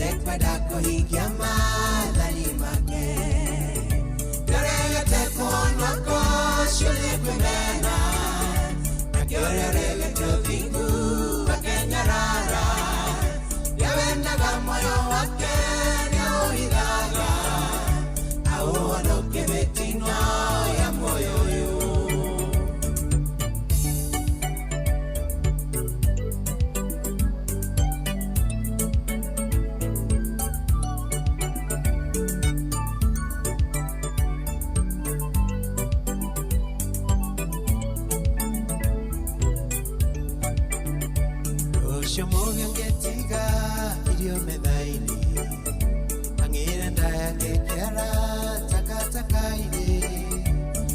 Atekwenda kũhingia maathani make. Nĩaregete kũhonoka ũcio nĩ kwĩmena, nake ũrĩa ũregete ũthingu akenyarara. Ũrĩa wendaga muoyo wake nĩaũhithaga, aũhonokie mĩtino ya muoyo ũyũ. Ũcio mũgĩ ũngĩtiga irio metha-inĩ, ang'ĩre nda yake kĩara takataka-inĩ,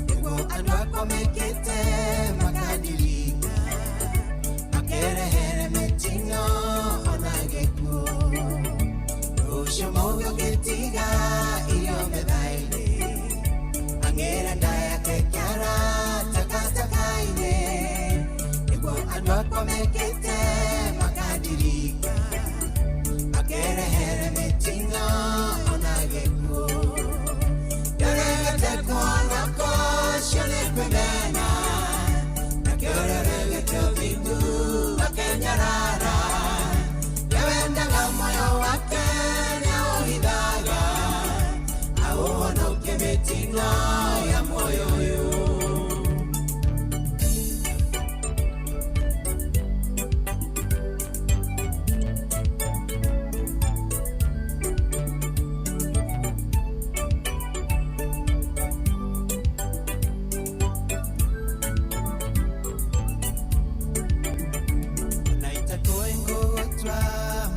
nĩguo andũ akwa mekĩte makandirika, makerehere mĩtino ona gĩkuũ. Ũcio mũgĩ ũngĩtiga irio metha-inĩ, ang'ĩre nda yake kĩara takataka-inĩ, nĩguo andũ akwa mekĩte makandirika, makerehere mĩtino ona gĩkuũ. Nĩaregete kũhonoka ũcio nĩ kwĩmena, nake ũrĩa ũregete ũthingu akenyarara. Ũrĩa wendaga muoyo wake nĩaũhithaga, aũhonokie mĩtino ya muoyo ũyũ. Na itakuwa ngũgũtua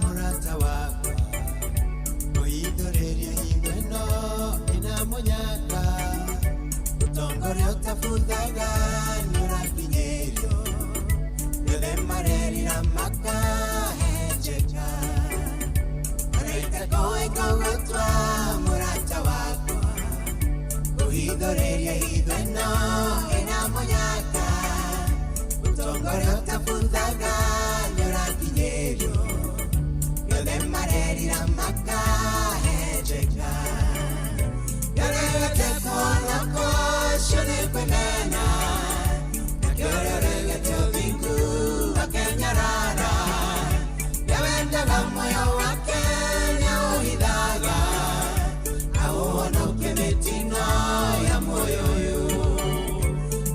mũrata wakwa, kũhithũrĩria hingo ĩno ĩna mũnyaka, ũtongoria ũtabuthaga nĩũrakinyĩrio, rĩothe marerira makahenjeka. Ona itakuwa ngũgũtua mũrata wakwa, kũhithũrĩria hitho ĩno ĩna mũnyaka, ũtongoria ũtabuthaga nĩũrakinyĩrio, rĩothe marerira makahenjeka. Nĩaregete kũhonoka ũcio nĩ kwĩmena, nake ũrĩa ũregete ũthingu akenyarara. Ũrĩa wendaga muoyo wake nĩaũhithaga, aũhonokie mĩtino ya muoyo ũyũ.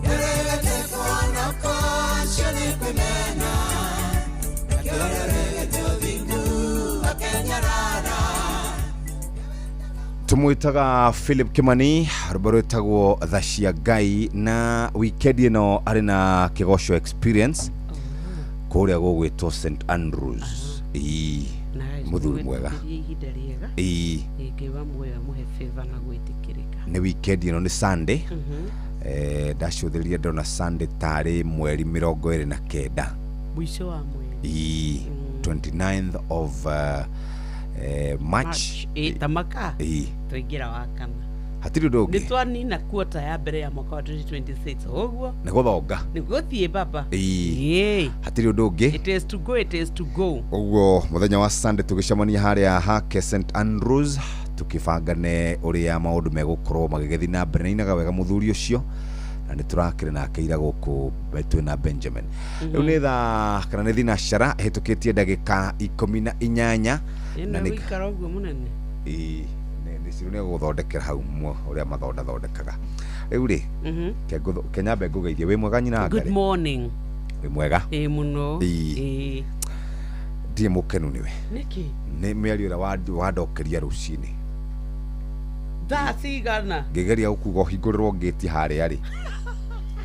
Nĩaregete kũhonoka ũcio nĩ kwĩmena, nake ũrĩa ũregete ũthingu akenyarara. Tumwitaga Philip Kimani, rwĩmbo rwĩtagwo Tha cia Ngai, na wikendi ĩno arĩ na kĩgoco experience kũrĩa gũgwĩtwo St Andrews. Ĩĩ, mũthuri mwega. Ihinda rĩega. Ĩĩ. Ngai wa muoyo amũhe favor na gwĩtĩkĩrĩka. Nĩ wikendi ĩno, nĩ Sunday. Ndacũthĩrĩria ndona Sunday tarĩ mweri 29. Mũico wa mweri. Ĩĩ, 29th of March. March. Ĩ, tamaka. Ĩĩ. Twaingĩra wa kana. Hatirĩ ũndũ Nĩ ũngĩ. Twanina quarter ya mbere ya mwaka wa 2026 ũguo. Nĩ gũthonga. Nĩ gũthiĩ baba. Ĩĩ. Ĩĩ. Hatirĩ ũndũ ũngĩ. It is to go, it is to go. Ũguo mũthenya wa Sunday tũgĩcemania harĩa hake St Andrews, tũkĩbangane ũrĩa maũndũ megũkorwo magĩgĩthiĩ na mbere. Nĩainaga wega mũthuri ũcio, na nĩ tũrakĩrĩ nake ira gũkũ twĩna Benjamin. Rĩu nĩ thaa kana nĩ thinacara ĩhĩtũkĩtie ndagĩka 18. Ĩno gũikara ũguo mũnene. Ĩĩ, nĩ Ciru nĩ egũgũthondekera hau ũrĩa mathondathondekaga. Rĩu rĩ, kenyambe ngũgeithie. Wĩ mwega nyina Good Ngarĩ? morning. Wĩ mwega? Ĩĩ mũno. Ĩĩ. Ĩĩ. Ndirĩ mũkenu nĩwe. Nĩkĩ? Nĩ mĩario ĩrĩa wandokeria rũcinĩ. Thaa cigana? Ngĩgeria gũkuga ũhingũrĩrwo ngĩti harĩa rĩ,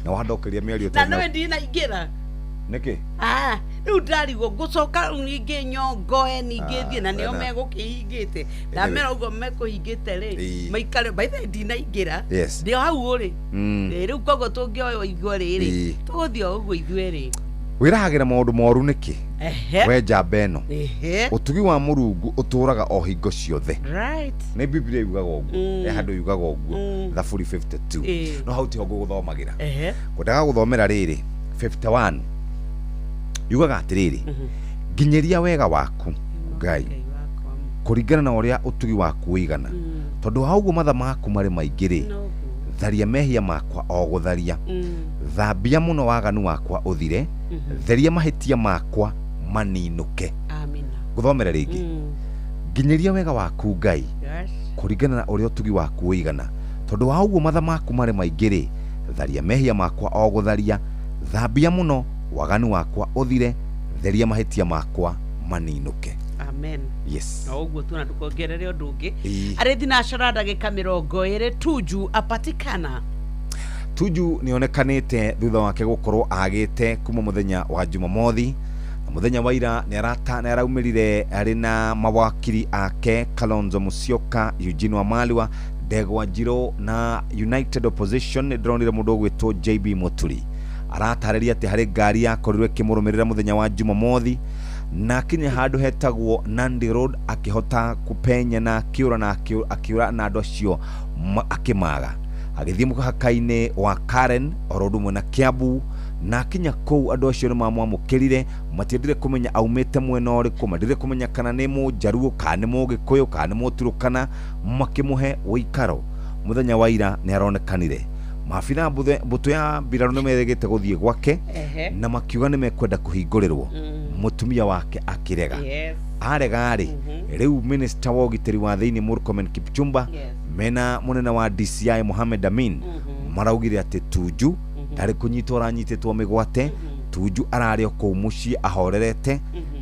na wandokeria mĩario Na ĩtarĩ na nĩwe ndinaingĩra. Nĩkĩ? Ah, rĩu ndarigwo ngũcoka rĩu ningĩ nyongoe ningĩ Ah, thiĩ na nĩo wena. megũkĩhingĩte. Ndamera ũguo mekũhingĩte rĩ, Ĩĩ. maikare by the way ndinaingĩra. Yes. Ndĩ o hau ũrĩ. Ĩ, rĩu koguo tũngĩoywo ithuerĩ rĩ, Ĩĩ. tũgũthiĩ o ũguo ithuerĩ. Wĩrahagĩra maũndũ moru nĩkĩ? Ehe. We njamba ĩno. Ehe. Ũtugi wa Mũrungu ũtũũraga o hingo ciothe. Right. Nĩ Biblia yugaga ũguo. He handũ yugaga ũguo. Thaburi 52. Ĩĩ. No hau tiho ngũgũthomagĩra. Ehe. Ngwendaga gũthomera rĩrĩ 51. Yugaga atĩrĩrĩ, nginyĩria wega waku Ngai. Ngai wakwa. Kũringana na ũrĩa ũtugi waku ũigana, tondũ wa ũguo matha maku marĩ maingĩ rĩ, Noguo. Tharia mehia makwa o gũtharia, thambia mũno waganu wakwa ũthire, theria mahĩtia makwa maninũke. Amina. Ngũthomere rĩngĩ. Nginyĩria wega waku, Ngai, Yes. kũringana na ũrĩa ũtugi waku ũigana, tondũ wa ũguo matha maku marĩ maingĩ rĩ, tharia mehia makwa o gũtharia, thambia mũno waganu wakwa ũthire, theria mahĩtia makwa maninũke. Amen. Yes. Na ũguo tu na ndũkongerere ũndũ ũngĩ. Ĩĩ. Arĩ thinacara ndagĩka 20, Tuju apatikana. Tuju nĩonekanĩte thutha wake gũkorwo agĩte kuma mũthenya wa Jumamothi, na mũthenya wa ira nĩ araumĩrire arĩ na mawakiri ake Kalonzo Musyoka, Eugene Wamalwa, Ndegwa Njirũ na United Opposition. Nĩ ndĩronire mũndũ ũgwĩtwo JB Muturi aratarĩria atĩ harĩ ngari yakorirwo ĩkĩmũrũmĩrĩra mũthenya wa Jumamothi, na akinya handũ hetagwo Nandi Road akĩhota kũpenya na akĩũra na akĩũra na andũ acio akĩmaga, agĩthiĩ mũhaka-inĩ wa Karen oro ũndũ ũmwe na Kiambu, na akinya kũu andũ acio nĩ mamwamũkĩrire. Matiendire kũmenya aumĩte mwena ũrĩkũ, matiendire kũmenya kana nĩ Mũnjaruo kana nĩ Mũgĩkũyũ kana nĩ Mũturũkana, makĩmũhe ũikaro. Mũthenya wa ira nĩ aronekanire. Maabitha mbũtũ ya mbirarũ nĩ meregete gũthiĩ gwake na makiuga nĩ mekwenda kũhingũrĩrwo, mũtumia wake akĩrega. Arega rĩ, rĩu minister wa ũgitĩri wa thĩinĩ Murkomen Kipchumba mena mũnene wa DCI Mohamed Amin maraugire atĩ Tuju ndarĩ kũnyitwo aranyitĩtwo mĩgwate. Tuju ararĩ o kũu mũciĩ ahorerete.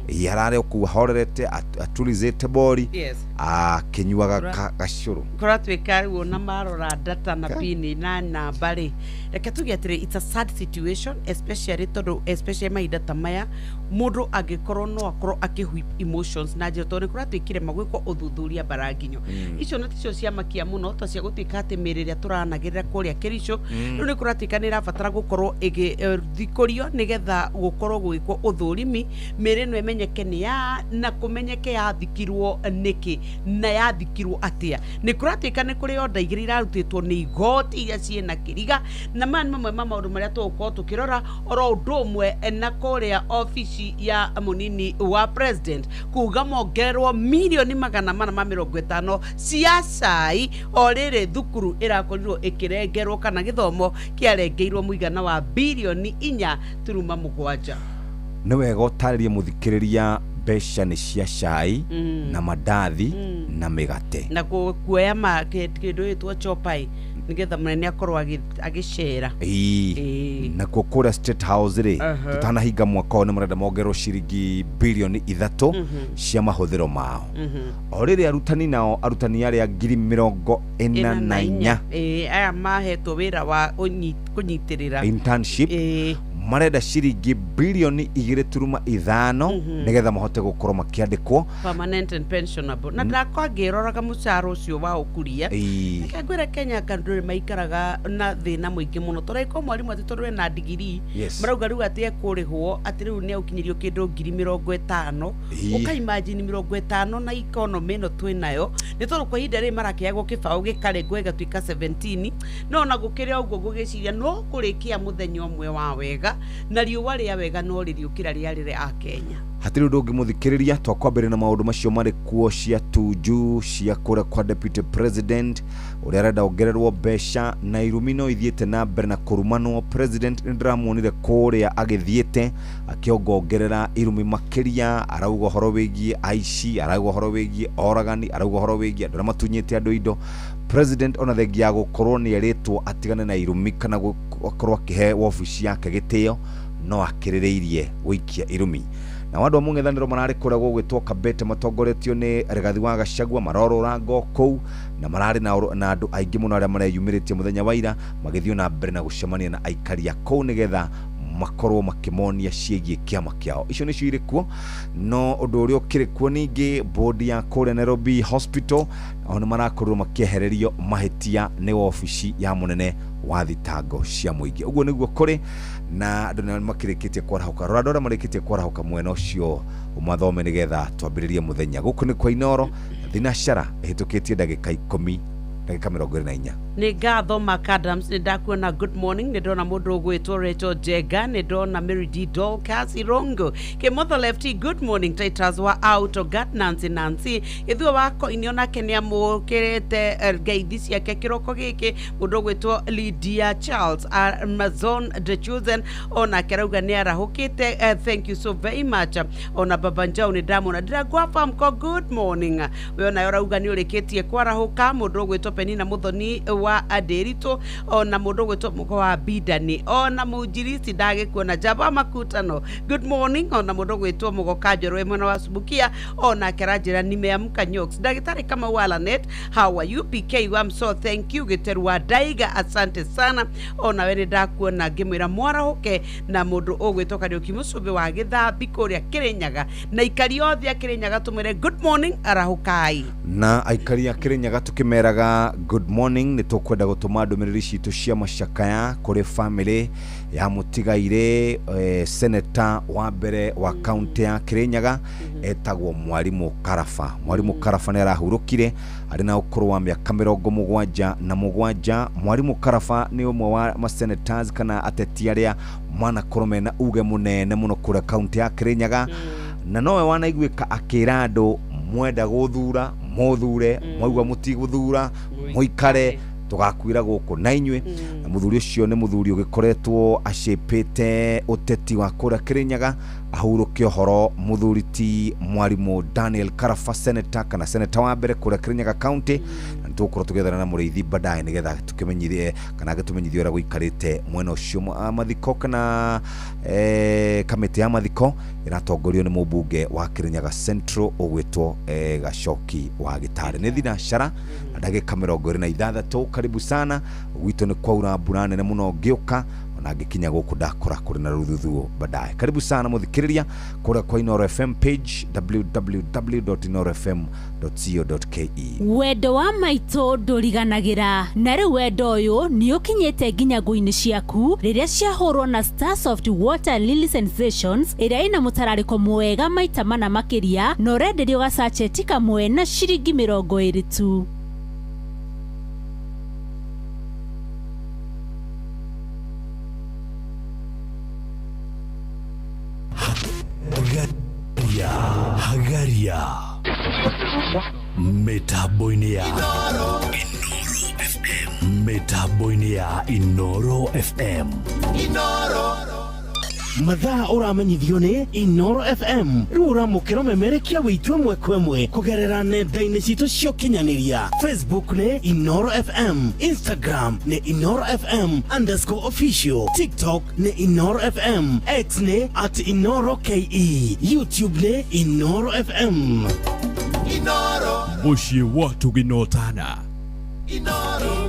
Ĩ, ararĩ o kũu ahorerete, atulizĩte bori, akĩnyuaga gacũrũ. Kũratuĩka rĩu ona marora data na pini na namba rĩ, reke tuge atĩrĩ, it's a sad situation, especially tondũ especially mahinda ta maya mũndũ angĩkorwo no akorwo akĩ emotions na njĩra, tondũ nĩ kũratuĩkire magwĩkwo ũthuthuria mbaranginyo icio na ticio ciamakia mũno ta cia gũtuĩka atĩ mĩrĩ ĩrĩa tũranagĩrĩra kũrĩa Kericho rĩu nĩ kũratuĩka nĩ ĩrabatara gũkorwo ĩgĩthikũrio nĩgetha gũkorwo gũgĩkwo ũthũrimi, mĩrĩ ĩno ĩmenyeke nĩ ya na kũmenyeke yathikirwo nĩkĩ na yathikirwo atĩa. Nĩ kũratuĩka nĩ kũrĩ order igĩrĩ irarutĩtwo nĩ igoti iria ciĩna kĩriga, na maya nĩ mamwe ma maũndũ marĩa tũgũkorwo tũkĩrora oro ũndũ ũmwe na kũrĩa obici ya mũnini wa president kuga mongererwo mirioni 450 cia cai, o rĩrĩ thukuru ĩrakorirwo ĩkĩrengerwo kana gĩthomo kĩarengeirwo mũigana wa birioni 4.7. Nĩ wega ũtarĩrie mũthikĩrĩria mbeca nĩ cia cai na mandathi na mĩgate. Na kuoya kĩndũ gĩtwo chopai nĩgetha mũnene akorwo agĩcera. Ĩĩ. Nakuo kũrĩa State House rĩ, tũtanahinga mwaka ũyũ nĩ marenda mongererwo ciringi birioni 3 cia mahũthĩro mao. O rĩrĩ arutani nao, arutani arĩa 44,000 Ĩĩ, aya mahetwo wĩra wa kũnyitĩrĩra internship, marenda ciringi birioni 2.5 nĩgetha mahote gũkorwo makĩandĩkwo. Permanent and pensionable, na ndakwa ngĩroraga mũcara ũcio wa ũkuria. Reke ngwĩre, Kenya andũ nĩ maikaraga na thĩna mũingĩ mũno, tũraikwo mwarimũ atĩ tondũ ena ndigiri, marauga rĩu atĩ ekũrĩhwo atĩ rĩu nĩ egũkinyĩrio kĩndũ 50,000. Ũkaimagine 50 na economy ĩno twĩnayo, nĩ tondũ kwa ihinda rĩrĩ marakĩagwo kĩbaũ gĩkarengwo gĩgatuĩka 17, no ona gũkĩrĩ o ũguo ngũgĩciria no kũrĩkia mũthenya ũmwe wa wega na riũa rĩa wega no rĩrĩũkĩra rĩarĩre a Kenya. Hatirĩ ũndũ ũngĩ mũthikĩrĩria, twakwambĩrĩria na maũndũ macio marĩ kuo cia Tuju, cia kũrĩa kwa deputy president ũrĩa arenda ongererwo mbeca, na irumi no ithiĩte na mbere na kũrumanwo. President nĩ ndĩramuonire kũrĩa agĩthiĩte akĩongongerera irumi makĩria, arauga ũhoro wĩgiĩ aici, arauga ũhoro wĩgiĩ oragani, arauga ũhoro wĩgiĩ andũ arĩa matunyĩte andũ indo. President ona thengia ya gũkorwo nĩ erĩtwo atigane na irumi kana akorwo akĩhe wabici yake gĩtĩo, no akĩrĩrĩirie gũikia irumi. Nao andũ a mũng'ethanĩro mararĩ kũrĩa gũgwĩtwo Kabete matongoretio nĩ Rigathi wa Gachagua, marorũra kũu na mararĩ na andũ aingĩ mũno arĩa mareyumĩrĩtie mũthenya wa ira, magĩthiĩ na mbere na gũcemania na aikari a kũu nĩgetha makorwo makĩmonia ciĩgiĩ kĩama kĩao. Icio nĩcio irĩ kuo, no ũndũ ũrĩa ũkĩrĩ kuo ningĩ, bodi ya kũrĩa Nairobi Hospital nao nĩ marakorirwo makĩehererio mahĩtia nĩ wabici ya mũnene wa thitango cia mũingĩ. Ũguo nĩguo kũrĩ na andũ nĩ makĩrĩkĩtie kwarahũka. Rora andũ arĩa marĩkĩtie kwarahũka mwena ũcio ũmathome nĩgetha twambĩrĩrie mũthenya. Gũkũ nĩ kwa Inoro, thinacara ĩhĩtũkĩtie ndagĩka 10, ndagĩka 24. Nĩ ngatho Mark Adams, nĩ ndakuona. Good morning. Nĩ ndona mũndũ ũgwĩtwo Rachel Jenga, nĩ ndona Mary D Dolcas Irongo Kĩmotho Lefty, good morning. Titus wa Autogat, Nancy Nancy Gĩthua wa Koini onake nĩ amũkĩrĩte ngeithi ciake kĩroko gĩkĩ. Mũndũ ũgwĩtwo Lydia Charles Amazon The Chosen onake arauga nĩ arahũkĩte. Thank you so very much. Ona Baba Njau nĩ ndamwona. Ndĩrangwa Famco, good morning. We onawe ũrauga nĩ ũrĩkĩtie kwarahũka. Mũndũ ũgwĩtwo Penina Mũthoni wa Ndĩritũ, ona mũndũ ũgwĩtwo Mũgo wa Bidani, ona Mũnjirisi ndagĩkuona. Java Makutano, good morning. Ona mũndũ ũgwĩtwo Mũgo Kanjoro wĩ mwena wa Subukia onake aranjĩra nimeamka. Nyox Ndagĩtarĩ Kamau Alanet, how are you? PK Wamso, thank you. Gĩteru wa Ndaiga, asante sana. Onawe nĩ ndakuona ngĩmwĩra mwarahũke. Na mũndũ ũgwĩtwo Kariũki Mũcũmbĩ wa Gĩthambi kũrĩa Kĩrĩnyaga, na ikari othe a Kĩrĩnyaga tũmwĩre good morning, arahũkai. Na aikari a Kĩrĩnyaga tũkĩmeraga good morning. Nĩ tũkwenda gũtũma ndũmĩrĩri citũ cia macakaya kũrĩ family ya mũtigairĩ seneta wa mbere wa kaunti ya Kĩrĩnyaga etagwo Mwarimũ Karaba. Mwarimũ Karaba nĩ arahurũkire arĩ na ũkũrũ wa mĩaka 77. Mwarimũ Karaba nĩ ũmwe wa masenators kana ateti arĩa manakorwo mena uge mũnene mũno kũrĩa kaunti ya Kĩrĩnyaga, na nowe wanaiguĩka akĩra andũ mwenda gũthura mũthure, mwaigua mũtigũthura mũikare, tũgakuĩra gũkũ na inyuĩ. Na mũthuri ũcio nĩ mũthuri ũgĩkoretwo acĩpĩte ũteti wa kũrĩa Kĩrĩnyaga. Ahurũke ũhoro mũthuri ti Mwarimũ Daniel Karaba, senator kana senator wa mbere kũrĩa Kĩrĩnyaga county. Na nĩtũgũkorwo tũgĩethana na mũrĩithi baadaye nĩgetha tũkĩmenyithie kana agĩtũmenyithie ũrĩa gũikarĩte mwena ũcio. Mathiko kana kamĩtĩ ya mathiko ĩratongorio nĩ mũmbunge wa Kĩrĩnyaga Central ũgwĩtwo Gacoki wa Gĩtarĩ. Nĩ thinacara na ndagĩka 26. Karibu sana. Gwitũ nĩ kwaura mbura nene mũno, ngĩũka ona ngĩkinya gũkũ ndakora kũrĩ na rũthuthuo baadaye. Karibu sana mũthikĩrĩria kũrĩa kwa Inoro FM page, www.inorofm.co.ke. Wendo wa maitũ ndũriganagĩra, na rĩu wendo ũyũ nĩ ũkinyĩte nginya ngũ-inĩ ciaku rĩrĩa ciahũrwo na Starsoft Water Lily Sensations ĩrĩa ĩna mũtararĩko mwega maita mana makĩria, na ũrenderio gacacheti kamwe na ciringi 20 tu. Hagaria, hagaria mĩtambo-inĩ ya mĩtambo-inĩ ya Inoro FM. Mathaa ũramenyithio nĩ Inoro FM. Rĩu ũramũkĩra ũmemerekia wĩitũ ĩmwe kwa ĩmwe kũgerera nenda-inĩ citũ cia ũkinyanĩria. Facebook nĩ Inoro FM, Instagram nĩ InoroFM_official, TikTok nĩ Inoro FM, X nĩ @InoroKE, YouTube nĩ Inoro FM. Mũciĩ wa tũginotana. Inoro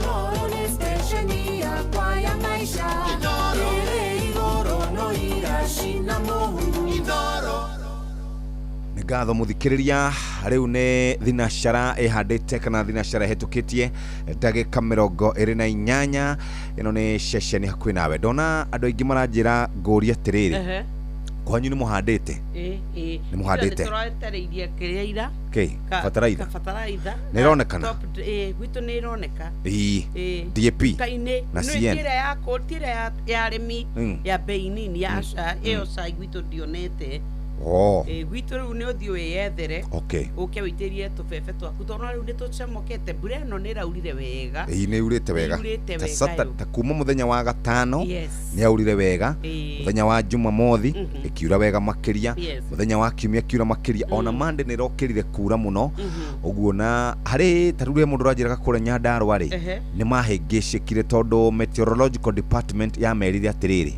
nĩ stesheni yakwa ya maisha ĩrĩ igũrũ no iracina mũhu. Nĩ ngatho mũthikĩrĩria. Rĩu nĩ thinacara ĩhandĩte kana thinacara ĩhetũkĩtie ndagĩka 28. Ĩno nĩ ceceni hakuhĩ nawe. Ndona andũ aingĩ maranjĩra ngũrie atĩrĩrĩ, kwanyu nĩ mũhandĩte? Ĩ. Nĩ mũhandĩte? Tũratereirie kĩrĩa ira. Kĩ bataraitha? Bataraitha. Nĩ ĩronekana? Ĩ, gwitũ nĩ ĩroneka. Ĩĩ. DAP Kainĩ na nĩ CN. ti ĩrĩa ya kũ ti ĩrĩa ya arĩmi ya bei nini ya ca ĩyo cai gwitũ ndionete. Ĩ, gwitũ rĩu nĩ ũthiĩ wĩyethere, ũke wĩitĩrie tũbebe twaku tondũ rĩu nĩ tũcamũkĩte. Mbura ĩno nĩ ĩraurire wega. Ĩĩ, nĩ yurĩte wega. Nĩ yurĩte Ta wega yo. Ta kuma mũthenya wa gatano nĩ yaurire wega. Mũthenya wa Jumamothi ĩkiura wega makĩria. Mũthenya wa kiumia kiura makĩria. Ona Monday nĩ ĩrokĩrire kura mũno ũguo. Na harĩ ta rĩu rĩrĩa mũndũ ũranjĩraga kũrĩa Nyandarũa rĩ, nĩ mahĩngĩcĩkire tondũ meteorological department yamerire atĩrĩrĩ,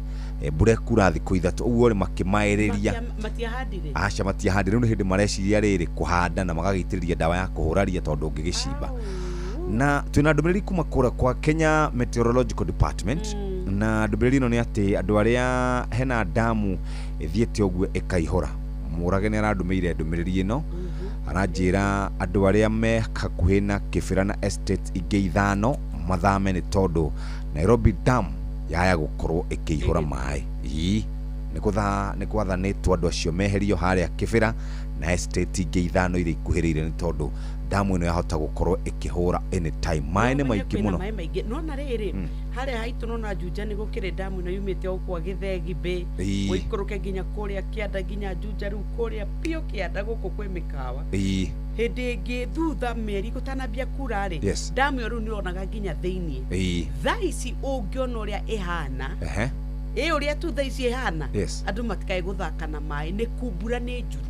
mbura ĩkura thikũ 3 ũguo rĩ, makĩmaĩrĩria. Matiahandire. Aca, matiahandire. Rĩu nĩ hĩndĩ mareciria rĩrĩ kũhanda na magagĩitĩrĩria ndawa ya kũhũra ria tondũ ũngĩgĩcimba. Na twĩna ndũmĩrĩri kuma kũrĩa kwa Kenya Meteorological Department, na ndũmĩrĩri ĩno nĩ atĩ andũ arĩa hena ndamu ĩthiĩte ũguo ĩkaihũra. Mũrage nĩ arandũmĩire ndũmĩrĩri ĩno, aranjĩra andũ arĩa me hakuhĩ na Kĩbĩra na estate ingĩ ithano mathame nĩ tondũ Nairobi Dam yaya gũkorwo ĩkĩihũra maĩ. Ii nĩ gwathanĩtwo andũ acio meherio harĩa Kĩbĩra Na estate ingĩ ithano iria ikuhĩrĩirie, nĩ tondũ damu ĩno yahota gũkorwo ĩkĩhũra anytime. Maĩ nĩ maingĩ Kwĩna mũno. Maĩ maingĩ, nona rĩrĩ harĩa haitũ, nona Juja nĩ gũkĩrĩ damu ĩno yumĩte o kwa Gĩthegi Bay, ũikũrũke nginya kũrĩa kĩanda, nginya Juja, rĩu kũrĩa biũ kĩanda gũkũ kwĩ mĩkawa. Hĩndĩ ĩngĩ thutha mĩeri gũtanambia kura rĩ, damu ĩyo rĩu nĩ ũronaga nginya thĩiniĩ. Thaa ici ũngĩona ũrĩa ĩhana, ĩ ũrĩa tu thaa ici ĩhana, andũ matikae gũthaka na maĩ, nĩ kumbura nĩ njuru.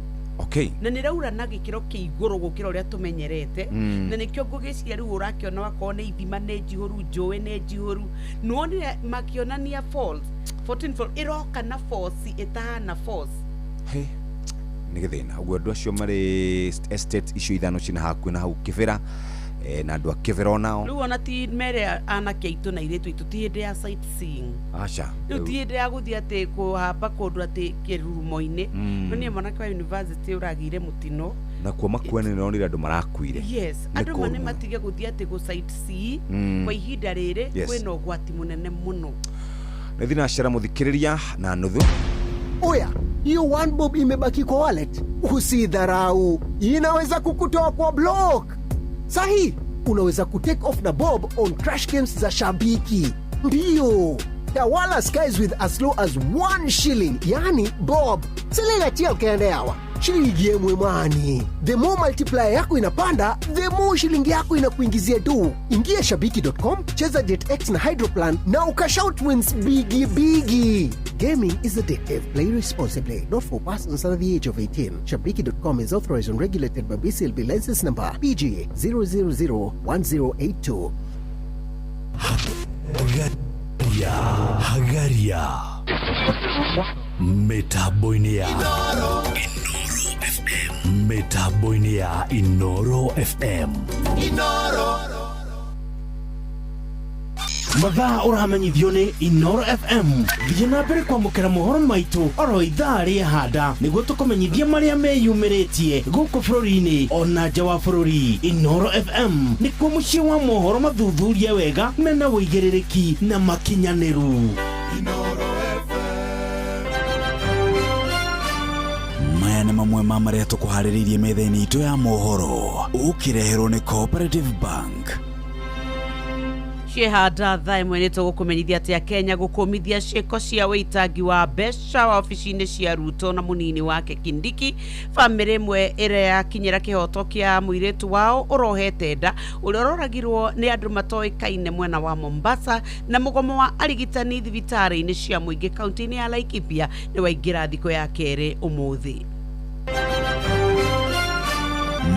Na nĩ raura na gĩkĩro kĩa igũrũ gũkĩra ũrĩa tũmenyerete. Na nĩkĩo ngũgĩciria rĩu ũrakĩona wakorwo nĩ ithima nĩ njihũru, njũĩ nĩ njihũru, nĩwonire makĩonania falls 14 fall ĩroka na force ĩtahana force. Hey, nĩ gĩthĩna ũguo andũ acio marĩ estate icio ithano cina hakuhĩ na hau Kĩbĩra, na andũ a Kĩbĩra onao. Rĩu ona ti mere anake aitũ na airĩtu aitũ, ti hĩndĩ ya sightseeing. Aca. Rĩu ti hĩndĩ ya gũthiĩ atĩ kũhamba kũndũ atĩ kĩrurumo-inĩ. No niĩ mwanake wa university ũragĩire mũtino. Nakuo Makueni nĩ ronire andũ marakuire. Yes. Nĩ Andũ ma kũũru nĩ mũno. matige gũthiĩ atĩ gũ sightsee kwa ihinda rĩrĩ. Kwĩna ũgwati mũnene mũno. Nĩ thinacara mũthikĩrĩria na nuthu. Oya, hiyo one bob imebaki kwa wallet, usidharau, inaweza kukutoa kwa block. Sahi, unaweza kutake off na bob on crash games za Shabiki. Ndiyo, tawala skies with as low as 1 shilling, yani bob silingatia ukaendeawa shilingi yemwe mwani. The more multiplier yako inapanda, the more shilingi yako inakuingizia do. Ingia shabiki.com, cheza jetx na hydroplan na ukashout wins bigi bigi. Gaming is addictive. Play responsibly. Not for persons under the age of 18. Shabiki.com is authorized and regulated by BCLB license number PG 0001082. Hagaria, Hagaria, mĩtambo-inĩ ya Inoro FM, mĩtambo-inĩ ya Inoro FM. Mathaa ũramenyithio nĩ Inoro FM. Thiĩ na mbere kwamũkĩra mohoro maitũ oro ithaa rĩahanda nĩguo tũkũmenyithie marĩa meyumĩrĩtie gũkũ bũrũri-inĩ ona nja wa bũrũri. Inoro FM nĩkuo mũciĩ wa mohoro mathuthurie wega mena wĩigĩrĩrĩki na makinyanĩru. Maya nĩ mamwe ma marĩa tũkũharĩrĩirie metha-inĩ itũ ya mohoro, ũkĩreherwo nĩ Cooperative Bank. Ciehanda thaa ĩmwe nĩ tũgũkũmenyithia atĩ Kenya gũkũmithia ciĩko cia wĩitangi wa mbeca wabici-inĩ cia Ruto na mũnini wake Kindiki. Bamĩrĩ ĩmwe ĩrĩa yakinyĩra kĩhoto kĩa mũirĩtu wao ũrohete nda ũrĩa ũroragirwo nĩ andũ matoĩkaine mwena wa Mombasa, na mũgomo wa arigitani thibitarĩ-inĩ cia mũingĩ kaunti-inĩ ya Laikipia nĩ waingĩra thikũ ya kerĩ ũmũthĩ.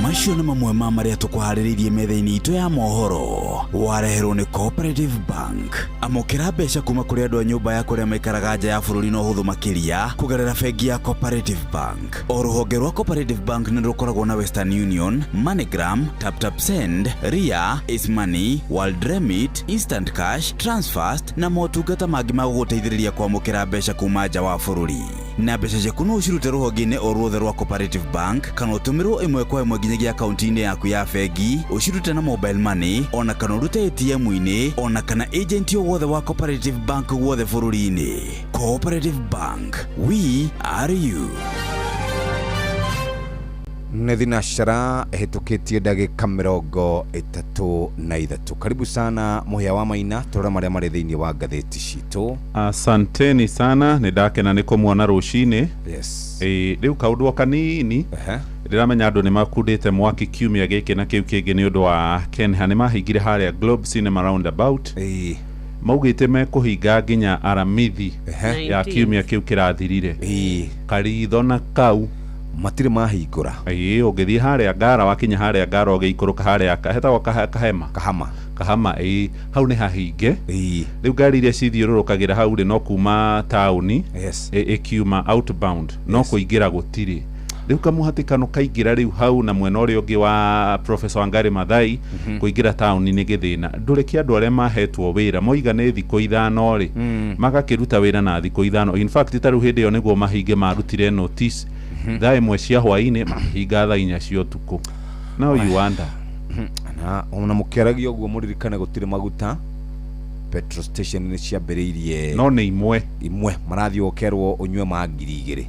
Macio nĩ mamwe ma marĩa tũkũharĩrĩirie metha-inĩ itũ ya mohoro, wareherwo nĩ Cooperative Bank. Amũkĩra mbeca kuma kũrĩ andũ a nyũmba ya kũrĩa maikaraga nja ya bũrũri na ũhũthũ makĩria kũgerera bengi ya Cooperative Bank. O rũhonge rwa Cooperative Bank nĩ rũkoragwo na Western Union, MoneyGram, TapTap Send, Ria, Ace Money, World Remit, Instant Cash, Transfast na motungata mangĩ ma gũgũteithĩrĩria kwamũkĩra mbeca kuma nja wa bũrũri. Na mbeca ciaku no ũcirute rũhonge-inĩ o ruothe rwa Cooperative Bank kana ũtũmĩrwo ĩmwe kwa ĩmwe nginyagia akaunti-inĩ yaku ya bengi, ũcirute na mobile money ona kana ũrute ATM-inĩ ona kana agent o wothe wa Cooperative Bank guothe bũrũri-inĩ. Cooperative Bank, we are you. Nĩ thinacara ĩhĩtũkĩtie ndagĩka 33. Karibu sana Mũhĩa wa Maina, tũrore marĩa marĩ thĩinĩ wa ngathĩti citũ. Asanteni sana, nĩ ndakena nĩ kũmuona rũcinĩ. Ĩ, rĩu kaũndũ o kanini. Ndĩramenya andũ nĩ makundĩte mwaki kiumia gĩkĩ na kĩu kĩngĩ nĩ ũndũ wa Kenha. Nĩ mahingire harĩa Globe Cinema roundabout, maugĩte mekũhinga nginya Aramithi ya kiumia kĩu kĩrathirire. Karitho na kau matirĩ mahingũra. Ĩĩ, ũngĩthiĩ harĩa Ngara, wakinya harĩa Ngara ũgĩikũrũka harĩa hetagwo Kahema. Kahama. Kahama, ĩĩ, hau nĩ hahinge. Rĩu ngari iria cithiũrũrũkagĩra hau rĩ, no kuma taũni ĩkiuma outbound, no kũingĩra gũtirĩ. Rĩu kamũhatĩkano kaingĩra rĩu hau na mwena ũrĩa ũngĩ wa Professor Wangari Maathai, kũingĩra taũni nĩ gĩthĩna. Ndũrĩke andũ arĩa mahetwo wĩra moiga nĩ thikũ 5 rĩ, magakĩruta wĩra na thikũ 5. In fact, ta rĩu hĩndĩ ĩyo nĩguo mahinge, marutire notice thaa 1 cia hwaĩ-inĩ, makĩhinga thaa 4 cia ũtukũ. Now you wonder. Na ona mũkĩaragia ũguo, mũririkane gũtirĩ maguta, petrol station nĩ ciambĩrĩirie. No nĩ imwe. Imwe marathiĩ ũkerwo ũnyue ma 2000.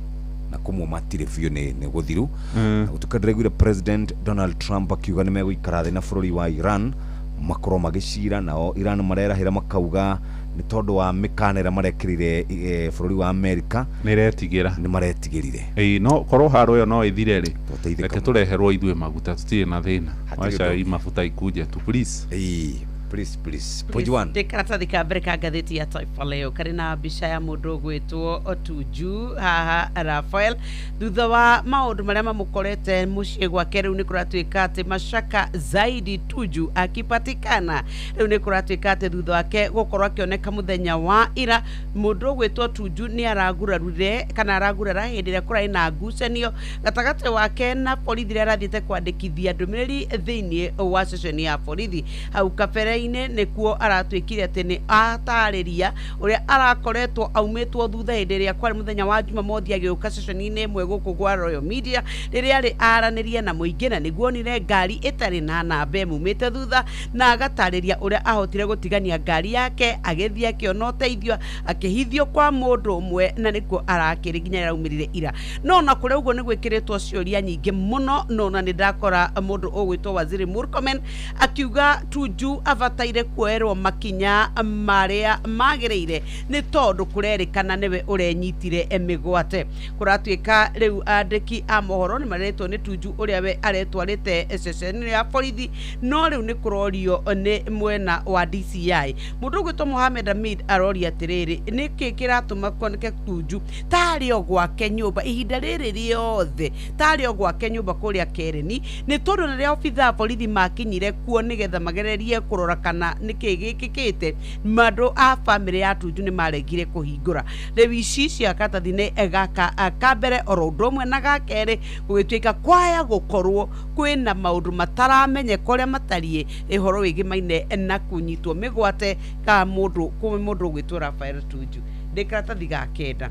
Na kũmwe matirĩ biũ nĩ gũthiru. Na gũtuĩka ndĩraiguire President Donald Trump akiuga nĩ megũikara thĩ na bũrũri wa Iran makorwo magĩcira, nao Iran marerahĩra makauga nĩ tondũ wa mĩkana ĩrĩa marekĩrire bũrũri wa Amerika nĩretigĩra, nĩ maretigĩrire. Ĩĩ, no korwo haro ĩyo no ĩthire rĩ, Tũteithĩka reke mũno. tũreherwo ithuĩ maguta, tũtirĩ na thĩna. Hatirĩ Wacha ũndũ. hii mafuta ikuje tu, please. Ĩĩ, please, please. Page one. Ndĩ karatathi ka mbere ka ngathĩti ya Taifa Leo karĩ na mbica ya mũndũ ũgwĩtwo Otuju haha Rafael, thutha wa maũndũ marĩa mamũkorete mũciĩ gwake. Rĩu nĩ kũratuĩka atĩ mashaka zaidi Tuju akipatikana. Rĩu nĩ kũratuĩka atĩ thutha wake gũkorwo akĩoneka mũthenya wa ira, mũndũ ũgwĩtwo Tuju nĩ aragurarire kana aragurara hĩndĩ ĩrĩa kũrarĩ na ngucanio gatagatĩ wake na borithi rĩrĩa arathiĩte kwandĩkithia ndũmĩrĩri thĩinĩ wa ceceni ya borithi. Hau kabere-inĩ nĩkuo aratuĩkire atĩ nĩ atarĩria ũrĩa arakoretwo aumĩtwo thutha hĩndĩ ĩrĩa kwarĩ mũthenya wa Jumamothi agĩũka ceceni-inĩ ĩmwe gũkũ gwa Royal Media, rĩrĩa arĩ aranĩria na mũingĩ, na nĩguo onire ngari ĩtarĩ na namba ĩmumĩte thutha, na agatarĩria ũrĩa ahotire gũtigania ngari yake agĩthiĩ akĩona ũteithio akĩhithio kwa mũndũ ũmwe, na nĩkuo arakĩrĩ nginya araumĩrire ira. No na kũrĩ ũguo nĩ gwĩkĩrĩtwo ciũria nyingĩ mũno, no na nĩ ndakora mũndũ ũgwĩtwo Waziri Murkomen akiuga Tuju abataire kuoerwo makinya marĩa magĩrĩire nĩ tondũ kũrerĩkana nĩwe ũrenyitire mĩgwate. Kũratuĩka rĩu andĩki a mohoro nĩ maretwo nĩ Tuju ũrĩa we aretwarĩte ceceni ya borithi, no rĩu nĩ kũrorio nĩ mwena wa DCI. Mũndũ ũgwĩtwo Mohamed Hamid aroria atĩrĩrĩ, nĩkĩ kĩratũma kuoneke Tuju tarĩ o gwake nyũmba ihinda rĩrĩ rĩothe, tarĩ o gwake nyũmba kũrĩa Kereni? Nĩ tondũ rĩrĩa obithaa borithi makinyire kuo nĩgetha magererie kũrora kana nĩkĩ gĩkĩkĩte, andũ a bamĩrĩ ya Tuju nĩ maregire kũhingũra. Rĩu ici cia karatathi-inĩ gaka ka mbere oro ũndũ ũmwe na ga kerĩ, gũgĩtuĩka kwaya gũkorwo kwĩna maũndũ mataramenyeka ũrĩa matariĩ ũhoro wĩgĩmaine na kũnyitwo mĩgwate ka mũndũ kwĩ mũndũ ũgwĩtwo Rafael Tuju. Ndĩ karatathi ga kenda.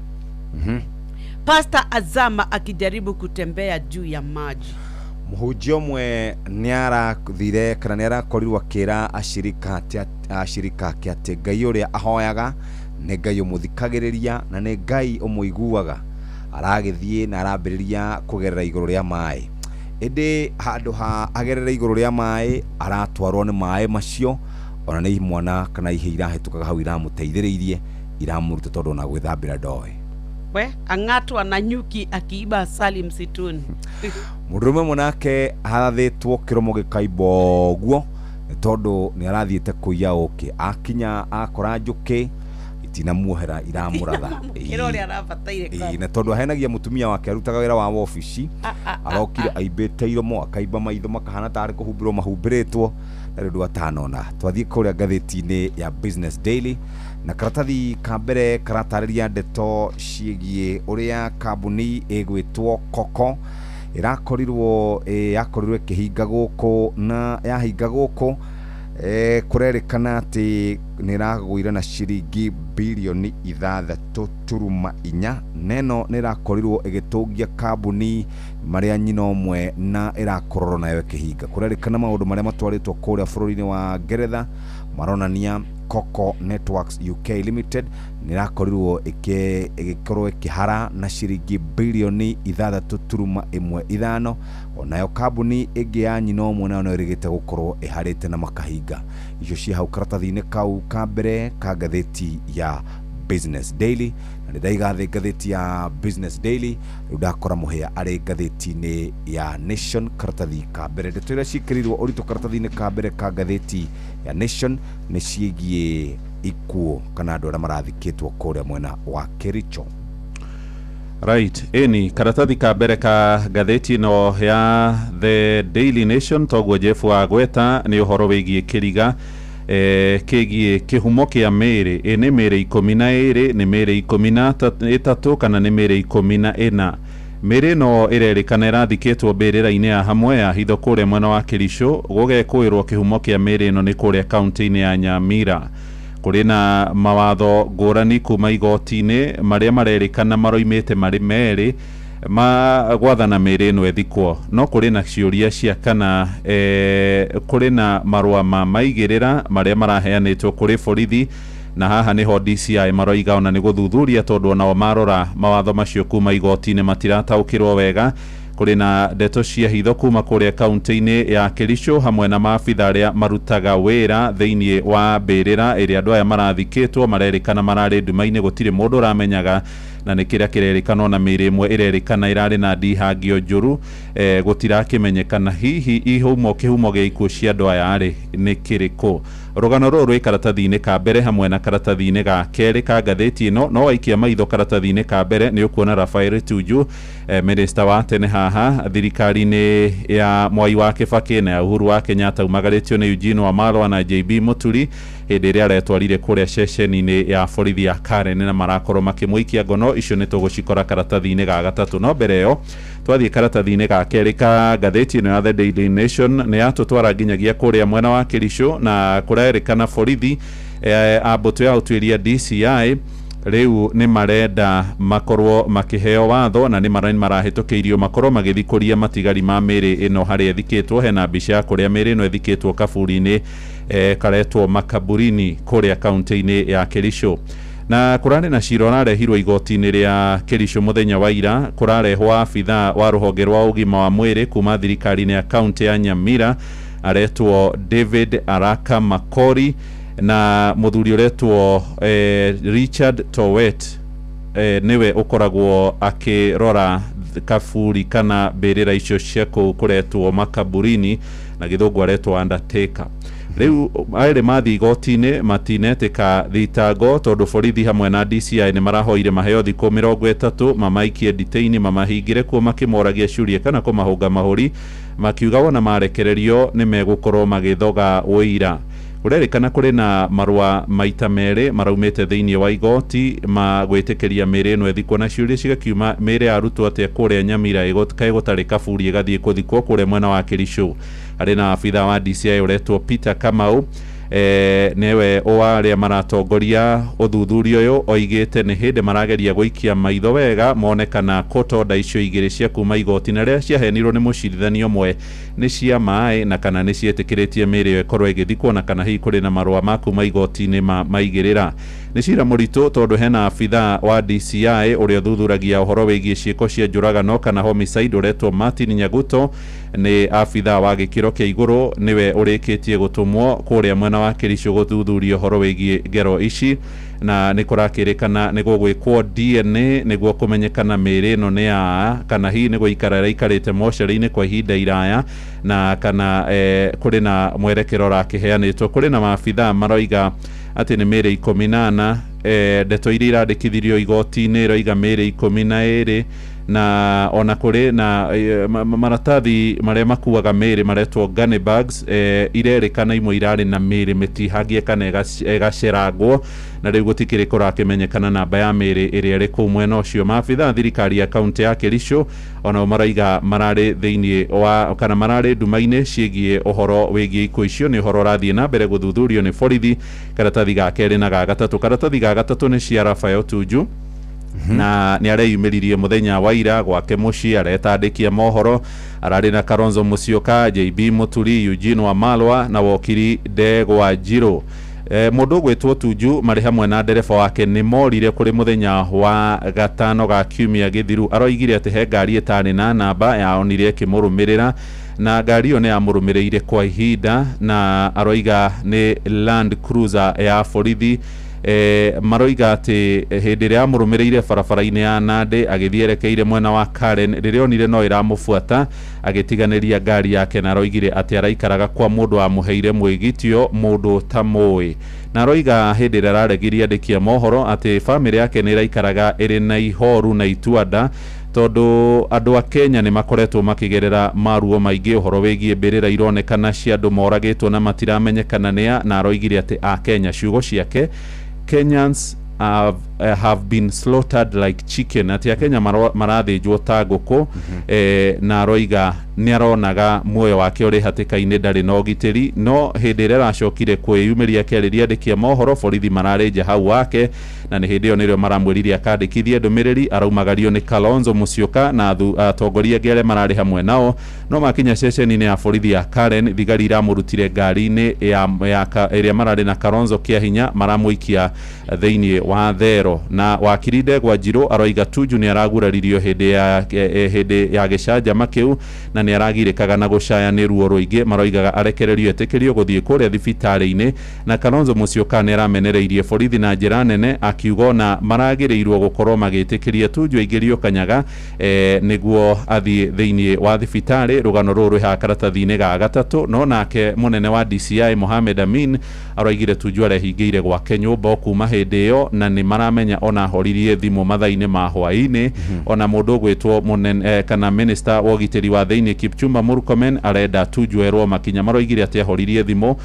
Pastor azama akijaribu kutembea juu ya maji. Mũhunjia ũmwe nĩ arathire kana nĩ arakorirwo akĩra ashirika atĩ ashirika ake atĩ Ngai ũrĩa ahoyaga nĩ Ngai ũmũthikagĩrĩria na nĩ Ngai ũmũiguaga. Aragĩthiĩ na arambĩrĩria kũgerera igũrũ rĩa maĩ, ĩndĩ handũ ha agerere igũrũ rĩa maĩ aratwarwo nĩ maĩ macio. Ona nĩ imwana kana ihĩ irahĩtũkaga hau iramũteithĩrĩirie iramũruta tondũ ona gwĩthambĩra ndoĩ. We ang'atwa na nyuki akiiba asali msituni. Mũndũrũme ũmwe nake arathĩtwo kĩromo gĩkaimba ũguo nĩ tondũ nĩ arathiĩte kũiya ũkĩ, akinya akora njũkĩ itinamuohera iramũratha. Kĩra ũrĩa arabataire. Ĩĩ, na tondũ ahenagia mũtumia wake arutaga wĩra wa wobici, arokire aimbĩte iromo, akaimba maitho makahana tarĩ kũhumbĩrwo mahumbĩrĩtwo na rĩu atanona. Twathiĩ kũrĩa ngathĩti-inĩ ya Business Daily na karatathi ka mbere karatarĩria ndeto ciĩgiĩ ũrĩa kambuni ĩgwĩtwo Koko ĩrakorirwo yakorirwo ĩkĩhinga gũkũ, na yahinga gũkũ kũrerĩkana atĩ nĩ ĩragũire na ciringi birioni 6.4, na ĩno nĩ ĩrakorirwo ĩgĩtũngia kambuni marĩa nyina ũmwe na ĩrakororwo nayo ĩkĩhinga. Kũrerĩkana maũndũ marĩa matwarĩtwo kũrĩa bũrũri-inĩ wa Ngeretha maronania Coco Networks UK Limited nĩ ĩrakorirwo ĩgĩkorwo ĩkĩhara na ciringi birioni 6.15. Onayo kambuni ĩngĩ ya nyina ũmwe nayo no ĩrĩgĩte gũkorwo ĩharĩte na makahinga. Icio ciĩ hau karatathi-inĩ kau ka mbere ka ngathĩti ya Business Daily, na nĩ ndaiga thĩ ngathĩti ya Business Daily. Rĩu ndakora mũhĩa arĩ ngathĩti-inĩ ya Nation karatathi ka mbere. Ndeto iria ciĩkĩrĩirwo ũritũ karatathi-inĩ ka mbere ka ngathĩti ya Nation nĩ ciĩgiĩ ikuũ kana andũ arĩa marathikĩtwo kũrĩa mwena wa Kericho. Right, ĩni karatathi ka mbere ka ngathĩti ĩno ya The Daily Nation, toguo Jeff wagweta, nĩ ũhoro wĩgiĩ kĩriga kĩgiĩ kĩhumo kĩa mĩĩrĩ. Ĩ nĩ mĩĩrĩ 12, nĩ mĩĩrĩ 13, kana nĩ mĩĩrĩ 14? Mĩĩrĩ ĩno ĩrerĩkana ĩrathikĩtwo mbĩrĩra-inĩ ya hamwe ya hitho kũrĩa mwena wa Kericho. Gũgekũĩrwo kĩhumo kĩa mĩĩrĩ ĩno nĩ kũrĩa kaunti-inĩ ya Nyamira. Kũrĩ na mawatho ngũrani kuma igoti-inĩ marĩa marerĩkana maroimĩte marĩ merĩ ma gwathana mĩĩrĩ ĩno ĩthikwo, no kũrĩ na ciũria cia kana kũrĩ na marũa ma maigĩrĩra marĩa maraheanĩtwo kũrĩ borithi Na haha niho DCI maroiga ona nĩ gũthuthuria tondũ onao marora mawatho macio kuma igoti-inĩ matirataũkĩrwo wega. Kũrĩ na ndeto cia hitho kuma kũrĩa kaunti-inĩ ya Kericho hamwe na maabitha arĩa marutaga wĩra thĩinĩ wa mbĩrĩra ĩrĩa andũ aya marathikĩtwo marerĩkana mararĩ nduma-inĩ, gũtirĩ mũndũ ũramenyaga na nĩ kĩrĩa kĩrerĩkana ona mĩĩrĩ ĩmwe ĩrerĩkana ĩrarĩ na ndihangio njũru, gũtirakĩmenyekana hihi ihumo kĩhumo gĩa ikuũ cia andũ aya rĩ nĩ kĩrĩkũ. Rũgano rũrũ rwĩ karatathi-inĩ ka mbere hamwe na karatathi-inĩ ga kerĩ ka ngathĩti ĩno. No waikia maitho karatathi-inĩ ka mbere nĩ ũkuona Rafael Tuju, minister wa tene haha thirikari-inĩ ya Mwai wa Kibaki na ya Uhuru wa Kenyatta, umagarĩtio nĩ Eugene Wamalwa na JB Muturi hĩndĩ ĩrĩa aretwarire kũrĩa ceceni-inĩ ya borithi ya Karen na marakorwo makĩmũikia ngono. Icio nĩ tũgũcikora karatathi-inĩ ga gatatũ. No mbere ĩyo twathiĩ karatathi-inĩ ga kerĩ ka ngathĩti ĩno ya The Daily Nation nĩ yatũtwara nginyagia kũrĩa mwena wa Kericho na kũrerĩkana borithi a mbũtũ ya ũtuĩria DCI rĩu nĩ marenda makorwo makĩheo watho na nĩ marahĩtũkĩirio makorwo magĩthikũria matigari ma mĩĩrĩ ĩno harĩa ĩthikĩtwo. Hena mbica ya kũrĩa mĩĩrĩ ĩno ĩthikĩtwo kaburi-inĩ karetwo makaburini kũrĩa kaunti-inĩ ya Kericho. Na kũrarĩ na cira ũrarehirwo igoti-inĩ rĩa Kericho mũthenya wa ira, kũrarehwo abithaa wa rũhonge rwa ũgima wa mwĩrĩ kuma thirikari-inĩ ya kaunti ya Nyamira aretwo David Araka Makori na mũthuri ũretwo Richard Towet, nĩwe ũkoragwo akĩrora kaburi kana mbĩrĩra icio cia kũu kũretwo makaburini na gĩthũngũ aretwo undertaker. Rĩu erĩ mathiĩ igoti-inĩ matinetĩka thitango tondũ borithi hamwe na DCI nĩ marahoire maheo thikũ 30 mamaikie nditĩini mamahingĩre kuo makĩmoragia ciũria kana kũmahũnga mahũri, makiuga wona marekererio nĩ megũkorwo magĩthoga ũira. Kũrerĩkana kũrĩ na marũa maita merĩ maraumĩte thĩinĩ wa igoti ma gwĩtĩkĩria mĩĩrĩ ĩno ĩthikwo, na ciũria cigakiuma mĩĩrĩ yarutwo atĩa kũrĩa Nyamira kaĩ gũtarĩ kaburi ĩgathiĩ kũthikwo kũrĩa mwena wa Kericho. Harĩ na abithaa wa DCI ũretwo Peter Kamau, newe wa arĩa maratongoria ũthuthuria ũyũ oigĩte nĩ hĩndĩ marageria gũikia maitho wega mone kana court order icio igĩrĩ cia kuma igoti na rĩrĩa ciaheanirwo nĩ mũcirithania ũmwe nĩ cia maĩ na kana nĩ ciĩtĩkĩrĩtie mĩĩrĩ ĩyo ĩkorwo ĩgĩthikwo na kana hihi kũrĩ na marũa ma kuma igoti-inĩ ma maigĩrĩra. Nĩ cira mũritũ tondũ hena abithaa wa DCI ũrĩa ũthuthuragia ũhoro wĩgiĩ ciĩko cia njũragano kana homicide ũretwo Martin Nyaguto, nĩ abithaa wa gĩkĩro kĩa igũrũ nĩwe ũrĩkĩtie gũtũmwo kũrĩa mwena wa Kericho gũthuthuria ũhoro wĩgiĩ ngero ici, na nĩ kũrakĩrĩkana nĩ gũgwĩkwo DNA nĩguo kũmenyekana mĩĩrĩ ĩno nĩ ya kana hihi nĩ gũikara ĩraikarĩte mocarĩ-inĩ kwa ihinda iraya na kana kũrĩ na mwerekero ũrakĩheanĩtwo. Kũrĩ na maabithaa maroiga atĩ nĩ mĩĩrĩ 14, ndeto iria irandĩkithirio igoti-inĩ iroiga mĩĩrĩ 12, na ona kũrĩ na maratathi marĩa makuaga mĩĩrĩ maretwo gunny bags, irerĩkana imwe irarĩ na mĩĩrĩ mĩtihangie kana ĩgacerangwo, na rĩu gũtikĩrĩ kũrakĩmenyekana namba ya mĩĩrĩ ĩrĩa ĩrĩ kũu mwena ũcio. Maabithaa thirikari ya kaunti ya Kericho onao maraiga mararĩ thĩinĩ wa kana mararĩ nduma-inĩ ciĩgiĩ ũhoro wĩgiĩ ikuũ icio. Nĩ ũhoro ũrathiĩ na mbere gũthuthurio nĩ borithi. Karatathi ga kerĩ na ga gatatũ. Karatathi ga gatatũ nĩ cia Rafael Tuju na nĩ areyumĩririe mũthenya wa ira gwake mũciĩ aretandĩkia mohoro, ararĩ na Kalonzo Musyoka, JB Muturi, Eugene Wamalwa na wokiri Ndegwa Njirũ. Mũndũ ũgwĩtwo Tuju marĩ hamwe na ndereba wake nĩ morire kũrĩ mũthenya wa gatano ga kiumia gĩthiru. Aroigire atĩ he ngari ĩtarĩ na namba yaonire ĩkĩmũrũmĩrĩra na ngari ĩyo nĩ yamũrũmĩrĩire kwa ihinda, na aroiga nĩ Land Cruiser ya borithi. Maroiga atĩ hĩndĩ ĩrĩa yamũrũmĩrĩire barabara-inĩ ya Nandi agĩthiĩ erekeire mwena wa Karen, rĩrĩa onire no ĩramũbuata agĩtiganĩria ngari yake, na aroigire atĩ araikaraga kwa mũndũ wamũheire mwĩgitio mũndũ ũtamũĩ. Na aroiga hĩndĩ ĩrĩa araregirie andĩki a mohoro atĩ bamĩrĩ yake nĩ ĩraikaraga ĩrĩ na ihoru na ituanda tondũ andũ a Kenya nĩ makoretwo makĩgerera maruo maingĩ ũhoro wĩgiĩ mbĩrĩra ironekana cia andũ moragĩtwo na matiramenyekana nĩa, na aroigire atĩ a Kenya, ciugo ciake, Kenyans have Have been slaughtered like chicken, atĩ Akenya marathĩnjwo ta ngũkũ. Na aroiga nĩ aronaga muoyo wake ũrĩ hatĩka-inĩ, ndarĩ na ũgitĩri. No hĩndĩ ĩrĩa aracokire kwĩyumĩria akĩarĩria andĩki a mohoro, borithi mararĩ nja hau wake, na nĩ hĩndĩ ĩyo nĩrĩo maramwĩrire akandĩkithie ndũmĩrĩri. Araumagario nĩ Kalonzo Musyoka na atongoria angĩ arĩa mararĩ hamwe nao. No makinya ceceni-inĩ ya borithi ya Karen, thigari iramũrutire ngari-inĩ ya ĩrĩa mararĩ na Kalonzo kĩa hinya, maramũikia thĩinĩ wa thero. Na wakiri Ndegwa Njirũ aroiga Tuju nĩ araguraririo hĩndĩ ya gĩcanjama kĩu na nĩ aragirĩkaga na gũcaya nĩ ruo rũingĩ. Maroigaga arekererio, etĩkĩrio gũthiĩ kũrĩa thibitarĩ-inĩ. Na Kalonzo Musyoka nĩ aramenereirie borithi na njĩra nene, akiuga ona maragĩrĩirwo gũkorwo magĩtĩkĩria Tuju aingĩrio kanyaga nĩguo athiĩ thĩinĩ wa thibitarĩ. Rũgano rũrũ rwĩ haha karatathi-inĩ ga gatatũ. No nake mũnene wa DCI Mohamed Amin aroigire Tuju arehingĩire gwake nyũmba o kuma hĩndĩ ĩyo, na nĩ maramenya ona ahoririe thimũ mathaa-inĩ ma hwaĩ-inĩ. Ona mũndũ ũgwĩtwo mũnene kana minister wa ũgitĩri wa thĩinĩ Kipchumba Murkomen arenda Tuju erwo makinya. Maroigire atĩ ahoririe thimũ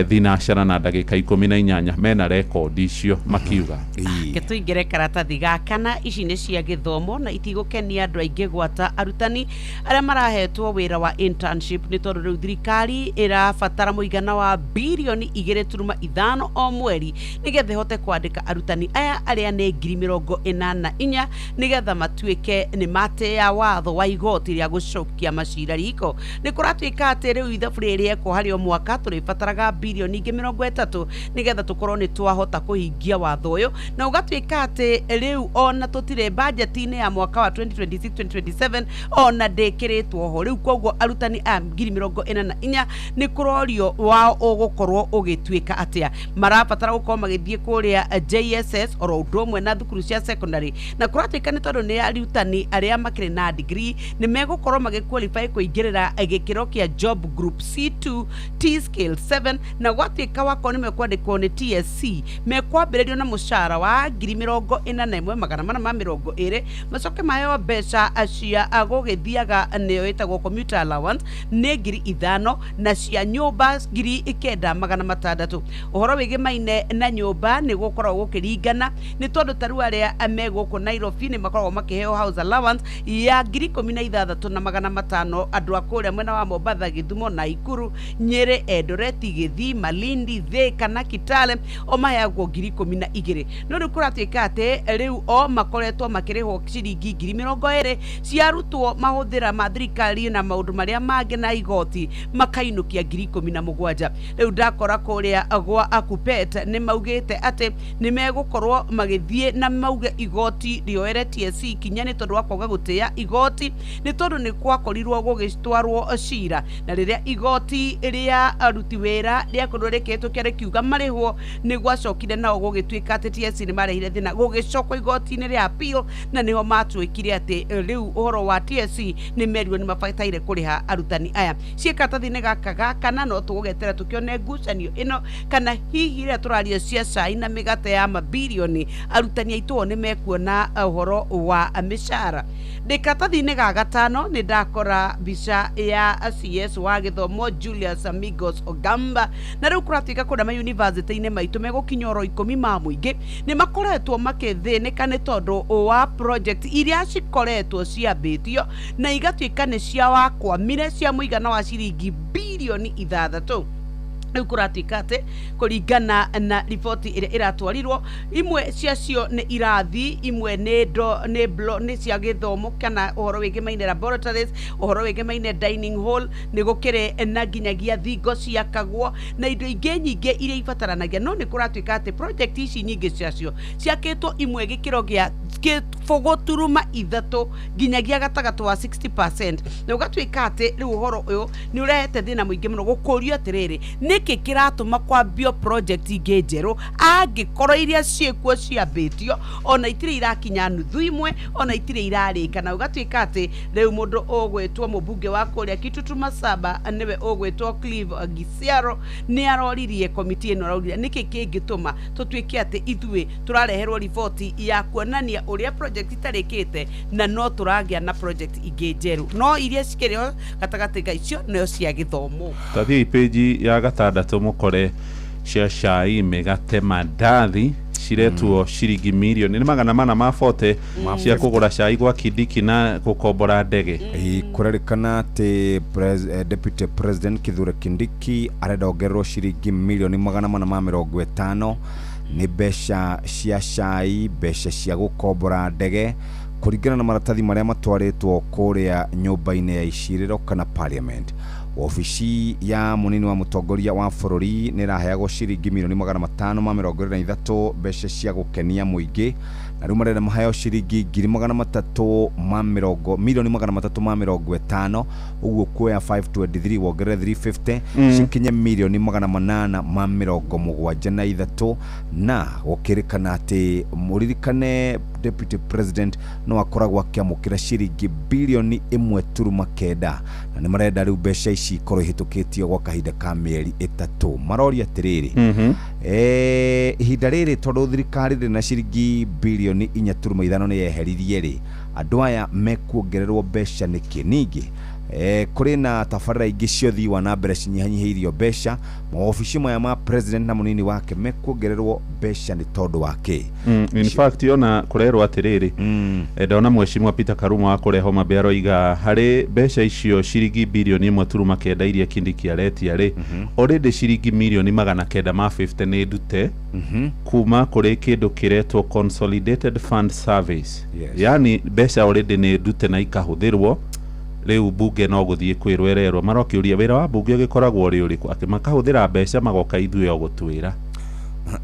thinacara na ndagĩka 18, mena rekondi icio makiuga. Reke tũingĩre karatathi ga kana. Ici nĩ cia gĩthomo na itigũkenia andũ aingĩ, gwata arutani arĩa marahetwo wĩra wa internship, nĩ tondũ rĩu thirikari ĩrabatara mũigana wa birioni 2.5 o mweri nĩgetha ĩhote kwandĩka arutani aya arĩa nĩ 84,000, nĩgetha matuĩke nĩ matĩa watho wa igoti rĩa gũcokia macira riko. Nĩ kũratuĩka atĩ rĩu ithabu rĩrĩ rĩekwo harĩ o mwaka tũrĩbataraga birioni ingĩ 30 nĩgetha tũkorwo nĩ twahota kũhingia watho ũyũ. Na ũgatuĩka atĩ rĩu ona tũtirĩ bajeti-inĩ ya mwaka wa 2026-2027, ona ndĩkĩrĩtwo ho rĩu. Koguo arutani aya 84,000 nĩ kũrorio wao ũgũkorwo ũgĩtuĩka atĩa. Marabatara gũkorwo magĩthiĩ kũrĩa JSS oro ũndũ ũmwe na thukuru cia secondary. Na kũratuĩka nĩ tondũ nĩ arutani arĩa makĩrĩ na degree nĩ megũkorwo magĩqualify kũingĩrĩra gĩkĩro kĩa job group C2 T scale 7. Na gwatuĩka wakorwo nĩ mekwandĩkwo nĩ TSC, mekwambĩrĩrio na mũcara wa 41,420, macoke maheo mbeca cia gũgĩthiaga, nĩyo ĩtagwo commuter allowance, nĩ 5,000, na cia nyũmba 9,600. Ũhoro wĩgĩmaine na nyũmba nĩ gũkoragwo gũkĩringana, nĩ tondũ ta rĩu arĩa me gũkũ Nairobi nĩ makoragwo makĩheo house allowance ya 16,500. Andũ a kũrĩa mwena wa Mombatha, Gĩthumo, Naikuru, Nyĩrĩ, Eldoret, Gĩthii, Malindi, Thika na Kitale o maheagwo 12,000. No rĩu kũratuĩka atĩ rĩu o makoretwo makĩrĩhwo ciringi 20,000 ciarutwo mahũthĩra ma thirikari na maũndũ marĩa mangĩ na igoti, makainũkia 17,000. Rĩu ndakora kũrĩa gwa Akupet nĩ maugĩte atĩ nĩ megũkorwo magĩthiĩ na mauge igoti rĩoere TSC ikinya, nĩ tondũ wa kwaga gũtĩĩa igoti, nĩ tondũ nĩ gwakorirwo gũgĩtwarwo cira, na rĩrĩa igoti rĩa aruti wĩra rĩakorirwo rĩkĩhĩtũkia rĩkiuga marĩhwo, nĩ gwacokire nao gũgĩtuĩka atĩ TSC nĩ marehire thĩna, gũgĩcokwo igoti-inĩ rĩa appeal, na nĩho matuĩkire atĩ rĩu ũhoro wa TSC nĩ merirwo nĩ mabataire kũrĩha arutani aya. Ciĩ karatathi-inĩ gaka ga kana. No tũgũgetera tũkĩone ngucanio ĩno, kana hihi rĩrĩa tũraria cia cai na mĩgate ya mabirioni, arutani aitũ o nĩ mekuona ũhoro wa mĩcara. Ndĩ karatathi-inĩ ga gatano nĩ ndakora mbica ya CS wa gĩthomo Julius Amigos Ogamba. Na rĩu kũratuĩka kũrĩa mayunivasĩtĩ-inĩ maitũ megũkinya oro 10 ma mũingĩ nĩ makoretwo makĩthĩnĩka, nĩ tondũ wa project iria cikoretwo ciambĩtio na igatuĩka nĩ cia wakwamire, cia mũigana wa ciringi birioni 6. Rĩu kũratuĩka atĩ kũringana na riboti ĩrĩa ĩratwarirwo, imwe ciacio nĩ irathi, imwe nĩ ndo nĩ blo nĩ cia gĩthomo kana ũhoro wĩgĩmaine laboratories, ũhoro wĩgĩmaine dining hall, nĩ gũkĩrĩ na nginyagia thingo ciakagwo na indo ingĩ nyingĩ iria ibataranagia. No nĩ kũratuĩka atĩ project ici nyingĩ ciacio ciakĩtwo imwe gĩkĩro gĩa 0.3 nginyagia gatagatĩ wa 60%, na ũgatuĩka atĩ rĩu ũhoro ũyũ nĩ ũrehete thĩna mũingĩ mũno. Gũkũrio atĩrĩrĩ, nĩkĩ kĩratũma kwambio project ingĩ njerũ angĩkorwo iria ciĩkuo ciambĩtio ona itirĩ irakinya nuthu imwe, ona itirĩ irarĩka? Na ũgatuĩka atĩ rĩu mũndũ ũgwĩtwo mũmbunge wa kũrĩa Kitutu Masaba, nĩwe ũgwĩtwo Clive Gisiaro, nĩ aroririe komiti ĩno, araugire nĩkĩ kĩngĩtũma tũtuĩke atĩ ithuĩ tũrareherwo riboti ya kuonania ũrĩa project itarĩkĩte na no tũragĩa na project ingĩ njerũ, no iria cikĩrĩ ho gatagatĩ ka icio nĩo cia gĩthomo. Tathiĩ page ya gatandatũ mũkore cia cai, mĩgate, mandathi Ciretwo ciringi mirioni nĩ 440 cia kũgũra cai gwa Kindiki na gũkombora ndege. Ĩĩ, kũrerĩkana atĩ Deputy President Kithure Kindiki arenda ongererwo ciringi mirioni 450 nĩ mbeca cia cai, mbeca cia gũkombora ndege, kũringana na maratathi marĩa matwarĩtwo kũrĩa nyũmba-inĩ ya icirĩro kana parliament. Wabici ya mũnini wa mũtongoria wa bũrũri nĩ ĩraheagwo ciringi mirioni 523 mbeca cia gũkenia mũingĩ, na rĩu marenda maheo ciringi ngiri 300 ma mĩrongo mirioni 350, ũguo kuoya 523 wongerere 350 cikinye mirioni 873. Na gũkĩrĩkana atĩ mũririkane Deputy President no akoragwo akĩamũkĩra ciringi birioni 1.9, na nĩ marenda rĩu mbeca ici ikorwo ihĩtũkĩtio gwa kahinda ka mĩeri 3. Maroria atĩrĩrĩ, ihinda rĩrĩ tondũ thirikari ndĩrĩ na ciringi birioni 4.5 nĩ yeheririe rĩ, andũ aya mekuongererwo mbeca nĩkĩ? Ningĩ kũrĩ na tabarĩra ingĩ cia ũthii wa na mbere cinyihanyihĩirio mbeca, mawobici maya ma president na mũnini wake mekuongererwo mbeca nĩ tondũ wa kĩ? In fact, ona kũrerwo atĩrĩrĩ, ndona mheshimiwa Peter Karuma wa kũrĩa Homa Bay aroiga harĩ mbeca icio ciringi birioni 1.9 iria Kindiki aretia rĩ, already ciringi mirioni 950 nĩ ndute kuma kũrĩ kĩndũ kĩretwo Consolidated Fund Service. Yani mbeca already nĩ ndute na ikahũthĩrwo. Rĩu bunge no gũthiĩ kwĩrwo ĩrerwo, marokĩũria wĩra wa bunge ũgĩkoragwo ũrĩ ũrĩkũ, atĩ makahũthĩra mbeca magoka ithuĩ o gũtwĩra.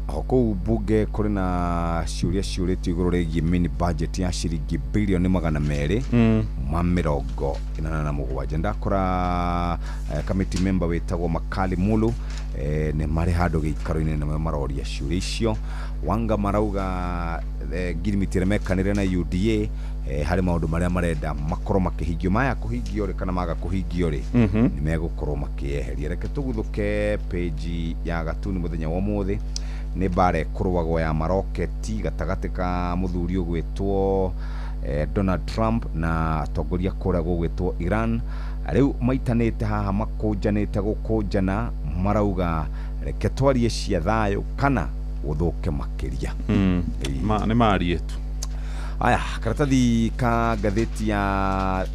O kũu bunge kũrĩ na ciũria ciũrĩtio igũrũ rĩgiĩ mini budget ya ciringi birioni 287. Ndakora committee member wĩtagwo Makali Mulu, nĩ marĩ handũ gĩikaro-inĩ na maroria ciũria icio. Wanga marauga ngirimiti ĩrĩa mekanĩre na UDA, harĩ maũndũ marĩa marenda makorwo makĩhingio, maya kũhingio rĩ kana maga kũhingio rĩ, nĩ megũkorwo makĩeheria. Reke tũguthũke page ya Gatuni mũthenya wa ũmũthĩ. Nĩ mbara ĩkũrũagwo ya maroketi gatagatĩ ka mũthuri ũgwĩtwo Donald Trump na atongoria kũrĩa gũgwĩtwo Iran. Rĩu maitanĩte haha, makũnjanĩte gũkũnjana, marauga reke twarie cia thayũ kana gũthũke makĩria. Nĩ marie tu. Aya, karatathi ka ngathĩti ya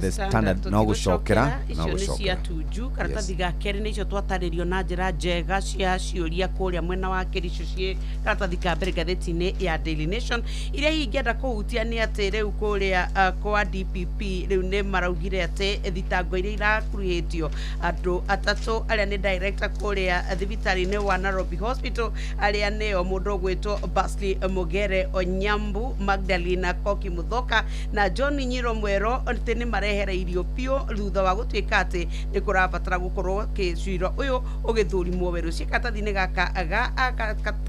The Standard no gũcokera, no icio nĩ cia gũcokera. Tuju. Karatathi ga kerĩ nĩ icio twatarĩrio na njĩra njega cia ciũria kũrĩa mwena wa Kericho, ciĩ karatathi ka mbere ngathĩti-inĩ ya Daily Nation. Iria hihi ingĩenda kũhutia nĩ atĩ rĩu kũrĩa kwa DPP rĩu nĩ maraugire atĩ thitango iria irakuruhĩtio andũ atatũ arĩa nĩ director kũrĩa thibitarĩ-inĩ wa Nairobi Hospital, arĩa nĩo mũndũ ũgwĩtwo Basley Mugere Onyambu, Magdalena Koki Muthoka na John Nyiro Mwero, atĩ nĩ marehereirio biũ thutha wa gũtuĩka atĩ nĩ kũrabatara gũkorwo cira ũyũ ũgĩthũrimwo werũ. Ciĩ karatathi-inĩ gaka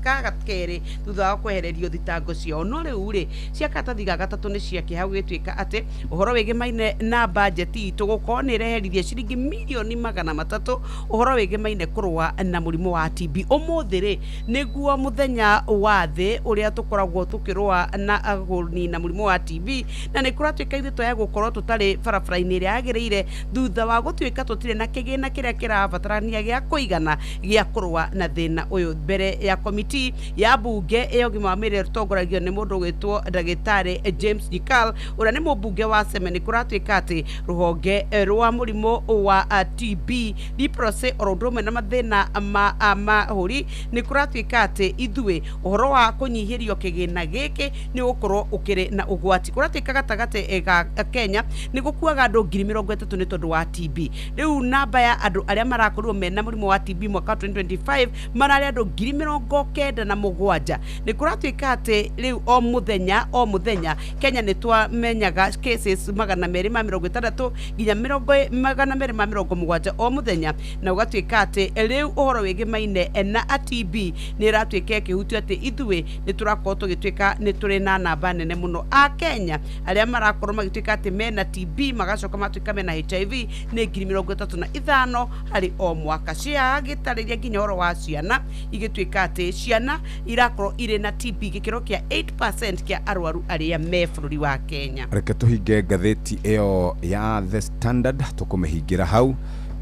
ga kerĩ thutha wa kwehererio thitango ciao. No rĩu rĩ, cia karatathi ga gatatũ nĩ cia kĩeha, gũgĩtuĩka atĩ ũhoro wĩgĩmaine na bajeti itũ gũkorwo nĩ ĩreheririe ciringi mirioni 300 ũhoro wĩgĩmaine kũrũa na mũrimũ wa TB. Ũmũthĩ rĩ nĩguo mũthenya wa thĩ ũrĩa tũkoragwo tũkĩrũa na kũnina mũrimũ wa TB, na nĩ kũratuĩka ithuĩ twaya gũkorwo tũtarĩ barabara-inĩ ĩrĩa yagĩrĩire thutha wa gũtuĩka tũtirĩ na kĩgĩna kĩrĩa kĩrabatarania gĩa kũigana gĩa kũrũa na thĩna ũyũ. Mbere ya komiti ya bunge ya ũgima wa mwĩrĩ ĩtongoragio nĩ mũndũ ũgwĩtwo ndagĩtarĩ James Nyikal, ũrĩa nĩ mũmbunge wa Seme, nĩ kũratuĩka atĩ rũhonge rwa mũrimũ wa TB, leprosy, oro ũndũ ũmwe na mathĩna ma mahũri, nĩ kũratuĩka atĩ ithuĩ ũhoro wa kũnyihĩrio kĩgĩna gĩkĩ nĩ ũgũkorwo ũkĩrĩ na ũgwati. Kũratuĩka gatagatĩ ga Kenya nĩ gũkuaga andũ 30,000 nĩ tondũ wa TB. Rĩu namba ya andũ arĩa marakorirwo mena mũrimũ wa TB mwaka wa 2025 mararĩ andũ 97,000. Nĩ kũratuĩka atĩ rĩu o mũthenya o mũthenya Kenya nĩ twamenyaga cases 260 nginya 270 o mũthenya, na ũgatuĩka atĩ rĩu ũhoro wĩgĩmaine na TB nĩ ĩratuĩka ĩkĩhutio atĩ ithuĩ nĩ tũrakorwo tũgĩtuĩka nĩ tũrĩ na namba nene mũno a Kenya arĩa marakorwo magĩtuĩka atĩ mena TB magacoka matuĩka mena HIV nĩ 35,000 harĩ o mwaka. Ciagĩtarĩria nginya ũhoro wa ciana, igĩtuĩka atĩ ciana irakorwo irĩ na TB gĩkĩro kĩa 8% kĩa arwaru arĩa me bũrũri wa Kenya. Reke tũhinge ngathĩti ĩyo ya The Standard, tũkũmĩhingĩra hau.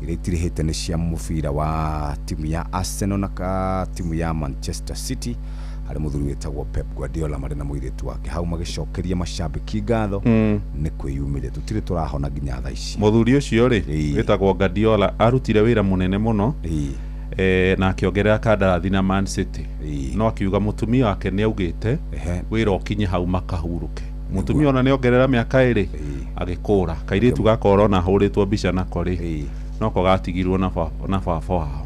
Iria itirihĩte nĩ cia mũbira wa timu ya Arsenal na timu ya Manchester City. Harĩ mũthuri wĩtagwo Pep Guardiola marĩ na mũirĩtu wake hau magĩcokeria macambĩki ngatho nĩ kwĩyumĩria. Tũtirĩ tũrahona nginya thaa ici. Mũthuri ũcio rĩ, wĩtagwo Guardiola, arutire wĩra mũnene mũno na akĩongerera kandarathi na Man City, no akiuga mũtumia wake nĩ augĩte wĩra ũkinye hau makahurũke. Mũtumia ona nĩ ongerera mĩaka ĩrĩ agĩkũra kairĩtu gaka ũrona ahũrĩtwo mbica nako rĩ, noko gatigirwo na baba wao.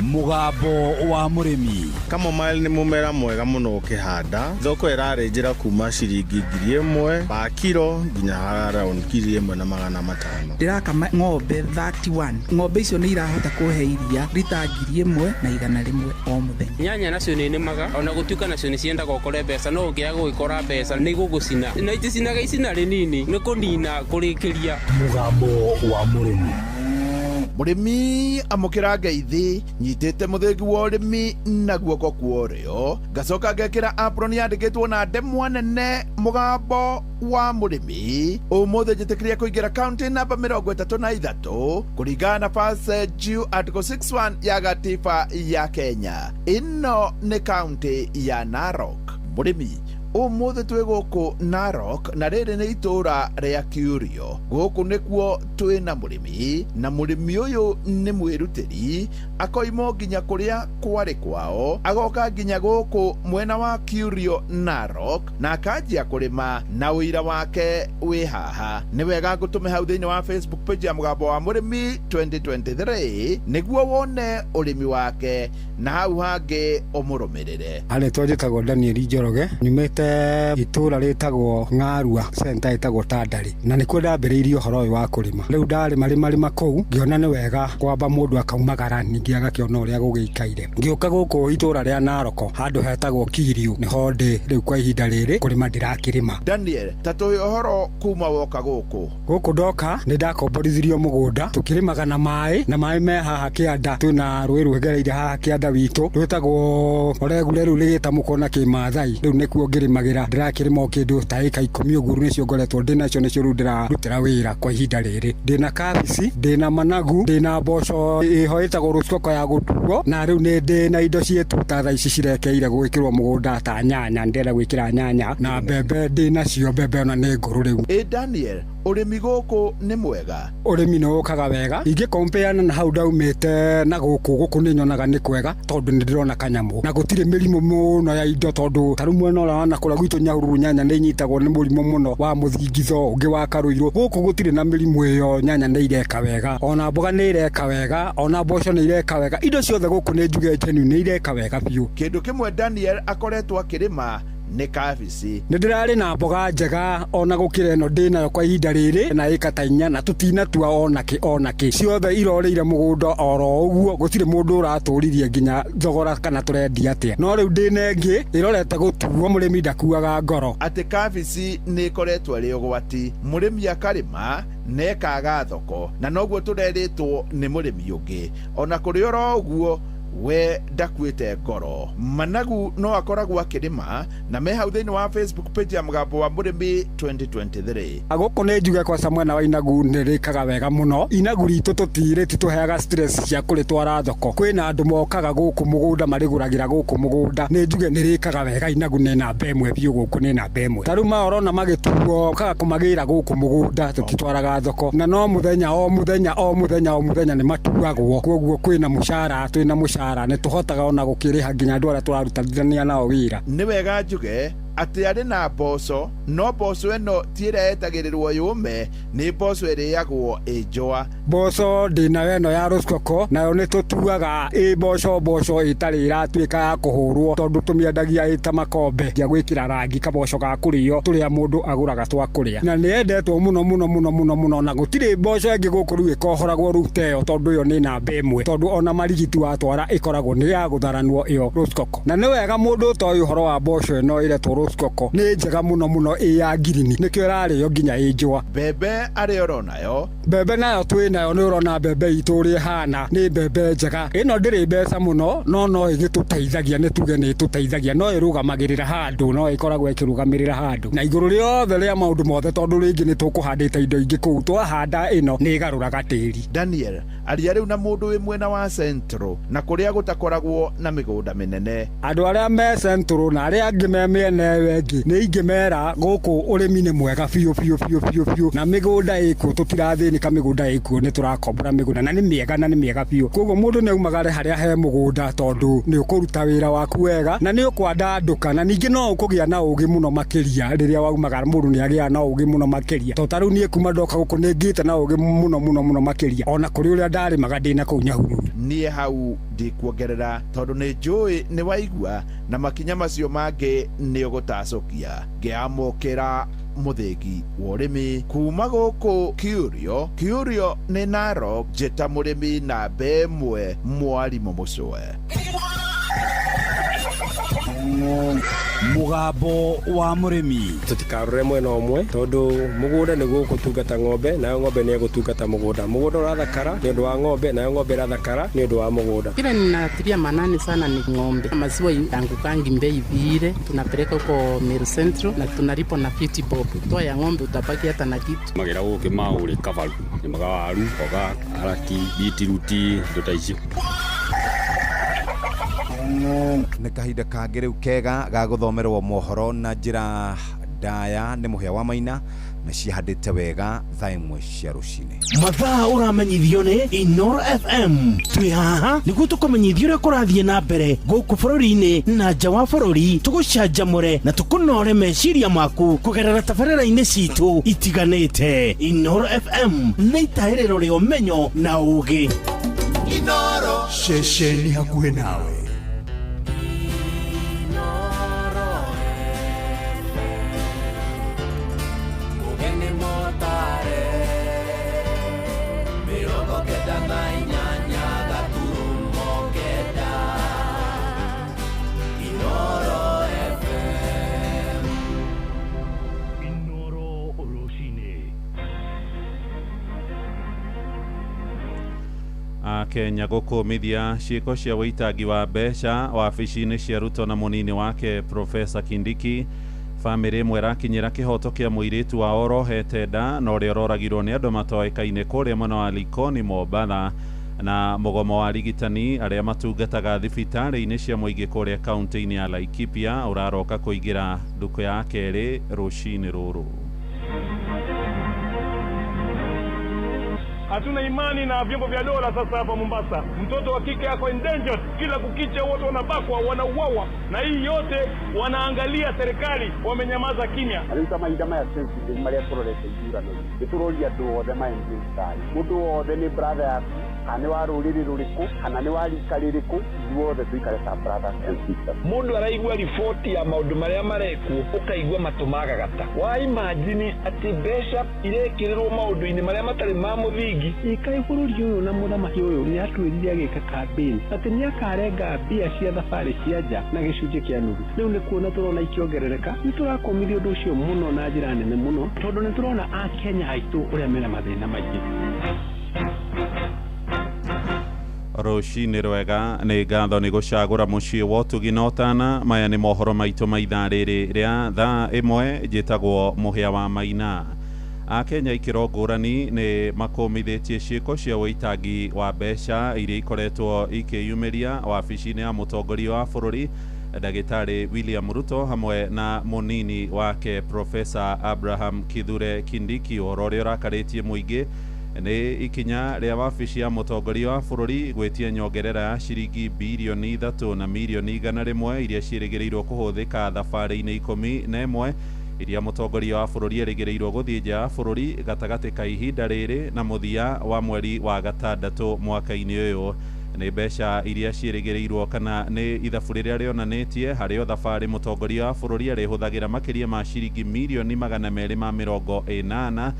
Mũgambo wa mũrĩmi. Chamomile nĩ mũmera mwega mũno ũkĩhanda. Thoko ĩrarĩ njĩra kuma ciringi 1000 pa kiro nginya around 1500. Ndĩrakama ng'ombe 31. Ng'ombe icio nĩ irahota kũhe iria rita 1100 o mũthenya. Nyanya nacio nĩ nĩmaga ona gũtuĩka nacio nĩ ciendaga ũkore mbeca, no ũngĩaga gũgĩkora mbeca nĩ igũgũcina na iticinaga icina rĩnini nĩ kũnina kũrĩkĩria. Mũgambo wa mũrĩmi. Mũrĩmi amũkĩra ngeithi nyitĩte mũthĩgi wa ũrĩmi na guoko kwa ũrĩo, ngacoka ngekĩra apron yandĩkĩtwo na ndemwa nene mũgambo wa mũrĩmi. Ũmũthĩ njĩtĩkĩria kũingĩra kaunti namba 33 kũringana na First Due Article 61 ya gatiba ya Kenya. Ĩno nĩ kaunti ya Narok. Mũrĩmi, ũmũthĩ twĩ gũkũ Narok na rĩrĩ nĩ itũũra rĩa Curio. Gũkũ nĩkuo twĩ na mũrĩmi, na mũrĩmi ũyũ nĩ mwĩrutĩri, akoima nginya kũrĩa kwarĩ kwao agoka nginya gũkũ mwena wa Curio Narok na akanjia kũrĩma, na ũira wake wĩ haha. Nĩ wega ngũtũme hau thĩinĩ wa Facebook page ya mũgambo wa mũrĩmi 2023 nĩguo wone ũrĩmi wake na hau hangĩ ũmũrũmĩrĩre. Arĩtwa njĩtagwo Daniel Njoroge, nyumĩte itũũra rĩtagwo Ng'arua, center ĩtagwo Tandari, na nĩkuo ndambĩrĩirie ũhoro ũyũ wa kũrĩma. Rĩu ndarĩma rĩma rĩma kũu ngĩona nĩ wega kwamba mũndũ akaumagara ningĩ agakĩona ũrĩa gũgĩikaire. Ngĩũka gũkũ itũũra rĩa Naroko handũ hetagwo Kiriũ, nĩho ndĩ rĩu kwa ihinda rĩrĩ kũrĩma ndĩrakĩrĩma. Daniel, ta tũhe ũhoro kuma woka gũkũ. Gũkũ ndoka nĩ ndakomborithirio mũgũnda, tũkĩrĩmaga na maĩ, na maĩ me haha kĩanda. Twĩna rũĩ rwĩgereire haha kĩanda witũ rwĩtagwo Oregure, rĩu rĩgĩtamũkwo na Kĩmathai. Rĩu nĩkuo ngĩrĩmagĩra, ndĩrakĩrĩma o kĩndũ ta ĩka 10 ũguo, nĩcio ngoretwo ndĩnacio, nĩcio rĩu ndĩrarutĩra wĩra kwa ihinda rĩrĩ. Ndĩna kabici, ndĩna managu, ndĩna mboco ĩho ĩtagwo rũcoko ya gũtuo, na rĩu nĩ ndĩna indo ciĩtu ta thaa ici cirekeire gwĩkĩrwo mũgũnda ta nyanya, ndĩrenda gwĩkĩra nyanya na mbembe ndĩnacio, mbembe ona nĩ ngũrũ rĩu. Ĩ Daniel, ũrĩmi gũkũ nĩ mwega? Ũrĩmi nĩ ũkaga wega, ingĩkompeana na hau ndaumĩte na gũkũ, gũkũ nĩ nyonaga nĩ kwega tondũ nĩ ndĩrona kanyamũ na gũtirĩ mĩrimũ mũno ya indo, tondũ ta rĩu mwena ũrĩa wa nakũrĩa gwitũ Nyahururu nyanya nĩ inyitagwo nĩ mũrimũ mũno wa mũthingitho, ũngĩ wa karũirũ. Gũkũ gũtirĩ na mĩrimũ ĩyo, nyanya nĩ ireka wega, ona mboga nĩ ireka wega, ona mboco nĩ ireka wega, indo ciothe gũkũ nĩ njuge genuine nĩ ireka wega biũ. Kĩndũ kĩmwe Daniel akoretwo akĩrĩma nĩ kabici. Nĩ ndĩrarĩ na mboga njega ona gũkĩra ĩno ndĩnayo kwa ihinda rĩrĩ, na ĩka ta 4 na tũtinatua onakĩ onakĩ, ciothe irorĩire mũgũnda oro ũguo, gũtirĩ mũndũ ũratũririe nginya thogora kana tũrendia atĩa. No rĩu ndĩna ĩngĩ ĩrorete gũtuo, mũrĩmi ndakuaga ngoro. Atĩ kabici nĩ ĩkoretwo ĩrĩ ũgwati, mũrĩmi akarĩma na ĩkaga thoko, na noguo tũrerĩtwo nĩ mũrĩmi ũngĩ. Ona kũrĩ oro ũguo we ndakuĩte ngoro. Managu no akoragwo akĩrĩma na me hau thĩinĩ wa Facebook page ya mũgambo wa mũrĩmi 2023. Gũkũ nĩ njuge kwaca mwena wa inagu nĩ rĩkaga wega mũno. Inagu ritũ tũtirĩ tũheaga stress cia kũrĩtwara thoko, kwĩna andũ mokaga gũkũ mũgũnda marĩgũragĩra gũkũ mũgũnda. Nĩ njuge nĩ rĩkaga wega, inagu nĩ namba 1 biũ gũkũ, nĩ namba 1. Ta rĩu maya ũrona magĩtuo kaga kũmagĩra gũkũ mũgũnda, tũtitwaraga thoko, na no mũthenya o mũthenya o mũthenya o mũthenya nĩ matuagwo, koguo kwĩna mũcara, twĩna mũcara nĩ tũhotaga ona gũkĩrĩha nginya andũ arĩa tũrarutithania nao wĩra. Nĩ wega njuge atĩ arĩ na mboco, no mboco ĩno ti ĩrĩa yetagĩrĩrwo yũme, nĩ mboco ĩrĩagwo ĩ njũa. Mboco ndĩnayo ĩno ya rũcoko, nayo nĩ tũtuaga ĩ mboco, mboco ĩtarĩ ĩratuĩka ya kũhũrwo, tondũ tũmĩendagia ĩ ta makombe ya gwĩkĩra rangi, kaboco ga kũrĩo tũrĩa mũndũ agũraga twa kũrĩa, na nĩ yendetwo mũno mũno mũno mũno mũno, na gũtirĩ mboco ĩngĩ gũkũ rĩu ĩkohoragwo rĩu ta ĩyo, tondũ ĩyo nĩ namba 1, tondũ ona marigiti watwara ĩkoragwo nĩ ya gũtharanwo ĩyo rũcoko. Na nĩ wega mũndũ ũtoĩ ũhoro wa mboco ĩno ĩretwo roskoko nĩ njega mũno mũno ĩ ya ngirini nĩkĩo ĩrarĩo nginya ĩ njũa. Mbembe arĩ oro nayo. Mbembe nayo twĩ nayo, nĩ ũrona mbembe itũ ũrĩa ĩhana, nĩ mbembe njega ĩno, ndĩrĩ mbeca mũno no ĩgĩtũteithagia, nĩ tuge nĩ ĩtũteithagia, no ĩrũgamagĩrĩra handũ, no ĩkoragwo ĩkĩrũgamĩrĩra handũ na igũrũ rĩothe rĩa maũndũ mothe, tondũ rĩngĩ nĩ tũkũhandĩte indo ingĩ kũu, twahanda ĩno nĩ ĩgarũraga tĩri. Daniel aria rĩu na mũndũ wĩ mwena wa Central na kũrĩa gũtakoragwo na mĩgũnda mĩnene. Andũ arĩa me Central na arĩa angĩ me mĩena ĩyo ĩngĩ nĩ ingĩmera gũkũ ũrĩmi nĩ mwega biũ biũ biũ biũ biũ, na mĩgũnda ĩkuo, tũtirathĩnĩka, mĩgũnda ĩkuo, nĩ tũrakombora mĩgũnda na nĩ mĩega, na nĩ mĩega biũ. Koguo mũndũ nĩ aumagare harĩa he mũgũnda, tondũ nĩ ũkũruta wĩra waku wega na nĩ ũkwandandũka, na ningĩ no ũkũgĩa na ũgĩ mũno makĩria rĩrĩa waumagara, mũndũ nĩ agĩaga na ũgĩ mũno makĩria. To ta rĩu niĩ kuma ndoka gũkũ nĩ ngĩte na ũgĩ mũno mũno mũno makĩria ona kũrĩ ũrĩa ndarĩmaga ndĩna kũu Nyahururu. Niĩ hau ndikuongerera tondũ nĩ njũĩ nĩ waigua, na makinya macio mangĩ nĩ ũgũtacũkia. Ngĩamũkĩra mũthĩgi wa ũrĩmi kuma gũkũ Curio. Curio nĩ Narok, njĩta mũrĩmi namba ĩmwe mwarimũ mũcwe. Mũgambo wa mũrĩmi. Tũtikarore mwena ũmwe tondũ mũgũnda nĩguo ũgũtungata ng'ombe, nayo ng'ombe nĩ ĩgũtungata mũgũnda. Mũgũnda ũrathakara nĩ ũndũ wa ng'ombe, nayo ng'ombe ĩrathakara nĩ ũndũ wa mũgũnda. Kile ninatilia manani sana ni ng'ombe. Maziwa yangukangi bei vile, tunapeleka huko Meru Central na tunalipa na 50 bob. Toa ya ng'ombe utabaki hata na kitu. Magera gũkĩ maũrĩ kabaru, nĩmaga waru, mboga, karati, bitiruti, indo ta icio. Nĩ kahinda kangĩ rĩu kega ga gũthomerwo mohoro na njĩra ndaya nĩ Mũhĩa wa Maina, na cihandĩte wega thaa 1 cia rũcinĩ. Mathaa ũramenyithio nĩ Inoro FM. Twĩ haha nĩguo tũkũmenyithia ũrĩa kũrathiĩ na mbere gũkũ bũrũri-inĩ na nja wa bũrũri, tũgũcanjamũre na tũkũnore meciria maku kũgerera tabarĩra-inĩ citũ itiganĩte. Inoro FM nĩ itahĩrĩro rĩa ũmenyo na ũgĩ. Inoro ceceni hakuhĩ nawe. Kenya gũkũmithia ciĩko cia wĩitangi wa mbeca wabici-inĩ cia Ruto na mũnini wake Profesa Kindiki. Bamĩrĩ ĩmwe ĩrakinyĩra kĩhoto kĩa mũirĩtu wao ũrohete nda na ũrĩa ũroragirwo nĩ andũ matoĩkaine kũrĩa mwena wa Likoni Mombatha. Na mũgomo wa arigitani arĩa matungataga thibitarĩ-inĩ cia mũingĩ kũrĩa kaunti-inĩ ya Laikipia ũraroka kũingĩra ndukũ ya kerĩ rũcinĩ rũrũ. Hatuna imani na vyombo vya dola sasa hapa Mombasa. Mtoto wa kike ako endangered, kila kukicha watu wanabakwa, wanauawa, na hii yote wanaangalia serikali, wamenyamaza kimya. Rĩu mahinda maya sensitive marĩa tũrorete ithurano nĩ tũroria andũ othe ma MPs mũndũ wothe nĩ brother yaku, kana nĩ wa rũrĩrĩ rũrĩkũ, kana nĩ wa rika rĩrĩkũ, ithuothe tũikare ta brothers and sisters. Mũndũ araigua riboti ya maũndũ marĩa marekwo, ũkaigua matũ magagata. Wa imagine atĩ mbeca irekĩrĩrwo maũndũ-inĩ marĩa matarĩ ma mũthingi. Ikai bũrũri ũyũ na mũthamaki ũyũ nĩ atwĩrire agĩka campaign atĩ nĩ akarenga mbia cia thabarĩ cia nja na gĩcunjĩ kĩa nuthu. Rĩu nĩ kuona tũrona ikĩongerereka, nĩ tũrakomithia ũndũ ũcio mũno na njĩra nene mũno, tondũ nĩ tũrona Akenya aitũ ũrĩa mena mathĩna maingĩ. Rũcinĩ rwega nĩ ngatho nĩ gũcagũra mũciĩ wa ũtugi na ũtana. Maya nĩ mohoro maitũ ma ithaa rĩrĩ rĩa thaa 1. Njĩtagwo Mũhĩa wa Maina. Akenya ikĩro ngũrani nĩ makũmithĩtie ciĩko cia wĩitangi wa mbeca iria ikoretwo ikĩyumĩria wabici-inĩ ya mũtongoria wa bũrũri Ndagĩtarĩ William Ruto hamwe na mũnini wake Profesa Abraham Kithure Kindiki. Ũhoro ũrĩa ũrakarĩtie mũingĩ nĩ ikinya rĩa wabici ya mũtongoria wa bũrũri gwĩtia nyongerera ya ciringi birioni 3 na mirioni 100 iria ciĩrĩgĩrĩirwo kũhũthĩka thabarĩ-inĩ 11 iria mũtongoria wa bũrũri erĩgĩrĩirwo gũthiĩ nja ya bũrũri gatagatĩ ka ihinda rĩrĩ na mũthia wa mweri wa gatandatũ mwaka-inĩ ũyũ. Nĩ mbeca iria ciĩrĩgĩrĩirwo kana nĩ ithabu rĩrĩa rĩonanĩtie harĩ o thabarĩ mũtongoria wa bũrũri arĩhũthagĩra makĩria ma ciringi mirioni 280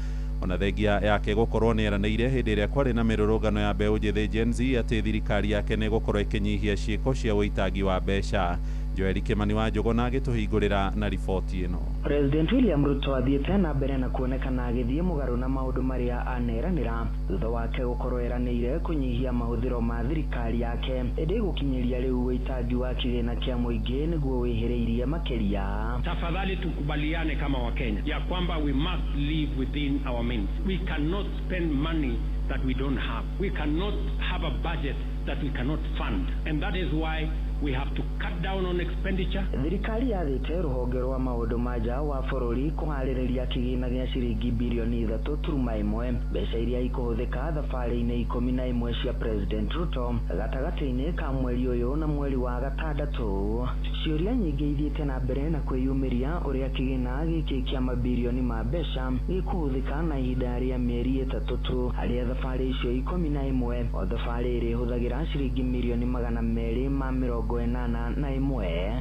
ona thengia yake gũkorwo nĩ eranĩire hĩndĩ ĩrĩa kwarĩ na mĩrũrũngano ya mbeũ njĩthĩ Gen Z atĩ thirikari yake nĩ ĩgũkorwo ĩkĩnyihia ciĩko cia wĩitangi wa mbeca. Joel Kimani wa Njũgũna agĩtũhingũrĩra na riboti ĩno. President William Ruto athiĩte na mbere na kuonekana agĩthiĩ mũgarũ na maũndũ marĩa aneranĩra thutha wake gũkorwo eranĩire kũnyihia mahũthĩro ma thirikari yake, ĩndĩ gũkinyĩria rĩu ũitangi wa kĩgĩna kĩa mũingĩ nĩguo wĩhĩrĩirie makĩria. Tafadhali tukubaliane kama Wakenya ya kwamba we must live within our means. We cannot spend money that we don't have. We cannot have a budget that we cannot fund. And that is why we have to cut down on expenditure. Thirikari yathĩte rũhonge rwa maũndũ ma nja wa bũrũri kũharĩrĩria kĩgĩna gĩa ciringi birioni 3.1, mbeca iria ikũhũthĩka thabarĩ-inĩ 11 cia President Ruto gatagatĩ-inĩ ka mweri ũyũ na mweri wa gatandatũ. Ciũria nyingĩ ithiĩte na mbere na kwĩyumĩria ũrĩa kĩgĩna gĩkĩ kĩa mabirioni ma mbeca gĩkũhũthĩka na ihinda rĩa mĩeri 3 tu, harĩa thabarĩ icio 11 o thabarĩ ĩrĩhũthagĩra ciringi mirioni 281.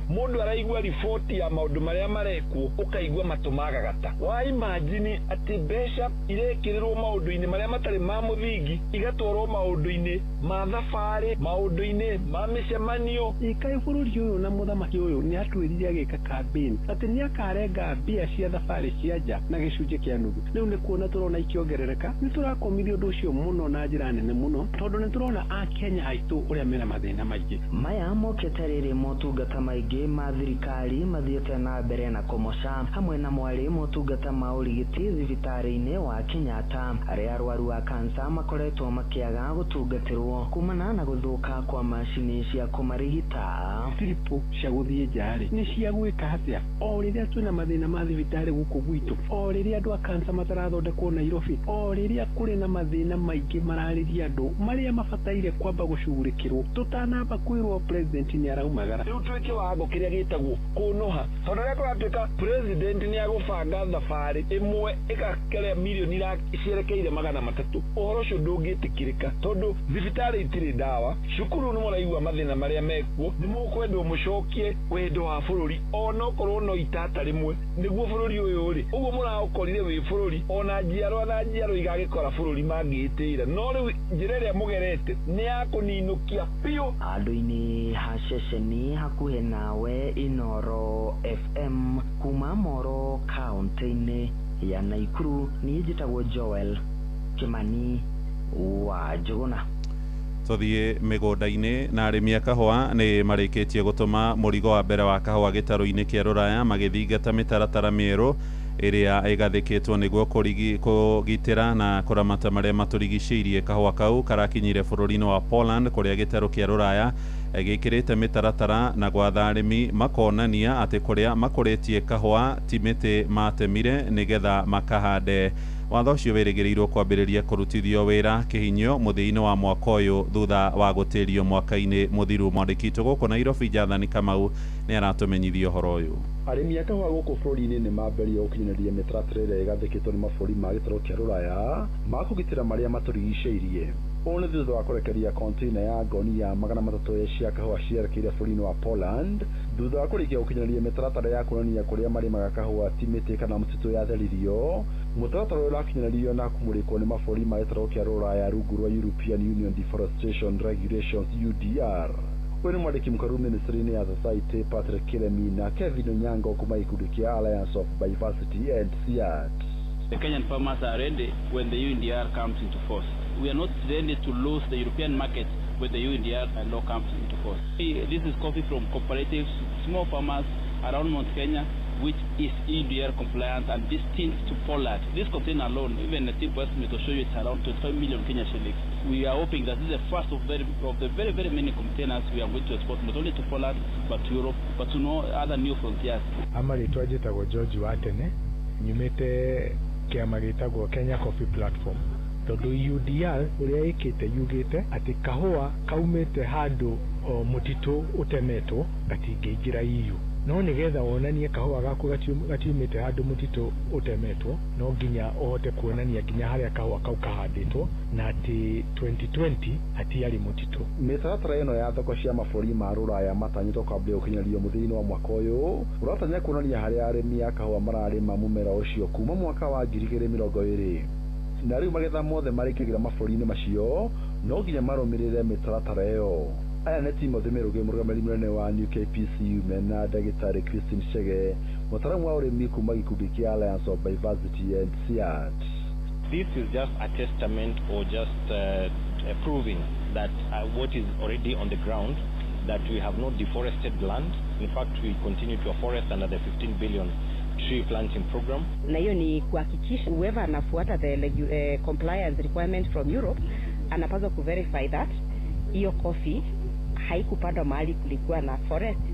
Mundu araigua riboti ya maundu maria marekwo ukaigua matũ magagata. Wa imagine atĩ mbeca irekĩrĩrwo maũndũ-inĩ marĩa matarĩ ma mũthingi igatwarwo maũndũ-inĩ ma thabarĩ, maũndũ-inĩ ma mĩcemanio. Ĩkaĩ bũrũri ũyũ na mũthamaki ũyũ nĩ atwĩrire agĩka campaign atĩ nĩ akarenga mbia cia thabarĩ cia nja na gĩcunjĩ kĩa nuthu. Rĩu nĩ kuona tũrona ikĩongerereka. Nĩ tũrakomithia ũndũ ũcio mũno na njĩra nene mũno, tondũ nĩ tũrona Akenya aitũ ũrĩa mena mathĩna maingĩ. Maya mokĩte rĩrĩ motungata maingĩ ma thirikari mathiĩte na mbere na kũmoca, hamwe na mwarĩ motungata ma ũrigiti thibitarĩ-inĩ wa Kenyatta, arĩa arwaru a kansa makoretwo makĩaga gũtungatĩrwo kumana na gũthũka kwa macini cia kũmarigita. Trip cia gũthiĩ nja rĩ nĩ cia gwĩka atĩa o rĩrĩa twĩna mathĩna ma thibitarĩ gũkũ gwitũ, o rĩrĩa andũ a kansa matarathondekwo Nairobi, o rĩrĩa kũrĩ na mathĩna maingĩ mararĩria andũ marĩa mabataire kwamba gũcugurĩkĩrwo tũtanamba kwĩrwo president nĩ araumagara. Rĩu twĩ kĩwango kĩrĩa gĩtagwo kũnũha, tondũ rĩrĩa kũratuĩka president nĩ agũbanga thabarĩ ĩmwe ĩgakerea mirioni cierekeire 300, ũhoro ũcio ndũngĩtĩkĩrĩka tondũ thibitarĩ itirĩ ndawa, cukuru nĩ mũraigua mathĩna marĩa mekuo, nĩ mũkwendwo mũcokie wendo wa bũrũri onokorwo no itata rĩmwe nĩguo bũrũri ũyũ rĩ ũguo mũraũkorire wĩ bũrũri, ona njiarwa na njiarwa igagĩkora bũrũri mangĩĩtĩĩra, no rĩu njĩra ĩrĩa mũgerete nĩ ya kũninũkia biũ. Handũ-inĩ ha ceceni hakuhĩ nawe Inoro FM kuma Moro kaunti-inĩ ya Naikuru, niĩ njĩtagwo Joel Kimani wa Njũgũna. Tũthiĩ mĩgũnda-inĩ na arĩmi a kahũa nĩ marĩkĩtie gũtũma mũrigo wa mbere wa kahũa gĩtarũ-inĩ kĩa Rũraya magĩthingata mĩtaratara mĩerũ ĩrĩa ĩgathĩkĩtwo nĩguo kũgitĩra na kũramata marĩa matũrigicĩirie. Kahũa kau karakinyire bũrũri-inĩ wa Poland kũrĩa gĩtarũ kĩa Rũraya gĩkĩrĩte mĩtaratara na gwatha arĩmi makonania atĩ kũrĩa makũrĩtie kahũa ti mĩtĩ matemire nĩgetha makahande. Watho ũcio wĩrĩgĩrĩirwo kwambĩrĩria kũrutithio wĩra kĩhinyio mũthia-inĩ wa mwaka ũyũ thutha wa gũtĩrio mwaka-inĩ mũthiru. Mwandĩki witũ gũkũ Nairobi Jathani Kamau nĩ aratũmenyithia ũhoro ũyũ. Arĩmi a kahũa gũkũ bũrũri-inĩ nĩ mambĩrĩria gũkinyanĩria mĩtaratara ĩrĩa ĩgathĩkĩtwo nĩ mabũrũri ma gĩtarũ kĩa Rũraya ma kũgitĩra marĩa matũrigicĩirie. Ũũ nĩ thutha wa kũrekereria container ya ngonia 300 cia kahũa cierekeire bũrũri-inĩ wa Poland thutha wa kũrĩkia gũkinyanĩria mĩtaratara ya kuonania kũrĩa marĩmaga kahũa ti mĩtĩ kana mũtitũ yatheririo. Mũtaratara ũyũ ũrakinyanĩrio na kũmũrĩkwo nĩ mabũrũri ma gĩtarũ kĩa Rũraya rungu rwa European Union Deforestation Regulations UDR. Ũyũ nĩ mwandĩki mũkaru ministry-inĩ ya Society Patrick Kiremi na Kevin Onyango kuma gĩkundi kĩa Alliance of Biodiversity and CIAT. The Kenyan farmers are ready when the UNDR comes into force. We are not ready to lose the European market when the UNDR law comes into force. This is coffee from cooperatives, small farmers around Mount Kenya, which is EUDR compliant and distinct to Poland. This container alone, even a simple estimate will show you it's around 25 million Kenya shillings. We are hoping that this is the first of the very, very many containers we are going to export, not only to Poland, but to Europe, but to no other new frontiers. Amarĩtwa njĩtagwo George Watene, nyumĩte kĩama gĩtagwo Kenya Coffee Platform. Tondũ UDR ũrĩa ĩkĩte yugĩte atĩ kahũa kaumĩte handũ mũtitũ ũtemetwo gatingĩingĩra EU. No nĩgetha wonanie kahũa gaku gatiumĩte handũ mũtitũ ũtemetwo, no nginya ũhote kuonania nginya harĩa kahũa kau kahandĩtwo na atĩ 2020 hatiarĩ mũtitũ. Mĩtaratara ĩno ya thoko cia mabũrũri ma Rũraya matanyĩtwo kwambĩrĩria gũkinyanĩrio mũthia-inĩ wa mwaka ũyũ ũratanya kuonania harĩa arĩmi a kahũa mararĩma mũmera ũcio kuma mwaka wa 2020. Na rĩu magetha mothe marĩkagĩra mabũrũri-inĩ macio no nginya marũmĩrĩre mĩtaratara ĩyo. Aya nĩ Timothy Mĩrũgĩ, mũrũgamĩrĩri mũnene wa New KPCU, mena ndagĩtarĩ Christine Chege, mũtaaramu wa ũrĩmi kuma gĩkundi kĩa Alliance of Biodiversity and CIAT. This is just a testament or just proving that what is already on the ground, that we have not deforested land. In fact, we continue to afforest under the 15 billion tree planting program. Na hiyo ni kuhakikisha whoever anafuata the compliance requirement from Europe anapaswa kuverify that hiyo coffee haikupandwa mahali kulikuwa na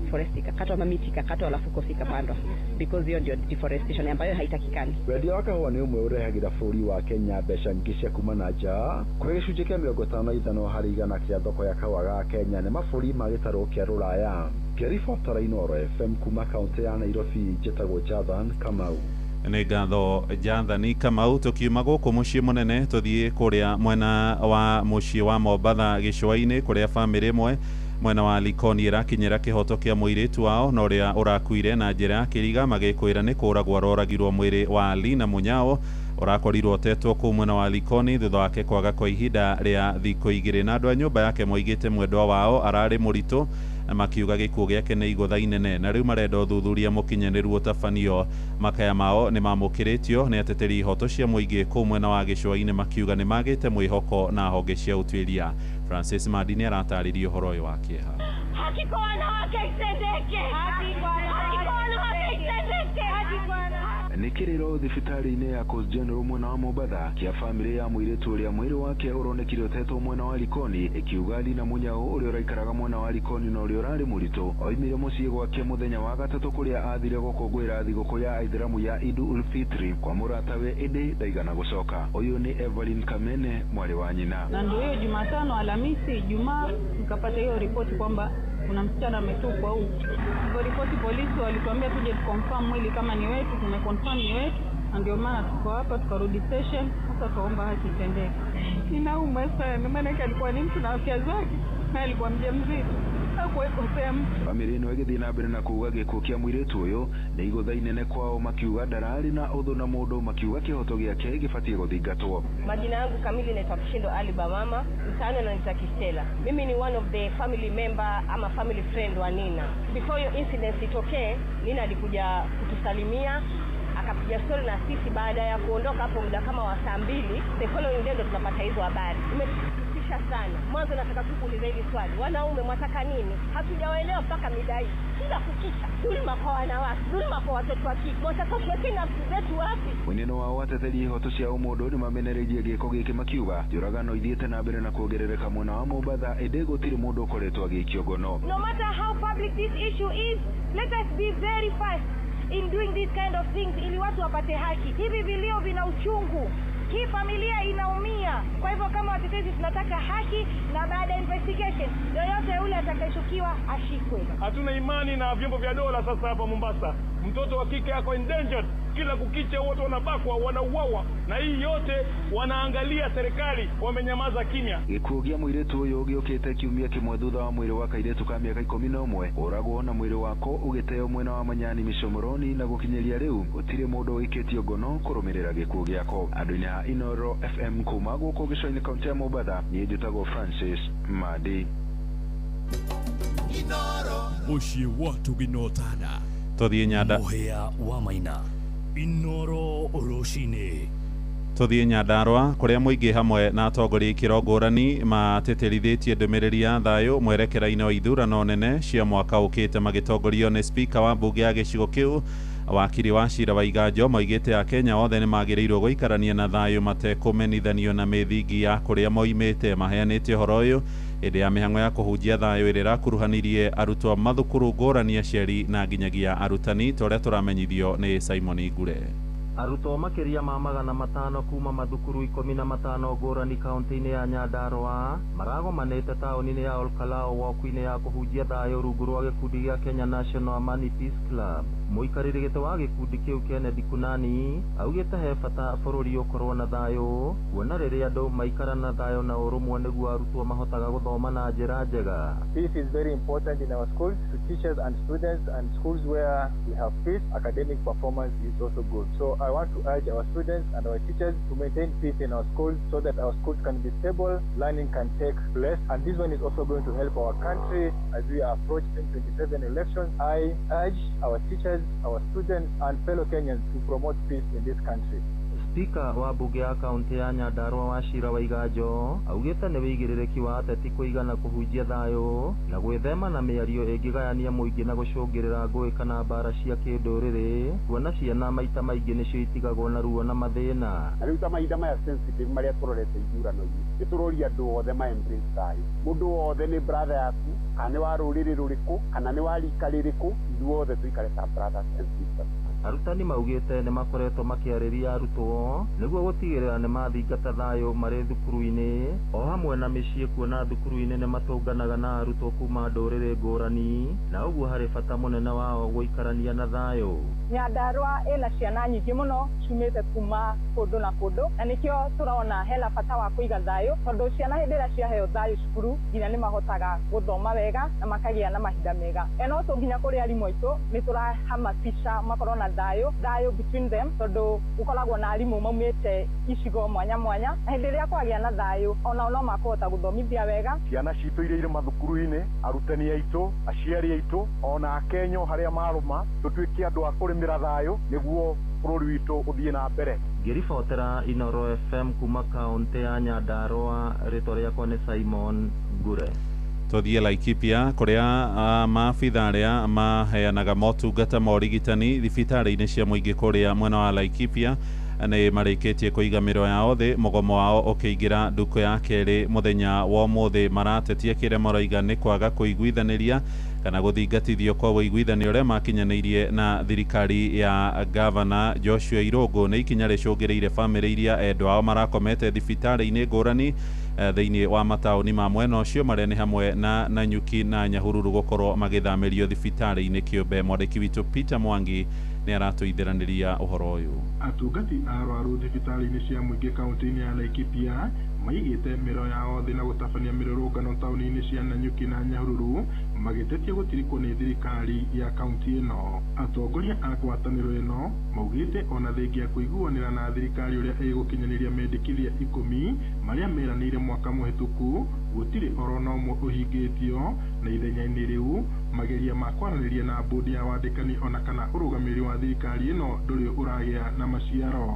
forest ikakatwa ama miti ikakatwa alafu coffee ikapandwa, because hiyo ndio deforestation ambayo haitakikani. Wendia wa kahũa nĩ ũmwe ũrehagĩra bũrũri wa Kenya mbeca nyingĩ cia kuma na nja, kũrĩa gĩcunjĩ kĩa 55% kĩa thoko ya kahũa ga Kenya nĩ mabũrũri ma gĩtarũ kĩa Rũraya. Ngĩribotera Inooro FM kuma kaũntĩ ya Nairobi, njĩtagwo Jathan Kamau. Nĩ ngatho Jathani Kamau. Tũkiuma gũkũ mũciĩ mũnene tũthiĩ kũrĩa mwena wa mũciĩ wa Mombatha gĩcũa-inĩ, kũrĩa bamĩrĩ ĩmwe mwena wa Likoni ĩrakinyĩra kĩhoto kĩa mũirĩtu wao na ũrĩa ũrakuire na njĩra ya kĩriga, magĩkwĩra nĩ kũragwo aroragirwo. Mwĩrĩ wa Lina Munyao ũrakorirwo ũtetwo kũu mwena wa Likoni thutha wake kwaga kwa ihinda rĩa thikũ 2, na andũ a nyũmba yake moigĩte mwendwa wao ararĩ mũritũ na makiuga gĩkuũ gĩake nĩ igũtha inene, na rĩu marenda ũthuthuria mũkinyanĩru ũtabanio. Makaya mao nĩ mamũkĩrĩtio nĩ ateteri ihoto cia mũingĩ kũu mwena wa gĩcũa-inĩ, makiuga nĩ magĩte mwĩhoko na honge cia ũtuĩria. Francis Mandi nĩ aratarĩria ũhoro ũyũ wa kĩeha. Haki kwa wanawake itendeke. Haki kwa wanawake itendeke. Haki kwa wanawake. Nĩ kĩrĩro thibitarĩ-inĩ ya Coast General mwena wa Mombatha kĩa bamĩrĩ ya mũirĩtu ũrĩa mwĩrĩ wake ũronekire ũtetwo mwena wa Likoni, ĩkiuga Lina Munyao ũrĩa ũraikaraga mwena wa Likoni na ũrĩa ũrarĩ mũritũ oimire mũciĩ gwake mũthenya wa gatatũ kũrĩa athire gũkũngũĩra thigũkũ ya Aithĩramu ya Idu ul Fitri kwa mũratawe, ĩndĩ ndaigana gũcoka. Ũyũ nĩ Evelyn Kamene, mwarĩ wa nyina. Na ndio hiyo Jumatano, Alhamisi, Ijumaa nikapata hiyo ripoti kwamba kuna msichana ametupwa huku. Hivyo ripoti polisi walituambia tuje tuconfirm mwili kama ni wetu, tumeconfirm ni wetu, na ndio maana tuko hapa, tukarudi station. Sasa tuomba haki itendeke. Ninauma sana, maana alikuwa ni mtu na afya zake na alikuwa mjamzito. Hakuwahi mtu. Bamĩrĩ ĩno ĩgĩthiĩ na mbere na kuuga gĩkuũ kĩa mũirĩtu ũyũ nĩ igũtha inene kwao, makiuga ndararĩ na ũthũ na mũndũ, makiuga kĩhoto gĩake gĩbatiĩ gũthingatwo. Majina yangu kamili naitwa Kishindo Ali Bamama, mtaani ananiita Kistela. Mimi ni one of the family member ama family friend wa Nina. Before hiyo incident itokee, Nina alikuja kutusalimia, akapiga story na sisi. Baada ya kuondoka hapo muda kama wa saa 2, the following day ndo tunapata hizo habari. Imetusikitisha sana. Mwanzo nataka tu kuuliza hili swali, wanaume mwataka nini? Hatujawaelewa mpaka midai. Kila kukicha dhulma kwa wanawake, dhulma kwa watoto wa kike. Mwataka tuweke nafsi zetu wapi? Mwineno wao ateteri ihoto cia ũmũndũ nĩ mamenereirie gĩko gĩkĩ, makiuga njũragano ithiĩte na mbere na kuongerereka mwena wa Mombatha, ĩndĩ gũtirĩ mũndũ ũkoretwo agĩikio ngono. No matter how public this issue is, let us be very fast in doing these kind of things ili watu wapate haki. Hivi vilio vina uchungu. Hii familia inaumia. Kwa hivyo kama watetezi tunataka haki, na baada ya investigation yoyote yule atakayeshukiwa ashikwe. Hatuna imani na vyombo vya dola sasa hapa Mombasa. Mtoto wa kike ako endangered. Kila kukicha watu wanabakwa, wanauawa, na hii yote wanaangalia serikali, wamenyamaza kimya. Gĩkuũ gĩa mũirĩtu ũyũ gĩũkĩte kiumia kĩmwe thutha wa mwĩrĩ wa kairĩtu ka mĩaka 11 ũragwo na mwĩrĩ wako ũgĩteo mwena wa Manyani Mĩcomoroni, na gũkinyĩria rĩu gũtirĩ mũndũ ũikĩtio ngono kũrũmĩrĩra gĩkuũ gĩako. Andũ-inĩ a Inooro FM kuma gũkũ gĩcũa-inĩ kaũntĩ ya Mombatha, niĩ njĩtagwo Francis Mandi. Mũciĩ wa tũginotana Tũthiĩ Nyanda. Mũhĩa wa Maina. Inooro rũcinĩ. Tũthiĩ Nyandarũa kũrĩa mũingĩ hamwe na atongoria ikĩro ngũrani matĩtĩrithĩtie ndũmĩrĩri ya thayũ mwerekera-inĩ wa ithurano nene cia mwaka ũkĩte, magĩtongorio nĩ spika wa mbunge ya gĩcigo kĩu wakiri wa cira wa Iganjo. Moigĩte Akenya othe nĩ magĩrĩirwo gũikarania na thayũ matekũmenithanio na mĩthingi ya kũrĩa moimĩte. Maheanĩte ũhoro ũyũ hĩndĩ ya mĩhang'o ya kũhunjia thayũ ĩrĩa ĩrakuruhanirie arutwo mathukuru ngũrani, aciari na nginyagia arutani, ta ũrĩa tũramenyithio nĩ Simon Ngure. Arutwo makĩria ma 500 kuma mathukuru 15 ngũrani kaunti-inĩ ya Nyandarũa maragomanĩte taũni-inĩ ya Olkalou woku-inĩ ya kũhunjia thayũ rungu rwa gĩkundi gĩa Kenya National Amani Peace Club. Mũikarĩri gĩtĩ wa gĩkundi kĩu Kennedy Kunani augĩte he bata bũrũri ũkorwo na thayũ, kuona rĩrĩa andũ maikara na thayũ na ũrũmwe nĩguo arutwo mahotaga gũthoma na njĩra njega. Peace is very important in our schools, to teachers and students, and schools where we have peace, academic performance is also good. So I want to urge our students and our teachers to maintain peace in our schools so that our schools can be stable, learning can take place, and this one is also going to help our country as we approach 2027 elections. I urge our teachers, our students, and fellow Kenyans to promote peace in this country. Spika wa mbunge ya kaunti ya Nyandarua Wachira Waiganjo augĩte nĩ wĩigĩrĩrĩki wa ateti kũigana kũhunjia thayũ na gwĩthema na mĩario ĩngĩgayania mũingĩ na gũcũngĩrĩra ngũĩ kana mbara cia kĩndũrĩrĩ, kuona ciana maita maingĩ nĩcio itigagwo na ruo na mathĩna. Na rĩu ta mahinda maya sensitive marĩa tũrorete ithurano-inĩ, nĩ tũroria andũ othe ma embrace thayũ. Mũndũ wothe nĩ brother yaku, kana nĩ wa rũrĩrĩ rũrĩkũ, kana nĩ wa rika rĩrĩkũ, ithuothe tũikare ta brothers and sisters. Arutani maugĩte nĩ makoretwo makĩarĩria arutwo nĩguo gũtigĩrĩra nĩ mathingata thayũ marĩ thukuru-inĩ o hamwe na mĩciĩ, kuona thukuru-inĩ nĩ matũnganaga na arutwo kuma ndũrĩrĩ ngũrani na ũguo harĩ bata mũnene wao gũikarania na thayũ. Nyandarua ĩna ciana nyingĩ mũno ciumĩte kuma kũndũ na kũndũ, na nĩkĩo tũrona hena bata wa kũiga thayũ, tondũ ciana hĩndĩ ĩrĩa ciaheo thayũ cukuru nginya nĩ mahotaga gũthoma wega na makagĩa na mahinda mega. And also nginya kũrĩ arimũ aitũ nĩ tũrahamasisha makorwo na thayũ thayũ between them, tondũ gũkoragwo na arimũ maumĩte icigo mwanya mwanya, na hĩndĩ ĩrĩa kwagĩa na thayũ onao no makũhota gũthomithia wega. Ciana citũ iria irĩ mathukuru-inĩ, arutani aitũ, aciari aitũ, ona Akenya harĩa marũma, tũtuĩke andũ a kũrĩmĩra thayũ nĩguo bũrũri witũ ũthiĩ na mbere. Ngĩribotera Inoro FM kuma kaunti ya Nyandarua, rĩtwa rĩakwa nĩ Simon Ngure. Tũthiĩ Laikipia kũrĩa maabitha arĩa maheanaga motungata ma ũrigitani thibitarĩ-inĩ cia mũingĩ kũrĩa mwena wa Laikipia nĩ marĩkĩtie kũiga mĩro yao thĩ, mũgomo wao ũkĩingĩra ndukũ ya kerĩ mũthenya wa ũmũthĩ. Maratetia kĩrĩa marauga nĩ kwaga kũiguithanĩria kana gũthingatithio kwa ũiguithanio ũrĩa makinyanĩirie na thirikari ya gavana Joshua Irũngũ. Nĩ ikinya rĩcũngĩrĩire bamĩrĩ iria endwa ao marakomete thibitarĩ-inĩ ngũrani thĩinĩ wa mataũni ma mwena ũcio marĩa nĩ hamwe na Nanyuki na Nyahururu gũkorwo magĩthamĩrio thibitarĩ-inĩ kĩũmbe. Mwandĩki witũ Peter Mwangi nĩ aratũithĩranĩria ũhoro ũyũ. Atungati a arwaru thibitarĩ-inĩ cia mũingĩ kaunti-inĩ ya Laikipia maigĩte mĩro yao thĩ na gũtabania mĩrũrũngano taũni-inĩ cia Nanyuki na Nyahururu magĩtetia gũtirikwo nĩ thirikari ya kaunti ĩno. Atongoria a ngwatanĩro ĩno maugĩte ona thengia kũiguanĩra na thirikari ũrĩa ĩgũkinyanĩria mendekithia 10 marĩa meranĩire mwaka mũhĩtũku gũtirĩ oro na ũmwe ũhingĩtio, na ithenya-inĩ rĩu mageria ma kwaranĩria na bodi ya wandĩkani ona kana ũrũgamĩrĩri wa thirikari ĩno ndũrĩ ũragĩa na maciaro.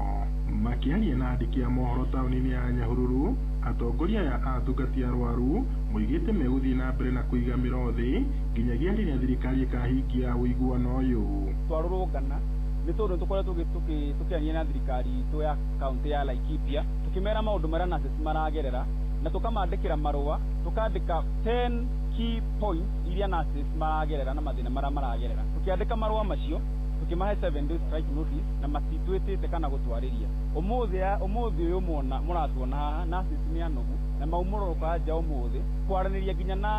Makĩaria na andĩki a mohoro taũni-inĩ ya Nyahururu, atongoria aya a atungati arwaru moigĩte megũthiĩ na mbere na kũiga mĩro thĩ nginyagia rĩrĩa thirikari ĩkahingia ũiguano ũyũ. Twarũrũngana nĩ tondũ nĩtũkoretwo tũkĩaria na thirikari itũ ya kaunti ya Laikipia tũkĩmera maũndũ marĩa nurses maragerera na tũkamandĩkĩra marũa, tũkandĩka 10 key points iria nurses maragerera na mathĩna marĩa maragerera. Tũkĩandĩka marũa macio tukimahe 7 days strike notice na matitwĩtĩte kana gũtwarĩria. Ũmũthĩ ũyũ muona mũratuona haha nurses nĩ anogu na maumũrũrũka nja ũmũthĩ kwaranĩria nginya na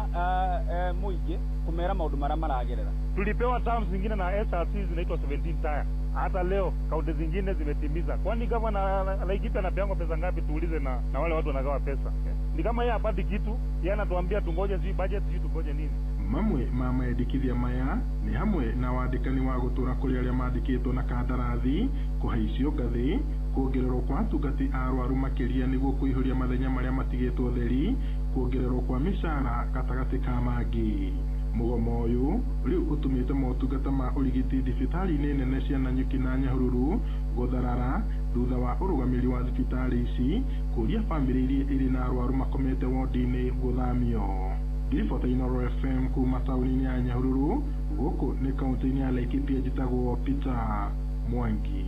mũingĩ kũmera maũndũ marĩa maragerera. Tulipewa terms zingine na SRC zinaitwa 17 tire. Hata leo kaunti zingine zimetimiza. Kwani gavana Laikipia anapeangwa pesa ngapi? Tuulize na wale watu wanagawa pesa. Ni kama yeye hapati kitu, yeye anatuambia tungoje sijui budget, sijui tungoje nini. Mamwe ma mendekithia maya nĩ hamwe na wandĩkani wa gũtũra kũrĩ arĩa mandĩkĩtwo na kandarathi, kũhaicio ngathĩ, kuongererwo kwa atungati a arwaru makĩria nĩguo kũihũria mathenya marĩa matigĩtwo theri, kuongererwo kwa mĩcara gatagatĩ ka mangĩ. Mũgomo ũyũ rĩu ũtũmĩte motungata ma ũrigiti thibitarĩ-inĩ nene cia Nanyuki na Nyahururu gũtharara thutha wa ũrũgamĩrĩri wa thibitarĩ ici kũria bamĩrĩ iria irĩ na arwaru makomete wondi-inĩ gũthamio. Ngiribota Inoro FM kuma taũni-inĩ ya Nyahururu, gũkũ nĩ kaunti-inĩ ya Laikipia, njĩtagwo Peter Mwangi.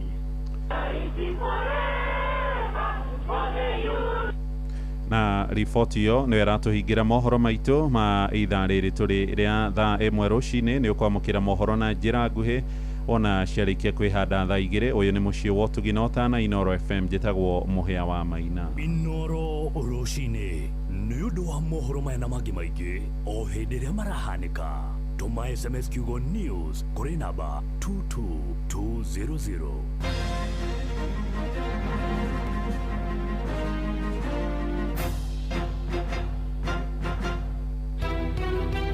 Na riboti ĩyo nĩyo ĩratũhingĩra mohoro maitũ ma ithaa rĩrĩ tũrĩ rĩa thaa 1 rũcinĩ. Nĩ ũkwamũkĩra mohoro na njĩra nguhĩ ona ciarĩkia kwĩhanda thaa 2. Ũyũ nĩ mũciĩ wa ũtugi na ũtana, Inoro FM, njĩtagwo Mũhĩa wa Maina. Inoro rũcinĩ nĩ ũndũ wa mohoro maya na mangĩ maingĩ o hĩndĩ ĩrĩa marahanĩka. Tũma SMS kiugo news kũrĩ namba 22200.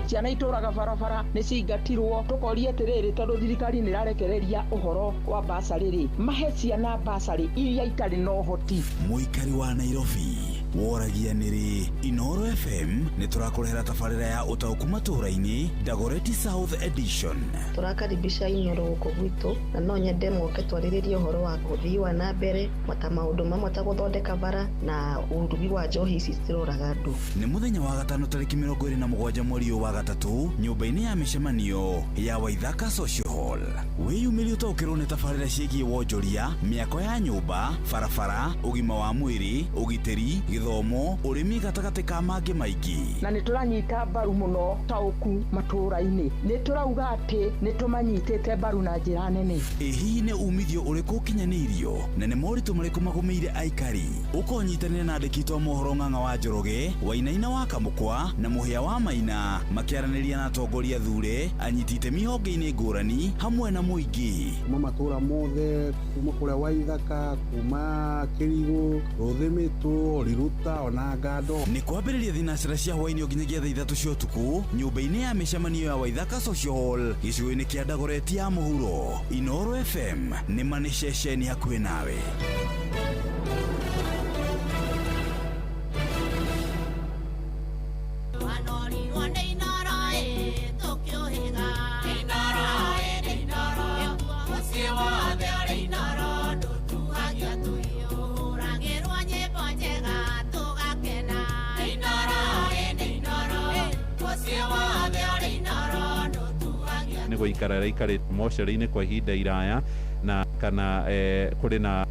Ciana itũraga barabara nĩ ciingatirwo, tũkoria atĩrĩrĩ, tondũ thirikari nĩ ĩrarekereria ũhoro wa basarĩ rĩ, mahe ciana basarĩ iria itarĩ na ũhoti. Mũikari wa Nairobi woragia nĩrĩ Inoro FM nĩ tũrakũrehera tabarĩra ya ũtaũku matũũra-inĩ, Dagoretti South Edition. Tũrakaribisha Inoro gũkũ gwitũ, na no nyende moke twarĩrĩrie ũhoro wa ũthii wa na mbere, ta maũndũ mamwe ta gũthondeka bara na ũrugi wa njohi ici ciroraga andũ. Nĩ mũthenya wa gatano tarĩki 27 mweri ũyũ wa gatatũ, nyũmba-inĩ ya mĩcemanio ya Waithaka Social Hall. Wĩyumĩrie ũtaũkĩrwo nĩ tabarĩra ciĩgiĩ wonjoria, mĩako ya nyũmba, barabara, ũgima wa mwĩrĩ, ũgitĩri, gĩthomo, ũrĩmi gatagatĩ ka mangĩ maingĩ. Na nĩ tũranyita mbaru mũno taũku matũũra-inĩ, nĩ tũrauga atĩ nĩ tũmanyitĩte mbaru na njĩra nene. Ĩ hihi nĩ umithio ũrĩkũ ũkinyanĩirio na nĩ moritũ marĩkũ magũmĩire aikari? Ũkonyitanĩra na andĩki a mohoro Ng'ang'a wa Njoroge, Wainaina wa Kamũkwa na Mũhĩa wa Maina, makĩaranĩria na atongoria thure, anyiti itemi honge-inĩ ngũrani hamwe na mũingĩ. Kuma matũũra mothe, kuma kũrĩa Waithaka, kuma Kĩrigũ, Rũthĩmĩtũ, Riruta ona Ngando. Nĩ kwambĩrĩria thinacera cia hwaĩ-inĩ nginyagia thaa 3 cia ũtukũ, nyũmba-inĩ ya mĩcemanio ya Waithaka Social Hall, gĩcigo-inĩ kĩa Dagoretti ya mũhuro. Inoro FM nĩ ma nĩ ceceni hakuhĩ nawe. Nĩ gũikara ĩraikarĩte mocarĩ-inĩ kwa ihinda iraya na kana kũrĩ na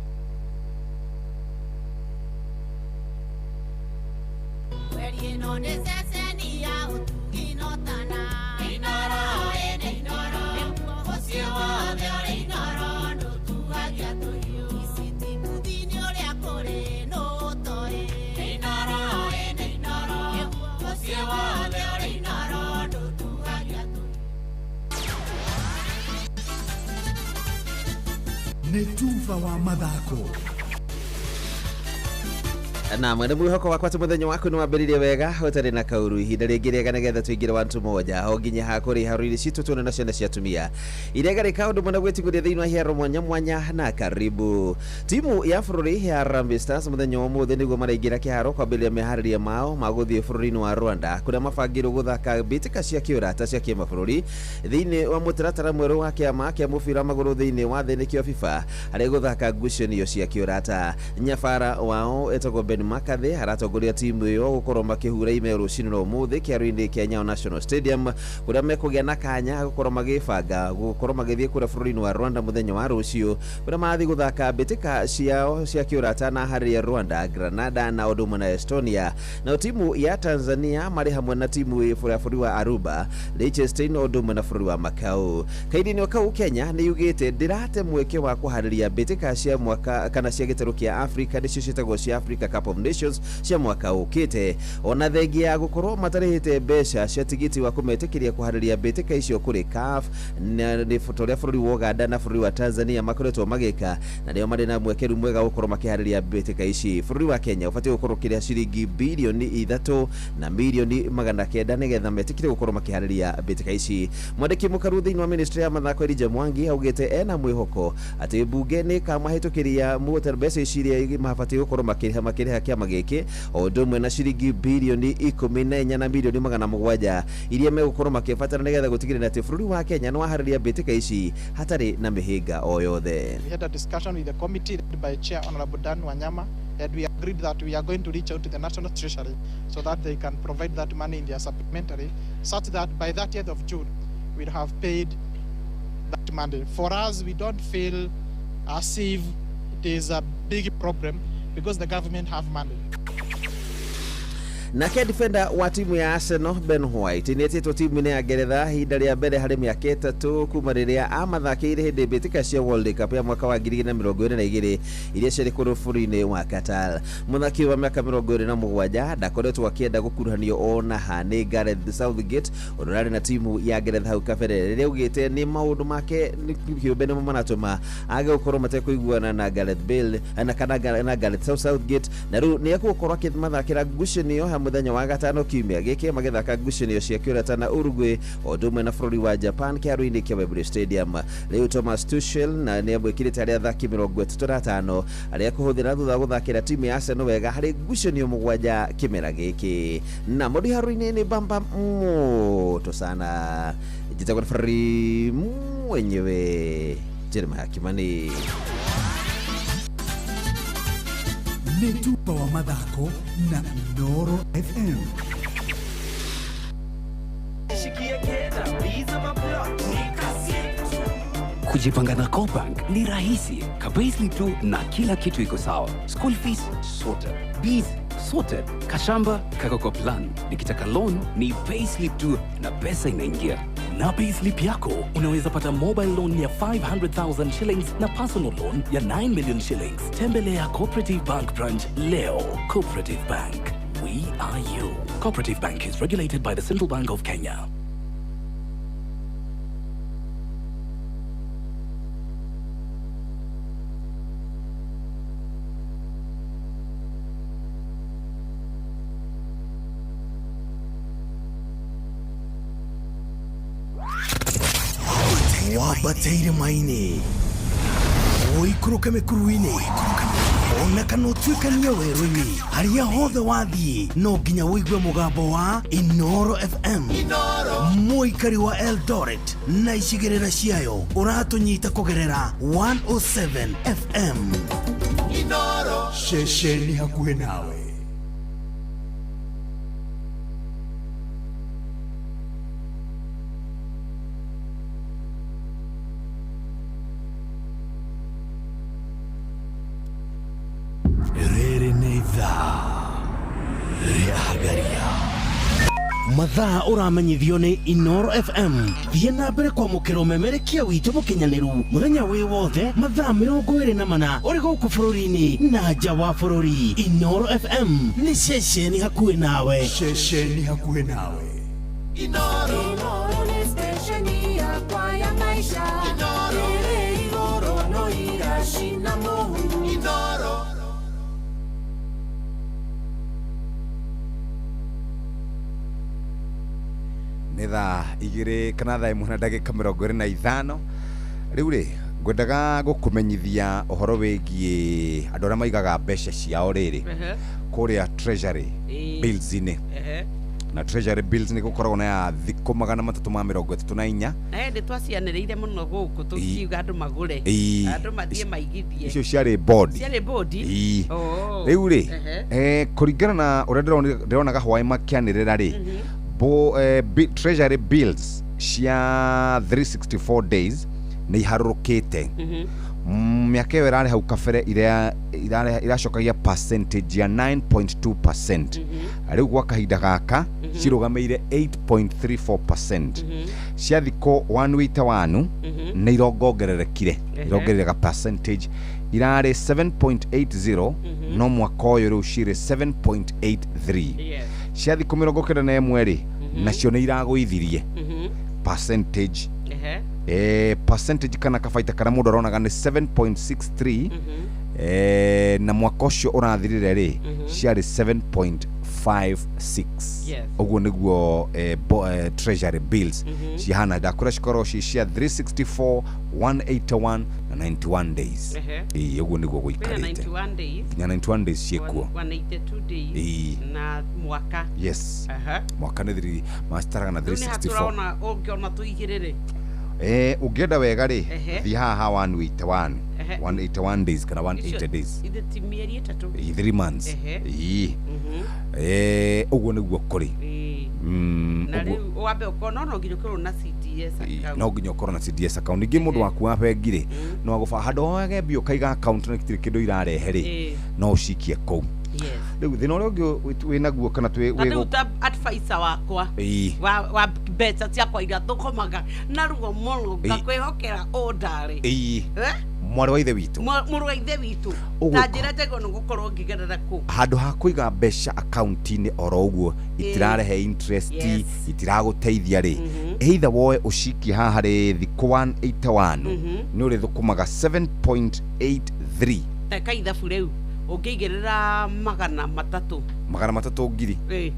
nĩ tuba wa mathako. Na mwene mwihoko wakwa tu muthenya waku ni wambiririe wega utari na kauru ihinda ringi riega nigetha tuingire wantu moja o nginya hakuri haruri citu tuone na ciana cia atumia irega rika undu mwana gwitiguria thiini wa hiaro mwanya mwanya. Na karibu timu ya bururi ya Harambee Stars muthenya wa umuthi niguo maraingira kiharo kwambiriria mehariria mao maguthie bururi-ini wa Rwanda kuria mabangirwo guthaka mbitika cia kiurata cia kimabũrũri thiini wa mutaratara mweru wa kiama kia mubira wa maguru thiini wa thi nikio FIFA aria guthaka ngucanio cia kiurata. Nyabara wao etagwo Ben McCarthy aratongoria timu iyo gukorwo makihura ime rucini rwa umuthi kiaro-ini kia Nyayo National Stadium kuria mekugia na kanya gukorwo magibanga gukorwo magithie kuria bururi-ini wa Rwanda muthenya wa rucio kuria marathi guthaka mbitika ciao cia kiurata na harĩa Rwanda, Granada na undu umwe na Estonia. Na timu ya Tanzania mari hamwe na timu ya bũrũri wa Aruba, Liechtenstein undu umwe na bũrũri wa Macau. Kaindi-inĩ kau Kenya nĩ yugĩte ndĩrate mweke wa kũharĩria mbĩtĩka cia mwaka kana cia gĩtarũ kĩa Africa nĩcio ciĩtagwo cia Africa Cup of Nations cia mwaka ũkĩte, ona thengia ya gũkorwo matarĩhĩte mbeca cia tigiti wa kũmetĩkĩria kũharĩria mbĩtĩka icio kũrĩ CAF nĩ torĩa bũrũri wa Uganda na bũrũri wa Tanzania makoretwo magĩka, na nĩo marĩ na mwekeru mwega gũkorwo makĩharĩria mbĩtĩka ici. Bũrũri wa Kenya ũbatiĩ gũkorwo ũkĩrĩha ciringi bilioni 3 na milioni 900 nĩgetha metĩkĩre gũkorwo makĩharĩria mbĩtĩka ici. Mwandĩki mũkaru thĩinĩ wa ministry ya mathako Elijah Mwangi augĩte ena mwĩhoko atĩ mbunge nĩ ĩkamahĩtũkĩria mũgũta mbeca ici iria mabatiĩ gũkorwo makĩrĩha kĩama gĩkĩ o ũndũ ũmwe na ciringi bilioni 14 na milioni 700 iria megũkorwo makĩbatara nĩgetha gũtigĩrĩra atĩ bũrũri wa Kenya nĩ waharĩria mbĩtĩka ici hatarĩ na mĩhĩnga o yothe. We had a discussion with the committee led by Chair Honorable Dan Wanyama, and we agreed that we are going to reach out to the National Treasury so that they can provide that money in their supplementary, such that by 30th of June we'll have paid that money. For us, we don't feel as if it is a big problem because the government have money. Nake defender wa timu ya Arsenal Ben White nĩ etĩtwo timu-inĩ ya Ngeretha ihinda rĩa mbere harĩ mĩaka 3 kuma rĩrĩa amathakĩire hĩndĩ mbĩtĩka cia World Cup ya mwaka wa 2022 iria ciarĩ kũrĩ bũrũri-inĩ wa Qatar. Mũthaki wa mĩaka 27 ndakoretwo akĩenda gũkuruhanio ona ha nĩ Gareth Southgate, ũrĩa ũrarĩ na timu ya Ngeretha hau kabere, rĩrĩa augĩte nĩ maũndũ make kĩũmbe nĩmo maratũma age gũkorwo matekũiguana na Gareth Bale na kana na Gareth Southgate, na rĩu nĩ egũkorwo akĩmathakĩra ngucanio ya mũthenya wa gatano kiumia gĩkĩ, magĩthaka ngucanio cia kĩũrata na Uruguay o ũndũ ũmwe na bũrũri wa Japan kĩharo-inĩ kĩa Wembley Stadium. Rĩu Thomas Tuchel na nĩ amwĩkĩrĩte arĩa athaki 35 arĩa kũhũthĩra thutha wa gũthakĩra timu ya Arsenal wega harĩ ngucanio 7 kĩmera gĩkĩ. Na mũndũ haro-inĩ nĩ bamba moto sana. Njĩtagwo referee mwenyewe Jeremiah Kimani. Nĩ tuba wa mathako na Inooro FM. Kujipanga na CoBank ni rahisi. Ka-payslip tu na kila kitu iko sawa. School fees sorted. Bills sorted. Kashamba kako kwa plan. Nikitaka loan ni payslip tu na pesa inaingia. Na payslip yako unaweza pata mobile loan ya 500,000 shillings na personal loan ya 9 million shillings. Tembelea Cooperative Bank branch leo. Cooperative Bank. We are you. Cooperative Bank is regulated by the Central Bank of Kenya. Wambateire maini, ũikũrũke mĩkuru-inĩ, ona kana ũtuĩkanie werũ-inĩ, harĩa hothe wathiĩ no nginya ũigue mũgambo wa Inooro FM. Mũikari wa Eldoret na icigĩrĩra ciayo ũratũnyita kũgerera 107 FM. Inooro, ceceni hakuhĩ nawe. Rĩrĩ nĩ ithaa rĩa Hagaria. Mathaa ũramenyithio nĩ Inooro FM. Thiĩ na mbere kwamũkĩra ũmemerekia witũ mũkinyanĩru mũthenya wĩ wothe mathaa 24 ũrĩ gũkũ bũrũri-inĩ na nja wa bũrũri. Inooro FM nĩ ceceni hakuhĩ nawe. Ceceni hakuhĩ nawe. Inooro nĩ stesheni yakwa ya maisha. Inooro ĩrĩ igũrũ no iracina mũhu. Inooro. Nĩ thaa 2 kana thaa 1 na ndagĩka 25. Rĩu rĩ, ngwendaga gũkũmenyithia ũhoro wĩgiĩ andũ arĩa maigaga mbeca ciao rĩrĩ kũrĩa treasury bills-inĩ. Na treasury bills nĩ gũkoragwo na ya thikũ 334. Nĩ twacianĩrĩire mũno gũkũ tũkiuga andũ magũre, andũ mathiĩ maigithie. Icio ciarĩ bond. Ciarĩ bond. Rĩu rĩ, kũringana na ũrĩa ndĩronaga hwaĩ makĩanĩrĩra rĩ, treasury bills cia 364 days nĩ iharũrũkĩte. Mĩaka ĩyo ĩrarĩ hau kabere iracokagia percentage ya 9.2%. Rĩu gwa kahinda gaka cirũgamĩire 8.34%. Cia thikũ 181 nĩ irongongererekire, irongerereka percentage irarĩ 7.80, no mwaka ũyũ rĩu cirĩ 7.83. Cia thikũ 91 rĩ, nacio nĩ iragũithirie percentage, percentage kana kabaita kana mũndũ aronaga nĩ 7.63, na mwaka ũcio ũrathirire rĩ ciarĩ 7.56. Ũguo nĩguo treasury bills cihana. Ndakũra cikorwo ci cia 364, 181 na 91 days. Ũguo nĩguo gũikarĩte. Nginya 91 days ciĩkuo. 182 days na mwaka. Yes. Mwaka nĩ thiri macitaraga na 364. Tũrona ũngĩona tũigĩrĩre. Ũngĩenda wega rĩ, thiĩ haha 181. 181 days kana 180 days. Ithe ti mĩeri 3. 3 months. Ũguo nĩguo kũrĩ. Na rĩu wambe ũkona no nginya ũkorwo na CDS account. No nginya ũkorwo na CDS account. Ningĩ mũndũ waku wa bengi rĩ, no agũba handũ wage mbia ũkaiga account na gĩtirĩ kĩndũ irarehe rĩ, no ũcikie kũu. Rĩu thĩna ũrĩa ũngĩ wĩ naguo kana twĩ Ta rĩu ta advisor wakwa Ĩĩ. wa mbeca ciakwa iria thũkũmaga na ruo mũno ngakwĩhokera ũndarĩ. Ĩĩ. Eh? Mwarĩ wa ithe witũ. Mũrũ wa ithe witũ. Ũguo Ta njĩra njega nĩ gũkorwo ngĩgerera kũ. Handũ ha kũiga mbeca akaunti-inĩ oro ũguo itirarehe interest, itiragũteithia rĩ, either woe ũcikie haha rĩ thikũ 181, nĩ ũrĩthũkũmaga 7.83. Teka ithabu rĩu ũngĩigĩrĩra 300. 300 ngiri. Ĩĩ.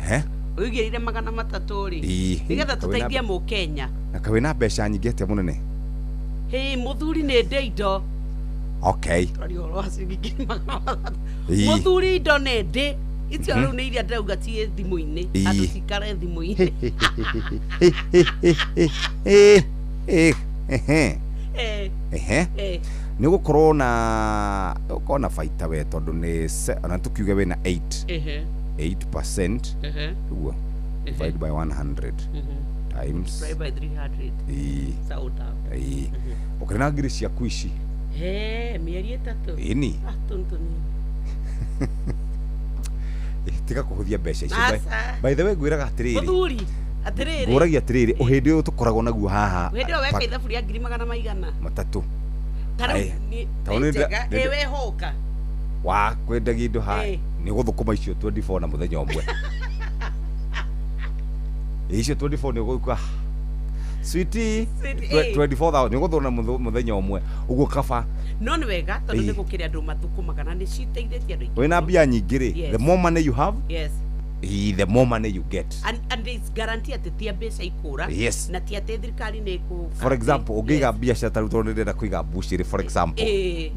Ehe. Ũigĩrĩre 300 rĩ, Ĩĩ. nĩgetha Kawĩna tũteithie mũkenya. Na kawĩna mbeca nyingĩ atĩa mũnene? Hĩ, mũthuri nĩ ndĩ indo. Okay. Twaria ũhoro wa ciringi 300,000. Ĩĩ. Mũthuri indo nĩ ndĩ icio. Rĩu nĩ iria ndĩrauga ciĩ thimũ-inĩ. Andũ cikare thimũ-inĩ. Ehe. Eh, Ehe. eh. Nĩ ũgũkorwo na ũkorwo na baita we tondũ nĩ ona tũkiuge wĩna 8 8% ũguo divide by 100 times Divide by 300. Ĩĩ. Sawa. Ĩĩ, ũkĩrĩ na ngiri ciaku ici. He, mĩeri 3. Ĩni. Ah, tũnĩ tũnini. Tiga kũhũthia mbeca icio. Aca. By the way, ngwĩraga atĩrĩrĩ, Mũthuri, atĩrĩrĩ. ngũragia atĩrĩrĩ, ũhĩndĩ ũyũ tũkoragwo naguo haha Hĩndĩ ĩyo weka ithabu rĩa ngiri magana maigana. 300. Ta rĩu Aye. Tondũ nĩ nĩ njega, ĩ wehoka. Wa kwendagia indo haha Ĩĩ. nĩ gũthũkũma icio 24 na mũthenya ũmwe. Ĩ, icio 24 nĩ ũgũka switi. Sweetie, ĩĩ. 24,000 nĩ ũgũthũra mũthenya ũmwe ũguo kaba. No nĩ wega tondũ Ĩĩ. nĩ gũkĩrĩ andũ mathũkũmaga na nĩ citeithĩtie andũ aingĩ. Wĩna mbia nyingĩ rĩ, Yes. the more money you have, ĩĩ, the more money you get. And it's guarantee atĩ ti mbeca ikũra. Yes. Na ti atĩ thirikari nĩ ĩkũka. For example, ũngĩiga biacara ta rĩu tondũ nĩ ndĩrenda kũiga mbucĩrĩ, for example,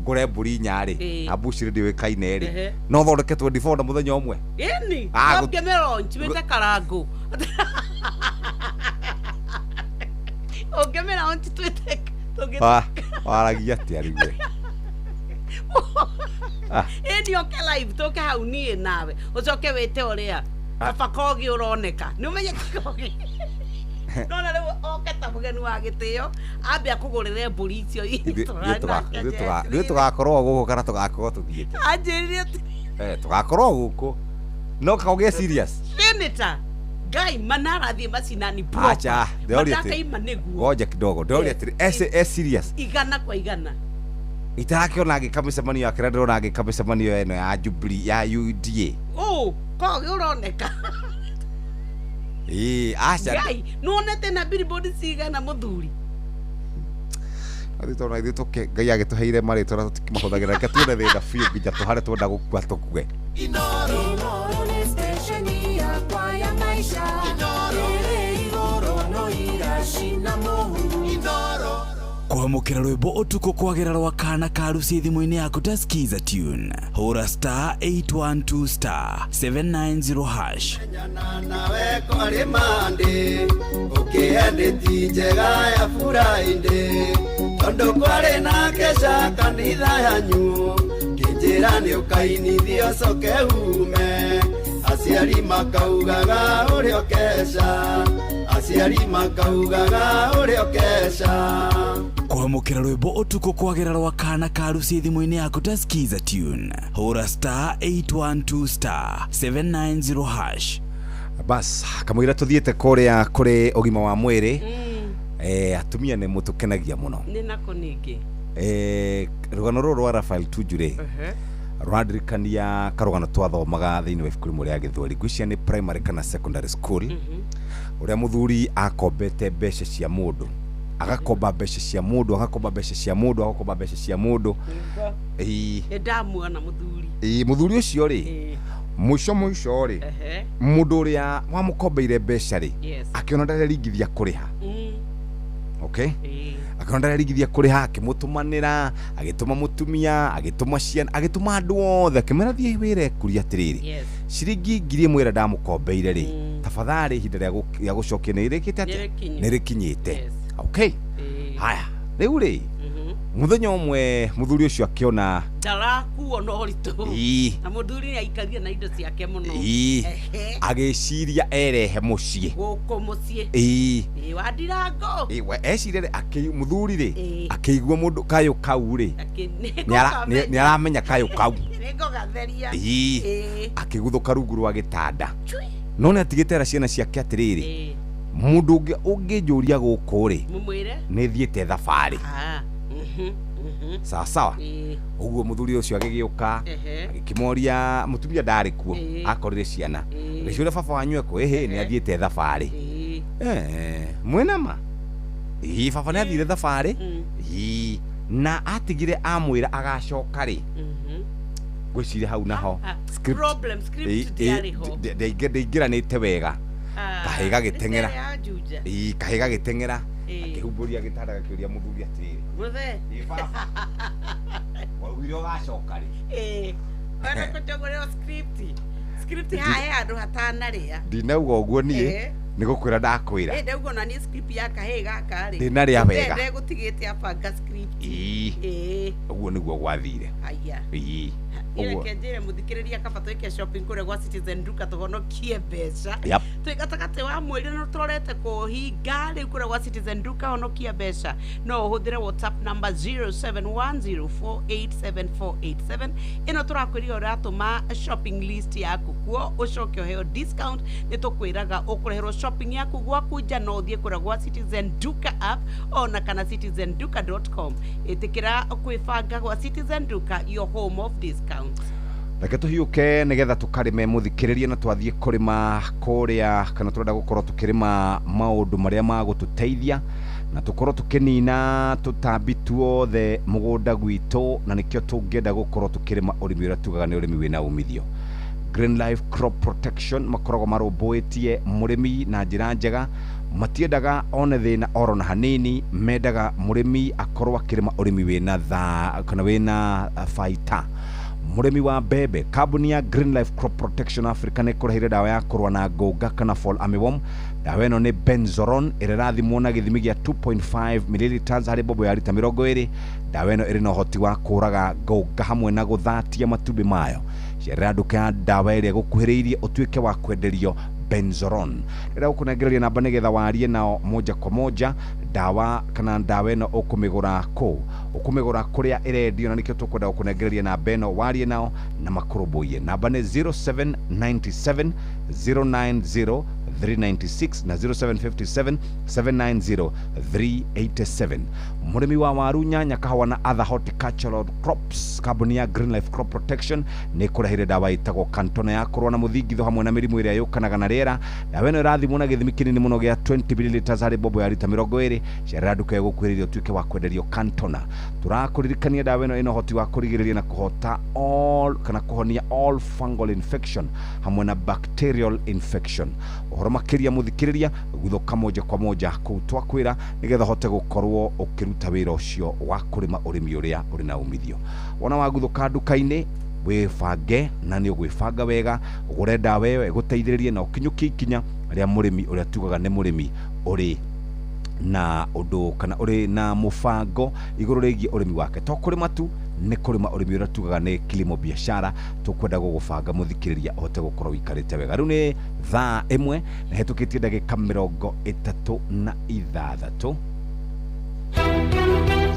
ngũre mbũri inya rĩ, na mbucĩrĩ ndĩũĩkaine rĩ, no thondeke 24 na mũthenya ũmwe. Ĩni, Ah, ũngĩmĩronji wĩte karangũ. Ũngĩmĩronji twĩte tũngĩ. Ah, waragia atĩa rĩu we? Ah. Ĩni oke live tũke hau niĩ nawe ũcoke wĩte ũrĩa baba kogi ũroneka nĩ ũmenyete kogi nona rĩu oke ta mũgeni wa gĩtĩo ambe akũgũrĩre mbũri icio Ithuĩ tũgakorwo gũkũ kana tũgakorwo tũthiĩte? Anjĩrire atĩ Eh, tũgakorwo gũkũ no kaũgĩe serious. Senator Ngai manarathiĩ macinani proper. Acha, ndĩroria atĩ Matakaima nĩguo ngoja kidogo, ndĩroria atĩrĩ e serious. 100 kwa 100. Itarakĩona agĩka mĩcemanio yake na ndĩrona agĩka mĩcemanio ĩno ya Jubilee ya UDA. Ũ kogi ũroneka. Ĩĩ, aca. Ngai nĩwonete na billboard cigana mũthuri? Ithuĩ tondũ ithuĩ tũke Ngai agĩtũheire marĩtwa na tũtikĩmahũthagĩra, reke tuone thĩna biũ nginya tũhare twenda gũkua tũkue. Inoro nĩ stesheni yakwa ya maisha. Ĩrĩ igũrũ no iracina mũhu. Inoro. Kwamũkĩra rwĩmbo ũtukũ kwagĩra rwa kana karuci thimũ-inĩ yaku ta skiza tune, hũra star 812 star 790 hash. Nawe kwarĩ mandĩ ũkĩendeti njega ya Friday tondũ kwarĩ na kesha kanitha yanyu kĩnjĩra nĩ ũkainithio coke ume aciari makaugaga ũrĩa ũkeca aciari makaugaga ũrĩa ũkeca. Kwamũkĩra rwĩmbo ũtukũ kwagĩra rwa kana karuci thimũ-inĩ yaku ta skiza tune, hũra star 812 star 790 hash. Bas kamũira tũthiĩte kũrĩa kũrĩ ũgima wa mwĩrĩ, atumia nĩ mũtũkenagia mũno. Nĩ nako ningĩ. Rũgano rũrũ rwa Rafael Tuju rĩ, rũrandirikania karũgano twathomaga thĩinĩ wa ibuku rĩmwe rĩa gĩthweri, ngwĩciria nĩ primary kana secondary school, ũrĩa mũthuri akombete mbeca cia mũndũ, agakomba mbeca cia mũndũ, agakomba mbeca cia mũndũ, agakomba mbeca cia mũndũ. Ĩĩ. Nĩ ndamuona mũthuri. Ĩĩ, mũthuri ũcio rĩ, mũico mũico rĩ, mũndũ ũrĩa wamũkombeire mbeca rĩ, akĩona ndarerigithia kũrĩha. Okay, akĩona ndarerigithia kũrĩha, akĩmũtũmanĩra, agĩtũma mũtumia, agĩtũma ciana, agĩtũma andũ othe, akĩmera thiĩ wĩre kuria atĩrĩrĩ, ciringi 1000 ĩrĩa ndamũkombeire rĩ, tafadhali ihinda rĩa gũcokia nĩ rĩkĩte atĩa, nĩ rĩkinyĩte. Okay, haya rĩu rĩ, mũthenya ũmwe mũthuri ũcio akĩona Ndarakuo na ũritũ. Na mũthuri nĩ aikarire na indo ciake mũno. Agĩciria erehe mũciĩ. Gũkũ mũciĩ. Ĩĩ, wa ndirango. Ĩĩ, we eciria rĩ, mũthuri rĩ, akĩigua mũndũ kayũ kau rĩ, nĩ aramenya kayũ kau. Nĩ ngũgatheria. Ii. Ĩĩ. Akĩguthũka rungu rwa gĩtanda. Chui. No nĩ atigĩte era ciana ciake atĩrĩrĩ, Ĩĩ. mũndũ ũngĩ ũngĩnjũria gũkũ rĩ, Mũmwĩre. nĩ thiĩte thabarĩ. Ah. Sawa sawa. Ĩĩ. Ũguo mũthuri ũcio agĩgĩũka, agĩkĩmoria mũtumia ndarĩ kuo. Akorire ciana, agĩciũria, "Baba wanyu ekũ?" "Ĩhĩ, nĩ athiĩte thabarĩ." "Eh, mwĩna ma?" "Ĩĩ, baba nĩ athire thabarĩ." "Ĩĩ, na atigire amwĩra agacoka rĩ." Ngwĩciria hau naho script Problem, script ndĩarĩ ho. Ndĩingĩranĩte wega. Kahĩ gagĩteng'era. Nĩ ya Juja. Ĩĩ, kahĩ gagĩteng'era, akĩhumbũria gĩtanda, gakĩũria mũthuri atĩrĩrĩ, Mũthee. "Ĩ baba, waugire ũgacoka rĩ?" Ĩĩ. Wenda kũnjogorera script. Script haha he handũ hatanarĩa. Ndinauga ũguo niĩ. Nĩ gũkwĩra ndakwĩra. Ĩ, ndauga ona niĩ script ya kahĩĩ gaka rĩ. Ndĩnarĩa wega. Ndegũtigĩte abanga script. Ĩĩ. Ũguo nĩguo gwathire. Haya. Ĩĩ, ũguo. Reke njĩre mũthikĩrĩria kaba twĩke shopping kũrĩa gwa Citizen Duka tũhonokie mbeca. Twĩ gatagatĩ wa mweri na tũrorete kũhinga rĩu kũrĩa gwa Citizen Duka honokia mbeca. No ũhũthĩre WhatsApp number 0710487487 ĩno tũrakwĩrire ũratũma shopping list yaku kuo ũcoke ũheo discount. Nĩ tũkwĩraga ũkũreherwo shopping yaku gwaku nja. No ũthiĩ kũrĩa gwa Citizen Duka app ona kana citizenduka.com. Ĩtĩkĩra kwĩbanga gwa Citizen Duka, your home of discounts. Reke tũhiũke nĩgetha tũkarĩme, mũthikĩrĩrie, na twathiĩ kũrĩma kũrĩa kana tũrenda gũkorwo tũkĩrĩma maũndũ marĩa magũtũteithia na tũkorwo tũkĩnina tũtambi tuothe mũgũnda gwitũ, na nĩkĩo tũngĩenda gũkorwo tũkĩrĩma ũrĩmi ũrĩa tugaga nĩ ũrĩmi wĩna umithio. Green Life Crop Protection makoragwo marũmbũĩtie mũrĩmi na njĩra njega. Matiendaga one thĩna oro na hanini, mendaga mũrĩmi akorwo akĩrĩma ũrĩmi wĩna tha kana wĩna baita. Mũrĩmi wa mbembe, kambuni ya Green Life Crop Protection Africa nĩ ĩkũreheire ndawa ya kũrũa na ngũnga kana fall armyworm. Ndawa ĩno nĩ Benzoron ĩrĩa ĩrathimwo na gĩthimi gĩa 2.5 milliliters harĩ bobo ya rita 20. Ndawa ĩno ĩrĩ na ũhoti wa kũraga ngũnga hamwe na gũthatia matumbĩ mayo. Cerera nduka ya ndawa ĩrĩa ĩgũkuhĩrĩirie ũtuĩke wa kwenderio Benzoron. Rĩrĩa ũkũnengereria namba nĩgetha warie nao moja kwa moja. Ndawa kana ndawa ĩno ũkũmĩgũra kũ? Ũkũmĩgũra kũrĩa ĩrendio, na nĩkĩo tũkwenda gũkũnengereria namba ĩno warie nao na makũrũmbũiye. Namba nĩ 0797 090 396 na 0757 790 387. Mũrĩmi wa waru, nyanya, kahũa na other horticultural crops, kambuni ya Green Life Crop Protection nĩ ĩkũreheire ndawa ĩtagwo Kantona ya kũrũa na mũthingitho hamwe na mĩrimũ ĩrĩa yũkanaga na rĩera. Ndawa ĩno ĩrathimwo na gĩthimi kĩnini mũno gĩa 20 milliliters harĩ bobo ya rita 20. Cerera nduka ĩgũkuhĩrĩria ũtuĩke wa kwenderio Kantona. Tũrakũririkania ndawa ĩno ĩna ũhoti wa kũrigĩrĩria na kũhota all kana kũhonia all fungal infection hamwe na bacterial infection. Ũhoro makĩria, mũthikĩrĩria, guthũka moja kwa moja kũu twakwĩra nĩgetha ũhote gũkorwo ũkĩruta wĩra ũcio wa kũrĩma ũrĩmi ũrĩa ũrĩ na umithio. Wona waguthũka nduka-inĩ, wĩbange na nĩ ũgwĩbanga wega ũgũre ndawa ĩyo ĩgũteithĩrĩrie na ũkinyũkie ikinya rĩa mũrĩmi ũrĩa tugaga nĩ mũrĩmi ũrĩ na ũndũ kana ũrĩ na mũbango igũrũ rĩgiĩ ũrĩmi wake. To kũrĩma tu, nĩ kũrĩma ũrĩmi ũrĩa tugaga nĩ kilimo biashara. Tũkwenda gũgũbanga, mũthikĩrĩria, ũhote gũkorwo ũikarĩte wega. Rĩu nĩ thaa 1 na hetũkĩtie ndagĩka 36.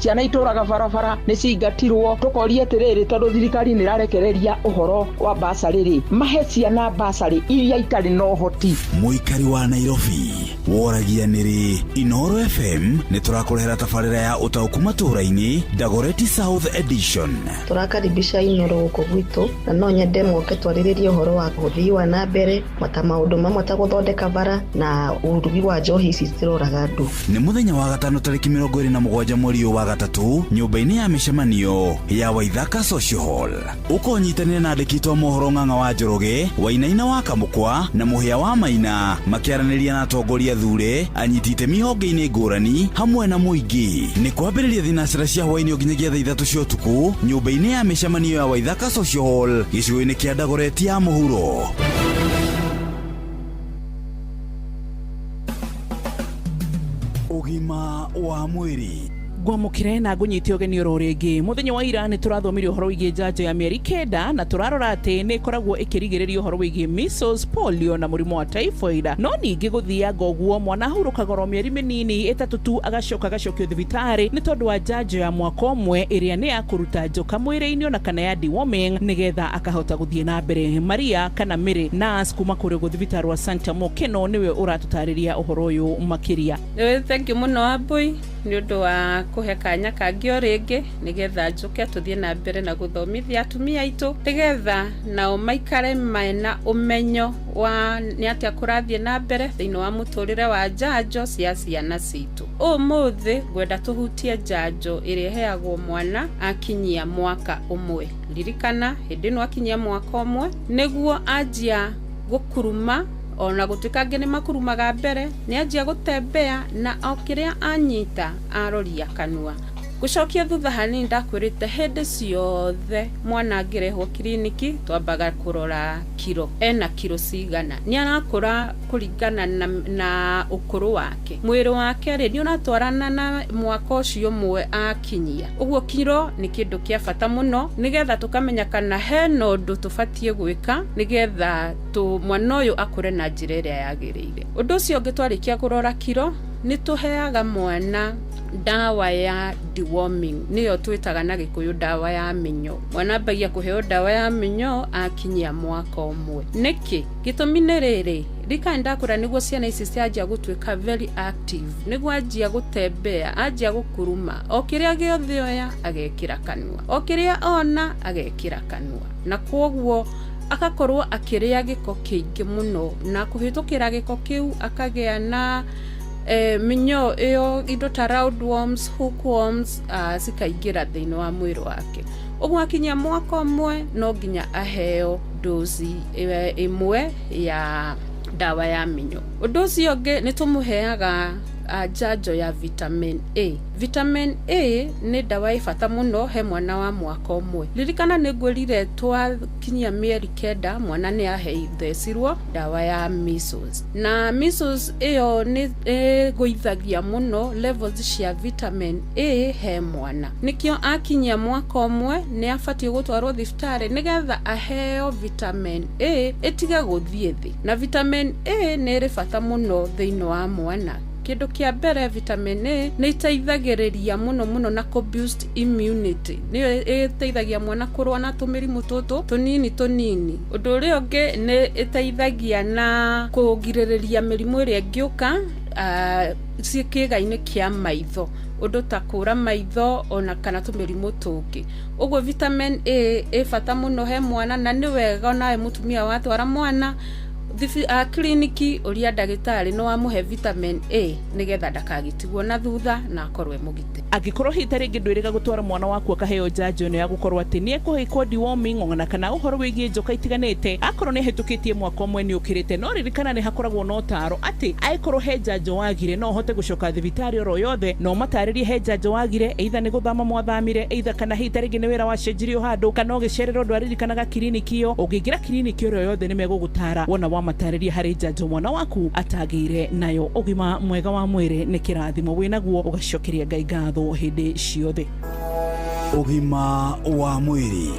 Ciana itũraga barabara nĩ cingatirwo. Tũkoria atĩrĩrĩ, tondũ thirikari nĩ ĩrarekereria ũhoro wa basarĩ rĩ, mahe ciana basarĩ iria itarĩ na ũhoti. Mũikari wa Nairobi woragia nĩrĩ Inoro FM nĩ tũrakũrehera tabarĩra ya ũtaũku matũũra-inĩ, Dagoretti South Edition. Tũrakaribisha Inoro gũkũ gwitũ na no nyende moke twarĩrĩrie ũhoro wa ũthii wa na mbere ta maũndũ mamwe ta gũthondeka bara na ũrugi wa njohi ici ciroraga andũ. Nĩ mũthenya wa gatano tarĩki 27 mweri ũyũ wa gatatũ nyũmba-inĩ ya mĩcemanio ya Waithaka Social Hall. Ũkonyitanĩra na andĩki a mohoro Ng'ang'a wa Njoroge, Wainaina wa Kamũkwa na Mũhĩa wa Maina makĩaranĩria na atongoria thure, anyiti itemi honge-inĩ ngũrani hamwe na mũingĩ. Nĩ kwambĩrĩria thinacara cia hwaĩ-inĩ nginyagia thaa 3 cia ũtukũ nyũmba-inĩ ya mĩcemanio ya Waithaka Social Hall, gĩcigo-inĩ kĩa Dagoretti ya mũhuro. Ũgima wa mwĩrĩ. Ngwamũkĩre na ngũnyite ũgeni oro rĩngĩ. Mũthenya wa ira nĩ tũrathomire ũhoro wĩgiĩ njanjo ya mĩeri 9 na tũrarora atĩ nĩ ĩkoragwo ĩkĩrigĩrĩria ũhoro wĩgiĩ measles, polio na mũrimũ wa typhoid. No ningĩ gũthianga ũguo mwana ahurũkaga oro mĩeri mĩnini 3 tu agacoka agacokio thibitarĩ nĩ tondũ wa njanjo ya mwaka ũmwe ĩrĩa nĩ ya kũruta njoka mwĩrĩ-inĩ ona kana ya deworming nĩgetha akahota gũthiĩ na mbere. Maria kana Mary nurse kuma kũrĩa ũguo thibitarĩ wa Santa Mokeno nĩwe ũratũtarĩria ũhoro ũyũ makĩria. Thank you mũno Wambui nĩ ũndũ wa kũhe kanya kangĩ o rĩngĩ nĩgetha njũke tũthiĩ na mbere na gũthomithia atumia aitũ nĩgetha nao maikare mena ũmenyo wa nĩ atĩa kũrathiĩ na mbere thĩinĩ wa mũtũrĩre wa njanjo cia ciana citũ. Ũmũthĩ ngwenda tũhutie njanjo ĩrĩa ĩheagwo mwana akinyia mwaka ũmwe. Ririkana hĩndĩ ĩno akinyia mwaka ũmwe nĩguo anjia gũkuruma, ona gũtuĩka angĩ nĩ makurumaga mbere, nĩ anjia gũtembea na o kĩrĩa anyita aroria kanua. Gũcokia thutha hanini ndakwĩrĩte hĩndĩ ciothe mwana angĩrehwo kiriniki twambaga kũrora kiro, ena kiro cigana, nĩ arakũra kũringana na ũkũrũ wake, mwĩrĩ wake rĩ nĩ ũratwarana na mwaka ũcio ũmwe akinyia. Ũguo kiro nĩ kĩndũ kĩa bata mũno nĩgetha tũkamenya kana hena ũndũ tũbatiĩ gwĩka nĩgetha mwana ũyũ akũre na njĩra ĩrĩa yagĩrĩire. Ũndũ ũcio ũngĩ twarĩkia kũrora kiro nĩ tũheaga mwana dawa ya deworming, nĩyo twĩtaga na Gĩkũyũ dawa ya mĩnyoo. Mwana ambagia kũheo dawa ya mĩnyoo akinyia mwaka ũmwe. Nĩkĩ? Gĩtũmi nĩ rĩrĩ, rika ndakũra nĩguo ciana ici cianjia gũtuĩka very active, nĩguo anjia gũtembea, anjia gũkuruma, o kĩrĩa gĩothe oya agekĩra kanua, o kĩrĩa ona agekĩra kanua, na kwoguo agakorwo akĩrĩa gĩko kĩingĩ mũno, na kũhĩtũkĩra gĩko kĩu akagĩa na mĩnyoo ĩyo, indo ta roundworms, hookworms cikaingĩra thĩinĩ wa mwĩrĩ wake. Ũguo akinyia mwaka ũmwe no nginya aheo dozi ĩmwe ya dawa ya mĩnyoo. Ũndũ ũcio ũngĩ nĩ tũmũheaga njanjo ya vitamin A. Vitamin A nĩ dawa ĩ bata mũno he mwana wa mwaka ũmwe. Ririkana nĩ ngwĩrire twakinyia mĩeri 9 mwana nĩ aheithecirwo dawa ya measles, na measles ĩyo nĩ ĩgũithagia mũno levels cia vitamin A he mwana. Nĩkĩo akinyia mwaka ũmwe nĩ abatiĩ gũtwarwo thibitarĩ nĩgetha aheo vitamin A ĩtige gũthiĩ thĩ. Na vitamin A nĩ ĩrĩ bata mũno thĩinĩ wa mwana. Kĩndũ kĩa mbere vitamin A nĩ ĩteithagĩrĩria mũno mũno na kũ boost immunity, nĩyo ĩteithagia mwana kũrũa na tũmĩrimũ tũtũ tũnini tũnini. Ũndũ ũrĩa ũngĩ nĩ ĩteithagia na kũgirĩrĩria mĩrimũ ĩrĩa ĩngĩũka kĩĩga-inĩ kĩa maitho, ũndũ ta kũra maitho ona kana tũmĩrimũ tũngĩ. Ũguo vitamin A ĩ bata mũno he mwana, na nĩ wega onawe mũtumia watwara mwana kiriniki ũria ndagĩtarĩ no amũhe vitamin A nĩgetha ndakagĩtigwo na thutha na akorwo e mũgitĩre. Angĩkorwo hihi ta rĩngĩ ndwĩrĩga gũtwara mwana waku akaheo njanjo ĩno ya gũkorwo atĩ nĩ ekũhĩkwo deworming ona kana ũhoro wĩgiĩ njoka itiganĩte, akorwo nĩ ahĩtũkĩtie mwaka ũmwe nĩ ũkĩrĩte, no ririkana nĩ hakoragwo na ũtaro atĩ angĩkorwo he njanjo wagire no ũhote gũcoka thibitarĩ oro yothe no matarĩrie he njanjo wagire, either nĩ gũthama mwathamire, either kana hihi ta rĩngĩ nĩ wĩra wacenjirio handũ, kana ũgĩcererwo ndwaririkanaga kiriniki ĩyo. Ũngĩingĩra kiriniki oro yothe nĩ megũgũtara wona wamatarĩria harĩ njanjo mwana waku atagĩire nayo. Ũgima mwega wa mwĩrĩ nĩ kĩrathimo wĩnaguo, ũgacokeria Ngai ngatho hĩndĩ ciothe. Ũgima wa mwĩrĩ.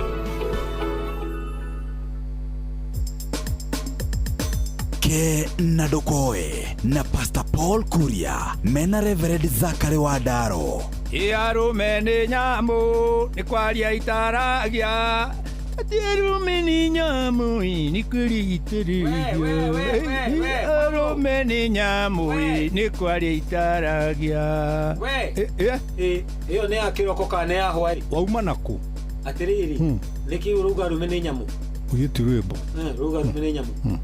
Ke na Ndũkoe na Pastor Paul Kuria mena Reverend Zachary Wandaro. Arũme nĩ nyamũ nĩ kwaria itaragia, arũme nĩ nyamũ nĩ kwaria itaragia, arũme nĩ nyamũ nĩ kwaria itaragia. Ĩyo nĩ ya kĩroko kana nĩ ya hwaĩ? Wauma nakũ? Atĩrĩrĩ, nĩkĩ ũrauga arũme nĩ nyamũ? Ũyũ ti rwĩmbo. Rauga arũme nĩ nyamũ.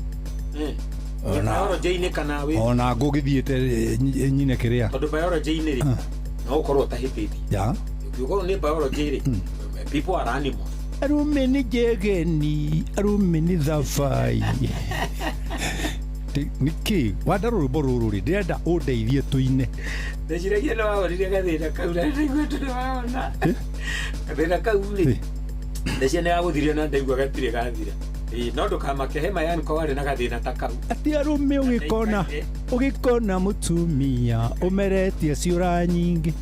Biology-inĩ kana wĩ ona ngũgĩthiĩte nyine kĩrĩa, tondũ biology-inĩ rĩ no ũkorwo ũtahĩtĩtie. Ũngĩkorwo nĩ biology rĩ, people are animals. Arũme nĩ njegeni, arũme nĩ thabai. Nĩkĩ wanda rwĩmbo rũrũ rĩ, ndĩrenda ũndeithie tũine. Ndeciragia nĩ wawonire gathĩna kau, na ndaigua ndũrĩ wawona gathĩna kau rĩ, ndeciria nĩ gagũthirire na ndaigua gatirĩ gathira. No ndũkamake, he mayanko warĩ na gathĩna ta kau. Atĩ arũme ũgĩkona mũtumia ũmeretie ciũra nyingĩ.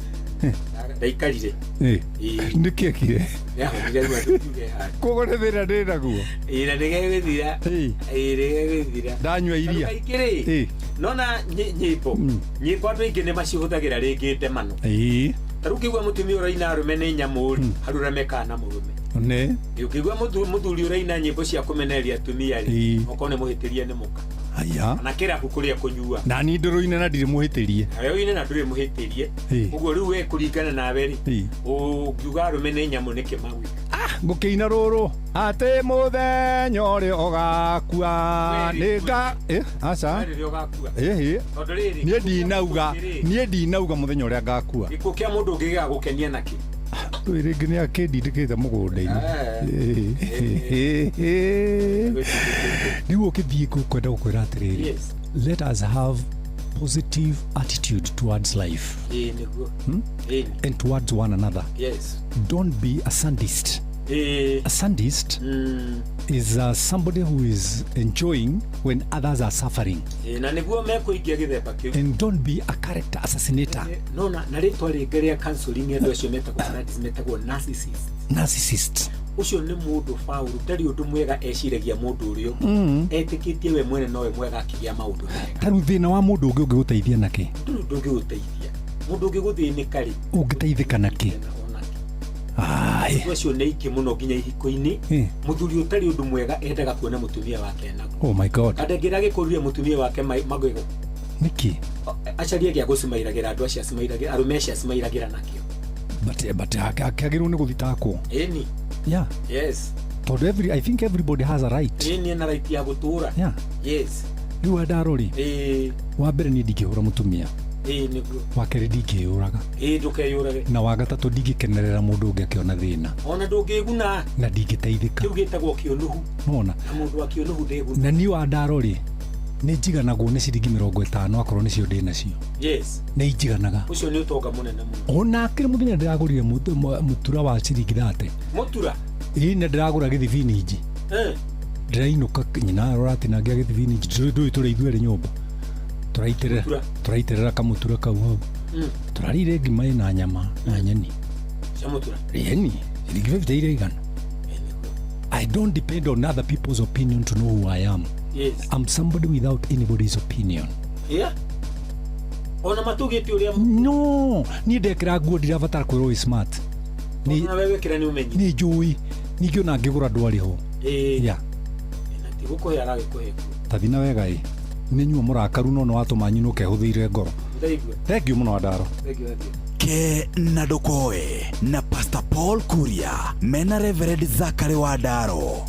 Ndaikarire. Nĩkĩ ekire? Nĩahonire rĩu andũ kiuge handũ. Koguo nĩ thĩna ndĩ naguo. Ĩĩ na nĩgegũthira. Ĩĩ nĩgegũthira. Ndanyua iria. Kaingĩ rĩ, nona nyĩmbo. Nyĩmbo andũ aingĩ nĩmacihũthagĩra rĩngĩ ndemano. Ta rĩu ũkĩigua mũtumia ũraina arũme nĩ nyamũ rĩ, harũrame kana na mũrũme. Nĩ. Ũkĩigua mũthuri ũraina nyĩmbo cia kũmenereria atumia rĩ, okorwo nĩ mũhĩtĩrie nĩ mũka. Aya. Na kĩrabu kũrĩa kũnyua. Na niĩ ndũrũine na ndirĩ mũhĩtĩrie. Nawe ũine na ndũrĩ mũhĩtĩrie. Ũguo rĩu we kũringana nawe rĩ, ũngiuga arũme nĩ nyamũ nĩkĩ magwĩka? Ngũkĩina rũrũ atĩ mũthenya ũrĩa ũgakua nĩnga aca. Rĩrĩa ũgakua. Tondũ rĩrĩ, niĩ ndinauga mũthenya ũrĩa ngakua. Gĩkuũ kĩa mũndũ ũngĩ gĩgagũkenia nakĩ? Rĩu rĩngĩ nĩ akĩndindĩkĩte mũgũnda-inĩ. Rĩu ũkĩthiĩ kwenda gũkwĩra atĩrĩrĩ, let us have positive attitude towards life. And towards one another. Yes. Don't be a sadist. A sadist is somebody who is enjoying when others are suffering. Na nĩguo mekũingia gĩthemba kĩu. And don't be a character assassinator. No, na rĩtwa rĩngĩ rĩa counseling andũ acio metagwo sadist, metagwo narcissist. Narcissist. Ũcio nĩ mũndũ faulu ndarĩ ũndũ mwega eciragia mũndũ ũrĩa ũngĩ. Etĩkĩtie we mwene nowe mwega akĩgĩa maũndũ mega. Ta rĩu thĩna wa mũndũ ũngĩ ũngĩgũteithia nakĩ? Ndũrĩ ũndũ ũngĩgũteithia. Mũndũ ũngĩgũthĩnĩka rĩ, ũngĩteithĩka nakĩ? Andũ acio nĩ aingĩ mũno nginya ihiko-inĩ. Mũthuri ũtarĩ ũndũ mwega endaga kuona mũtumia wake naguo. Oh my God. Kandengera gĩkũrire mũtumia wake magego. Nĩkĩ? Acarie gĩa gũcimairagĩra andũ acio acimairagĩra, arũme acio acimairagĩra nakĩo. But akĩagĩrĩirwo nĩ gũthitakwo. Ĩni. Yeah. Yes. Tondũ I think everybody has a right. Ĩni ena right ya gũtũũra. Yeah. Yes. Rĩu Wandarũ rĩ, wa mbere niĩ ndingĩhũra mũtumia. Ĩĩ nĩguo. Wa kerĩ ndingĩyũraga. Ĩĩ ndũkeyũrage. Na wa gatatũ ndingĩkenerera mũndũ ũngĩ akĩona thĩna. Ona ndũngĩguna. Na ndingĩteithĩka. Kĩu gĩtagwo kĩũnũhu. Nĩwona? Na mũndũ wa kĩũnũhu ndeguna. Na niĩ Wandarũ rĩ, nĩ njiganagwo nĩ ciringi 50 akorwo nĩcio ndĩ nacio. Yes. Nĩ njiganaga. Ũcio nĩ ũtonga mũnene mũno. Ona akĩrĩ mũthenya ndĩragũrire mũtura wa ciringi 30. Mũtura? Ĩĩ na ndĩragũra gĩthibinji. Ndĩrainũka nyina ũratinangia gĩthibinji ndũĩ tũrĩ ithuerĩ nyũmba. Tũraitĩrĩra kamũtura kau hau. Tũrarĩire ngima ĩna nyama na nyeni. Cia mũtura? Ĩni, ciringi 50 iraigana. I don't depend on other people's opinion to know who I am. Yes. I'm somebody without anybody's opinion. Yeah. Ona matugĩte ũrĩa. No, niĩ ndekĩra nguo ndirabatara kwĩrwo wĩ smart. Ona wewe wĩkĩra nĩ ũmenyi. Nĩ njũĩ. Ningĩ ona ngĩgũra ndwarĩ ho. Yeah. Na ti gũkũhe aragĩkũhe. Tathi na wega ĩ. Nĩ nyua mũrakaru no nĩwatũma nyinũke hũthĩire ngoro. Ndaigua. Thank you mũno Wandarũ. Thank you. Ke na Ndũkoe na Pastor Paul Kuria mena Reverend Zachary Wandaro.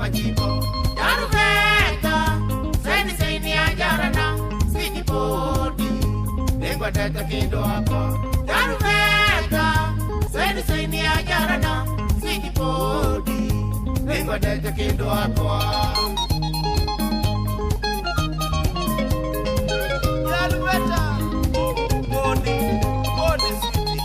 majimbo. Jaruveta saini saini ya jarana sijipodi nĩngwendete kĩndũ wakwa. Jaruveta saini saini ya jarana sijipodi nĩngwendete kĩndũ wakwa. Jaruveta bodi bodi sweetie.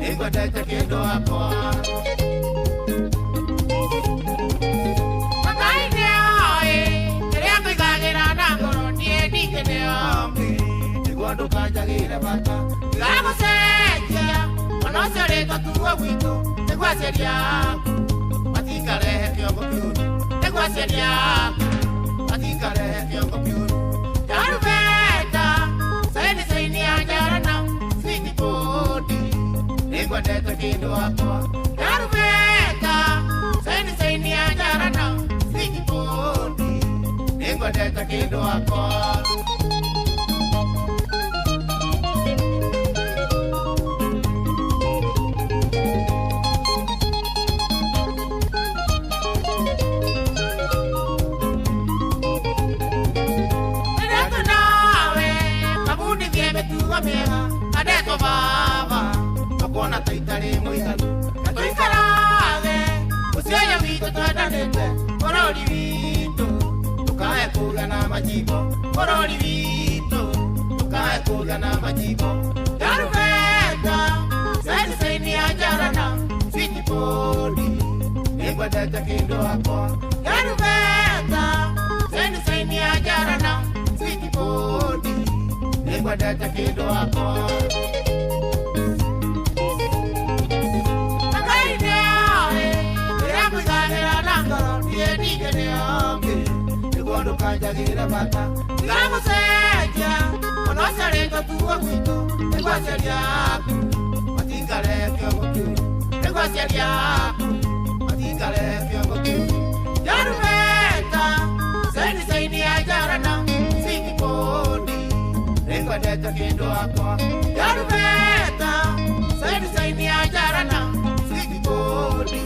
Nĩngwendete kĩndũ wakwa. Ndukanjagĩre bata ndigagũcenjia ona ũcio rĩtwa tuo gwitũ nĩguo aciari aku matikarehe kĩongo kĩũru nĩguo aciari aku matikarehe kĩongo kĩũru. Jaruveta saini saini ya jarana sijipodi nĩngwendete kĩndũ wakwa. Jaruveta saini saini ya jarana sijipodi nĩngwendete kĩndũ wakwa. Baba taitari mũiganu na tũikarage mũciĩ witũ twendanĩte bũrũri witũ tũkae kũgĩa na majimbo bũrũri witũ tũkae kũgĩa na majimbo. Jaruveta saini saini ya jarana sijipodi nĩngwendete kĩndũ wakwa. Jaruveta saini saini ya jarana sijipodi nĩngwendete kĩndũ wakwa. Ndukanjagĩre bata ndigagũcenjia ona ũcio rĩtwa tuo gwitũ nĩguo aciari aku matikarehe kĩongo kĩũru nĩguo aciari aku matikarehe kĩongo kĩũru. Jaruveta saini saini ya jarana sijipodi nĩngwendete kĩndũ wakwa. Jaruveta saini saini ya jarana sijipodi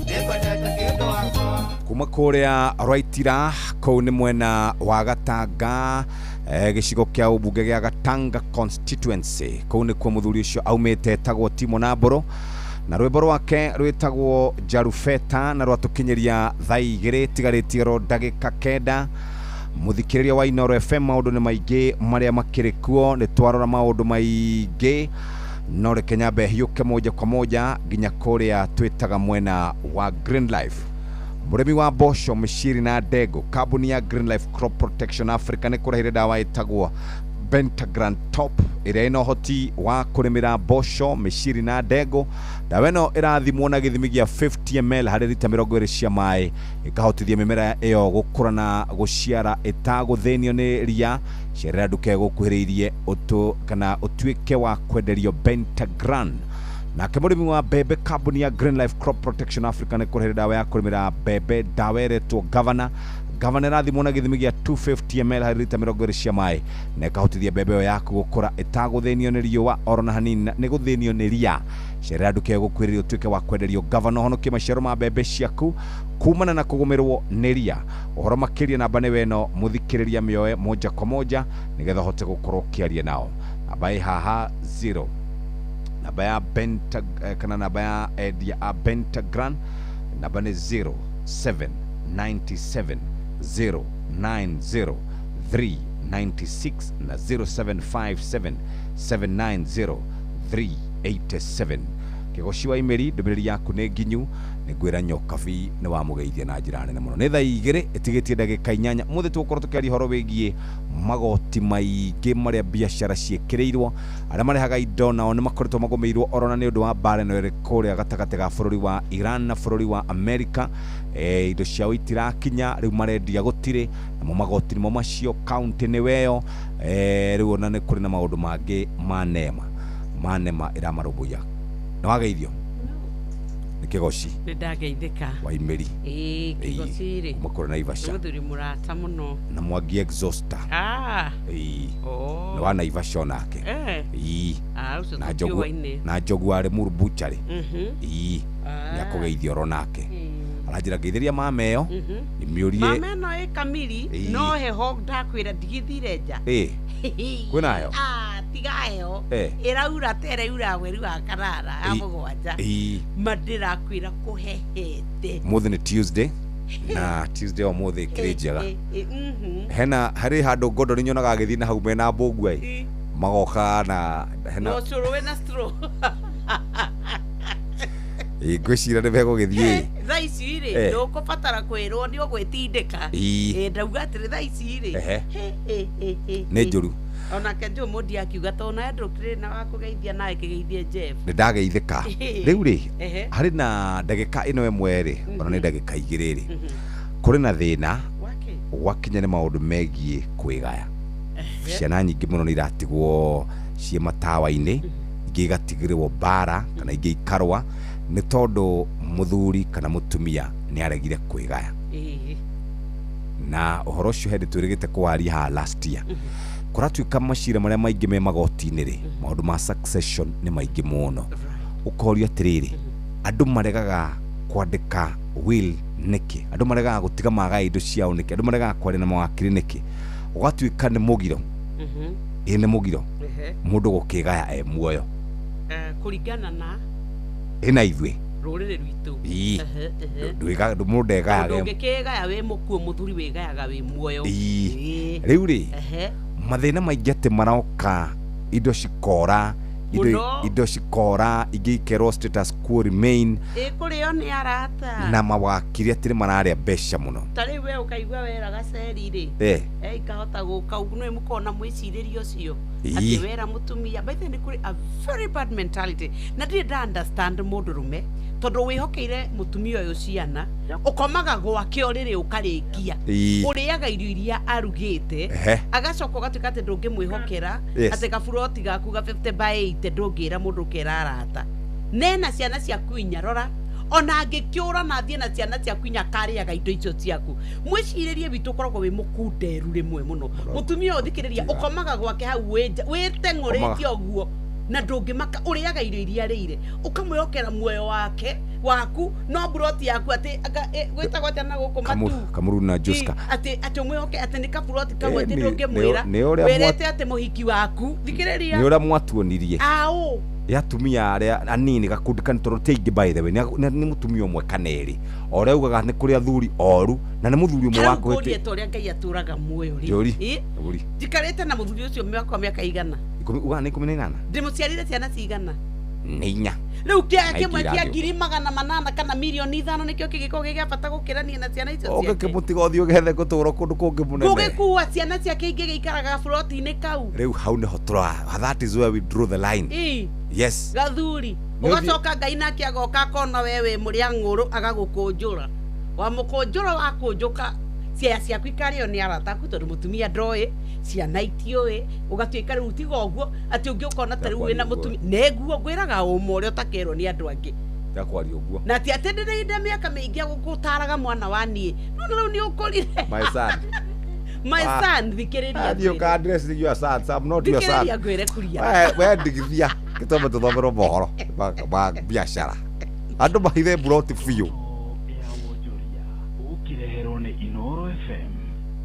nĩngwendete kĩndũ wakwa. Kuma kũrĩa Rwaitira kũu nĩ mwena wa Gatanga gĩcigo kĩa ũmbunge gĩa Gatanga constituency kũu nĩkuo mũthuri ũcio aumĩte etagwo Timo Nambũrũ na rwĩmbo rwake rwĩtagwo Jarufeta na rwatũkinyĩria thaa igĩrĩ tigarĩtie ro ndagĩka 9. Mũthikĩrĩria wa Inooro FM maũndũ nĩ maingĩ marĩa makĩrĩ kuo nĩ twarora maũndũ maingĩ no reke nyambe hiũke moja kwa moja nginya kũrĩa twĩtaga mwena wa Green Life. Mũrĩmi wa mboco mĩciri na ndengũ kambuni ya Green Life Crop Protection Africa nĩ kũrehire ndawa ĩtagwo Pentagran Top ĩrĩa ĩna ũhoti wa kũrĩmĩra mboco mĩciri na ndengũ. Ndawa ĩno ĩrathimwo na gĩthimi gĩa 50 ml harĩ rita 20 cia maĩ ĩkahotithia mĩmera ĩyo gũkũra na gũciara ĩtagũthĩnio nĩ ria. Cerera nduka ĩgũkuhĩrĩirie kana ũtuĩke wa kwenderio Pentagran. Nake mũrĩmi wa mbembe kambuni ya Green Life Crop Protection Africa nĩ kũrehere ndawa ya kũrĩmĩra mbembe ndawa ĩretwo Governor. Governor ĩrathimwo na gĩthimi gĩa 250 ml harĩ rita 20 cia maĩ na ĩkahotithia mbembe ĩyo yaku gũkũra ĩtagũthĩnio nĩ riũa oro na hanini nĩ gũthĩnio nĩ ria. Cerera nduka ĩgũkuhĩrĩirie ũtuĩke wa kwenderio Governor ũhonokie maciaro ma mbembe ciaku kumana na kũgũmĩrwo nĩ ria. Ũhoro makĩria namba nĩ weno mũthikĩrĩria mĩoe moja kwa moja nĩgetha ũhote gũkorwo ũkĩaria nao. Namba ĩ haha 0 namba ya Benta kana namba ya endia a Pentagran namba nĩ 0797 090 396 na 0757 790 387. Kĩgoci wa Imeri ndũmĩrĩri yaku nĩ nginyu nĩ ngwĩra Nyokabi nĩ wamũgeithia na njĩra nene mũno. Nĩ thaa 2 ĩtigĩtie ndagĩka 8. Mũthĩ tũgũkorwo tũkĩaria ũhoro wĩgiĩ magoti maingĩ marĩa biacara ciĩkĩrĩirwo, arĩa marehaga indo nao nĩ makoretwo magũmĩirwo orona nĩ ũndũ wa mbara ĩno ĩrĩ kũrĩa gatagatĩ ga bũrũri wa Iran na bũrũri wa Amerika. Indo ciao itirakinya rĩu marendia gũtirĩ, namo magoti nĩmo macio, kaunti nĩ weyo. Rĩu ona nĩ kũrĩ na maũndũ mangĩ ma nema ĩramarũmbũiya. Nĩ wageithio nĩ Kĩgoci? Nĩ ndageithĩka. Wa Imeri. Ĩĩ, Kĩgoci rĩ kuma kũrĩa Naivasha. Nĩ mũthuri mũrata mũno. Na Mwangi Exhauster. Ĩĩ. Nĩ wa Naivasha onake. Ĩĩ. Ũcio Na Njogu, tũtiũaine. na Njogu wa Limuru Butchery. Ĩĩ. Nĩ akũgeithia oro nake. Aranjĩra ngeithĩria mama ĩyo, ndĩmĩũrie. Mama ĩno ĩ kamiri, no heho ndakwĩra ndigithire nja. Ĩĩ. Kwĩna heho? Tiga heho. Ĩraura ta ĩraura mweri wa kanana ya 7. Ĩĩ. Ma ndĩrakwĩra kũhehete. Mũthĩ nĩ Tuesday na Tuesday o mũthĩ ĩkĩrĩ njega. Hena harĩ handũ Ngondoni nyonaga agĩthiĩ na hau mena mbũgua ĩ. Magoka na hena No cũrũ wĩna straw. Ĩ, ngwĩciria nĩ megũgĩthiĩ. Thaa ici rĩ, ndũkũbatara kwĩrwo nĩ ũgwĩtindĩka. Ndauga atĩrĩ thaa ici rĩ. Nĩ njũru. Onake Joe Mondi akiuga tondũ nawe ndũkĩrĩ na wa kũgeithia nawe kĩgeithie Jeff. Nĩ ndageithĩka. Rĩu rĩ, harĩ na ndagĩka ĩno ĩmwe rĩ, ona nĩ ndagĩka 2 rĩ, kũrĩ na thĩna gwakinya nĩ maũndũ megiĩ kwĩgaya. Ciana nyingĩ mũno nĩ iratigwo ciĩ matawa-inĩ, ingĩ igatigĩrwo mbara kana ingĩ ikarũa nĩ tondũ mũthuri kana mũtumia nĩ aregire kwĩgaya. Na ũhoro ũcio hĩndĩ twĩrĩgĩte kũwaria haha last year. Kũratuĩka macira marĩa maingĩ me magoti-inĩ rĩ, maũndũ ma succession nĩ maingĩ mũno. Ũkorio atĩrĩrĩ, andũ maregaga kwandĩka will nĩkĩ? Andũ maregaga gũtiga magaya indo ciao nĩkĩ? Andũ maregaga kwaria na mawakiri nĩkĩ? Ũgatuĩka nĩ mũgiro. Ĩ nĩ mũgiro. Mũndũ gũkĩgaya e muoyo. Kũringana na Ĩna ithuĩ. Rũrĩrĩ rwitũ. Ĩĩ. Mũndũ ndegayaga. Ndũngĩkĩgaya wĩ mũkuũ, mũthuri wĩgayaga wĩ muoyo. Ĩĩ. Rĩu rĩ, mathĩna maingĩ atĩ maroka, indo cikora, indo cikora, ingĩ ikerwo status quo remain. Ĩkũrĩo nĩ arata. Na mawakiri atĩ nĩ mararĩa mbeca mũno. Ta rĩu we ũkaigua wera gaceri rĩ. Ikahota gũka ũguo nĩ mũkona mwĩcirĩrie ũcio. Atĩ wera mũtumia. By the way, nĩ kũrĩ a very bad mentality. Na ndirĩ nda understand mũndũrũme tondũ wĩhokeire mũtumia ũyũ ciana, ũkomaga gwake ũrĩrĩ ũkarĩkia. Ũrĩaga irio iria arugĩte, agacoka ũgatuĩka atĩ ndũngĩmwĩhokera, atĩ gaburoti gaku ga 50 by 80 ndũngĩra mũndũ ũkera arata. Nena ciana ciaku inya, rora. Ona angĩkĩũra na athiĩ na ciana ciaku inya akarĩaga indo icio ciaku. Mwĩcirĩrie witũ ũkoragwo wĩ mũkunderu rĩmwe mũno. Mũtumia ũyũ thikĩrĩria, ũkomaga gwake hau wĩteng'ũrĩte ũguo na ndũngĩmaka, ũrĩaga irio iria arĩire, ũkamwĩhokera muoyo wake waku no buroti yaku atĩ gwĩtagwo atĩa na gũkũ matu Kamuru na Joska. Atĩ ũmwĩhoke atĩ nĩ kaburoti kau atĩ ndũngĩmwĩra. Wĩrĩte atĩ mũhiki waku thikĩrĩria. Nĩ ũrĩa mwatuonirie. Aũ. Ya atumia arĩa anini gakundi kan tondũ ti aingĩ by the way, nĩ mũtumia ũmwe kana erĩ. O ũrĩa augaga nĩ kũrĩ athuri oru na nĩ mũthuri ũmwe wa kũhĩtĩ. Ta ũrĩa Ngai atũraga muoyo rĩ. Njikarĩte na mũthuri ũcio mĩaka igana. Ugaga nĩ 18? Ndĩmũciarire ciana cigana? Nĩ 4. Rĩu kĩmwe kĩa 800,000 kana mirioni 5 nĩkĩo kĩngĩkorwo gĩ gĩa bata gũkĩrania na ciana icio ciake. Ũngĩkĩmũtiga ũthiĩ ũgethe gũtũũra kũndũ kũngĩ mũnene. Gũgĩkua ciana ciake ingĩ gĩikaraga buroti-inĩ kau. Rĩu hau nĩho tũra, that is where we draw the line. Yes. Gathuri. Ũgacoka Ngai nake agoka akona we wĩ mũrĩa ng'ũrũ agagũkũnjũra. Wamũkũnjũra wakũnjũka ciaya ciaku ikarĩo nĩ arata aku tondũ mũtumia ndoĩ, ciana itiũĩ, ũgatuĩka rĩu tiga ũguo atĩ ũngĩ ũkona ta rĩu wĩna mũtumia. Nĩguo ngwĩraga ũma ũrĩa ũtakerwo nĩ andũ angĩ. Ndakwaria ũguo. Na ti atĩ ndĩrĩinde mĩaka mĩingĩ gũtaraga mwana wa niĩ. No rĩu nĩ ũkũrire. My son. My son, thikĩrĩria. You can address your son, I'm not your son. Thikĩrĩria ngwĩre kuria. We ndigithia gĩtũme tũthomerwo mohoro ma biacara. Andũ mahithe buroti biũ. Ũkĩreherwo nĩ Inoro FM.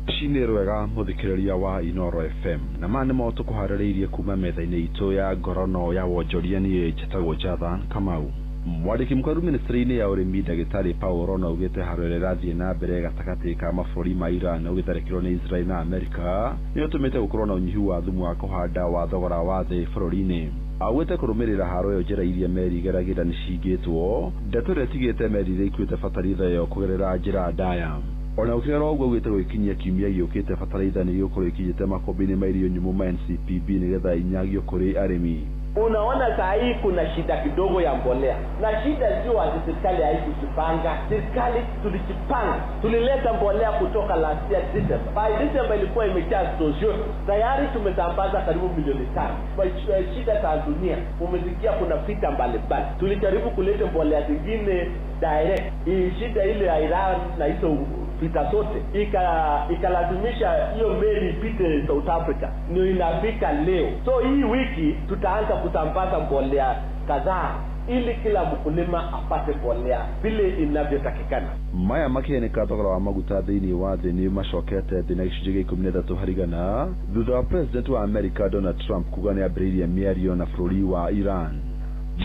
Rũcinĩ rwega mũthikĩrĩria wa Inoro FM. Na maya nĩmo tũkũharĩrĩirie kuma metha-inĩ itũ ya ngorono ya wonjoria. Niĩ njĩtagwo Jathan Kamau. Mwandĩki mũkaru ministry-inĩ ya ũrĩmi ndagĩtarĩ Paul Rono augĩte haro ĩrĩa ĩrathiĩ na mbere gatagatĩ ka mabũrũri ma Iran ũgĩtharĩkĩrwo nĩ Israel na Amerika nĩ ũtũmĩte gũkorwo na ũnyihu wa thumu wa kũhanda wa thogora wa thĩ bũrũri-inĩ. Augĩte kũrũmĩrĩra haro ĩyo njĩra iria meri igeragĩra nĩcihingĩtwo, ndeto ĩrĩa ĩtigĩte meri iria ikuĩte bataraitha ĩyo kũgerera njĩra ndaya. Ona gũkĩrĩ oro ũguo augĩte gũgĩkinyia kiumia gĩũkĩte bataraitha nĩ ĩgũkorwo ĩkinyĩte makũmbĩ-inĩ ma irio nyũmũ ma NCPB nĩgetha inyagio kũrĩ arĩmi. Unaona saa hii kuna shida kidogo ya mbolea, na shida sio ati serikali haikujipanga. Serikali tulijipanga, tulileta mbolea kutoka last year December. By December ilikuwa imejaa stores yote, tayari tumesambaza karibu milioni 5. Kwa shida za dunia, umesikia kuna vita mbalimbali, tulijaribu kuleta mbolea zingine direct. Hii shida ile ya Iran na hizo vita zote ikalazimisha hiyo meli ipite South Africa, ndio inafika leo. So hii wiki tutaanza kusambaza mbolea kadhaa ili kila mkulima apate mbolea vile inavyotakikana. Maya makĩheneka thogora wa maguta thĩinĩ wa thĩ nĩ macokete thĩ na gĩcunjĩ gĩa 13% thutha wa president wa America Donald Trump kuga nĩ ambĩrĩirie mĩario na bũrũri wa Iran.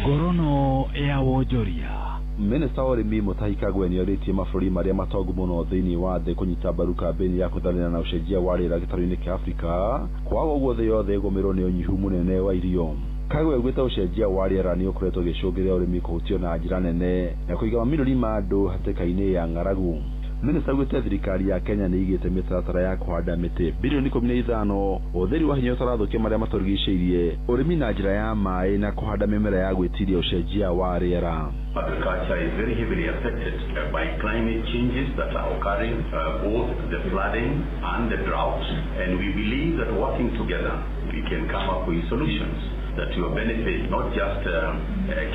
Ngorono ya wonjoria. Minista wa ũrĩmi Mutahi Kagwe nĩorĩtie mabũrũri marĩa matongu mũno thĩinĩ wa thĩ kũnyita mbaru kambĩini ya kũtharĩra na ũcenjia wa rĩera gĩtarũ-inĩ kĩa Afrika, kwaga ũguo thĩ yothe ĩgũmĩrwo nĩ ũnyihu mũnene wa irio. Kagwe augĩte ũcenjia wa rĩera nĩ ũkoretwo ũgĩcũngĩrĩria ũrĩmi kũhutio na njĩra nene na kũiga mamirioni ma andũ hatĩka-inĩ ya ng'aragu. Minista augĩte thirikari ya Kenya nĩ ĩigĩte mĩtaratara ya kũhanda mĩtĩ bilioni 15, ũtheri wa hinya ũtarathũkia marĩa matũrigicĩirie, ũrĩmi na njĩra ya maĩ na kũhanda mĩmera ya gwĩtiria ũcenjia wa rĩera. Agriculture is very heavily affected by climate changes that are occurring, both the flooding and the drought. And we believe that working together, we can come up with solutions that will benefit not just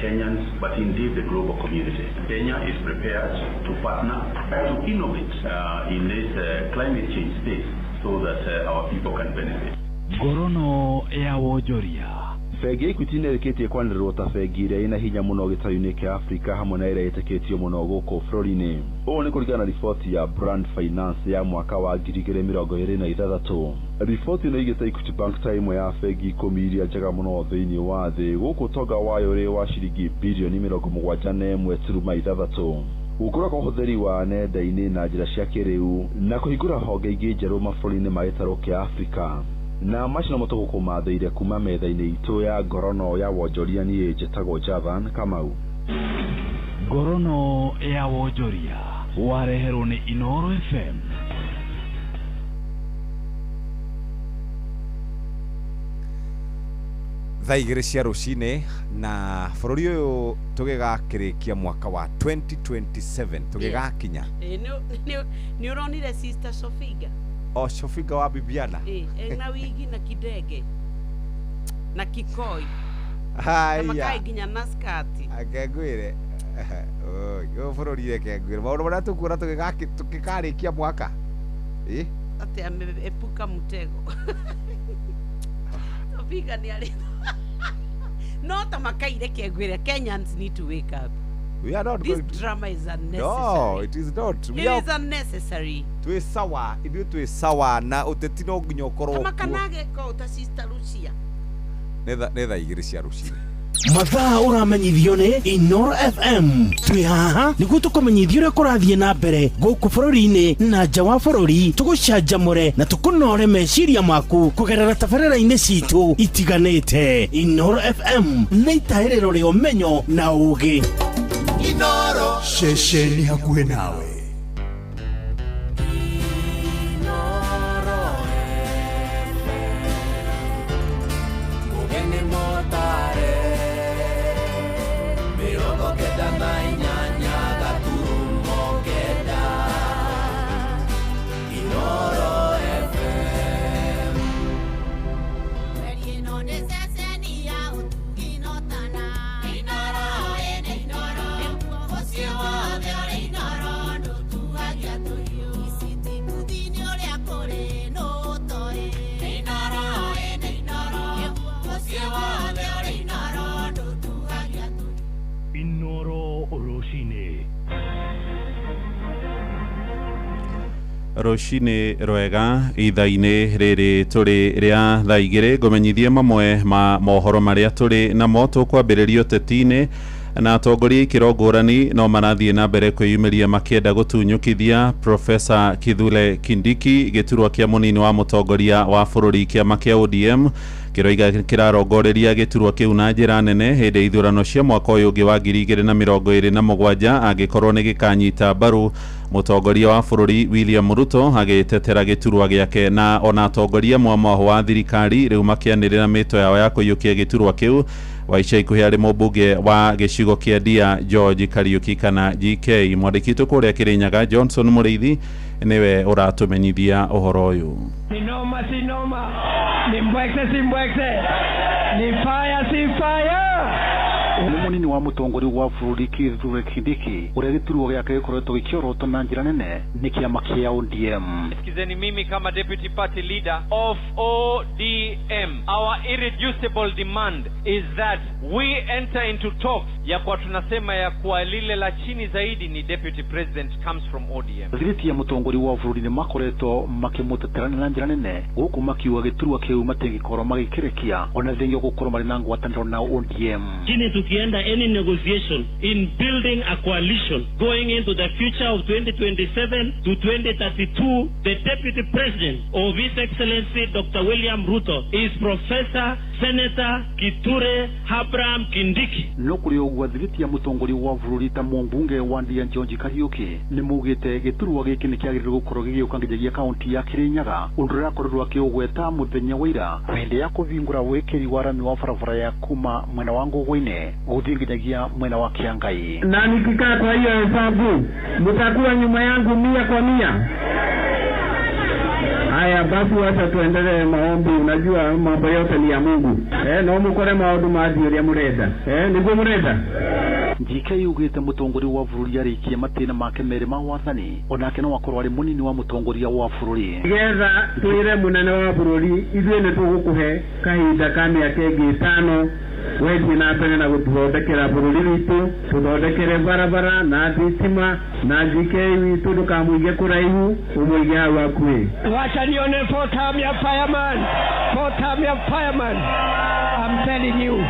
Kenyans, but indeed the global community. Kenya is prepared to partner, to innovate in this climate change space so that our people can benefit. Ngorono ya wonjoria. Bengi ya Equity nĩĩrĩkĩtie kwanĩrĩrwo ta bengi ĩrĩa ĩna hinya mũno gĩtarũ-inĩ kĩa Afrika hamwe na ĩrĩa ĩtĩkĩtio mũno gũkũ bũrũri-inĩ. Ũũ nĩ kũringana na riboti ya Brand Finance ya mwaka wa 2026. Riboti ĩno ĩigĩte Equity Bank ta ĩmwe ya bengi 10 iria njega mũno thĩinĩ wa thĩ, gũkũ ũtonga wayo ũrĩ wa ciringi bilioni 71.6. Gũkũra kwa ũhũthĩri wa nenda-inĩ na njĩra cia kĩrĩu na kũhingũra honge ingĩ njerũ mabũrũri-inĩ ma gĩtarũ kĩa Afrika. Na macio nomo tũgũkũmathĩire kuma metha-inĩ itũ ya ngorono ya wonjoria. Niĩ njĩtagwo Javan Kamau. Ngorono ya wonjoria wareherwo nĩ Inoro FM. Thaa 2 cia rũcinĩ na bũrũri ũyũ tũgĩgakĩrĩkia mwaka wa 2027 tũgĩgakinya. Nĩ ũronire Sister Sofiga? O Sofiga wa Bibiana. Ena wigi na kidege na kikoi. Haya. Na makai nginya na skati. Ake ngwĩre ũyũ bũrũri reke ngwĩre maũndũ marĩa tũkuona tũgĩkarĩkia mwaka. Atĩ ameepuka mtego. Sofiga nĩ arĩ no ta makai reke ngwĩre Kenyans need to wake up. We are not This going to... drama is unnecessary. No, it is not. It is unnecessary. Twĩ sawa, ithuĩ twĩ sawa na ũteti no nginya ũkorwo kuo. Makanage ko ta Sister Lucia. Nĩ thaa 2 cia rũcinĩ. Mathaa ũramenyithio nĩ Inoro FM. Twĩ haha nĩguo tũkũmenyithia ũrĩa kũrathiĩ na mbere gũkũ bũrũri-inĩ na nja wa bũrũri, tũgũcanjamũre na tũkũnore meciria maku kũgerera tabarĩra-inĩ citũ itiganĩte. Inoro FM nĩ itahĩrĩro rĩa ũmenyo na ũũgĩ. Inoro ceceni hakuhĩ nawe. Mugeni motare 98.9 Inoro FM. Inoro rũcinĩ. Rũcinĩ rwega ithaa-inĩ rĩrĩ tũrĩ rĩa thaa 2 ngũmenyithie mamwe ma mohoro marĩa tũrĩ namo. Tũkwambĩrĩria ũteti-inĩ na atongoria ikĩro ngũrani no marathiĩ na mbere kwĩyumĩria makĩenda gũtunyũkithia Profesa Kithure Kindiki gĩturwa kĩa mũnini wa mũtongoria wa bũrũri. Kĩama kĩa ODM Kĩroiga kĩrarongoreria gĩturwa kĩu na njĩra nene hĩndĩ ya ithurano cia mwaka ũyũ ũngĩ wa 2027 angĩkorwo nĩ gĩkanyita mbaru mũtongoria wa bũrũri William Ruto agĩtetera gĩturwa gĩake na ona atongoria mwamwaho wa thirikari rĩu makĩanĩrĩra mĩto yao ya kũiyũkia gĩturwa kĩu. Wa ica ikuhĩ arĩ mũmbunge wa gĩcigo kĩa Ndia George Kariuki kana GK. Mwandĩki witũ kũrĩa Kĩrĩnyaga Johnson Mũrĩithi nĩwe ũratũmenyithia ũhoro ũyũ. Ni noma si noma, ni mbwekse si mbwekse, ni fire si fire. Nĩ mũnini wa mũtongoria wa bũrũri Kithure Kindiki ũrĩa gĩturwa gĩake gĩkoretwo gĩkĩorotwo na njĩra nene nĩ kĩama kĩa ODM. Sikizeni mimi kama deputy party leader of ODM, our irreducible demand is that we enter into talks ya kwa tunasema ya kuwa lile la chini zaidi ni deputy president comes from ODM. Thiriti ya mũtongoria wa bũrũri nĩ makoretwo makĩmũtetera na njĩra nene gũkũ makiuga gĩturwa kĩu matingĩkorwo magĩkĩrekia ona thengia gũkorwo marĩ na ngwatanĩro na ODM. Chini tukienda any negotiation in building a coalition going into the future of 2027 to 2032, the deputy president of His Excellency Dr. William Ruto is Professor Senator Kithure Abraham Kindiki. No kũrĩ ũguo thiriti ya mũtongoria wa bũrũri ta mũmbunge wa Ndia George Kariuki nĩ maugĩte gĩturwa gĩkĩ nĩ kĩagĩrĩirwo gũkorwo gĩgĩũka nginyagia kaunti ya Kĩrĩnyaga ũndũ ũrĩa akorirwo akĩũgweta mũthenya wa ira hĩndĩ ya kũhingũra wĩkĩri wa rami wa barabara ya kuma mwena wa Ngũgũinĩ gũthiĩ nginyagia mwena wa Kĩangai. Na nikikaa kwa hiyo hesabu mtakuwa nyuma yangu 100 kwa 100. Haya basi, wacha tuendelee maombi. Unajua mambo yote ni ya Mungu. No mukore maundu mathi uria murenda. Niguo murenda. GK yugĩte mũtongoria wa bũrũri arĩkie matĩna make merĩ ma wathani onake no akorwo arĩ mũnini wa mũtongoria wa bũrũri. Nĩgetha twĩre mũnene wa bũrũri ithuĩ nĩ tũgũkũhe kahinda ka mĩaka ĩngĩ 5 wethiĩ na mbere na gũtũthondekera bũrũri witũ, tũthondekere barabara na thitima na GK witũ ndũkamũige kũraihu, ũmũige hau hakuhĩ. Wacha nione four term ya fireman, four term ya fireman. I'm telling you.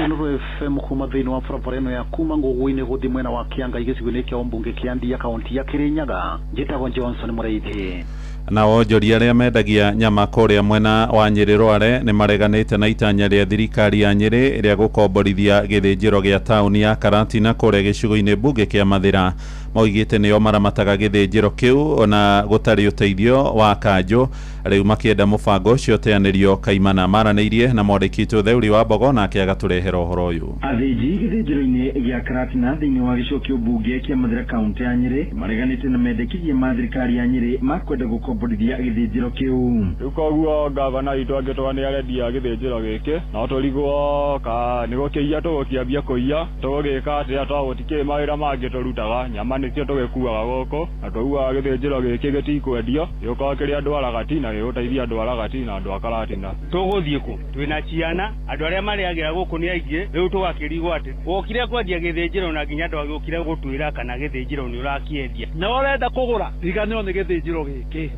Inooro FM kuma thĩinĩ wa barabara ĩno ya kuma Ngũgũinĩ gũthiĩ mwena wa Kĩangai gĩcigo-inĩ kĩa ũmbunge kĩa Ndia kaunti ya Kĩrĩnyaga. Njĩtagwo Johnson Mũrĩithi. Na onjoria arĩa mendagia nyama kũrĩa mwena wa Nyĩrĩ Rware nĩ mareganĩte na itanya rĩa thirikari ya Nyĩrĩ rĩa gũkomborithia gĩthĩnjĩro gĩa taũni ya Karatina kũrĩa gĩcigo-inĩ mbunge kĩa Mathĩra. Maugĩte nĩo maramataga gĩthĩnjĩro kĩu ona gũtarĩ ũteithio wa kanjũ, rĩu makĩenda mũbango ũcio ũteanĩrio kaimana. Maranĩirie na mwandĩki witũ Theuri wa Mbogo nake agatũrehera ũhoro ũyũ. Athĩnji gĩthĩnjĩro-inĩ gĩa Karatina thĩinĩ wa gĩcigo kĩa ũmbunge kĩa Mathĩra kaunti ya Nyĩrĩ mareganĩte na mendekithia ma thirikari ya Nyĩrĩ ma kwenda gũkomborithia gĩthĩnjĩro kĩu. Rĩu koguo gavana witũ angĩtũga nĩ arendia gĩthĩnjĩro gĩkĩ no tũrigwo ka nĩ gũkĩiya tũgũkĩambia kũiya tũgũgĩka atĩa tondũ gũtikĩrĩ mawĩra mangĩ tũrutaga, nyama nĩcio tũgĩkuaga gũkũ na tũiguaga gĩthĩnjĩro gĩkĩ gĩtikwendio gĩgũkorwo kĩrĩ andũ aragati na gĩgũteithia andũ aragati na andũ a Karatina. Tũgũthiĩ kũ twĩna ciana andũ arĩa marĩagĩra gũkũ nĩ aingĩ, rĩu tũgakĩrigwo atĩ wokire kwendia gĩthĩnjĩro na nginya ndwagĩũkire gũtwĩra kana gĩthĩnjĩro nĩ ũrakĩendia na ũrenda kũgũra riganĩrwo nĩ gĩthĩnjĩro gĩkĩ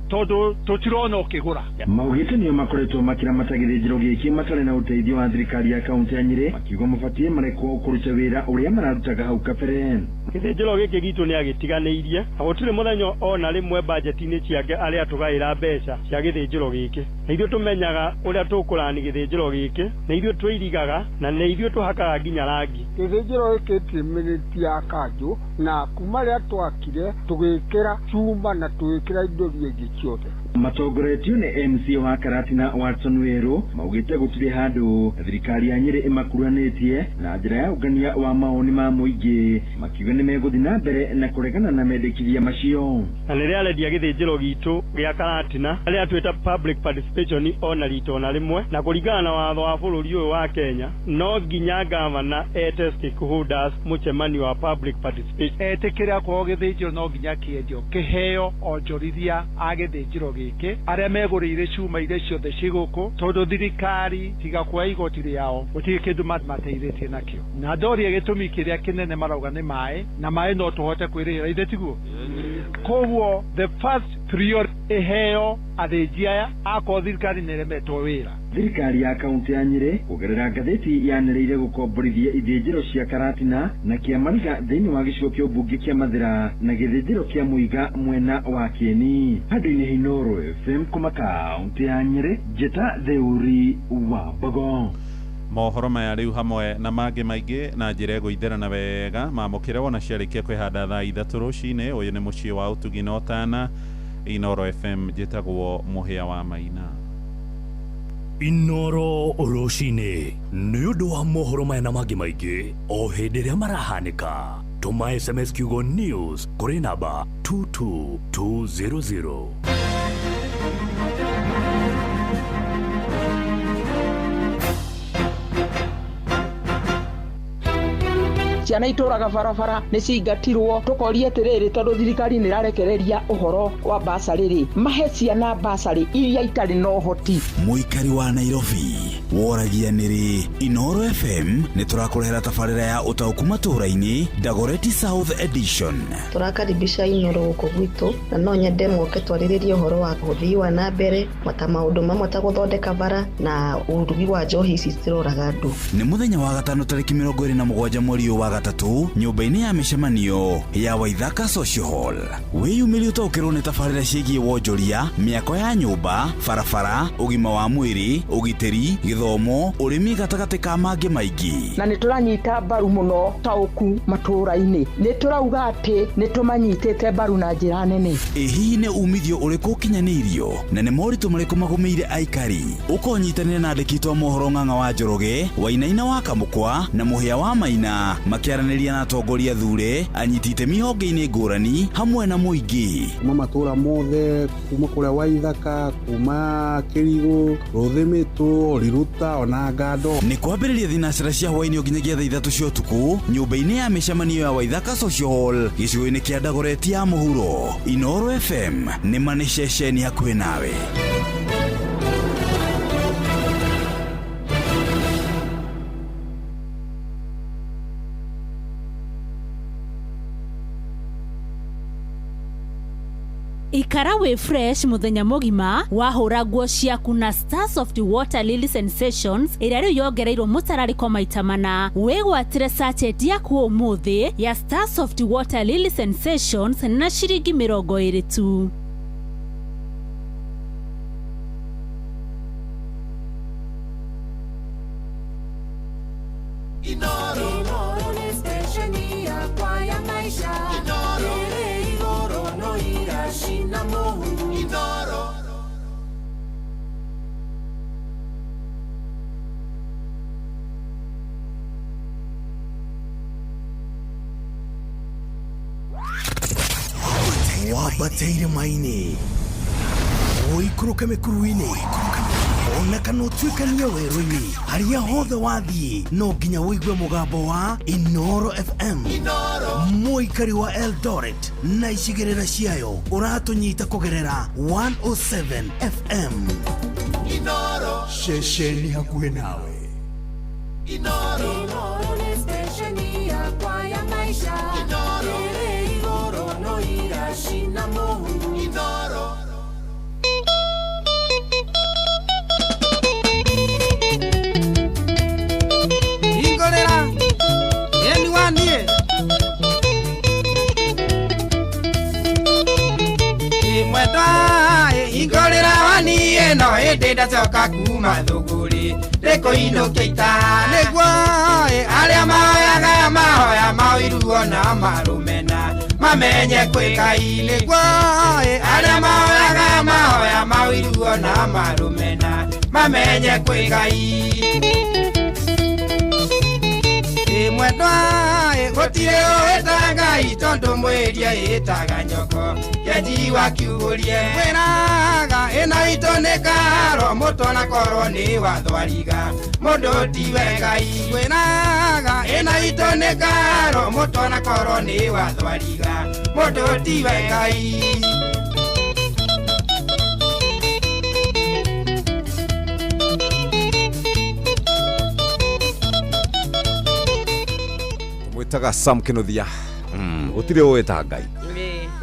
tondũ tũtirona ũkĩgũra. Maugĩte nĩo makoretwo makĩramata gĩthĩnjĩro gĩkĩ matarĩ na ũteithio wa thirikari ya kaunti ya Nyĩrĩ, makiuga mabatiĩ marekwo kũruta wĩra ũrĩa mararutaga hau kabere. Gĩthĩnjĩro gĩkĩ gitũ nĩ agĩtiganĩirie na gũtirĩ mũthenya ona rĩmwe bajeti-inĩ ciake arĩa tũgaĩra mbeca cia gĩthĩnjĩro gĩkĩ, na ithuĩ tũmenyaga ũrĩa tũkũrani gĩthĩnjĩro gĩkĩ, na ithuĩ twĩirigaga na nĩ ithuĩ tũhakaga nginya rangi. Gĩthĩnjĩro gĩkĩ ĩtĩmĩrĩtie ya kanjũ na kuma rĩrĩa twakire tũgĩkĩra cuma na tũgĩkĩra indo iria ingĩ ciothe. Matongoretio nĩ MC wa Karatina Watson Weru maugĩte gũtirĩ handũ thirikari ya Nyĩrĩ ĩmakuruhanĩtie na njĩra ya ũngania wa mawoni ma mũingĩ, makiuga nĩ megũthiĩ na mbere na kũregana na mendekithia macio. Na rĩrĩa arendia gĩthĩnjĩro gitũ gĩa Karatina arĩa twĩta public participation ona rita ona rĩmwe, na kũringana na watho wa bũrũri ũyũ wa Kenya no nginya gavana ete stakeholders mũcemanio wa public participation. Etĩkĩra kwao gĩthĩnjĩro no nginya kĩendio kĩheo onjorithia a gĩthĩnjĩro gĩkĩ arĩa megũrĩire cuma iria ciothe ciĩ gũkũ, tondũ thirikari tiga kuoya igoti rĩao gũtirĩ kĩndũ mateithĩtie nakĩo. Na ndoria gĩtũmi kĩrĩa kĩnene marauga nĩ maĩ, na maĩ no tũhote kwĩrĩhĩra ithe tiguo. Koguo the first Priority ĩheo athĩnji aya akorwo thirikari nĩ ĩremetwo wĩra. Thirikari ya kaunti ya Nyĩrĩ kũgerera ngathĩti yanĩrĩire gũkomborithia ithĩnjĩro cia Karatina na Kĩamariga thĩinĩ wa gĩcigo kĩa ũmbunge kĩa Mathĩra na gĩthĩnjĩro kĩa Mũiga mwena wa Kĩeni. Handũ-inĩ ha Inooro FM kuma kaunti ya Nyĩrĩ, njĩta Theuri wa Mbogo. Mohoro maya rĩu hamwe na mangĩ maingĩ na njĩra ĩgũitherana wega mamũkĩre wona ciarĩkia kwĩhanda thaa 3 rũcinĩ. Ũyũ nĩ mũciĩ wa ũtugi na ũtana, Inooro FM, njĩtagwo Mũhĩa wa Maina. Inooro rũcinĩ nĩ ũndũ wa mohoro maya na mangĩ maingĩ o hĩndĩ ĩrĩa marahanĩka. Tũma SMS kiugo news kũrĩ namba 22200. Ciana itũraga barabara nĩ cingatirwo, tũkoria atĩrĩrĩ, tondũ thirikari nĩ ĩrarekereria ũhoro wa basarĩ rĩ, mahe ciana basarĩ iria itarĩ na ũhoti. Mũikari wa Nairobi woragia nĩrĩ Inooro FM nĩ tũrakũrehera tabarĩra ya ũtaũku matũũra-inĩ Dagoretti South Edition. Tũrakaribisha Inooro gũkũ gwitũ na no nyende moke twarĩrĩrie ũhoro wa ũthii wa na mbere ta maũndũ mamwe ta gũthondeka bara na ũrugi wa njohi ici ciroraga andũ. Nĩ mũthenya wa gatano tarĩki 27 mweri wa gatatũ nyũmba-inĩ ya mĩcemanio ya Waithaka Social Hall. Wĩyumĩrie ũtaũkĩrwo nĩ tabarĩra ciĩgiĩ wonjoria, mĩako ya nyũmba, barabara, ũgima wa mwĩrĩ, ũgitĩri, gĩthomo, ũrĩmi gatagatĩ ka mangĩ maingĩ. Na nĩ tũranyita mbaru mũno taũku matũũra-inĩ, nĩ tũrauga atĩ nĩ tũmanyitĩte mbaru na njĩra nene. Ĩ hihi nĩ umithio ũrĩkũ ũkinyanĩirio na nĩ moritũ marĩkũ magũmĩire aikari? Ũkonyitanĩra na andĩki a mohoro Ng'ang'a wa Njoroge, Wainaina wa Kamũkwa na Mũhĩa wa Maina makĩaranĩria na atongoria thure, anyiti itemi honge-inĩ ngũrani hamwe na mũingĩ. Kuma matũũra mothe, kuma kũrĩa Waithaka, kuma Kĩrigũ, Rũthĩmĩtũ, Riruta ona Ngando. Nĩ kwambĩrĩria thinacara cia hwaĩ-inĩ nginyagia thaa 3 cia ũtukũ nyũmba-inĩ ya mĩcemanio ya Waithaka Social Hall gĩcigo-inĩ kĩa Dagoretti ya mũhuro. Inooro FM nĩ ma nĩ ceceni hakuhĩ nawe. Ikara wĩ fresh mũthenya mũgima wahũra nguo ciaku na Starsoft Water Lily Sensations ĩrĩa rĩu yongereirwo mũtararĩko maita mana. Wĩgwatĩre sachet yaku ũmũthĩ ya Starsoft Water Lily Sensations na ciringi 20 tu. Wambateire maini ũikũrũke mĩkuru-inĩ ona kana ũtuĩkanie werũ-inĩ, harĩa hothe wathiĩ no nginya ũigue mũgambo wa Inooro FM. Mũikari wa Eldoret na icigĩrĩra ciayo ũratũnyita kũgerera 107 FM. Inooro ceceni hakuhĩ nawe. Inooro nĩ stesheni yakwa ya maisha. Inooro ĩrĩ igũrũ no iracina mũhu. Inooro. Ingorera eni wanie imwendwa ingorera wanie no ĩndĩ ndacoka kuma thũgũrĩ rĩkũinũkia ita nĩguo arĩa mahoyaga mahoya maũiruo na marũmena mamenye kwĩkai nĩguo arĩa mahoyaga mahoya maũiruo na marũmena mamenye kwĩkai. Mwendwa gũtirĩ ũĩta Ngai tondũ mwĩrie ĩtaga nyoko kĩanjiwa kiugũrie mwĩraga ĩno itũ nĩ karo mũtwe na korwo nĩ wathwariga mũndũ tiwe Ngai mwĩraga ĩno itũ nĩ karo mũtwe na korwo nĩ wathwariga mũndũ tiwe Ngai. Mwĩtaga Sam Kĩnuthia. Gũtirĩ ũĩta Ngai.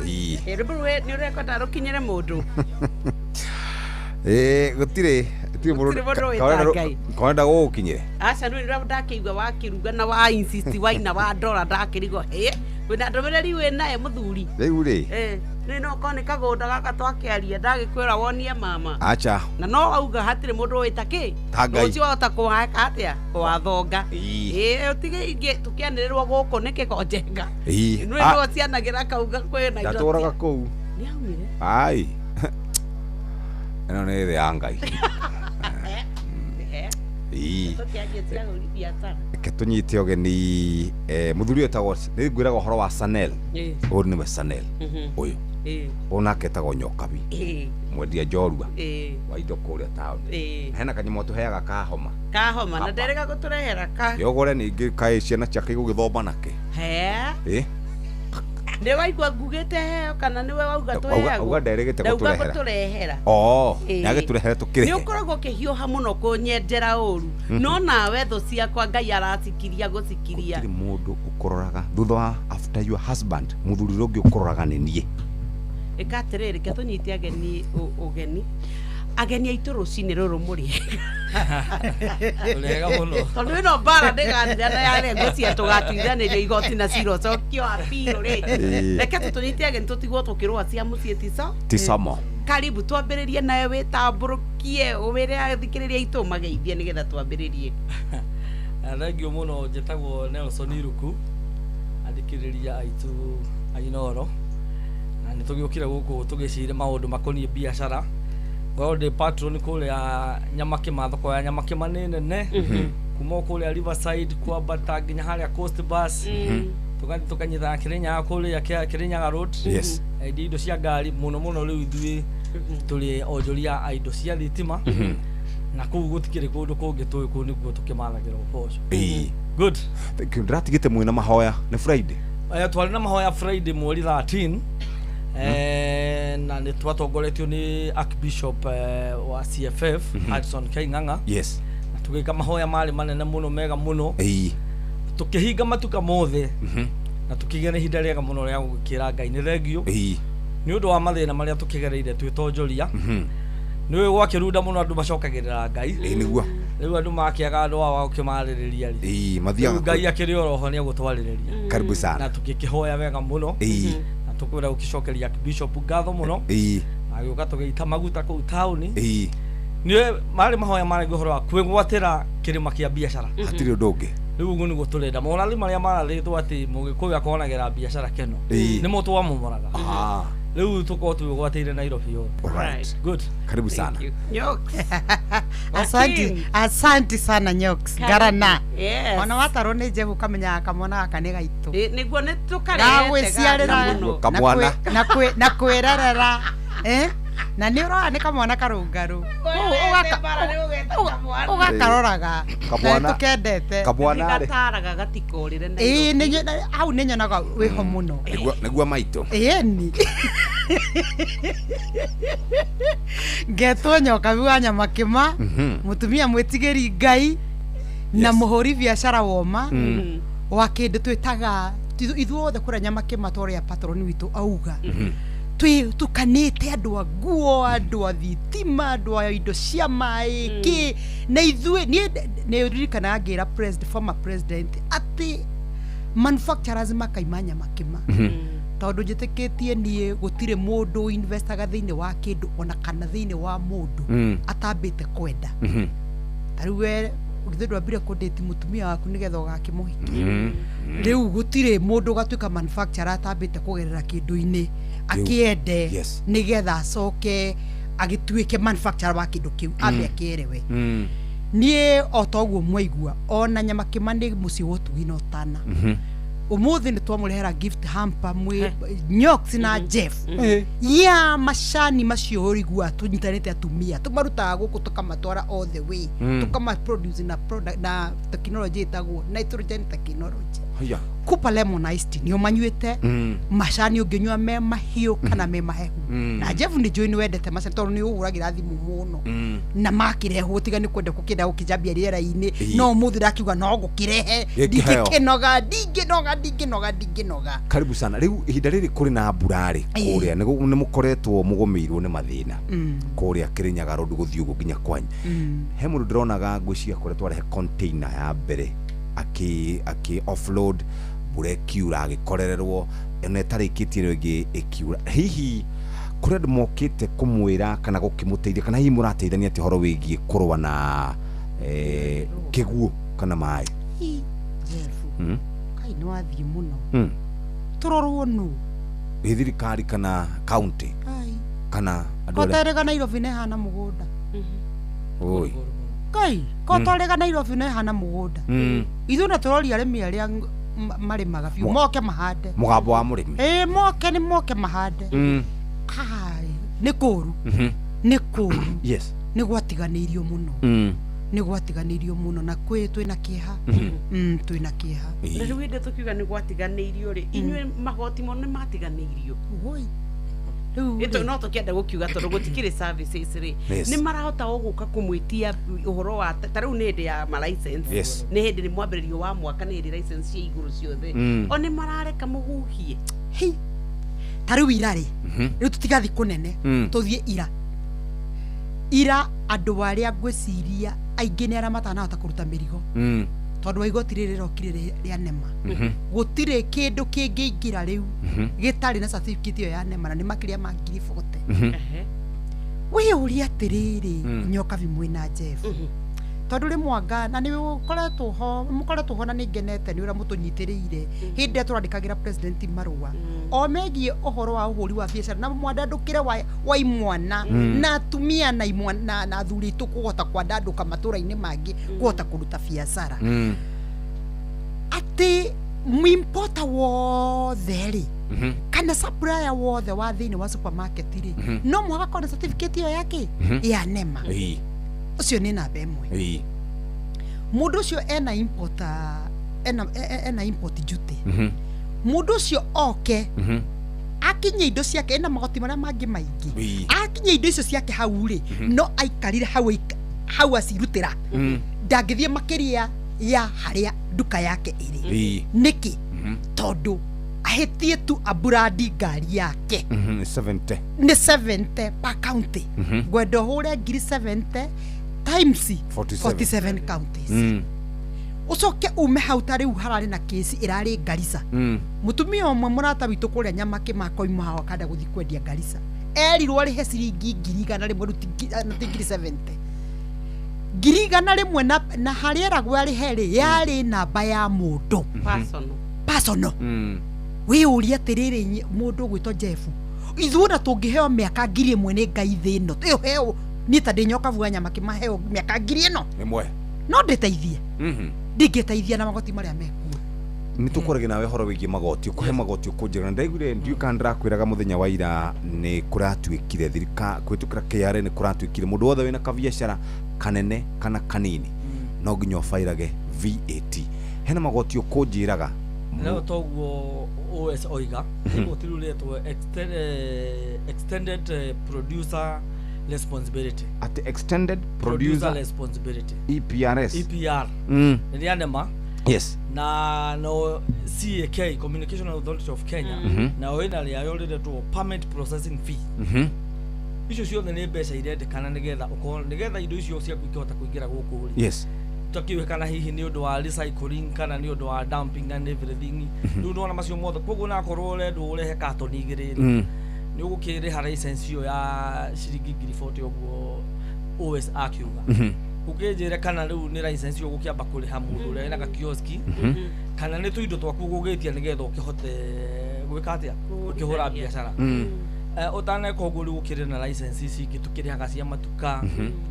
Ii. Rwĩmbo rũrũ nĩ ũrekwenda rũkinyĩre mũndũ. Ĩĩ, gũtirĩ gũtirĩ Gũtirĩ mũndũ wĩta Ngai. Kaũrenda gũgũkinyĩre. Aca nĩ rĩrĩa ndakĩigua wakĩruga na wa insist waina wa ndora ndakĩrigwo hĩ wĩna ndũmĩrĩri wĩ nayo mũthuri. Rĩu rĩ. Nĩ no korwo nĩ kagũnda gaka twakĩaria ndagĩkwĩra wonie mama. Acha. Na no auga hatirĩ mũndũ wĩta kĩ. Ta Ngai. Ũcio wahota kũhaka atĩa? Kũwathonga. Ii. Ĩĩ ũtige ingĩ tũkĩanĩrĩrwo gũkũ nĩ kĩgonjenga. Ii. Nĩ no cianagĩra kauga kwĩna indo. Ndatũraga kũu. Nĩ aumire. Ai. Ĩno nĩ thĩ ya Ngai. Ii. Tũkĩanjia cia hũri biacara. Reke tũnyite ũgeni mũthuri ũyũ etagwo nĩ ngwĩraga ũhoro wa Sanel. Ĩĩ. Ũyũ nĩwe Sanel. Ũyũ. Ĩĩ. Ũyũ nake etagwo Nyokabi. Ĩĩ. Mwendia njorua. Ĩĩ. Wa indo kũrĩa taũni. Ĩĩ. Hena kanyamũ tũheaga ka homa. Kahoma na Hapa. nderĩga gũtũrehera ka. Yogore ningĩ kaĩ ciana ciake igũgĩthoma nakĩ. He. Ĩ. Nĩ waigua ngugĩte heo kana nĩwe wauga tũheagwo? Auga nderĩgĩte Ndauga gũtũrehera. gũtũrehera. Oo, Ĩĩ. nĩ agĩtũrehere Nĩ tũkĩrĩhe. ũkoragwo ũkĩhiũha mũno kũnyendera ũru. No nawe thũ ciakwa Ngai aracikiria gũcikiria. Gũtirĩ mũndũ ũkũroraga thutha wa after your husband mũthuri ũrĩa ũngĩ ũkũroraga nĩ niĩ. Ĩka atĩrĩrĩ, reke tũnyite ageni ũgeni. Ageni aitũ rũcinĩ rũrũ mũrĩ Tũrĩ ega mũno. Tondũ ĩno mbara ndĩgathira na yarengwo cia tũgatuithanĩrio igoti na cira ũcokio apiro rĩ. Ĩĩ. Reke tũtũnyite ageni tũtigwo tũkĩrũa cia mũciĩ tico. Ti somo. Karibu twambĩrĩrie nawe wĩtambũrũkie ũwĩre athikĩrĩria aitũ mageithie nĩgetha twambĩrĩrie. Thengio mũno, njĩtagwo Nelson Iruku, athikĩrĩria aitũ a Inooro, na nĩ tũgĩũkire gũkũ tũgĩcire maũndũ makoniĩ biacara. Ngorwo ndĩ patron kũrĩa Nyamakĩma, thoko ya Nyamakĩma nĩ nene. Kuma o kũrĩa Riverside kwambata nginya harĩa Coast Bus. Tũgathiĩ tũkanyitana Kĩrĩnyaga kũrĩa Kĩrĩnyaga Road. Yes. Endia indo cia ngari mũno mũno rĩu ithuĩ tũrĩ onjoria a indo cia thitima. Na kũu gũtikĩrĩ kũndũ kũngĩ tũĩ, kũu nĩkuo tũkĩmathagĩra ũboco. Ĩĩ. Good. Thank you. Ndĩratigĩte mwĩna mahoya nĩ Friday. Twarĩ na mahoya Friday mweri 13 na nĩ twatongoretio nĩ Archbishop wa CFF Hudson Kaing'ang'a. Yes. Na tũgĩka mahoya marĩ manene mũno mega mũno. Ĩĩ. Tũkĩhinga matuka mothe na tũkĩgĩa na ihinda rĩega mũno rĩa gũgĩkĩra Ngai nĩ thengio Ĩĩ. nĩ ũndũ wa mathĩna marĩa tũkĩgereire twĩ tonjoria. Nĩ ũĩ gwakĩrunda mũno andũ macokagĩrĩra Ngai. Ĩĩ nĩguo. Rĩu andũ makĩaga andũ ao a gũkĩmarĩrĩria rĩ. Ĩĩ, mathiaga Rĩu Ngai akĩrĩ oroho nĩ egũtwarĩrĩria. Karibu sana. Na tũgĩkĩhoya wega mũno. Ĩĩ. Na tũkwenda gũkĩcokeria Bishop ngatho mũno. Ĩĩ. Agĩũka tũgĩita maguta kũu taũni. Ĩĩ. Nĩ marĩ mahoya maragia ũhoro wa kwĩgwatĩra kĩrĩma kĩa biacara. Hatirĩ ũndũ ũngĩ. Rĩu ũguo nĩguo tũrenda. Morathi marĩa marathĩtwo atĩ mũgĩkũyũ akonagĩra biacara keno. Ĩĩ. Nĩmo twamomoraga. Rĩu tũkorwo twĩgwatĩire Nairobi yothe. Alright. Good. Karibu sana. Asante, asante sana Nyox. Garana. Yes. Ona watarwo nĩ Jehu kamenyaga kamwana gaka nĩ gaitũ. Nĩguo nĩ tũkarehete Gagwĩciarĩra gaka mũno. Kamwana. na kwĩrerera. Na nĩ ũrora nĩ kamwana karũngarũ. Ũgakaroraga. Kamwana. Na tũkendete. Kamwana rĩ. Gataraga gatikorĩre Ĩĩ nĩ hau nĩ nyonaga wĩho mũno. Nĩguo maitũ. Ĩni. Ngetwo Nyokabi wa Nyamakĩma, mũtumia mwĩtigĩri Ngai na mũhũri biacara woma wa kĩndũ twĩtaga ithuothe kũrĩa Nyamakĩma ta ũrĩa patroni witũ auga. Twĩ tukanĩte andũ a nguo, andũ a thitima, andũ a indo cia maĩ kĩ na ithuĩ niĩ nĩ ririkanaga ngĩra former president atĩ manufacturers makaima Nyamakĩma tondũ njĩtĩkĩtie niĩ gũtirĩ mũndũ investaga thĩinĩ wa kĩndũ ona kana thĩinĩ wa mũndũ atambĩte kwenda. Ta rĩu we githĩ ndwambire kũndĩti mũtumia waku nĩgetha ũgakĩmũhikia. Rĩu gũtirĩ mũndũ ũgatuĩka manufacturer atambĩte kũgerera kĩndũ-inĩ akĩende nĩgetha acoke agĩtuĩke manufacturer wa kĩndũ kĩu ambe akĩerewe. Niĩ o ta ũguo mwaigua ona Nyamakĩma nĩ mũciĩ wa ũtugi na ũtana. Ũmũthĩ nĩ twamũrehera gift hamper mwĩ Nyox na Jeff ya macani macio ũriguaga tũnyitanĩte atumia tũmarutaga gũkũ tũkamatwara all the way tũkama produce na product na technology ĩtagwo nitrogen technology. Haya. Cooper lemon iced tea nĩ ũmanyuĩte. Macani ũngĩnyua me mahiũ kana me mahehu. Na Jeff nĩ njũĩ nĩ wendete macani tondũ nĩ ũhũragĩra thimũ mũno. Na makĩrehwo tiga nĩ kwenda gũkĩenda gũkĩnjambia rĩera-inĩ. No ũmũthĩ ndakiuga no ngũkĩrehe. Gĩkĩheo. Ndingĩkĩnoga, ndingĩnoga, ndingĩnoga, ndingĩnoga. Karibu sana. Rĩu ihinda rĩrĩ kũrĩ na mbura rĩ, kũrĩa nĩ mũkoretwo mũgũmĩirwo nĩ mathĩna kũrĩa Kĩrĩnyaga Road gũthiĩ ũguo nginya kwanyu. He mũndũ ndĩronaga ngwĩciria akoretwo arehe container ya mbere akĩ offload, mbura ĩkiura agĩkorererwo ona ĩtarĩkĩtie ĩyo ĩngĩ ĩkiura. Hihi kũrĩ andũ mokĩte kũmwĩra kana gũkĩmũteithia, kana hihi mũrateithania atĩ ũhoro wĩgiĩ kũrũa na kĩguũ kana maĩ? Hi, Jeff, kai nĩ wathiĩ mũno. Tũrorwo nũ? Ĩ thirikari kana county? Ai. Kana andũ arĩa Koterega Nairobi nĩ hana mũgũnda. Oi. Kai, kotorega Nairobi nĩ hana mũgũnda. Ithuĩ na tũroria arĩmi arĩa marĩmaga biũ moke mahande. Mũgambo wa mũrĩmi. Ĩĩ, moke nĩ moke mahande. Ai, nĩ kũũru. Nĩ kũũru. Yes. Nĩ gwatiganĩirio mũno. Nĩ gwatiganĩirio mũno na kwĩ twĩna kĩeha. Twĩna kĩeha. Na rĩu hĩndĩ tũkiuga nĩ gwatiganĩirio rĩ, inyuĩ magoti mo nĩ matiganĩirio? Woi. Rĩu Ĩto no tũkĩenda gũkiuga tondũ gũtikĩrĩ services rĩ, nĩ marahota o gũka kũmwĩtia ũhoro wa ta rĩu nĩ hĩndĩ ya ma license, nĩ hĩndĩ nĩ mwambĩrĩrio wa mwaka, nĩ hĩndĩ license cia igũrũ ciothe, o nĩ marareka mũhuhie? Hei. Ta rĩu ira rĩ, rĩu tũtigathiĩ kũnene, tũthiĩ ira. Ira andũ arĩa ngwĩciria aingĩ nĩ arĩa matanahota kũruta mĩrigo. Tondũ wa igoti rĩrĩ rĩrokire rĩa NEMA. Gũtirĩ kĩndũ kĩngĩingĩra rĩu gĩtarĩ na certificate ĩyo ya NEMA, na nĩ makĩria ma 40,000. Wĩyũrie atĩrĩrĩ, Nyokabi mwĩna Jeff, tondũ rĩmwe anga na nĩ ũkoretwo ho, mũkoretwo ho, na nĩ ngenete nĩ ũrĩa mũtũnyitĩrĩire hĩndĩ ĩrĩa tũrandĩkagĩra president marũa o megiĩ ũhoro wa ũhũri wa biacara na mwandandũkĩre wa imwana na atumia na imwana na athuri aitũ kũhota kwandandũka matũra-inĩ mangĩ kũhota kũruta biacara. Atĩ mũimpota wothe rĩ, kana supplier wothe wa thĩinĩ wa supermarket rĩ, no mũhaka akorwo na certificate ĩyo yake ya NEMA. Ũcio nĩ namba ĩmwe. Mũndũ ũcio ena import, ena import duty. Mũndũ ũcio oke akinye indo ciake ena magoti marĩa mangĩ maingĩ, akinye indo icio ciake hau rĩ, no aikarire hau hau acirutĩra, ndangĩthiĩ makĩria ya harĩa nduka yake ĩrĩ. Nĩkĩ? Tondũ ahĩtie tu aburandi ngari yake. 70. Nĩ 70 per county. Ngwenda ũhũre 70,000 times 47. 47 counties. Ũcoke ume hau, ta rĩu hararĩ na kĩci ĩrarĩ Garissa. Mũtumia ũmwe mũrata witũ kũrĩa Nyamakĩma akoima hau akenda gũthiĩ kwendia Garissa, erirwo arĩhe ciringi 100,000 rĩu na ti 70,000, 100,000, na harĩa eragwo arĩhe rĩ yarĩ namba ya mũndũ. Personal. Personal. Wĩyũrie atĩrĩrĩ, mũndũ ũgwĩtwo Jeff, ithuĩ ona tũngĩheo mĩaka 1,000 nĩ Ngai thĩ ĩno ĩyo heo niĩ ta ndĩ Nyokabu wa Nyamakĩma heo mĩaka 1,000 ĩno, ĩmwe, no ndĩteithie? Ndingĩteithia na magoti marĩa mekuo. Nĩ tũkũragia nawe ũhoro wĩgiĩ magoti, ũkũhe magoti ũkũnjĩra, na ndaiguire ndiũĩ kana ndĩrakwĩraga mũthenya wa ira nĩ kũratuĩkire thirika kũhĩtũkĩra KRA nĩ kũratuĩkire mũndũ wothe wĩna kabiacara kanene kana kanini no nginya ũbairage VAT. Hena magoti ũkũnjĩraga? No toguo OS oiga, igoti rĩu rĩetwo extended producer responsibility. Atĩ extended producer producer responsibility. EPRS. EPR. Nĩ rĩa NEMA. Na no CAK, Communication Authority of Kenya, nayo ĩna rĩayo rĩretwo permit processing fee. Icio ciothe nĩ mbeca irendekana nĩgetha ũkorwo nĩgetha indo icio ciaku ikĩhota kũingĩra gũkũ rĩ, tũtakĩũĩ kana hihi nĩ ũndũ wa recycling kana nĩ ũndũ wa dumping and everything. Rĩu nĩwona macio mothe, koguo nakorwo ũrendwo ũrehe katoni igĩrĩ rĩ, nĩ ũgũkĩrĩha license ĩyo ya ciringi 40,000 ũguo OS akiuga. Ũkĩnjĩre kana rĩu nĩ license ĩyo ũgũkĩamba kũrĩha mũndũ ũrĩa wĩna gakioski, kana nĩ tũindo twaku ũgũgĩtia nĩgetha ũkĩhote gwĩka atĩa, ũkĩhũra biacara. Ũtaneka ũguo rĩu ũkĩrĩ na license ici ingĩ tũkĩrĩhaga cia matuka,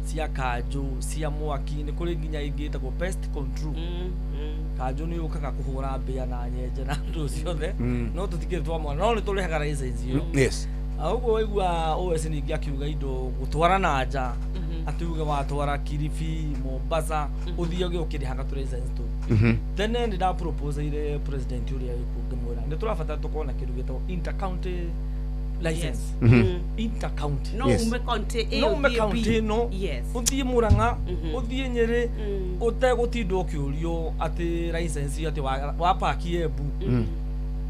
cia kanjũ, cia mwaki, nĩ kũrĩ nginya ĩngĩ ĩtagwo pest control. Kanjũ nĩ yũkaga kũhũra mbĩa na nyenje na ndũ ciothe. No tũtikĩrĩ twamona, no nĩ tũrĩhaga license ĩyo. Ũguo waigua OS ningĩ akiuga indo gũtwara na nja. Atĩ uge watwara Kilifi, Mombasa, ũthiage ũkĩrĩhaga tũ license tũu. Tene nĩ ndaproposeire president ũrĩa wĩkuo, ngĩmwĩra nĩ tũrabatara tũkorwo na kĩndũ gĩtagwo intercounty license. Intercounty. No ume county A no ume ũthiĩ B. County ĩno, ũthiĩ Mũrang'a, ũthiĩ Nyĩrĩ, ũtegũtinda ũkĩũrio atĩ license, atĩ wapaki Embu,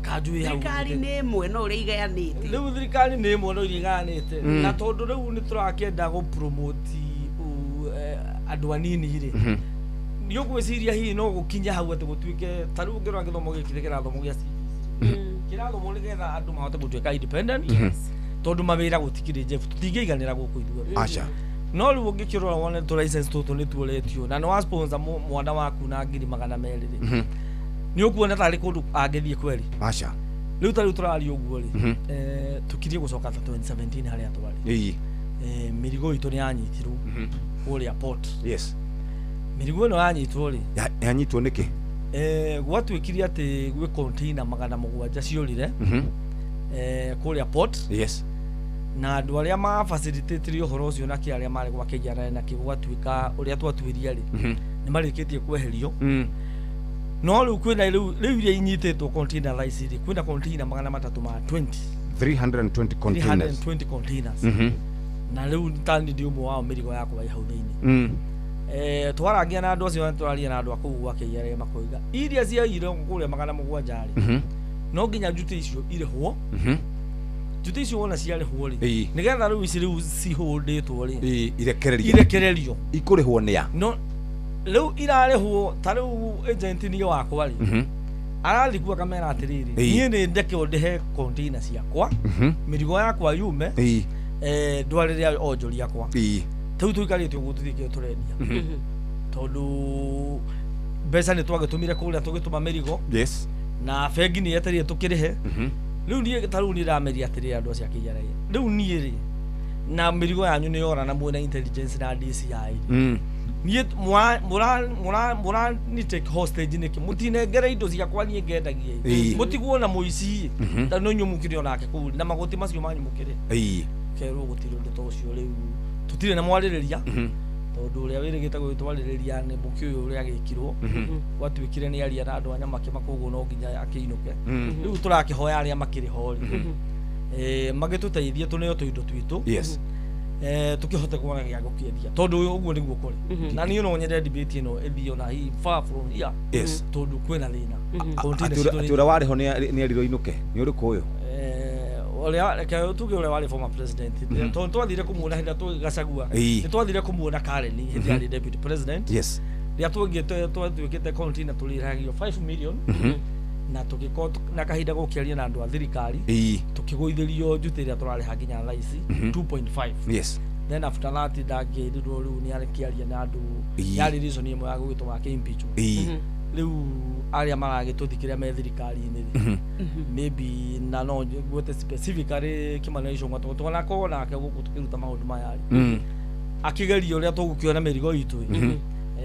kanjũ ĩ hau. Thirikari nĩ ĩmwe no ũrĩa igayanĩte. Rĩu thirikari nĩ ĩmwe no iria igayanĩte. Na tondũ rĩu nĩ tũrakĩenda gũpromote andũ anini rĩ, nĩ ũgwĩciria hihi no gũkinya hau atĩ gũtuĩke ta rĩu ũngĩrora gĩthomo gĩkĩ nĩ kĩrathomo gĩa CBC, kĩrathomwo nĩgetha andũ mahote gũtuĩka independent, tondũ mawĩra gũtikĩrĩ, Jeff, tũtingĩiganĩra gũkũ ithuothe. Aca. No rĩu ũngĩkĩrora wone tũ license tũtũ nĩ tuoretio na nĩ wa sponsor mwana waku na 200,000 rĩ, nĩ ũkuona tarĩ kũndũ angĩthiĩ kweri. Aca. Rĩu ta rĩu tũraria ũguo rĩ, tũkirie gũcoka ta 2017 harĩa twarĩ. Mĩrigo itũ nĩ yanyitirwo kũrĩa port. Mĩrigo ĩno yanyitwo rĩ, Yanyitwo nĩkĩ? Gwatuĩkire atĩ gwĩ container 700 ciorire kũrĩa port. Na andũ arĩa ma facilitate ũhoro ũcio na kĩ arĩa marĩ gwa KRA na kĩ, gwatuĩka ũrĩa twatuĩria rĩ, nĩ marĩkĩtie kweherio. No rĩu kwĩna rĩu iria inyitĩtwo container thaa ici rĩ, kwĩna container 320. 320 containers. 320 containers. Na rĩu tani ndi ũmwe wao, mĩrigo yakwa ĩ hau thĩinĩ. Twarangia na andũ acio, tũraria na andũ a kũu gwa KRA, makoiga iria ciaiyire kũrĩa 700 rĩ, no nginya njuti icio irĩhwo. Njuti icio wona ciarĩhwo rĩ, nĩgetha rĩu ici rĩu cihũndĩtwo rĩ, Irekererio. Irekererio. Ikũrĩhwo nĩ a? No rĩu irarĩhwo ta rĩu agent niĩ wakwa rĩ, arathiĩ kuo akamera atĩrĩrĩ, niĩ nĩ ndeke ndĩhe container ciakwa, mĩrigo yakwa yume, ndwarĩre onjoria akwa. Rĩu tũikarĩte ũguo tũtirĩ kĩndũ tũrendia, tondũ mbeca nĩ twagĩtũmire kũrĩa tũgĩtũma mĩrigo, na bengi nĩ yetereire tũkĩrĩhe. Rĩu niĩ ta rĩu nĩ ndameria atĩrĩrĩ, andũ acio a KRA, rĩu niĩ rĩ, na mĩrigo yanyu nĩ yora na mwĩna intelligence na DCI rĩ, niĩ mũra ni take hostage nĩkĩ? Mũtinengere indo ciakwa niĩ ngendagie. Mũtigwo na mũici. Ta no inyuĩ mũkĩrĩ onake kũu na magoti macio manyu mũkĩrĩ kerwo gũtirĩ ũndũ ta ũcio. Rĩu tũtirĩ na mwarĩrĩria, tondũ ũrĩa wĩrĩgĩte gũgĩtwarĩrĩria nĩ mũkĩũyũ ũrĩa agĩkirwo. Gwatuĩkire nĩ aria na andũ a Nyamakĩma, koguo no nginya akĩinũke. Rĩu tũrakĩhoya arĩa makĩrĩ ho rĩ, magĩtũteithie tũneo tũindo twitũ, tũkĩhote kuona gĩa gũkĩendia, tondũ ũguo nĩguo kũrĩ. Na niĩ no nyende debate ĩno ĩthiĩ ona hihi far from here, tondũ kwĩna thĩna. Container Atĩ citũ nĩ- atĩ ũrĩa warĩ ho nĩ erirwo inũke, nĩ ũrĩkũ ũyũ? Ũrĩa, reke tuge ũrĩa warĩ former president, tondũ twathire kũmuona hĩndĩ ĩrĩa Gachagua, nĩ twathire kũmuona Karen hĩndĩ yarĩ deputy president. Rĩrĩa twagĩte twatuĩkĩte container tũrĩhagio 5 million, na tũgĩkorwo na kahinda gũkĩaria na andũ a thirikari, tũkĩgũithĩrio njuti ĩrĩa tũrarĩha nginya thaa ici, 2.5. Then after that ndangĩrirwo rĩu nĩ arĩkĩaria na andũ. Yarĩ reason ĩmwe ya gũgĩtũma akĩimpeachwo. Rĩu arĩa maragĩtũthikĩrĩria me thirikari-inĩ rĩ, maybe na no ngwete specifically Kimani Ichung'wa, tondũ twanakorwo nake gũkũ tũkĩruta maũndũ maya rĩ, akĩgeria ũrĩa tũgũkĩona mĩrigo itũ ĩ.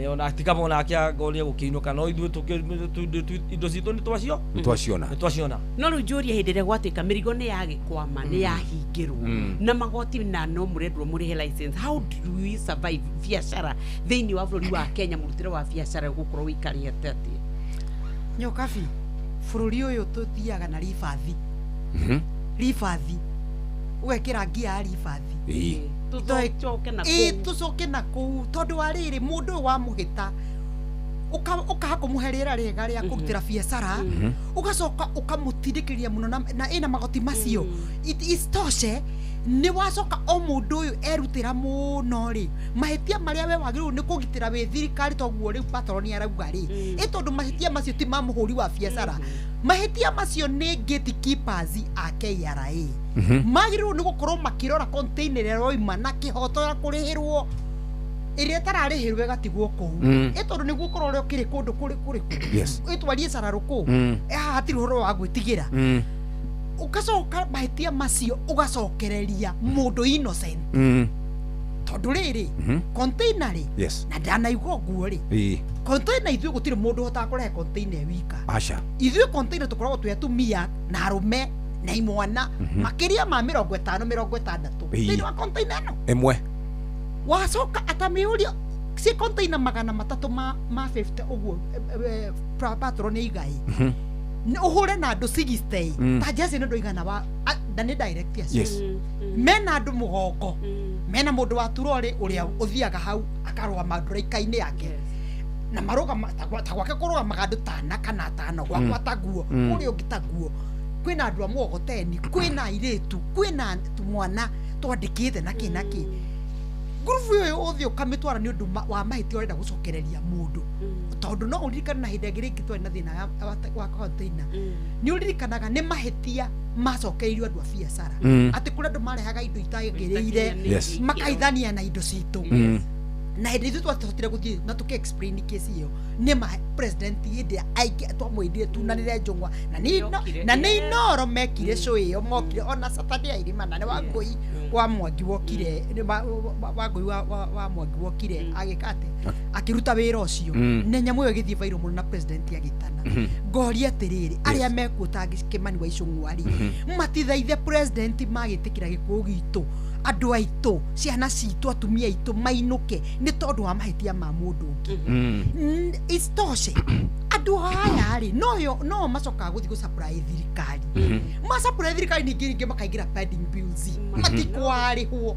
Ona tikama onake angoria gũkĩinũka, no ithuĩ indo citũ nĩ twacio. Nĩ twaciona. Nĩ twaciona. No rĩu njũrie, hĩndĩ ĩrĩa gwatuĩka mĩrigo nĩ yagĩkwama, nĩ yahingĩrwo na magoti na no mũrendwo mũrĩhe license, how do we survive biacara thĩinĩ wa bũrũri wa Kenya? Mũrutĩre wa biacara gũkorwo wĩikarĩte atĩa? Nyokabi, bũrũri ũyũ tũthiaga na ribathi, ribathi ũgekĩra ngia ya ribathi. Tũcoke na Ĩ, kũu. Tũcoke na kũu, tondũ wa rĩrĩ, mũndũ ũyũ wamũhĩta ũkaga kũmũhe rĩera rĩega rĩa kũrutĩra biacara, ũgacoka ũkamũtindĩkĩrĩria mũno na ĩna magoti macio. Isitoshe nĩ wacoka o mũndũ ũyũ erutĩra mũno rĩ, mahĩtia marĩa we wagĩrĩirwo nĩ kũgitĩra wĩ thirikari, toguo rĩu patroni arauga rĩ, ĩ tondũ mahĩtia macio ti ma mũhũri wa biacara, mahĩtia macio nĩ gatekeepers a KRA magĩrĩirwo nĩ gũkorwo makĩrora container ĩrĩa ĩroima na kĩhoto ya kũrĩhĩrwo, ĩrĩa ĩtararĩhĩrwo ĩgatigwo kũu. Ĩ tondũ nĩguo ũkorwo ũrĩa ũkĩrĩ kũndũ kũrĩ kũrĩkũ, ĩtwarie cararũkũ. Haha hatirĩ ũhoro wa gwĩtigĩra. Ũgacoka mahĩtia macio ũgacokereria mũndũ innocent, tondũ rĩrĩ, container rĩ, na ndanaigua ũguo rĩ, container ithuĩ gũtirĩ mũndũ ũhotaga kũrehe container e wika. Aca. Ithuĩ container tũkoragwo twĩ atumia na arũme na imwana makĩria ma 50, 60 thĩinĩ wa container ĩno. Ĩmwe. Wacoka atamĩũria ci container 300 ma 50 ũguo patron igai. Ũhũre na andũ 60 ta Jesse nĩ ndũigana wa na nĩ direct acio. Mena andũ mũgongo, mena mũndũ wa turori ũrĩa ũthiaga hau akarũgama ndũraika-inĩ yake na marũgama ta gwake kũrũgamaga andũ tana kana atano gwakwa taguo ũrĩa ũngĩ taguo. Kwĩna andũ a mũgogoteni, kwĩna airĩtu, kwĩna tũmwana twandĩkĩte na kĩ na kĩ. Ngurubu ĩyo ũthiĩ ũkamĩtwara nĩ ũndũ wa mahĩtia ũrenda gũcokereria mũndũ tondũ no ũririkane na hĩndĩ ĩngĩ rĩngĩ twarĩ na thĩna wa container nĩ ũririkanaga nĩ mahĩtia macokereirio andũ a biacara atĩ kũrĩ andũ marehaga indo itagĩrĩire makaithania na indo citũ na hĩndĩ ithuĩ twahotire gũthiĩ na tũkĩ explain case ĩyo nĩ ma president hĩndĩ aingĩ twamwĩrire tunanĩre Njũng'wa na nĩ Inoro mekire show ĩyo mokire ona Saturday ya irima na nĩ Wangũi wa Mwangi wokire Wangũi wa Mwangi wokire agĩka atĩ akĩruta wĩra ũcio na nyamũ ĩyo ĩgĩthiĩ viral mũno na president agĩtana. Ngoria atĩrĩrĩ arĩa mekuo ta Kĩmani wa Icũng'wa rĩ matithaithe president magĩtĩkĩra gĩkũyũ gitũ andũ aitũ ciana citũ atumia aitũ mainũke nĩ tondũ wa mahĩtia ma mũndũ ũngĩ. Isitoshe andũ aya rĩ no macokaga gũthiĩ gũ supply thirikari ma supply thirikari ningĩ rĩngĩ makaingĩra pending bills matikwarĩhwo.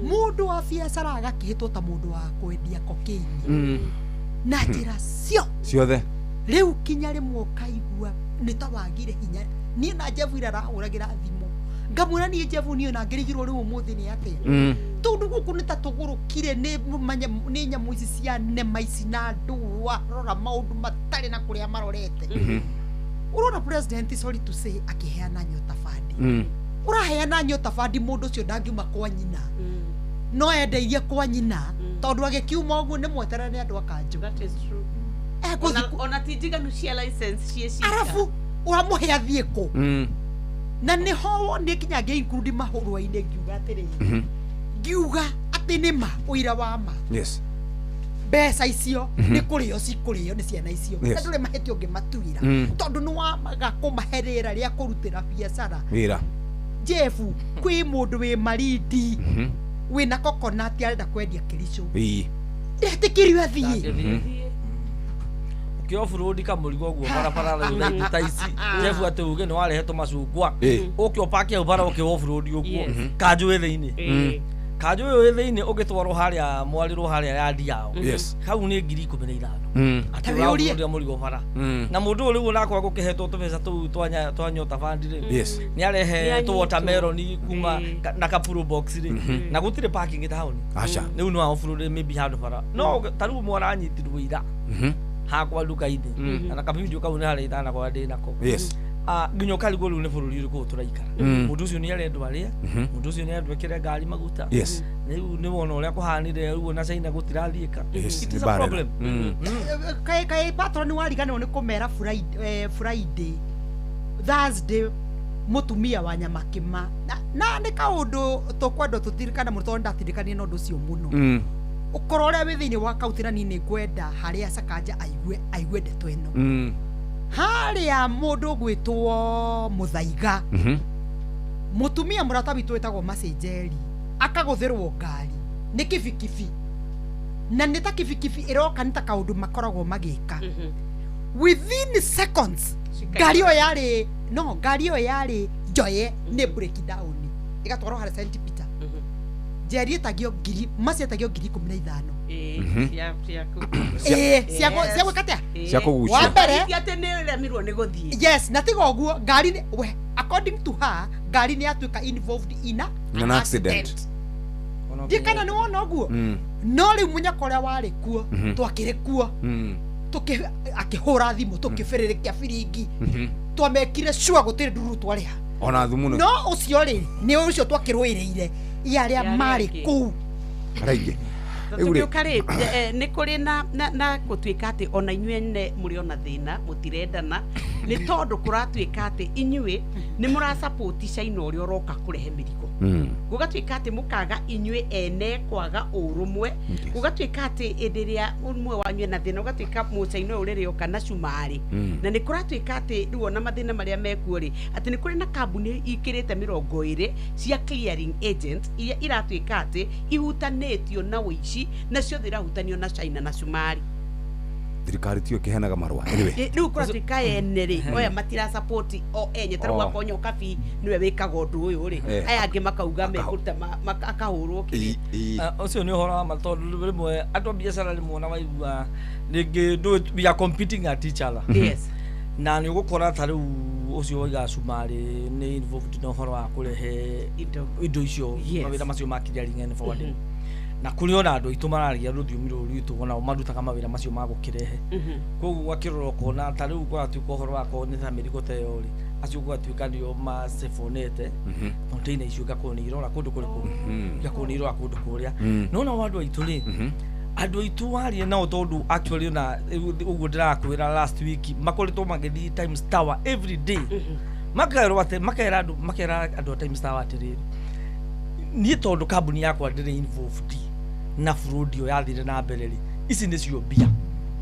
Mũndũ wa biacara agakĩhĩtwo ta mũndũ wa kwendia cocaine na njĩra cio ciothe. Rĩu kinya rĩmwe ũkaigua nĩ ta wagire hinya. Niĩ na Jeff ira arahũragĩra thimũ ngamwĩra niĩ Jeff niĩ na ngĩrigirwo rĩu ũmũthĩ nĩ atĩa tondũ gũkũ nĩ ta tũgũrũkire nĩ nyamũ ici cia nema ici na andũ warora maũndũ matarĩ na kũrĩa marorete. Ũrona president sorry to say akĩheana Nyota Fund. Ũraheana Nyota Fund mũndũ ũcio ndangiuma kwa nyina no endeirie kwa nyina tondũ agĩkiuma ũguo nĩ mweterere nĩ andũ a kanjũ. That is true. Ona ti njiganu cia license cie cika arabu ũramũhe athiĩ kũ na nĩho wonire kinya ngĩ include mahũrũa-inĩ ngiuga atĩrĩrĩ ngiuga atĩ nĩ ma ũira wa ma mbeca icio nĩ kũrĩo cikũrĩo nĩ ciana icio na ndũrĩ mahĩtia ũngĩmatuĩra tondũ nĩ wamaga kũmahe rĩera rĩa kũrutĩra biacara wĩra. Jeff kwĩ mũndũ wĩ Marindi wĩna coconut arenda kwendia Kericho ndetĩkĩrio athiĩ ũkĩ off-road kamũrigo ũguo barabara rĩu ta ici Jeff atĩ uge nĩ warehe tũmacungwa ũke ũpake hau bara ũkĩ off-road ũguo kanjũ wĩ thĩinĩ kanjũ ũyũ wĩ thĩinĩ ũgĩtwarwo harĩa mwarĩrwo harĩa yandi yao hau nĩ 15,000 atĩ ũraoff-road mũrigo bara na mũndũ ũyũ rĩu onakorwo gũkĩhetwo tũbeca tũu twa Nyota Fund rĩ nĩ arehe tũ watermelon kuma na kapuro box rĩ na gũtirĩ parking taũni rĩu no off-road maybe handũ bara no ta rĩu mwaranyitirwo ira hakwa nduka-inĩ na kabidio kau nĩ harĩa itanakora ndĩ nako nginya ũkarigwo rĩu nĩ bũrũri ũrĩkũ tũraikara mũndũ ũcio nĩ arendwo arĩe mũndũ ũcio nĩ arendwo ekĩre ngari maguta rĩu nĩ wona ũrĩa kũhanire rĩu ona China gũtirathiĩka. It is a problem. Kaĩ patron wariganĩrwo nĩ kũmera Friday Thursday mũtumia wa Nyamakĩma na nĩ kaũndũ tũkwendwo tũtirikane mũno tondũ ndatirikanie na ũndũ ũcio mũno ũkorwo ũrĩa wĩ thĩinĩ wa kaunti na niĩ nĩ ngwenda harĩa Sakaja aigue ndeto ĩno harĩa mũndũ ũgwĩtwo Mũthaiga mũtumia mũrata witũ wĩtagwo Macenjeri akagũthĩrwo ngari nĩ kibikibi na nĩ ta kibikibi ĩroka nĩ ta kaũndũ makoragwo magĩka within seconds ngari ĩyo yarĩ no ngari ĩyo yarĩ njoye nĩ break down ĩgatwarwo harĩa St Peter Njeri ĩtagio ngiri macietagio 15,000 cia gwĩka atĩa cia kũgucia wa mbere atĩ nĩ ũremirwo nĩ gũthiĩ yes na tiga ũguo ngari we according to her ngari nĩ yatuĩka involved in an accident ndikana nĩ wona ũguo no rĩu mũnyaka ũrĩa warĩ kuo twakĩrĩ kuo akĩhũra thimũ tũkĩbĩrĩrĩkia biringi twamekire sure gũtirĩ ndururu twarĩha ona thumu no ũcio rĩ nĩ ũcio twakĩrũĩrĩire i arĩa marĩ kũu raingĩ tũgĩũka rĩ nĩ kũrĩ na gũtuĩka atĩ ona inyuĩ ene mũrĩ ona thĩna mũtirendana Nĩ tondũ kũratuĩka atĩ inyuĩ nĩ mũrasapoti China ũrĩa ũroka kũrehe mĩrigo. Gũgatuĩka atĩ mũkaga inyuĩ ene kwaga ũrũmwe, gũgatuĩka atĩ hĩndĩ ĩrĩa ũmwe wanyu ena thĩna, ũgatuĩka mũcaina ũyũ rĩrĩa oka na cumarĩ. Na nĩ kũratuĩka atĩ rĩu ona mathĩna marĩa mekuo rĩ, atĩ nĩ kũrĩ na kambuni ikĩrĩte 20 cia clearing agent iria iratuĩka atĩ ihutanĩtio na ũici, na ciothe irahutanio na China na cumarĩ. Thirikari tiyo ĩkĩheanaga marũa, anyway. Rĩu kũratuĩka ene rĩ, oya matira support o enye, ta rĩu akorwo Nyokabi nĩwe wĩkaga ũndũ ũyũ rĩ, aya angĩ makauga mekũruta akahũrwo kĩrĩa. Ah, ũcio nĩ ũhoro wa ma, tondũ rĩmwe andũ a biacara rĩmwe ona waigua rĩngĩ ndũĩ, we are competing at each other. Na nĩ ũgũkora ta rĩu ũcio waiga cumarĩ nĩ involved na ũhoro wa kũrehe indo icio, mawĩra macio ma clearing and forwarding, na kũrĩ ona andũ aitũ mararagia rũthiomi rũrũ rwitũ, onao marutaga mawĩra macio ma gũkĩrehe. Koguo ũgakĩrora ũkona ta rĩu kũratuĩka ũhoro wakorwo nĩ ta mĩrigo ta ĩyo rĩ, acio gũgatuĩka nĩo macebonete container icio, igakorwo nĩ irora kũndũ kũrĩkũ, igakorwo nĩ irora kũndũ kũrĩa. No nao andũ aitũ rĩ, andũ aitũ warie nao, tondũ actually ona ũguo ndĩrakwĩra, last week makoretwo magĩthiĩ Times Tower every day, makerwo atĩ makera andũ a Times Tower atĩrĩrĩ, niĩ tondũ kambuni yakwa ndĩrĩ involved na fraud ĩyo yathire na mbere rĩ, ici nĩcio mbia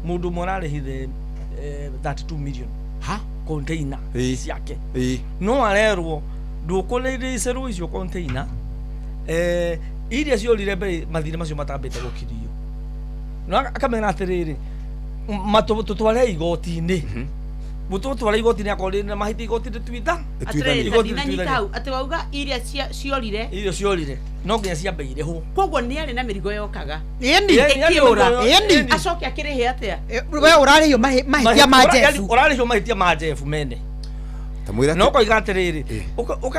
mũndũ ũmwe ararĩhire, 32 million ha container ciake. No arerwo ndũkũrĩrĩcerwo icio container, iria ciorire mbere mathirĩ macio matambĩte gũkirio. No akamera atĩrĩrĩ, tũtware igoti-inĩ, mũtũtware igoti-inĩ, akorwo rĩ na mahĩtia, igoti rĩtuitha. Atĩrĩrĩ, Igoti ndinanyita rĩtuithanie. hau atĩ wauga iria ciorire. Iria ciorire no nginya ciambe irĩhwo. Koguo nĩ arĩ na mĩrigo yokaga Ĩni. ĩkĩũra. Ĩni. Acoke akĩrĩhe atĩa? We ũrarĩhio mahĩtia ma Jeff. Ũrarĩhio mahĩtia ma Jeff mene. Tamwĩra No koiga atĩrĩrĩ,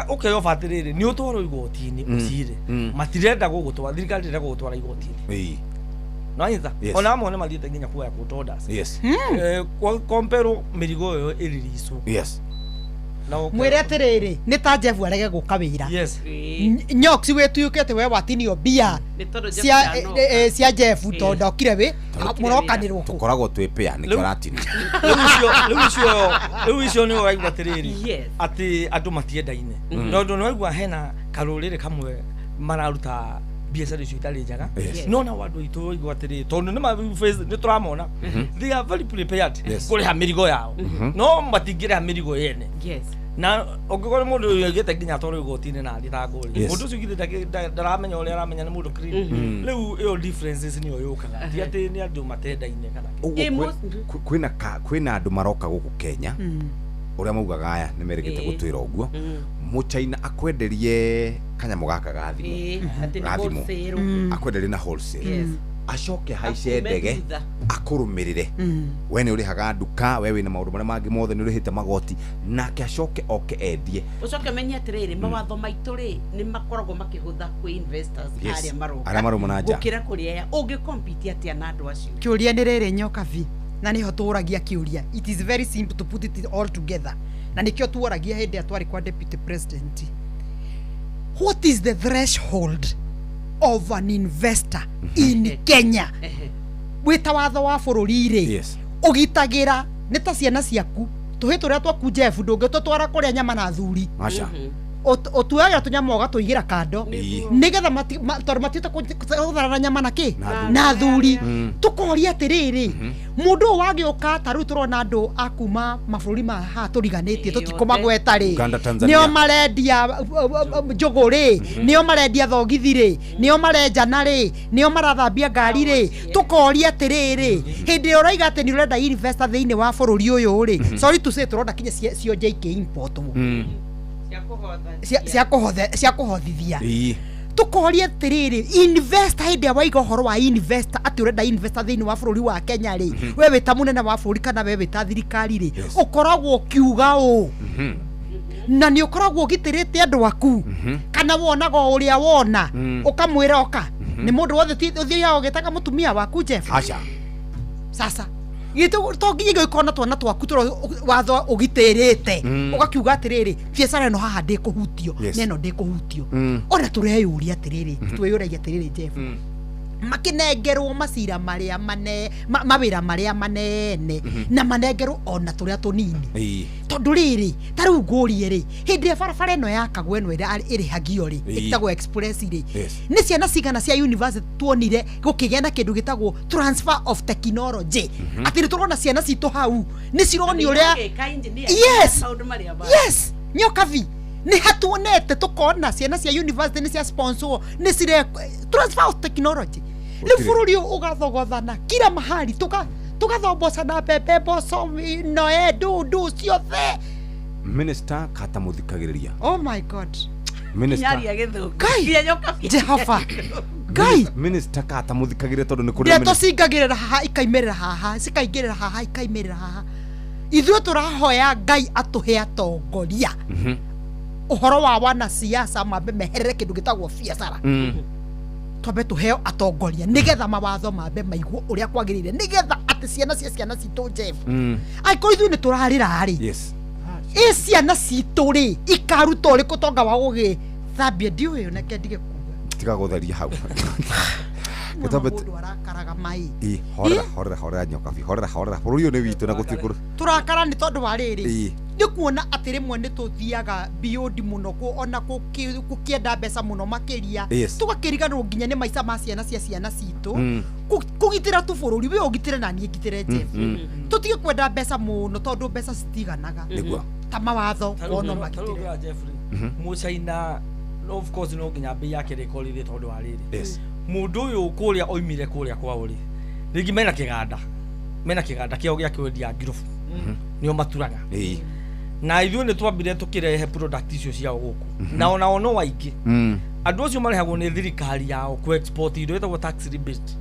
ũkeyoba atĩrĩrĩ, nĩ ũtwarwo igoti-inĩ, ũcire. Matirenda gũgũtwara, thirikari ndĩrenda gũgũtwara igoti-inĩ. Nĩwanyita? Yes. Ona amwe nĩ mathiĩte nginya kuoya court orders. Komperwo mĩrigo ĩyo ĩriricwo. Na Mwĩre atĩrĩrĩ, nĩ ta Jeff arege gũka wĩra. Nyox wĩtuĩke we watinio mbia Nĩ tondũ Jeff cia ndanoka. cia Jeff tondũ ndokire wĩ mũrokanĩrwo kũ. Tũkoragwo twĩ pĩa nĩkĩo aratini. Rĩu icio nĩ ũraigua atĩrĩrĩ, atĩ andũ matiendaine, tondũ nĩ waigua hena karũrĩrĩ kamwe mararuta biacara icio itarĩ njega. No nao andũ aitũ waigua atĩrĩrĩ, tondũ nĩ tũramona they are very prepared kũrĩha mĩrigo yao, no matingĩrĩha mĩrigo yene. Na ũngĩkorwo mũndũ ũyũ aigĩte nginya atwarwo igoti-inĩ na athitangwo rĩ, mũndũ ũcio githĩ ndaramenya ũrĩa aramenya nĩ mũndũ clean. Rĩu ĩyo differences nĩyo yũkaga, ti atĩ nĩ andũ matendaine kana kĩ. Ũguo kwĩna andũ maroka gũkũ Kenya, ũrĩa maugaga aya nĩ merĩgĩte gũtwĩra ũguo, mũchaina akwenderie kanyamũ gaka ga thimũ, Atĩ nĩ ga thimũ, wholesale. Akwenderie na wholesale, acoke haice Akume ndege, thutha. akũrũmĩrĩre. We nĩ ũrĩhaga nduka, we wĩna maũndũ marĩa mangĩ mothe, nĩ ũrĩhĩte magoti, nake acoke oke endie. Ũcoke ũmenye atĩrĩrĩ, mawatho maitũ rĩ, nĩ makoragwo makĩhũtha kwĩ investors arĩa maroka, Arĩa marauma na nja. gũkĩra kũrĩ aya. Ũngĩ compete atĩa na andũ acio? Kĩũria nĩ rĩrĩ, Nyokabi, na nĩho tũragia kĩũria. It is very simple to put it all together, na nĩkĩo tuoragia hĩndĩ ĩrĩa twarĩ kwa deputy president: what is the threshold of an investor in Kenya? Wĩta watho wa bũrũri rĩ, ũgitagĩra nĩ ta ciana ciaku, tũhĩ tũrĩa twaku Jeff, ndũngĩtũtwara kũrĩa nyama na athuri. Aca. Ũtuagĩra tũnyama ũgatũigĩra kando, nĩgetha tondũ matiũte gũtharana nyama na kĩ Na athuri. Na athuri. Tũkoria atĩrĩrĩ, mũndũ ũyũ wagĩũka, ta rĩu tũrona andũ a kuma mabũrũri ma haha tũriganĩtie, tũtikũmagweta rĩ, Uganda, Tanzania. nĩo marendia njũgũ rĩ, nĩo marendia thogithi rĩ, nĩo marenjana rĩ, nĩo marathambia ngari rĩ. Tũkoria atĩrĩrĩ, hĩndĩ ĩrĩa ũraiga atĩ nĩ ũrenda investor thĩinĩ wa bũrũri ũyũ rĩ, sorry to say, tũrona kinya cionje ikĩ-importwo cia kũhothithia. Tũkoria atĩrĩrĩ, investor, hĩndĩ ĩrĩa waiga ũhoro wa investor atĩ ũrenda investor thĩinĩ wa bũrũri wa Kenya rĩ, we wĩ ta mũnene wa bũrũri kana we wĩ ta thirikari rĩ, ũkoragwo ũkiuga ũũ, na nĩ ũkoragwo ũgitĩrĩte andũ aku, kana wonaga o ũrĩa wona, ũkamwĩra oka nĩ mũndũ wothe ũthiaga ũgĩtaga mũtumia waku Jeff? Aca. Sasa gĩtũ to nginya gĩkorwo na twana twaku tũrĩa watho ũgitĩrĩte, ũgakiuga atĩrĩrĩ, biacara ĩno haha ndĩkũhutio, na ĩno ndĩkũhutio. Ona tũreyũria atĩrĩrĩ, twĩyũragia atĩrĩrĩ, Jeff, Makinengerwo macira maria mane mawira maria manene na manengerwo ona turia tunini tondu riri ta riu ngurie ri hindi ya barabara ino yakagwo ino ira irihagio ri itagwo express ri ni ciana cigana cia university tuonire gukigĩa na kindu gitagwo transfer of technology ati turona ciana citu hau ni cironi uria. Yes, yes, nyokavi ni hatuonete tukona ciana cia university ni cia sponsor ni cire transfer of technology. Riu bururi ugathogothana kila mahali tugathomboca na mbembe mboco noe ndundu ciothe. Minister kata muthikagiriria. Oh my God. Minister Jehova Ngai. Minister kata muthikagiriria tondu ni kuri ndeto cingagirira haha ikaimirira haha cikaingirira haha ikaimirira haha. Ithuĩ tũrahoya Ngai atũhe atongoria uhoro wa wanasiasa mambe meherere kindu gitagwo biacara. Twambe tuheo atongoria nigetha mawatho mambe maiguo uria kwagirire nigetha ati ciana cia ciana citũ Jeff. Angĩkorwo ithuĩ nĩ tũrarĩra rĩ, yes, ĩ ciana citũ rĩ ikaruta ũrĩkũ tonga wa gũgĩthambia ndiũĩ oneke ndige kuga tiga gũtheria hau. Mũndũ arakaraga mai. Horera horera horera nyokabi horera horera bũrũri ũyũ nĩ witũ na gũtirĩ tũrakara nĩ tondũ wa rĩrĩ nĩ kuona atĩ rĩmwe nĩ tũthiaga beyond mũno ona gũkĩenda mbeca mũno makĩria tũgakĩriganĩrwo nginya nĩ maica ma ciana cia ciana citũ kũgitĩra tu bũrũri we ũgitĩre na niĩ ngitĩre Jeff. Tũtige kwenda mbeca mũno tondũ mbeca citiganaga ta mawatho wono magitĩre. Jeffrey Mũcaina of course no nginya mbei yake rĩkorire tondũ wa rĩrĩ mundu uyu kuria oimire kuria kwao ri ringi mena kiganda kiao gia kwendia ngirobu nio maturaga na ithuĩ nĩ twambire tukirehe product icio ciao guku na ona ono waingĩ andu acio marehagwo nĩ thirikari yao ku export indo ĩtagwo tax rebate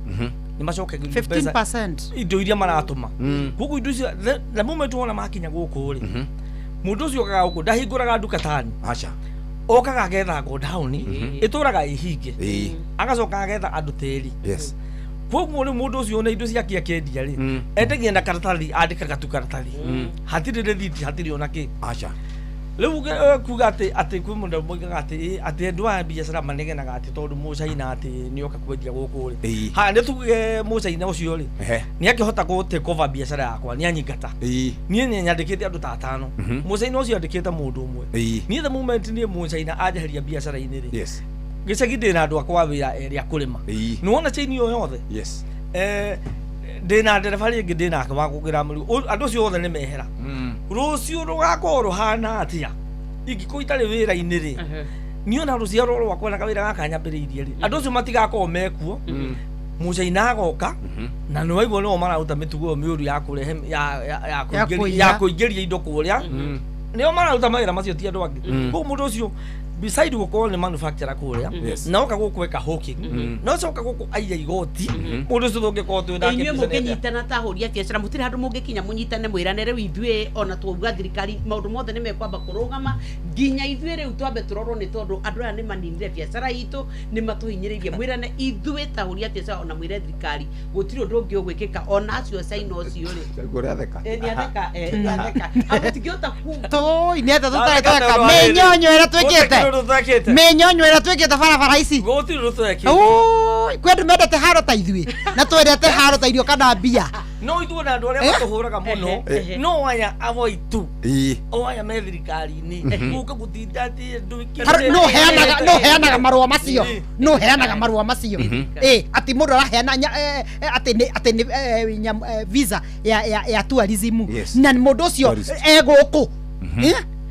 nĩ macokagĩrio mbeca 15% indo iria maratũma. Koguo indo icio the moment wona makinya gũkũ rĩ mũndũ ũcio okaga gũkũ ndahingũraga nduka tani aca okaga agetha godown ituraga ihinge agacoka agetha andu tiri. Yes, koguo riu mundu ucio na indo ciake akendia ri endagia na karatathi andikaga tu karatathi hatiri rithiti hatiri ona ki aca. Riu kuga ati ati kwi mundu moigaga ati ati andu a biacara manegenaga ati tondu Mũcaina ati nioka kwendia guku ri ha ni tuge Mũcaina ucio ri ni akihota ku take over biacara yakwa ni anyingata nie ni nyandikite andu ta atano Mũcaina ucio andikite mundu umwe nie the moment nie Mũcaina anjeheria biacara-ini ri gicagi ndina andu akwa wira eri a kurima ni wona chain yo yothe. Yes, ndina ndereba ringi ndina wa kugira mũrigo andu acio othe ni mehera rucio rugakorwo ruhana atia ingĩkorwo itarĩ wĩra-inĩ rĩ niĩ ona rũciaro rwakwa na kawĩra gaka nyambĩrĩirie rĩ andũ acio matigakorwo mekuo Mũcaina agoka na nĩ waigua nĩo mararuta mĩtugo ĩyo mĩũru ya kũrehe ya kũingĩria indo kũrĩa nĩo mararuta mawĩra macio ti andũ angĩ. Koguo mũndũ ũcio beside gukorwo nĩ manufacturer kũrĩa na oka gũkũ eka hawking na ũcoka gũkũ aiya igoti mũndũ ũcio tũngĩkorwo twĩ nake inyuĩ mũngĩnyitana ta ahũri a biacara mũtirĩ handũ mũngĩkinya mũnyitane mwĩrane rĩu ithuĩ ona twauga thirikari maũndũ mothe nĩ mekwamba kũrũgama nginya ithuĩ rĩu twambe tũrorwo nĩ tondũ andũ aya nĩ maninire biacara itũ nĩ matũhinyĩrĩirie mwĩrane ithuĩ ta ahũri a biacara ona mwĩre thirikari gũtirĩ ũndũ ũngĩ ũgwĩkĩka ona acio China ũcio rĩ nĩ atheka mũtingĩhota tũi nĩ atĩa tũtarĩ tweka mĩnyonyo ĩrĩa twĩkĩte mĩnyonyo ĩrĩa twĩkĩte barabara ici kwĩ andũ mendete haro ta ithuĩ na twendete haro ta irio kana mbia no ithuĩ na andũ arĩa matũhũraga mũno no aya avoitu o aya me thirikari-inĩ gũka gũtinda atĩ no heanaga marũa macio no heanaga marũa macio atĩ mũndũ araheana atĩ nĩ visa ya tourism na mũndũ ũcio e gũkũ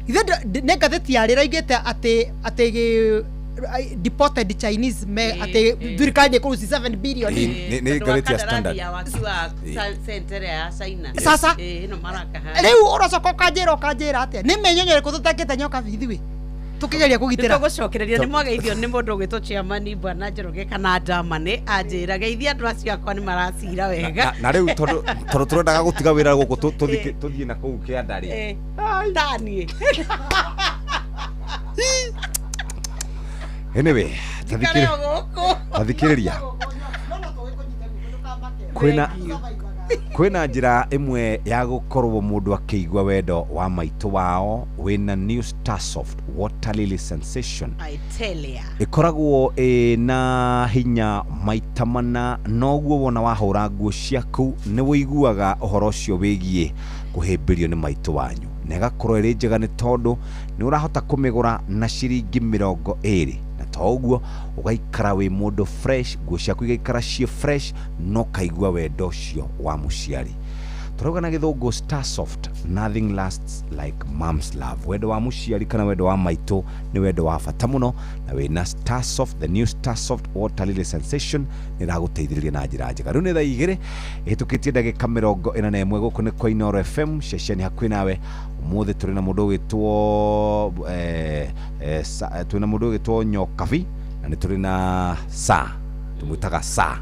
ithe nĩ ngathĩti ya rĩra igĩte atĩ deported Chinese me atĩ thirikari nĩ kũruci 7 billion nĩ ngathĩti ya Standard ya waki wa center ya China. Sasa ĩno maraka rĩu ũracoka ũkanjĩra atĩa nĩ mĩnyonyo ĩrĩkũ tũtekĩte nyoka ithuĩ tukigeria kugitira nitugucokereria ni mwageithio ni mundu ugwitwo chairman bwana Njoroge kana Ndamane anjira geithia andu acio akwa ni maracira wega na riu tondu turendaga gutiga wira guku tuthie na kuu kianda ri tanie anyway tathikiriria Kwĩna njĩra ĩmwe ya gũkorwo mũndũ akĩigua wendo wa maitũ wao wĩna New Starsoft Water Lily Sensation. I tell ya. Ĩkoragwo ĩna hinya maita mana, noguo wona wahũra nguo ciaku nĩ wĩiguaga ũhoro ũcio wĩgiĩ kũhĩmbĩrio nĩ maitũ wanyu, na ĩgakorwo ĩrĩ njega nĩ tondũ nĩ ũrahota kũmĩgũra na ciringi 20, na to ũguo ũgaikara wĩ mũndũ fresh, nguo ciaku igaikara ciĩ fresh, no kaigua wendo ũcio wa mũciari. Tũrauga na gĩthũngũ Starsoft, nothing lasts like mom's love. Wendo wa mũciari kana wendo wa maitũ nĩ wendo wa bata mũno, na wĩna Starsoft, the new Starsoft Water Lily Sensation nĩ ĩragũteithĩrĩria na njĩra njega. Rĩu nĩ thaa 2 ĩhĩtũkĩtie ndagĩka 41. Gũkũ nĩ kwa Inooro FM, ceceni hakuhĩ nawe. Ũmũthĩ tũrĩ na mũndũ ũgwĩtwo twĩna mũndũ ũgwĩtwo Nyokabi, na nĩ tũrĩ na Sa, tũmwĩtaga Sa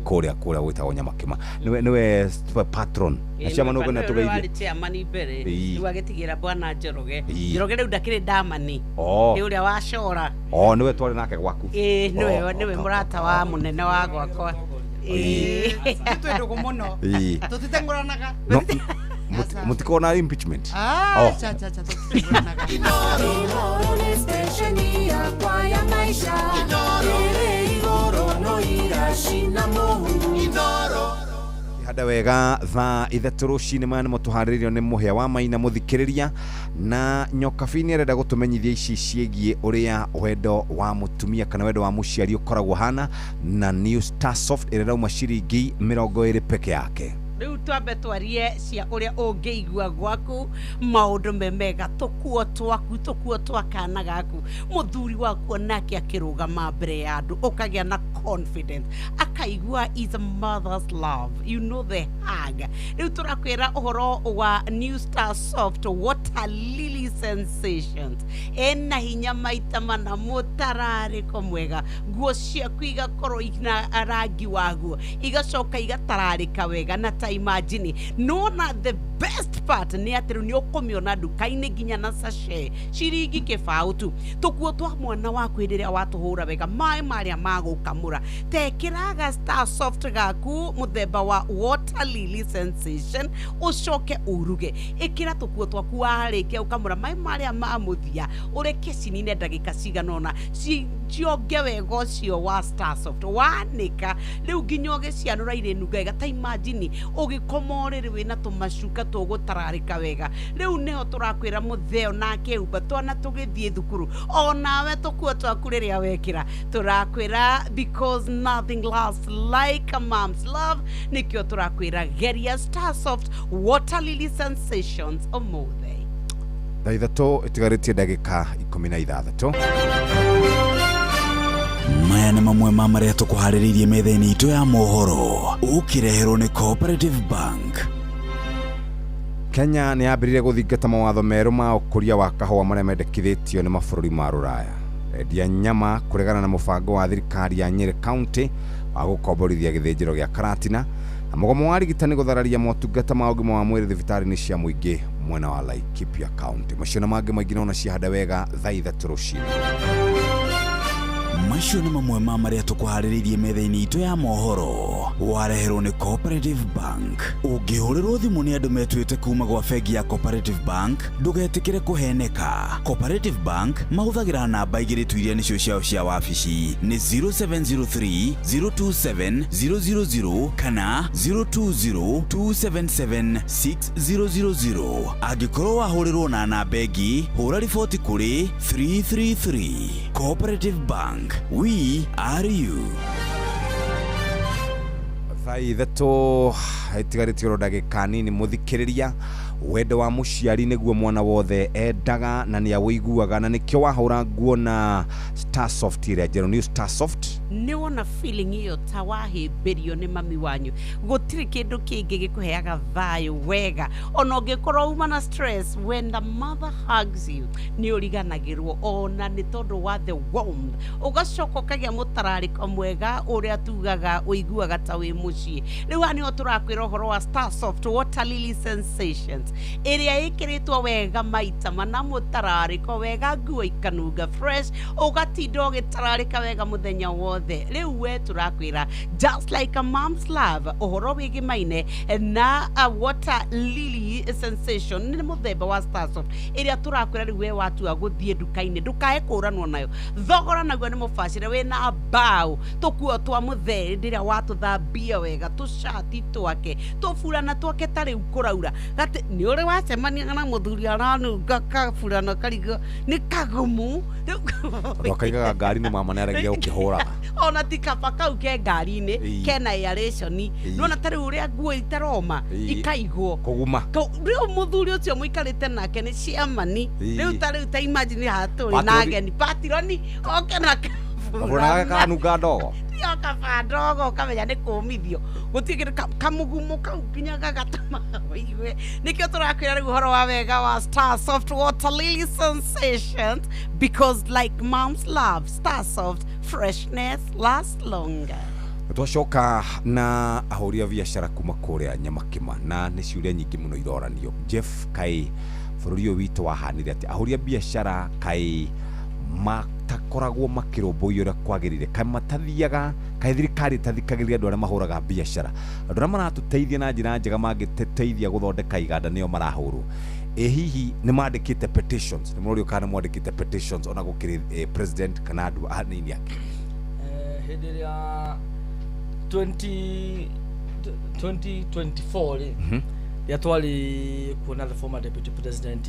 kũrĩa gwĩtagwo Nyamakĩma, nĩwe patron na chairman ũguo nĩ atũgeithia. Warĩ chairman mbere, Ĩĩ. rĩu agĩtigĩra bwana Njoroge. Ĩĩ. Njoroge rĩu ndakĩrĩ ndamani, nĩ ũrĩa wacora. Nĩwe twarĩ nake gwaku. Ĩĩ, nĩwe nĩwe mũrata wa mũnene wa gwakwa. Ĩĩ. Twĩ ndũgũ mũno. Ĩĩ. Tũtiteng'ũranaga. No, mũtikona impeachment. Ah, cha cha cha, tũtiteng'ũranaga. Inoro nĩ stesheni yakwa ya maisha. Ĩrĩ igũrũ no iracina mũhu. Inoro. Handa wega thaa 3 rũcinĩ. Maya nĩmo tũharĩrĩirio nĩ mũhĩa wa maina mũthikĩrĩria, na Nyokabi nĩ arenda gũtũmenyithia ici ciĩgiĩ ũrĩa wendo wa mũtumia kana wendo wa mũciari ũkoragwo hana, na New Starsoft ĩrĩa ĩrauma ciringi 20 peke yake. Rĩu twambe twarie cia ũrĩa ũngĩigua gwaku maũndũ me mega, tũkuo twaku, tũkuo twa kana gaku, mũthuri waku onake akĩrũgama mbere ya andũ ũkagĩa na confidence, akaigua is a mother's love, you know, the hug. Rĩu tũrakwĩra ũhoro wa New Star Soft Water Lily Sensations, ĩna hinya maita mana, mũtararĩko mwega, nguo ciaku igakorwo ina rangi waguo, igacoka igatararĩka wega. Na ta imagine, nona the best part nĩ atĩ rĩu nĩ ũkũmĩona nduka-inĩ nginya na sachet ciringi 0.20 tu. Tũkuo twa mwana waku hĩndĩ ĩrĩa watũhũra wega, maĩ marĩa magũkamũra, tekĩraga Star Soft gaku mũthemba wa Water Lily Sensation, ũcoke uruge, ĩkĩra tũkuo twaku, warĩkia ũkamũra maĩ marĩa ma mũthia, ũreke cinine ndagĩka cigana ũna, cionge wega ũcio wa Star Soft. Wanĩka rĩu nginya ũgĩcianũra irĩ wega. Ta imagine ũgĩkoma ũrĩrĩ wĩna tũmacuka tũgũtararĩka wega. Rĩu nĩho tũrakwĩra mũtheo nake umba twana tũgĩthiĩ thukuru, onawe tũkuo twaku rĩrĩa wekĩra, tũrakwĩra because nothing lasts like a mom's love. Nĩkĩo tũrakwĩra geria Star Soft Water Lily Sensations ũmũthĩ. Thaa 3 ĩtigarĩtie ndagĩka 16. Maya nĩ mamwe ma marĩa tũkũharĩrĩirie metha-inĩ itũ ya mohoro, ũkĩreherwo nĩ Cooperative Bank. Kenya nĩ yambĩrĩirie gũthingata mawatho merũ ma ũkũria wa kahũa marĩa mendekithĩtio nĩ mabũrũri ma rũraya. Endia nyama kũregana na mũbango wa thirikari ya Nyeri County wa gũkomborithia gĩthĩnjĩro gĩa Karatina, na mũgomo wa arigitani gũthararia motungata ma ũgima wa mwĩrĩ thibitarĩ-inĩ cia mũingĩ mwena wa Laikipia County. Macio na mangĩ maingĩ nona ciahanda wega thaa 3 rũcinĩ. Macio nĩ mamwe ma marĩa tũkũharĩrĩirie metha-inĩ itũ ya mohoro, wareherwo nĩ Cooperative Bank. Ũngĩhũrĩrwo thimũ nĩ andũ metuĩte kuma gwa bengi ya Cooperative Bank, ndũgetĩkĩre kũheneka. Cooperative Bank mahũthagĩra namba 2 tu iria nĩcio ciao cia wabici, nĩ 0703 027 000 kana 020 277 6000. Angĩkorwo wahũrĩrwo na namba ĩngĩ, hũra riboti kũrĩ 333. Cooperative Bank, we are you. Thaa 3 ĩtigarĩtie oro ndagĩka nini mũthikĩrĩria. Wendo wa mũciari nĩguo mwana wothe endaga na nĩ awĩiguaga, na nĩkĩo wahũra nguo na Starsoft ĩrĩa njerũ, New Starsoft. Nĩ wona feeling ĩyo ta wahĩmbĩrio nĩ mami wanyu, gũtirĩ kĩndũ kĩngĩ gĩkũheaga thayũ wega, ona ũngĩkorwo uma na stress, when the mother hugs you nĩ ũriganagĩrwo ona nĩ tondũ wa the warmth, ũgacoka ũkagĩa mũtararĩko mwega ũrĩa tugaga ũiguaga ta wĩ mũciĩ. Rĩu haha nĩho tũrakwĩra ũhoro wa Starsoft Water Lily Sensations. Ĩrĩa ĩkĩrĩtwo wega maita mana mũtararĩko wega, nguo ikanunga fresh, ũgatinda ũgĩtararĩka wega mũthenya wothe. Rĩu we tũrakwĩra just like a mom's love, ũhoro wĩgĩmaine na Water Lily Sensation nĩ mũthemba wa Starsoft ĩrĩa tũrakwĩra rĩu we watua gũthiĩ nduka-inĩ ndũkae kũranwo nayo. Thogora naguo nĩ mũbacĩre, wĩna mbaũ tũkuo twa mũthee hĩndĩ ĩrĩa watũthambia wega, tũcati twake tũburana twake, ta rĩu kũraura gati nĩ ũrĩ wacemania na mũthuri aranunga kaburana karigo nĩ kagumu. Rĩu Tondũ akaigaga ngari-inĩ, mama nĩ aregire gũkĩhũraga. Ona ti kaba kau ke ngari-inĩ kena aeration. Nona ta rĩu ũrĩa nguo itaroma ikaigwo kũguma. Rĩu mũthuri ũcio mũikarĩte nake nĩ ciamani. Rĩu ta rĩu ta imagine haha tũrĩ na Patroni. ageni, patironi oke na Kabũrana gake karanunga ndogo. Tio kaba ndogo, ũkamenya nĩ kũmithio gũtirĩ kĩndũ kamũgumo kau nginya gagatũma ũigue. Nĩkĩo tũrakwĩra rĩu ũhoro wa wega wa Star Soft Water Lily Sensations, because like mom's love, Star Soft freshness lasts longer. Twacoka na ahũri a biacara kuma kũrĩa Nyamakĩma, na nĩ ciũria nyingĩ mũno iroranio. Jeff, kaĩ bũrũri ũyũ witũ wahanire atĩ ahũri a biacara kaĩ matakoragwo makĩrũmbũiyo ũrĩa kwagĩrĩire, kaĩ matathiaga, kaĩ thirikari ĩtathikagĩrĩria andũ arĩa mahũraga biacara, andũ arĩa maratũteithia na njĩra njega, mangĩteithia gũthondeka iganda nĩo marahũrwo? Ĩ hihi nĩ mandĩkĩte petitions? Nĩ mũrorio kana nĩ mwandĩkĩte petitions ona gũkĩrĩ president kana andũ anini ake? Hĩndĩ ĩrĩa 20 2024 rĩ, rĩrĩa twarĩ kuona the former deputy president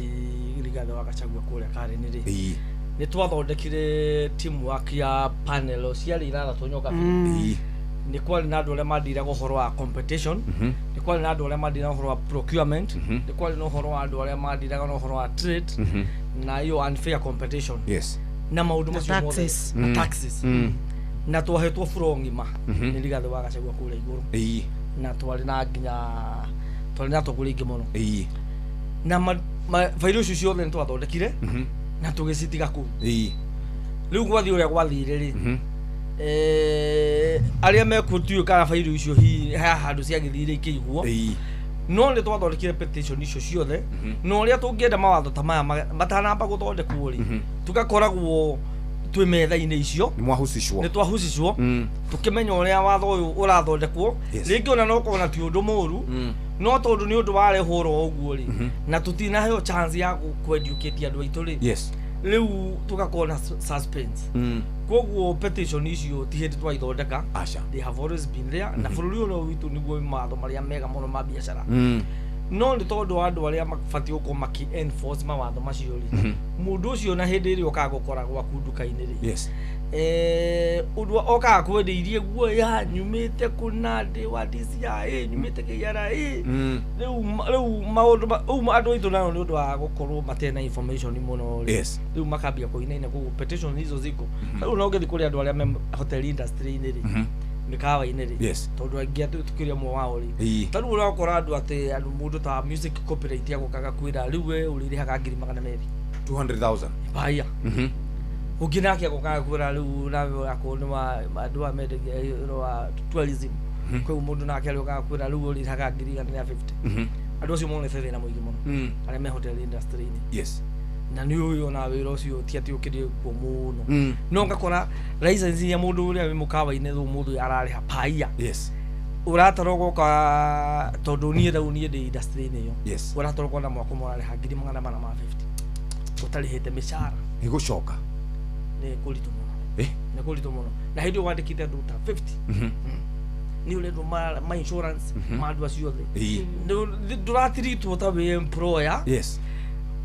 Rigathĩ wa Gachagua kũrĩa Karen rĩ, nĩ twathondekire teamwork ya panel ciarĩ ithathatũ nyoka. Nĩ kwarĩ na andũ arĩa mandiraga ũhoro wa competition, nĩ kwarĩ na andũ arĩa mandiraga ũhoro wa procurement, nĩ kwarĩ na ũhoro wa andũ arĩa mandiraga na ũhoro wa trade na iyo unfair competition na maũndũ Na macio mothe taxes. Na taxes. Na twahetwo buro ng'ima nĩ Rigathĩ wa Gachagua kũrĩa igũrũ, na twarĩ na nginya twarĩ na atongoria aingĩ mũno na bairũ icio ciothe nĩ twathondekire na tũgĩcitiga kũu. Rĩu gwathiĩ ũrĩa gwathire rĩ, arĩa mekuo tiũĩ kana bairũ icio hihi he handũ ciagĩthire ikĩigwo, no nĩ twathondekire petition icio ciothe. Na ũrĩa tũngĩenda mawatho ta maya matanamba gũthondekwo rĩ, tũgakoragwo twĩ metha-inĩ icio. Nĩ mwahusishwo? Nĩ twahusicwo, tũkĩmenya ũrĩa watho ũyũ ũrathondekwo. Rĩngĩ ona no korwo ti ũndũ mũũru, no tondũ nĩ ũndũ warehwo oro ũguo rĩ, na tũtinaheo chance ya kũ-educate andũ aitũ rĩ, rĩu tũgakorwo na suspense. Koguo petition icio ti hĩndĩ twaithondeka. Aca. They have always been there, na bũrũri ũyũ witũ nĩguo mawatho marĩa mega mũno ma biacara, no nĩ tondũ wa andũ arĩa mabatiĩ gũkorwo maki enforce mawatho macio rĩ, mũndũ ũcio na hĩndĩ ĩrĩa okaga gũkora gwaku nduka-inĩ rĩ, ũndũ okaga kwendeirie guoya, nyumĩte kũna, ndĩ wa DCI, nyumĩte KRA. Rĩu maũndũ rĩu andũ aitũ nao nĩ ũndũ wa gũkorwo matarĩ na information mũno rĩ, rĩu makambia kũinaina. Koguo petition hizo ziko. Rĩu no ũngĩthiĩ kũrĩ andũ arĩa me hotel industry-inĩ rĩ, mĩkawa-inĩ rĩ, tondũ aingĩ atũ tũkĩrĩ amwe wao rĩ, ta rĩu ũrakora andũ atĩ andũ mũndũ ta music copyright agũkaga kwĩra rĩu we ũrĩrĩhaga 200,000. 200,000. Baya ũngĩ nake agũkaga kwĩra rĩu nawe ũrakorwo nĩ wa andũ aya mendagia ũhoro wa tourism, koguo mũndũ nake arĩũkaga kwĩra rĩu ũrĩrĩhaga 150,000. Andũ acio monete thĩna mũingĩ mũno, arĩa me hotel industry-inĩ. Na nĩ ũĩ ona wĩra ũcio ti atĩ ũkĩrĩ kuo mũno, no ngakora license ya mũndũ ũrĩa wĩ mũkawa-inĩ rĩu mũndũ ũyũ ararĩha paia ũratara ũgoka, tondũ niĩ rĩu niĩ ndĩ industry-inĩ ĩyo, ũratara ũkona mwaka ũmwe ũrarĩha 450,000 ũtarĩhĩte mĩcara. Ĩgũcoka. Nĩ kũritũ mũno. Nĩ kũritũ mũno, na hĩndĩ ĩyo wandĩkĩte andũ ta 50, nĩ ũrendwo ma insurance ma andũ acio othe. Ndũratiritwo ta wĩ employer.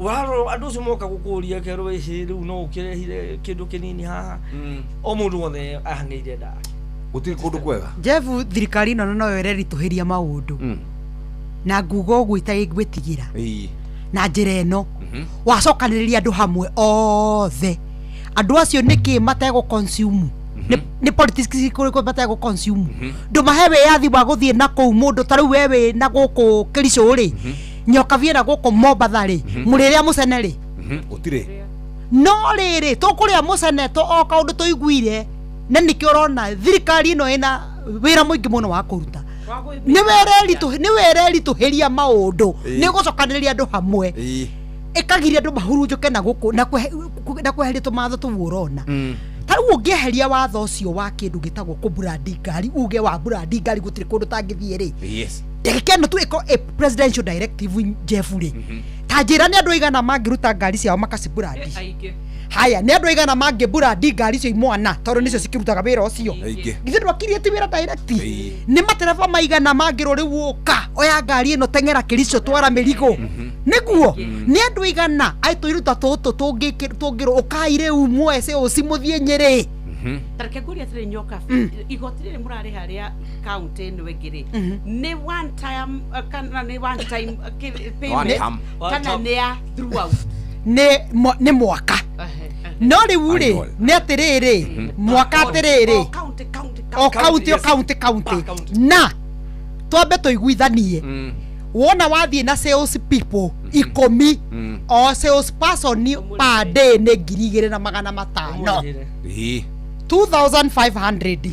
Ũrarora andũ acio moka gũkũria kerwo ĩhĩ rĩu no ũkĩrehire kĩndũ kĩnini haha, o mũndũ wothe ahang'ĩire nda yake. Gũtirĩ kũndũ kwega. Jeff, thirikari ĩno noyo ĩreritũhĩria maũndũ, na nguga ũguo itagwĩtigĩra na njĩra ĩno wacokanĩrĩria andũ hamwe othe, andũ acio nĩkĩ mategũ consume nĩ politics kũrĩkũ mategũ consume? Ndũmahe wĩyathi wa gũthiĩ na kũu mũndũ ta rĩu we wĩ na gũkũ Kericho rĩ, Nyokabi na gũkũ Mombatha rĩ, mũrĩrĩa mũcene rĩ? Gũtirĩ. No rĩrĩ tũkũrĩa mũcene to o kaũndũ tũiguire, na nĩkĩo ũrona thirikari ĩno ĩna wĩra mũingĩ mũno wa kũruta. Nĩ wereri tũhĩria maũndũ, nĩ ũgũcokanĩrĩria andũ hamwe, ĩkagiria andũ mahurunjũke na gũkũ na na kweheria tũmatho tũu ũrona. Ta rĩu ũngĩeheria watho ũcio wa kĩndũ gĩtagwo kũbrandi ngari, uge wa brandi ngari gũtirĩ kũndũ tangĩthiĩ rĩ, ndagĩka ĩno tu ĩko a presidential directive. Jeff rĩ, ta njĩra nĩ andũ aigana mangĩruta ngari ciao makacibrandi? Aingĩ. Haya, nĩ andũ aigana mangĩbrandi ngari icio imwana, tondũ nĩcio cikĩrutaga wĩra ũcio? Aingĩ. Githĩ ndwakirĩti wĩra direct? Nĩ matereba maigana mangĩrwo rĩu ũka oya ngari ĩno, teng'era Kĩrico, twara mĩrigo? Nĩguo nĩ andũ aigana ai tũiruta tũtũ tũngĩrwo ũkai rĩu muoe sales mũthiĩ Nyĩrĩ? Tareke ngũrie atĩrĩ, Nyoka, igoti rĩrĩ mũrarĩha rĩa kaunti ĩno ĩngĩ rĩ, nĩ one time kana nĩ one time One payment time. kana nĩ ya throughout? Nĩ mwaka, no rĩu rĩ, Annual. nĩ atĩrĩrĩ, mwaka atĩrĩrĩ, O county, county, o kaunti, o kaunti, kaunti, na twambe tũiguithanie. Wona wathiĩ na sales people 10, o sales person per day nĩ 2500. 2500.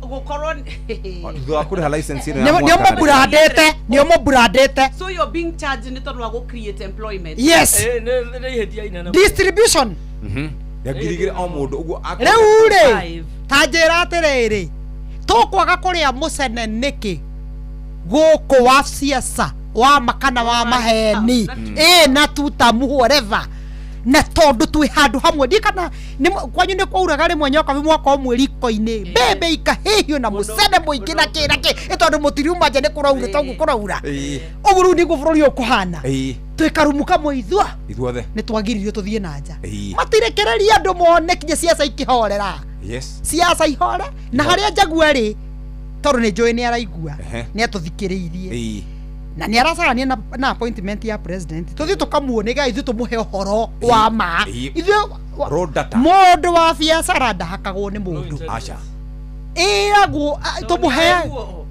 Gũkorwo Thutha wa kũrĩha license ĩno ya nĩ mwaka na ũmũbrandĩte, nĩ ũmũbrandĩte. So you're being charged nĩ tondũ wa gũ create employment? Yes. Nĩ ihĩtia inene. Distribution. Ya 2000 o mũndũ ũguo Rĩu rĩ, ta njĩra atĩrĩrĩ, tũkwaga kũrĩa mũcene nĩkĩ gũkũ wa ciaca wa makana wa maheni ĩ na tutamu whatever, na tondũ twĩ handũ hamwe ndi kana kwanyu nĩ kwauraga rĩmwe nyoka mwaka ũmwe riko-inĩ mbembe ikahĩhio na mũcene mũingĩ na kĩ na kĩ, ĩ tondũ mũtiriuma nja nĩ kũraura toguo kũraura. Ũguo rĩu nĩguo bũrũri ũyũ ũkũhana, twĩ karumu kamwe ithua Ithuothe. Nĩ twagiririo tũthiĩ na nja, matirekereria andũ mone kinya ciaca ikĩhorera. Ciaca ihore na harĩa njagua rĩ, tondũ nĩ njũĩ nĩ araigua, nĩ atũthikĩrĩirie na nĩ aracarania na appointment ya president, tũthiĩ tũkamuone ga ithuĩ tũmũhe ũhoro wa ma. Ithuĩ Raw data. Mũndũ wa biacara ndahakagwo nĩ mũndũ. Aca. Ĩragwo tũmũhe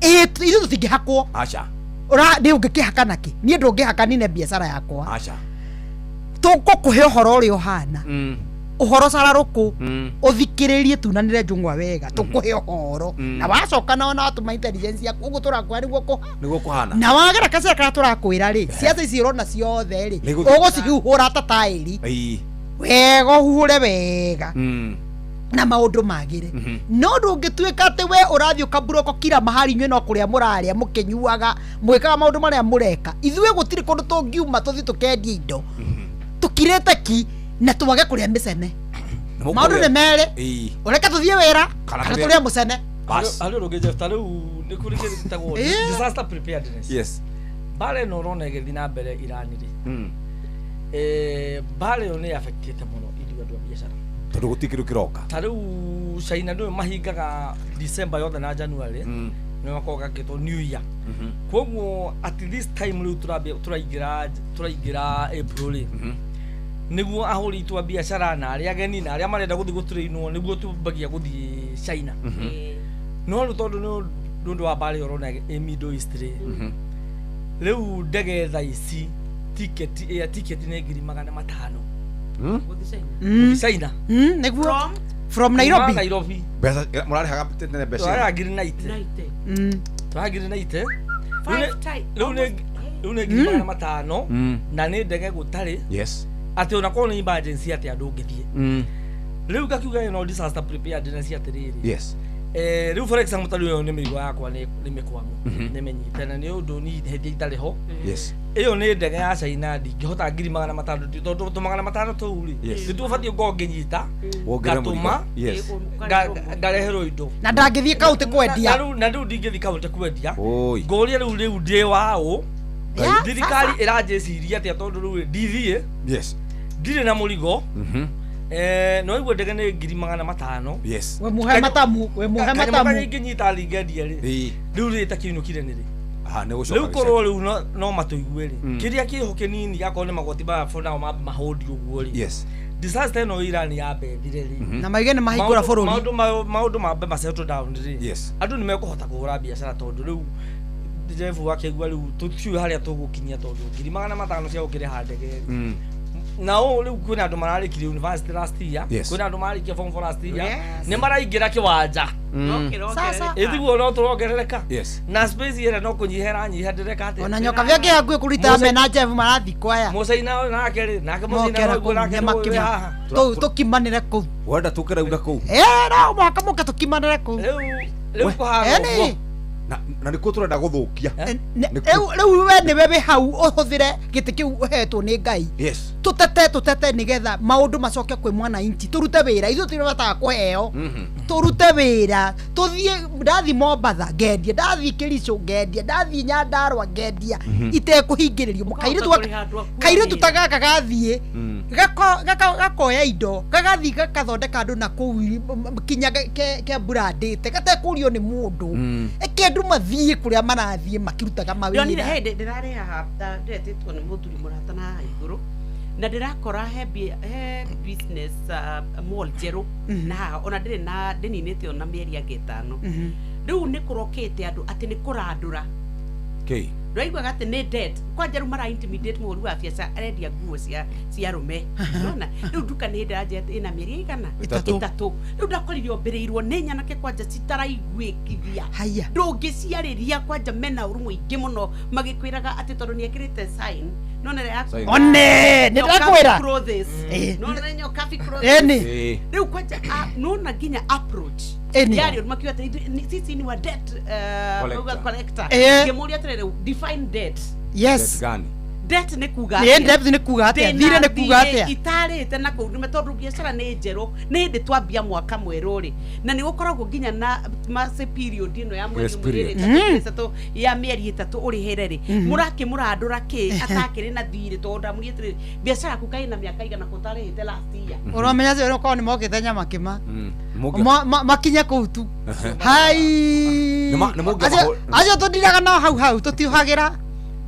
ithuĩ tũtingĩhakwo. Aca. Ũra nĩ ũngĩkĩhaka nakĩ? Niĩ ndũngĩhaka nine biacara yakwa. Aca. Tũgũkũhe ũhoro ũrĩa ũhana, ũhoro cararũkũ, ũthikĩrĩrie tunanĩre njũng'wa wega, tũkũhe ũhoro na wacoka nao na watũma intelligence yaku ũguo tũrakũhe nĩguo kũha Nĩguo kũhana. Na wagera kacĩra karĩa tũrakwĩra rĩ, ciaca ici ũrona ciothe rĩ, ũgũcihuhũra ta taĩri wega, ũhuhũre wega na maũndũ magĩre. No ndũngĩtuĩka atĩ we ũrathiĩ ũkaburoko kila mahali, inyuĩ no kũrĩa mũrarĩa, mũkĩnyuaga, mũgĩkaga maũndũ marĩa mũreka. Ithuĩ gũtirĩ kũndũ tũngiuma tũthiĩ tũkendie indo tũkirĩte ki na twage kũrĩa mĩcene. Maũndũ nĩ merĩ, ũreke tũthiĩ wĩra Kana kana tũrĩe mũcene. Harĩ ũndũ ũngĩ, Jeff, ta rĩu nĩ kũrĩ kĩndũ gĩtagwo disaster preparedness. Mbara ĩno ũrona ĩgĩthiĩ na mbere Iran rĩ, mbara ĩyo nĩ affectĩte mũno ithuĩ andũ a biacara, Tondũ gũtirĩ kĩndũ kĩroka. Ta rĩu China nĩwe mahingaga December yothe na January, nĩ makoragwo gakĩtwo New Year. Koguo at this time rĩu tũrambia tũraingĩra April rĩ, nĩguo ahũri itũ a biacara na arĩa ageni na arĩa marenda gũthiĩ gũtrainwo nĩguo tumbagia gũthiĩ China. No rĩu tondũ nĩ ũndũ wa mbara ĩyo ũrona ĩ Middle East rĩ, rĩu ndege thaa ici ticket, air ticket nĩ 500,000 gũthiĩ China. Nĩguo from Nairobi. Kuma Nairobi. Mbeca mũrarĩhaga tene mbeca? Tũrarĩha 90,000. Tũrarĩha 90,000. Rĩu nĩ 500,000 na nĩ ndege gũtarĩ atĩ ona korwo nĩ emergency atĩ andũ ũngĩthiĩ. Rĩu ngakiuga ĩno disaster preparedness atĩrĩrĩ, rĩu for example, ta rĩu ĩyo nĩ mĩrigo yakwa nĩ mĩkwamu, nĩ mĩnyite na nĩ ũndũ ni hĩndĩ itarĩ ho. Ĩyo nĩ ndege ya China, ndingĩhota 500,000, tondũ tũ 500 tũu rĩ, nĩ tũbatiĩ ngorwo ngĩnyita Wongerere ngatũma mũrigo. Ngareherwo indo. Na ndangĩthiĩ kaunti kwendia. Na rĩu ndingĩthiĩ kaunti kwendia. Oi. Ngũria rĩu ndĩ waũ? Thirikari ĩranjĩciria atĩa? Tondũ rĩu ndithiĩ, ndirĩ na mũrigo. No igua ndege nĩ 500,000. We muhe matamu, we muhe Kanyamũ matamu. karĩa ingĩnyita ringendia rĩ, rĩu rĩ takiinũkire nĩ rĩ? Aha, nĩ gũcoka. Rĩu korwo rĩu no matũigue rĩ, kĩrĩa kĩho kĩnini akorwo nĩ magoti maya for now mahũndi ũguo rĩ, disaster ĩno Iran yambethire rĩ, Na maige nĩ mahingũra bũrũri. Maũndũ mambe ma settle down rĩ, andũ nĩ mekũhota kũhũra biacara, tondũ rĩu Jeff akĩigua rĩu tũtiũĩ harĩa tũgũkinyia, tondũ 500,000 cia gũkĩrĩha ndege rĩ, Na ũũ rĩu kwĩna andũ mararĩkirie university last year, kwĩna andũ mararĩkia form 4 last year, nĩ maraingĩra kĩwanja. Sasa. Ĩthiguo no tũrongerereka. Yes. Na space ĩrĩa no kũnyiha ĩranyiha, ndĩreka atĩa? Ona nyoka vya hakuhĩ kũrita mena Jeff marathiĩ kwaya. Mũcaina nake rĩ, nake mũcaina mokera no kũu nake nyamakĩma nĩ haha. Tũkimanĩre kũu. Wenda tũkĩraura kũu. Ĩ, no mũhaka mũke tũkimanĩre kũu. Rĩu kũhana Ĩni. ũguo. Na nĩkuo tũrenda gũthũkia. Rĩu we nĩwe wĩ hau ũhũthĩre gĩtĩ kĩu ũhetwo nĩ Ngai. Yes. Tũtete nĩgetha maũndũ macoke kwĩ mwananchi, tũrute wĩra. Ithuĩ tũtirabataga kũheo, tũrute wĩra, tũthiĩ. Ndathiĩ Mombatha ngendie, ndathiĩ Kericho ngendie, ndathiĩ Nyandarua ngendia itekũhingĩrĩrio. Kairĩtu kũrĩha andũ aku a kairĩtu wĩra. Ta gaka gathiĩ gakoya indo, gagathiĩ gakathondeka andũ na kũu kinya ke brandĩte gatekũrio nĩ mũndũ. Eke andũ mathiĩ kũrĩa marathiĩ makĩrutaga Ndonire mawĩra. Hĩndĩ ndĩrarĩ haha ndĩretĩtwo nĩ mũthuri mũrata na haha igũrũ, na ndĩrakora he business mall njerũ na haha ona ndĩrĩ na ndĩninĩte ona mĩeri anga 5. Rĩu nĩ kũrokĩte andũ atĩ nĩ kũrandũra. Okay. Ndũraiguaga atĩ nĩ debt kwanja rĩu mara intimidate mũhũri wa biacara arendia nguo cia arũme. Nona rĩu nduka nĩ ndĩranjia ĩna mĩeri ĩigana? 3. 3. Rĩu ndakorire ombĩrĩirwo nĩ nyanake kwanja citaraiguĩkithia. Haya. Ndũngĩciarĩria kwanja, mena ũru mũingĩ mũno, magĩkwĩraga atĩ tondũ nĩ ekĩrĩte sign nona ĩrĩa ya Sign. One, nĩ ndĩrakwĩra. Clothes. Nona nĩ Nyokabi Clothes. Ĩni. Rĩu kwanja nona nginya approach Ĩni. yarĩ ũru, makiuga atĩ sisi ni wa debt Collector. collector. Ngĩmũria atĩrĩrĩ, define debt. Yes. Debt gani? Debt nĩ kuga Ĩ, atĩa? debt nĩ kuga atĩa? Ndĩna Thirĩ nĩ kuga thirĩ atĩa? itarĩte na kũu nĩme, tondũ biacara nĩ njerũ, nĩ hĩndĩ twambia mwaka mwerũ rĩ, na nĩ gũkoragwo nginya na mercy period ĩno ya mweri Grace ũmwe, period. ĩrĩ, ĩtatũ, 3 ya mĩeri 3 ũrĩhĩre rĩ, mũrakĩmũrandũra kĩ atakĩrĩ na thirĩ? Tondũ ndamũria atĩrĩrĩ, biacara yaku kaĩ na mĩaka igana kũtarĩhĩte last year? Ũramenya acio okorwo nĩ mokĩte nyamakĩma Mũngĩ- makinye kũu tu hai. Nĩ mũngĩ- Acio tũndiraga nao hau hau, tũtiũhagĩra.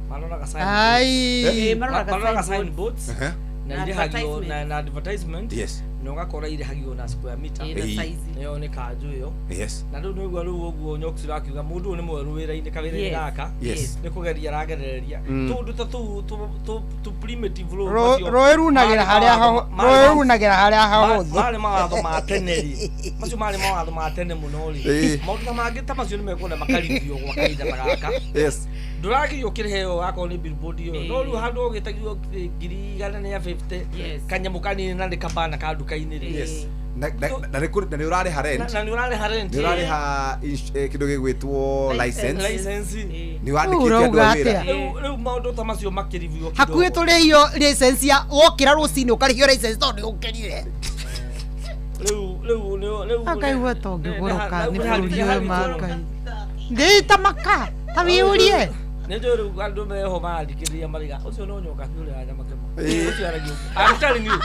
Maroraga sign. Ai. Ĩ, maroraga maroraga signboards. Signboards na Na irĩhagio advertisement. na advertisement. Yes. Na ũgakora irĩhagio na square meter. Ĩ, na size. Ĩyo nĩ kanjũ ĩyo. Yes. Na rĩu nĩguo rĩu ũguo nyoksi ũrakiuga mũndũ ũyũ nĩ mwerũ wĩra-inĩ, kawĩra-inĩ gaka Yes. nĩ kũgeria aragerereria tũndũ ta tũu tũ primitive rũu macio Rũĩ runagĩra marĩ harĩa mawatho rũĩ runagĩra harĩa hahũthũ. Marĩ mawatho ma tene rĩ, macio marĩ mawatho ma tene mũno rĩ. Maũndũ ta mangĩ ta macio nĩ mekuona makaribio gwa kahinda ta gaka. Ndũragirio ũkĩrĩheo akorwo nĩ billboard ĩyo, no rĩu handũ ũgĩtagio 150,000 kanyamũ kanini na nĩ kabana ka nduka-inĩ rĩ. Yes. Na na nĩ ũrarĩha rent. Na nĩ ũrarĩha rent. Nĩ ũrarĩha kĩndũ gĩgwĩtwo license. License. Nĩ wandĩkĩte andũ a wĩra. Rĩu maũndũ ta macio makĩribio. Hakuhĩ tũrĩhio license ya wokĩra rũcinĩ, ũkarĩhio license tondũ nĩ ũkĩrire. Rĩu Akaigua ta ũngĩgũrũka nĩ bũrũri nĩ ũyũ ma Ngai ndĩitamaka ta wĩũrie. Nĩ njũĩ rĩu andũ meho marathikĩrĩria mariga ũcio no nyoka ũrĩa wa nyamakĩma ũcio aragia ũguo. I'm telling you.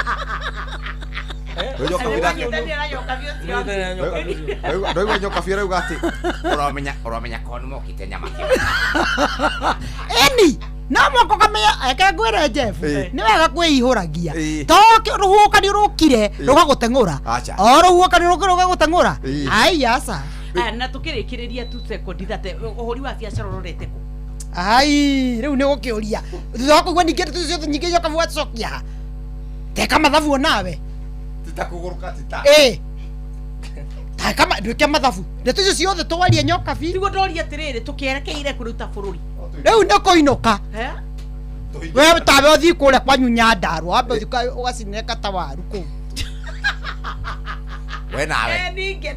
Rĩu nyoka Ndaigua nyoka biũ arauga atĩ ũramenya korwo nĩ mokĩte nyama. Ĩni no mwaka ũkamenya, eke ngwĩre Jeff, nĩ wega kwĩihũragia to rũhuhũkanio rũkire rũgagũteng'ũra. Acha. O rũhuhũkanio rũkire rũgagũteng'ũra. Ai aca. Aya, na tũkĩrĩkĩrĩria tu sekondi 30, ũhũri wa biacara ũrorete kũ? Ai, rĩu nĩ gũkĩũria thutha wa kũigua ningĩ ndeto ciothe nyingĩ nyoka watũcokia ha teka mathabu onawe. Tita kũgũrũka tita. Ĩ, teka ndwĩke mathabu ndeto icio ciothe twarie nyoka bi. Niguo ndoria atĩrĩrĩ, tũkĩerekeire kũruta bũrũri. Rĩu nĩ kũinũka. Eh? We tawe ũthiĩ kũrĩa kwanyu Nyandarua, wambe ũthiĩ ũgacinĩre katawaru kũu. We nawe. Eh, ningĩ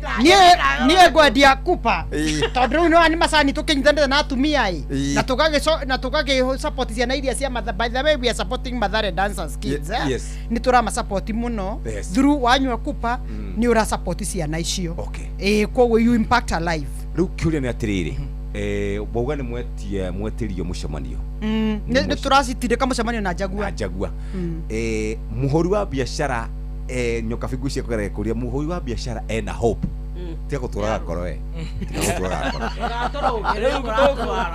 Niĩ ngwendia kupa tondũ rĩu nĩ macani tũkĩnyitanĩte na atumia ĩ na tũgagĩ support ciana iria cia by the way, we are supporting Mathare Dancers Kids, eh? Yes. Nĩ tũramasupport mũno. Through wanyua kupa nĩ ũra support ciana icio. Ĩ, koguo you impact a life. Rĩu kĩũria nĩ atĩrĩrĩ, wauga nĩ mwetie mwetĩrio mũcemanio. Nĩ tũracitindĩka mũcemanio na Njagua. Na Njagua. Mũhũri wa biacara, nyoka bingu cia kũgerera kũria mũhũri wa biacara ena hope, tiga gũtũraga ngoro, we tiga gũtũraga ngoro. Rĩu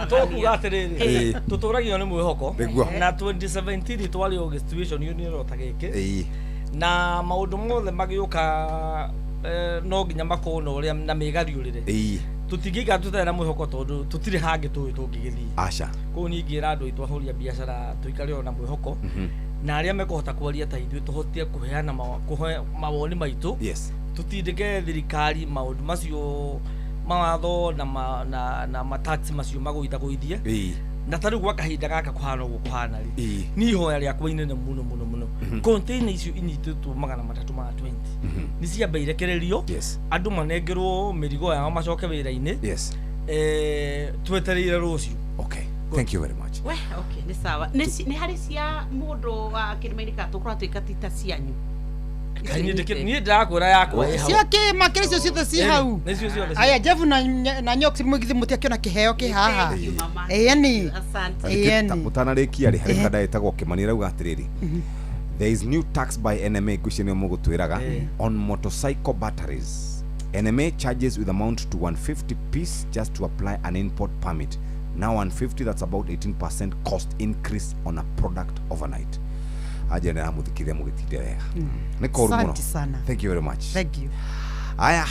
tũkuga atĩrĩrĩ, tũtũragio nĩ mwĩhoko. Nĩguo. Na 2017 twarĩ o situation union ta gĩkĩ na maũndũ mothe magĩũka, no nginya makorwo na ũrĩa na mĩgariũrĩre. Tũtingĩikara tũtarĩ na mwĩhoko tondũ tũtirĩ hangĩ tũĩ tũngĩgĩthiĩ. Aca. Kũu ningĩra andũ aitũ ahũri a biacara tũikare o na mwĩhoko. Na arĩa mekũhota kwaria ta ithuĩ tũhotie kũheana mawoni maitũ. Tutindĩke thirikari maũndũ macio mawatho na matax macio magũithagũithie. Na ta rĩu gwa kahinda gaka kũhana ũguo kũhana rĩ, ni ihoya rĩakwa inene mũno mũno mũno, container icio inyitĩtwo 320 nĩ ciambe irekererio, andũ manengerwo mĩrigo yao macoke wĩra-inĩ. Twetereire rũciũ. Okay, thank you very much. We, okay, nĩ sawa. Nĩ harĩ cia mũndũ wa kĩrĩma-inĩ ka tũkorwo twĩka ti ta cianyu. Niĩ ndĩrakwĩra yakwa ĩ hau. Cia kĩma kĩrĩ cio ciothe ci hau. Nĩcio ciothe. Aya Jeff na Nyox mũgithĩ mũtiakĩona kĩheo kĩ haha. Ĩni. Asante. Ĩni. Ũtanarĩkia rĩ, harĩ kada ĩtagwo Kĩmani rauga atĩrĩrĩ, there is new tax by NMA ngwĩciria nĩo mũgũtwĩraga on motorcycle batteries. NMA charges with amount to 150 piece just to apply an import permit. Now 150, that's about 18% cost increase on a product overnight. Aje na muthikire mugitinde wega. Nĩ koru mũno. Thank you very much. Thank you. Aya,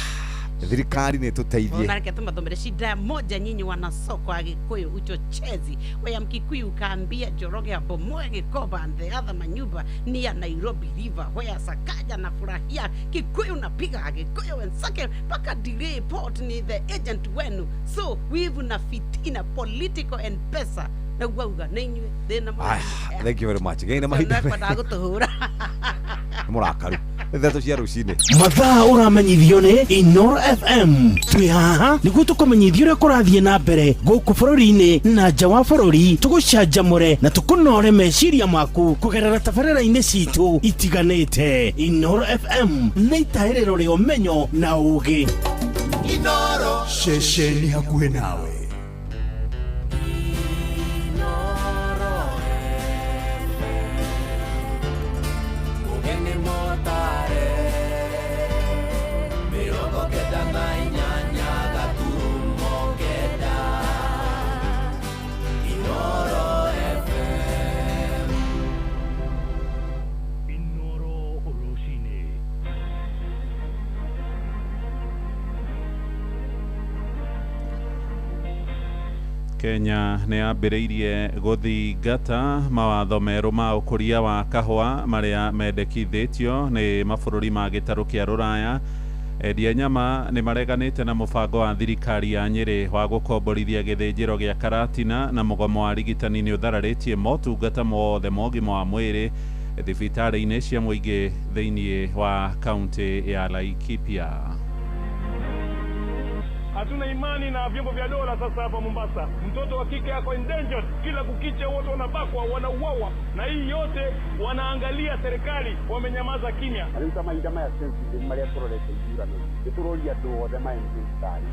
thirikari nĩ tũteithie. Ona tumathomere shida moja, nyinyi wanasoko Agikuyu uchochezi wea Mkikuyu ukaambia Njoroge abomoe Gikomba and the other manyumba ni ya Nairobi River wea Sakaja na furahia Kikuyu napiga Agikuyu wenzake mpaka delay port ni the agent wenu, so wivu na fitina political and pesa na gwauga na inyue thina mũno. Thank you very much. Gaina mahinda gũtũhũra mũrakaru ithatũ cia rũcinĩ. Mathaa ũramenyithio nĩ Inooro FM. Twĩ haha nĩguo tũkũmenyithie ũrĩa kũrathiĩ na mbere gũkũ bũrũri-inĩ na nja wa bũrũri, tũgũcanjamũre na tũkũnore meciria maku kũgerera tabarĩra-inĩ citũ itiganĩte. Inooro FM nĩ itahĩrĩro rĩa ũmenyo na ũũgĩ. Inooro ceceni hakuhĩ nawe. Kenya nĩ yambĩrĩirie gũthingata mawatho merũ ma ũkũria wa kahũa marĩa mendekithĩtio nĩ mabũrũri ma gĩtarũ kĩa Rũraya. Endia nyama nĩ mareganĩte na mũbango wa thirikari ya Nyĩrĩ wa gũkomborithia gĩthĩnjĩro gĩa Karatina, na mũgomo wa arigitani nĩ ũthararĩtie motungata mothe ma ũgima wa mwĩrĩ thibitarĩ-inĩ cia mũingĩ thĩinĩ wa kaunti ya Laikipia. Hatuna imani na vyombo vya dola sasa hapa Mombasa. Mtoto wa kike ako endangered, kila kukicha wote wanabakwa, wanauawa, na hii yote wanaangalia serikali, wamenyamaza kimya. Rĩu mahinda maya sensitive marĩa tũrorete ithurano nĩtũroria andũ othe ma MPs,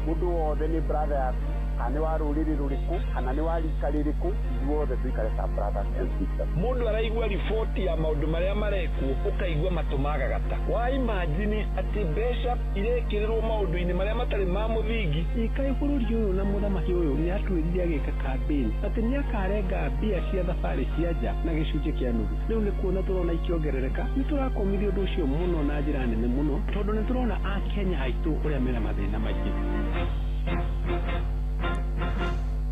mũndũ wothe nĩ brother yaku, kana nĩ wa rũrĩrĩ rũrĩkũ, kana nĩ wa rika rĩrĩkũ, ithuothe tũikare ta brothers and sisters. Mũndũ araigua riboti ya maũndũ marĩa marekwo, ũkaigua matũ magagata. Wa imagine atĩ mbeca irekĩrĩrwo maũndũ-inĩ marĩa matarĩ ma mũthingi. Ikaĩ bũrũri ũyũ na mũthamaki ũyũ nĩ atwĩrire agĩka campaign atĩ nĩ akarenga mbia cia thabarĩ cia nja na gĩcunjĩ kĩa nuthu. Rĩu nĩ kuona tũrona ikĩongerereka, nĩ tũrakomithia ũndũ ũcio mũno na njĩra nene mũno, tondũ nĩ tũrona Akenya aitũ ũrĩa mena mathĩna maingĩ.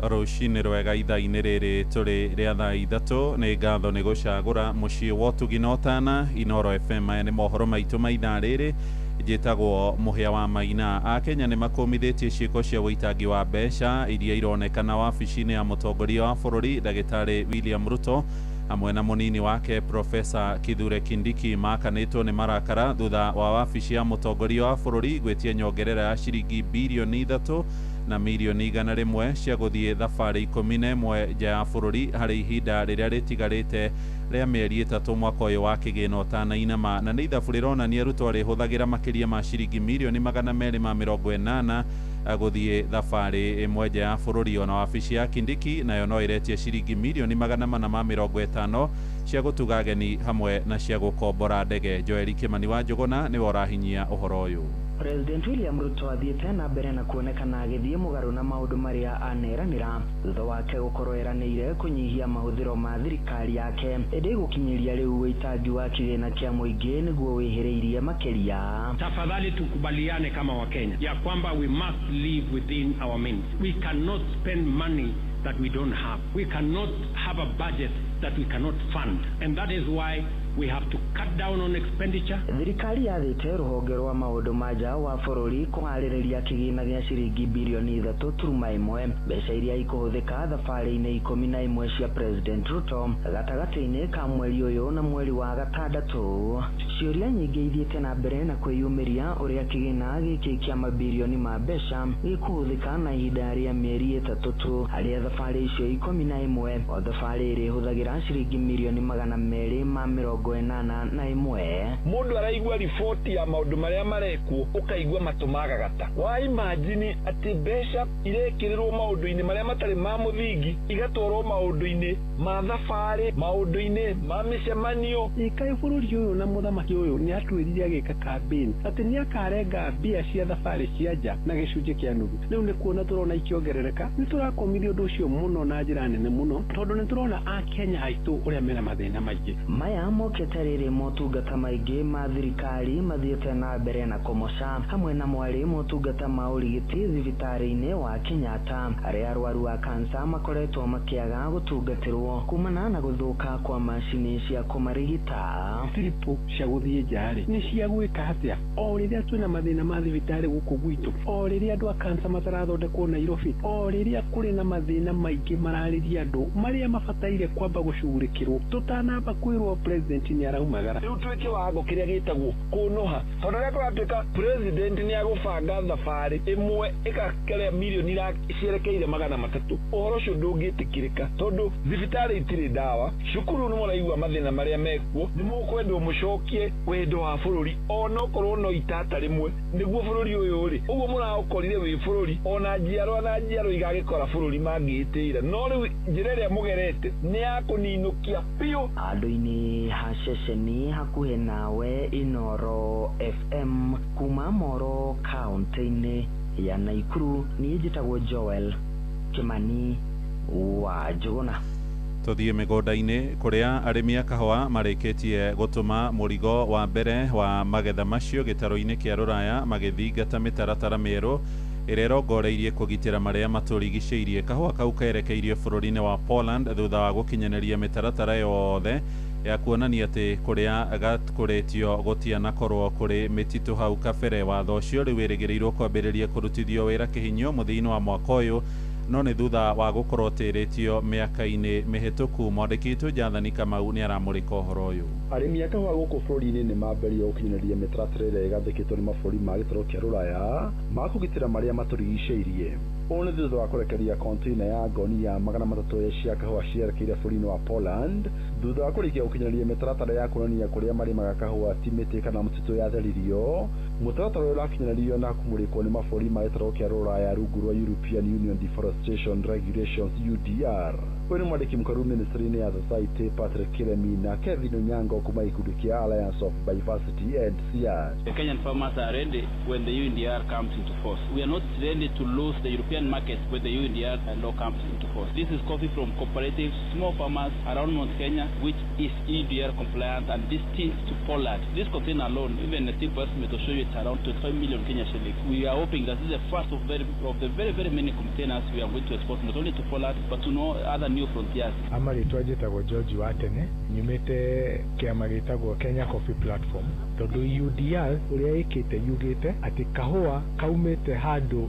Rũcinĩ rwega ithaa-inĩ rĩrĩ tũrĩ rĩa thaa ithatũ. Nĩ ngatho nĩ gũcagũra mũciĩ wa ũtugi na ũtana. Inooro FM, maya nĩ mohoro maitũ ma ithaa rĩrĩ. Njĩtagwo Mũhĩa wa Maina. Akenya nĩ makũmithĩtie ciĩko cia ũitangi wa mbeca iria ironekana wabici-inĩ ya mũtongoria wa bũrũri Ndagĩtarĩ William Ruto hamwe na mũnini wake Profesa Kithure Kindiki makanĩtwo nĩ marakara thutha wa wabici ya mũtongoria wa bũrũri gwĩtia nyongerera ya ciringi birioni 3 na mirioni 100 cia gũthiĩ thabarĩ 11 nja ya bũrũri harĩ ihinda rĩrĩa rĩtigarĩte rĩa mĩeri 3 mwaka ũyũ wa kĩgĩna ũtanainama. Na nĩ ithabu rĩronania Ruto arĩhũthagĩra makĩria ma ciringi mirioni 280 gũthiĩ thabarĩ ĩmwe nja ya bũrũri. Ona wabici ya Kindiki nayo no ĩretie ciringi mirioni 450 cia gũtuga ageni hamwe na cia gũkombora ndege. Joeli Kimani wa Njũgũna nĩwe ũrahinyia ũhoro ũyũ. President William Ruto athiĩte na mbere na kuonekana agĩthiĩ mũgarũ na maũndũ marĩa aneranĩra thutha wake gũkorwo eranĩire kũnyihia mahũthĩro ma thirikari yake, ĩndĩ gũkinyĩria rĩu ũitangi wa kĩgĩna kĩa mũingĩ nĩguo wĩhĩrĩirie makĩria. Tafadhali tukubaliane kama Wakenya ya kwamba we must live within our means. We cannot spend money that we don't have. We cannot have a budget that we cannot fund, and that is why we have to cut down on expenditure. Thirikari yathĩte rũhonge rwa maũndũ ma nja wa bũrũri kũharĩrĩria kĩgĩna gĩa ciringi birioni 3.1, mbeca iria ikũhũthĩka thabarĩ-inĩ 11 cia President Ruto gatagatĩ-inĩ ka mweri ũyũ na mweri wa gatandatũ. Ciũria nyingĩ ithiĩte na mbere na kwĩyumĩria ũrĩa kĩgĩna gĩkĩ kĩa mabirioni ma mbeca gĩkũhũthĩka na ihinda rĩa mĩeri 3 tu, harĩa thabarĩ icio 11 o thabarĩ ĩrĩhũthagĩra ciringi mirioni 281. Mundu araigua riboti ya maundu maria marekwo ukaigua matu magagata. Wa imagine ati mbeca irekirirwo maundu-ini maria matari ma muthingi igatwarwo maundu-ini ma thabarĩ, maundu-ini ma micemanio. Ĩkaĩ bũrũri ũyũ na mũthamaki ũyũ nĩ atwĩrire agĩka campaign atĩ nĩ akarenga mbia cia thabarĩ cia nja na gĩcunjĩ kĩa nuthu. Rĩu nĩ kuona tũrona ikĩongerereka. Nĩ tũrakomithia ũndũ ũcio mũno na njĩra nene mũno, tondũ nĩ tũrona Akenya aitũ ũrĩa mena mathĩna maingĩ. Maya mokĩte rĩrĩ motungata maingĩ ma thirikari mathiĩte na mbere na kũmoca, hamwe na mwarĩ motungata ma ũrigiti thibitarĩ-inĩ wa Kenyatta, arĩa arwaru a kansa makoretwo makĩaga gũtungatĩrwo kumana na gũthũka kwa macini cia kũmarigita. Trip cia gũthiĩ nja rĩ nĩ cia gwĩka atĩa? O rĩrĩa twĩna mathĩna ma thibitarĩ gũkũ gwitũ, o rĩrĩa andũ a kansa matarathondekwo Nairobi, o rĩrĩa kũrĩ na mathĩna maingĩ mararĩria andũ marĩa mabataire kwamba gũcugurĩkĩrwo tũtanamba kwĩrwo president nĩ araumagara. Rĩu twĩ kĩwango kĩrĩa gĩtagwo kũnũha, tondũ rĩrĩa kũratuĩka president nĩ agũbanga thabarĩ ĩmwe ĩgakerea mirioni cierekeire 300, ũhoro ũcio ndũngĩtĩkĩrĩka tondũ thibitarĩ itirĩ ndawa, cukuru nĩ mũraigua mathĩna marĩa mekuo, nĩ mũkwendwo mũcokie wendo wa bũrũri onokorwo no itata rĩmwe nĩguo bũrũri ũyũ rĩ ũguo mũraũkorire wĩ bũrũri, ona njiarwa na njiarwa igagĩkora bũrũri mangĩĩtĩira, no rĩu njĩra ĩrĩa mũgerete nĩ ya kũninũkia biũ. Andũ-inĩ ha ceceni hakuhĩ nawe Inoro FM kuma Moro kaunti-inĩ ya Naikuru, niĩ njĩtagwo Joel Kimani wa Njũgũna. Tuthiĩ mĩgũnda-inĩ kũrĩa arĩmi a kahũa marĩkĩtie gũtũma mũrigo wa mbere wa magetha macio gĩtarũ-inĩ kĩa rũraya magĩthingata mĩtaratara mĩerũ ĩrĩa ĩrongoreirie kũgitĩra marĩa matũrigicĩirie. Kahũa kau kerekeirio bũrũri-inĩ wa Poland thutha wa gũkinyanĩria mĩtaratara yothe ya kuonania atĩ kũrĩa gakũrĩtio gũtianakorwo kũrĩ mĩtitũ hau kabere. Watho ũcio rĩu wĩrĩgĩrĩirwo kwambĩrĩria kũrutithio wĩra kĩhinyio mũthia-inĩ wa mwaka ũyũ, no nĩ thutha wa gũkorwo tĩrĩtio mĩaka-inĩ mĩhĩtũku. Mwandĩki witũ Jathani Kamau nĩ aramũrĩka ũhoro ũyũ. Arĩmi a kahũa gũkũ bũrũri-inĩ nĩ mambĩrĩria gũkinyanĩria mĩtaratara ĩrĩa ĩgathĩkĩtwo nĩ mabũrũri ma gĩtarũ kĩa rũraya ma kũgitĩra marĩa matũrigicĩirie. Ũũ nĩ thutha wa kũrekereria container ya ngoni ya 300 cia kahũa cierekeire bũrũri-inĩ wa Poland thutha wa kũrĩkia gũkinyanĩria mĩtaratara ya kuonania kũrĩa marĩmaga kahũa ti mĩtĩ kana mũtitũ yatheririo. Mũtaratara ũyũ ũrakinyanĩrio na kũmũrĩkwo nĩ mabũrũri ma gĩtarũ kĩa rũraya rungu rwa European Union Deforestation Regulations UDR. Ũyũ nĩ mwandĩki mũkaru ministry-inĩ ya Society Patrick Kiremi na Kevin Onyango kuma gĩkundi kĩa Alliance of Biodiversity and CR. The Kenyan farmers are ready when the UNDR comes into force. We are not ready to lose the European market when the UNDR law comes into force. This is coffee from cooperatives, small farmers around Mount Kenya, which is EUDR compliant and distinct to Poland. This container alone, even a simple estimate will show you it's around 25 million Kenya shillings. We are hoping that this is the first of the very, very many containers we are going to export, not only to Poland, but to no other new frontiers. Amarĩtwa njĩtagwo George Watene, nyumĩte kĩama gĩtagwo Kenya Coffee Platform, tondũ UDR ũrĩa ĩkĩte yugĩte atĩ kahũa kaumĩte handũ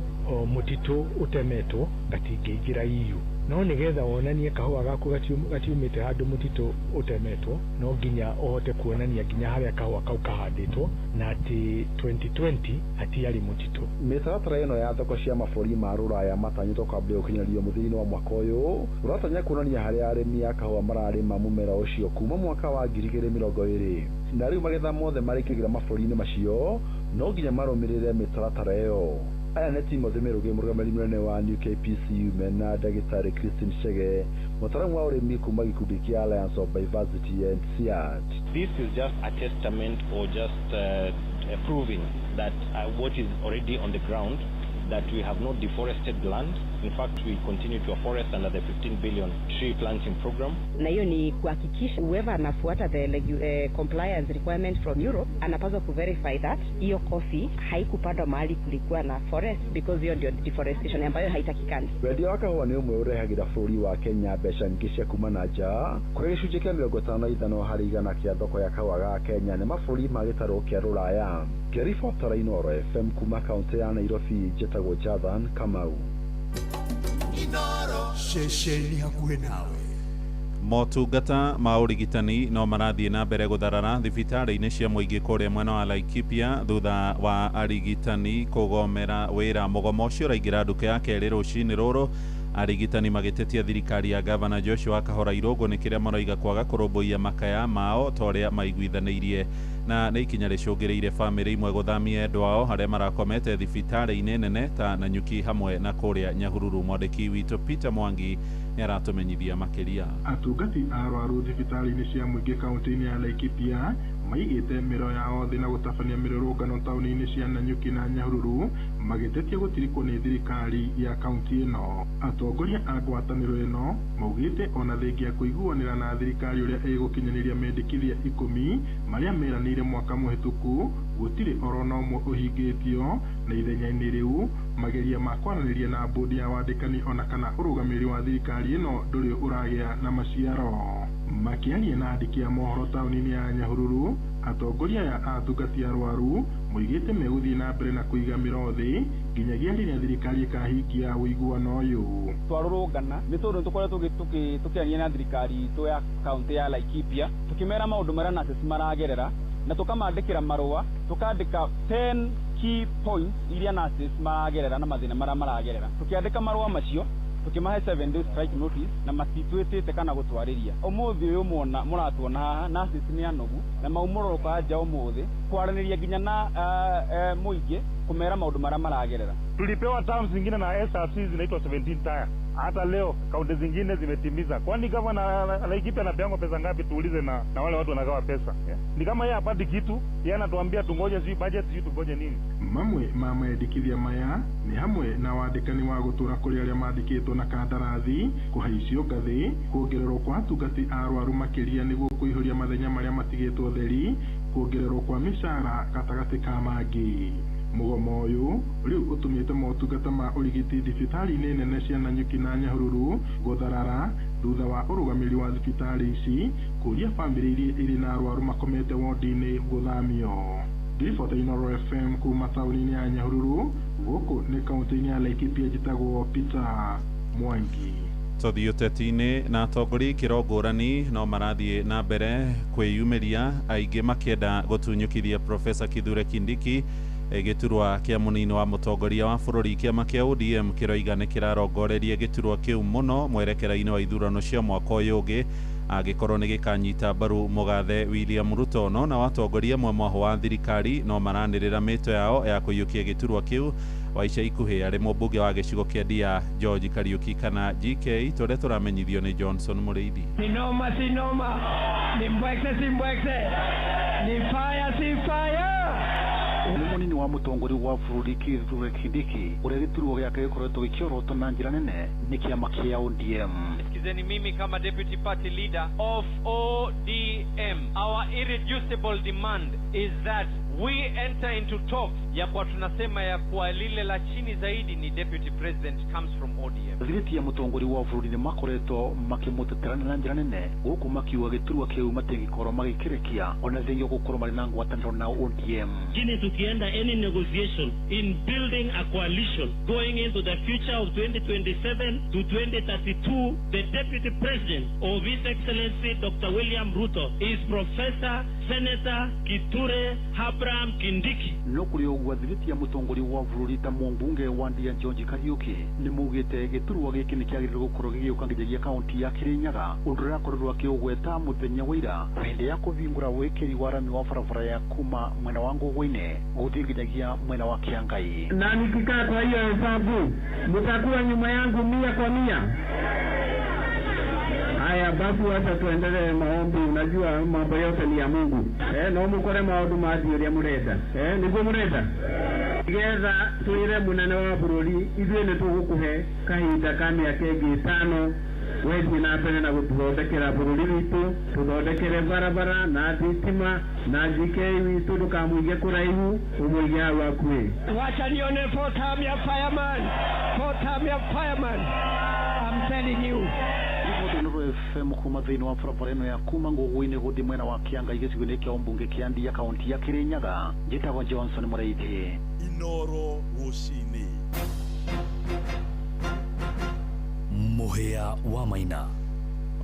mũtitũ ũtemetwo gatingĩingĩra EU. No nĩgetha wonanie kahũa gaku gatiumĩte handũ mũtitũ ũtemetwo, no nginya ũhote kuonania nginya harĩa kahũa kau kahandĩtwo na atĩ 2020 hatiarĩ mũtitũ. Mĩtaratara ĩno ya thoko cia mabũrũri ma rũraya matanyĩtwo kwambĩrĩria gũkinyanĩrio mũthia-inĩ wa mwaka ũyũ ũratanya kuonania harĩa arĩmi a kahũa mararĩma mũmera ũcio kuma mwaka wa 2020, na rĩu magetha mothe marĩkĩgira mabũrũri-inĩ macio no nginya marũmĩrĩre mĩtaratara ĩyo. Aya nĩ Timothy Mĩrũgĩ, mũrũgamĩrĩri mũnene wa New KPCU mena ndagĩtarĩ Christine Chege, mũtaaramu wa ũrĩmi kuma gĩkundi kĩa Alliance of Biodiversity and CIAT. This is just a testament or just proving that what is already on the ground, that we have not deforested land. In fact, we continue to afforest under the 15 billion tree planting program. Na hiyo ni kuhakikisha whoever anafuata the compliance requirement from Europe anapaswa kuverify that hiyo coffee haikupandwa mahali kulikuwa na forest, because hiyo ndio deforestation ambayo haitakikani. Wendia wa kahũa nĩ ũmwe ũrehagĩra bũrũri wa Kenya mbeca nyingĩ cia kuma na nja, kũrĩa gĩcunjĩ kĩa 55 harĩ igana kĩa thoko ya kahũa ga Kenya nĩ mabũrũri ma gĩtarũ kĩa Rũraya. Ngĩribotera Inooro FM kuma kaunti ya Nairobi, njĩtagwo Jathan Kamau. Inooro ceceni hakuhĩ nawe. Motungata ma ũrigitani no marathiĩ na mbere gũtharara thibitarĩ-inĩ cia mũingĩ kũrĩa mwena wa Laikipia thutha wa arigitani kũgomera wĩra. Mũgomo ũcio ũraingĩra nduka ya kerĩ rũcinĩ rũrũ, arigitani magĩtetia thirikari ya Gavana Joshua Kahora Irũngũ nĩ kĩrĩa maroiga kwaga kũrũmbũiya makaya mao ta ũrĩa maiguithanĩirie, na nĩ ikinya rĩcũngĩrĩire bamĩrĩ imwe gũthamia endwa ao arĩa marakomete thibitarĩ-inĩ nene ta Nanyuki hamwe na kũrĩa Nyahururu. Mwandĩki witũ Peter Mwangi nĩ aratũmenyithia makĩria. Atungati a arwaru thibitarĩ-inĩ cia mũingĩ kaunti-inĩ ya Laikipia maigĩte mĩro yao thĩ na gũtabania mĩrũrũngano taũni-inĩ cia Nanyuki na Nyahururu magĩtetia gũtirikwo nĩ thirikari ya kaunti ĩno. Atongoria a ngwatanĩro ĩno maugĩte ona thengia kũiguanĩra na thirikari ũrĩa ĩgũkinyanĩria mendekithia 10 marĩa meranĩire mwaka mũhĩtũku gũtirĩ orona ũmwe ũhingĩtio, na ithenya-inĩ rĩu mageria ma kwaranĩria na bodi ya wandĩkani ona kana ũrũgamĩrĩri wa thirikari ĩno ndũrĩ ũragĩa na maciaro. Makĩaria na andĩki a mohoro taũni-inĩ ya Nyahururu, atongoria aya a atungati arwaru moigĩte megũthiĩ na mbere na kũiga mĩro thĩ nginyagia rĩrĩa thirikari ĩkahingia ũiguano ũyũ. Twarũrũngana nĩ tondũ nĩtũkoretwo tũkĩaria na thirikari itũ ya kaunti ya Laikipia tũkĩmera maũndũ marĩa nurses maragerera na tũkamandĩkĩra marũa, tũkandĩka 10 key points iria nurses maragerera na mathĩna marĩa maragerera. Tũkĩandĩka marũa macio tukimahe 7 days strike notice na matitwĩtĩte kana gũtwarĩria. Ũmũthĩ ũyũ muona mũratuona haha nurses nĩ anogu na maumũrũrũka nja ũmũthĩ kwaranĩria nginya na mũingĩ kũmera maũndũ marĩa maragerera. Tulipewa terms zingine na SRC zinaitwa 17 tire. Hata leo kaunti zingine zimetimiza. Kwani gavana Laikipia anapeangwa pesa ngapi? Tuulize na wale watu wanagawa pesa. Yeah. Ni kama yeye hapati kitu, yeye anatuambia tungoje sijui budget, sijui tungoje nini. Mamwe ma mendekithia maya ni hamwe na wandĩkani wa gũtũra kũrĩ arĩa mandĩkĩtwo na kandarathi, kũhaicio ngathĩ, kuongererwo kwa atungati a arwaru makĩria nĩguo kũihũria mathenya marĩa matigĩtwo theri, kuongererwo kwa mĩcara gatagatĩ ka mangĩ. Mũgomo ũyũ rĩu ũtũmĩte motungata ma ũrigiti thibitarĩ-inĩ nene cia Nanyuki na Nyahururu gũtharara thutha wa ũrũgamĩrĩri wa thibitarĩ ici kũria bamĩrĩ iria irĩ na arwaru makomete wondi-inĩ gũthamio. Ngĩribota Inooro FM kuma taũni-inĩ ya Nyahururu, gũkũ nĩ kaunti-inĩ ya Laikipia, njĩtagwo Peter Mwangi. Tũthiĩ ũteti-inĩ na atongoria ikĩro ngũrani no marathiĩ na mbere kwĩyumĩria, aingĩ makĩenda gũtunyũkithia Profesa Kithure Kindiki gĩturwa kĩa mũnini wa mũtongoria wa bũrũri. Kĩama kĩa ODM kĩroiga nĩ kĩrarongoreria gĩturwa kĩu mũno mwerekera-inĩ wa ithurano cia mwaka ũyũ ũngĩ angĩkorwo nĩ gĩkanyita mbaru mũgathe William Ruto. No na watongoria amwe mwahũ wa thirikari no maranĩrĩra mĩto yao ya kũiyũkia gĩturwa kĩu. Wa ica ikuhĩ arĩ mũmbunge wa gĩcigo kĩa Ndia George Kariuki kana GK, tũrĩa tũramenyithio nĩ Johnson Mũrĩithi. Ni noma si noma, ni mbwekse si mbwekse, ni fire si fire. Nĩ mũnini wa mũtongoria wa bũrũri Kithure Kindiki ũrĩa gĩturwa gĩake gĩkoretwo gĩkĩorotwo na njĩra nene nĩ kĩama kĩa ODM. Sikizeni mimi kama deputy party leader of ODM, our irreducible demand is that we enter into talks ya kwa tunasema ya kwa lile la chini zaidi ni deputy president comes from ODM. Thiriti ya mũtongoria wa bũrũri nĩ makoretwo makĩmũteterana na njĩra nene gũkũ makiuga gĩturwa kĩu matingĩkorwo magĩkĩrekia ona thengia gũkorwo marĩ na ngwatanĩro na ODM. Lakini tukienda any negotiation in building a coalition going into the future of 2027 to 2032, the deputy president of His Excellency Dr. William Ruto is Professor Senator Kithure Abraham Kindiki. No kũrĩ ũguo thiriti ya mũtongoria wa bũrũri ta mũmbunge wa Ndia George Kariuki nĩ maugĩte gĩturwa gĩkĩ nĩ kĩagĩrĩirwo gũkorwo gĩgĩũka nginyagia kaunti ya Kirinyaga, ũndũ ũrĩa akorirwo akĩũgweta mũthenya wa ira hĩndĩ ya kũhingũra wĩkĩri wa rami wa barabara ya kuma mwena wa Ngũgũ-inĩ gũthiĩ nginyagia mwena wa Kiangai. Na nikikaa kwa hiyo hesabu mtakuwa nyuma yangu 100 kwa 100. Haya basi, wacha tuendelee maombi. Unajua mambo yote ni ya Mungu. No mukore maundu mathi uria murenda. Niguo murenda. Nĩgetha twĩre mũnene wa bũrũri ithuĩ nĩ tũgũkũhe kahinda ka mĩaka ĩngĩ 5 wethiĩ na mbere na gũtũthondekera bũrũri witũ, tũthondekere barabara na thitima na GK witũ ndũkamũige kũraihu, ũmũige hau hakuhĩ. Wacha nione four term ya fireman, four term ya fireman. I'm telling you. Inooro FM kuma thĩinĩ wa barabara ĩno ya kuma Ngũgũ-inĩ gũthiĩ mwena wa Kĩangai gĩcigo-inĩ kĩa ũmbunge kĩa Ndia kaunti ya Kĩrĩnyaga. Njĩtagwo Johnson Mũraithi. Inooro rũcinĩ. Mũhĩa wa Maina.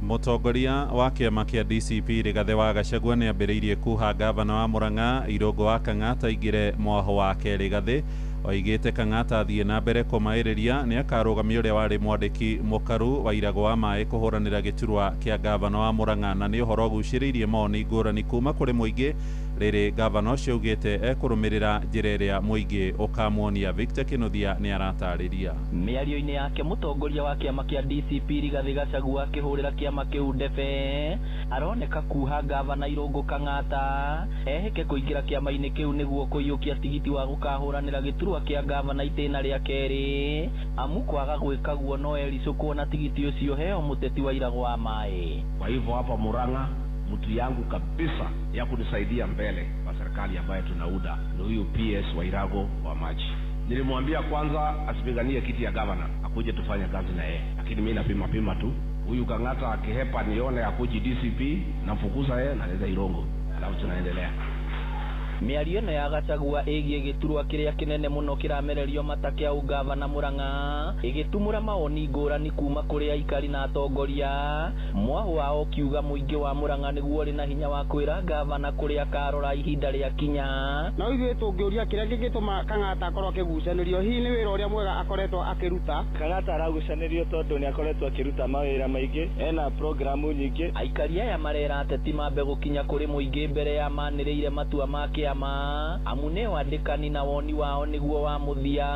Mũtongoria wa kĩama kĩa DCP Rigathĩ wa Gachagua nĩ ambĩrĩirie kuha gavana wa Murang'a Irũngũ wa Kang'ata aingĩre mwaho wake. Rigathĩ oigĩte Kang'ata athiĩ na mbere kũmaĩrĩria nĩ akarũgamia ũrĩa warĩ mwandĩki mũkaru wa Irago wa maĩ kũhũranĩra gĩturwa kĩa gavana wa Murang'a, na nĩ ũhoro ũgucĩrĩirie mawoni ngũrani kuma kũrĩ mũingĩ rĩrĩ gavana ũcio augĩte ekũrũmĩrĩra njĩra ĩrĩa mũingĩ ũkamuonia. Victor Kinuthia nĩ aratarĩria. Mĩario-inĩ yake mũtongoria wa kĩama kĩa DCP Rigathĩ Gachagua akĩhũrĩra kĩama kĩu ndebe aroneka kuha gavana Irũngũ Kang'ata ehĩke kũingĩra kĩama-inĩ kĩu nĩguo kũiyũkia tigiti wa gũkahũranĩra gĩturwa kĩa gavana itĩna rĩa kerĩ, amu kwaga gwĩka guo no ericũkwo na tigiti ũcio heo mũteti wa Irago wa maĩ. Kwa hivyo hapa Murang'a mtu yangu kabisa ya kunisaidia mbele kwa serikali ambayo tunauda ni huyu PS wa Irago wa maji. Nilimwambia kwanza asipiganie kiti ya gavana, akuje tufanye kazi na yeye, lakini mimi napima pima tu. Huyu Kang'ata akihepa nione akuji DCP namfukuza yeye na leza Irongo, alafu tunaendelea. Mĩario ĩno ya Gachagua ĩgiĩ gĩturwa kĩrĩa kĩnene mũno kĩramererio mata kĩa ũgavana Murang'a ĩgĩtumũra mawoni ngũrani kuma kũrĩ aikari na atongoria, mwahu wao ũkiuga mũingĩ wa Murang'a nĩguo ũrĩ na hinya wa kwĩra gavana kũrĩa akarora ihinda rĩa kinya. No ithuĩ tũngĩũria kĩrĩa kĩngĩtũma Kang'ata akorwo akĩgucanĩrio, hihi nĩ wĩra ũrĩa mwega akoretwo akĩruta. Kang'ata aragucanĩrio tondũ nĩ akoretwo akĩruta mawĩra maingĩ, ena programu nyingĩ. Aikari aya marera ateti mambe gũkinya kũrĩ mũingĩ mbere ya manĩrĩire matua ma kĩama, amu nĩ wandĩkani na woni wao nĩguo wa mũthia,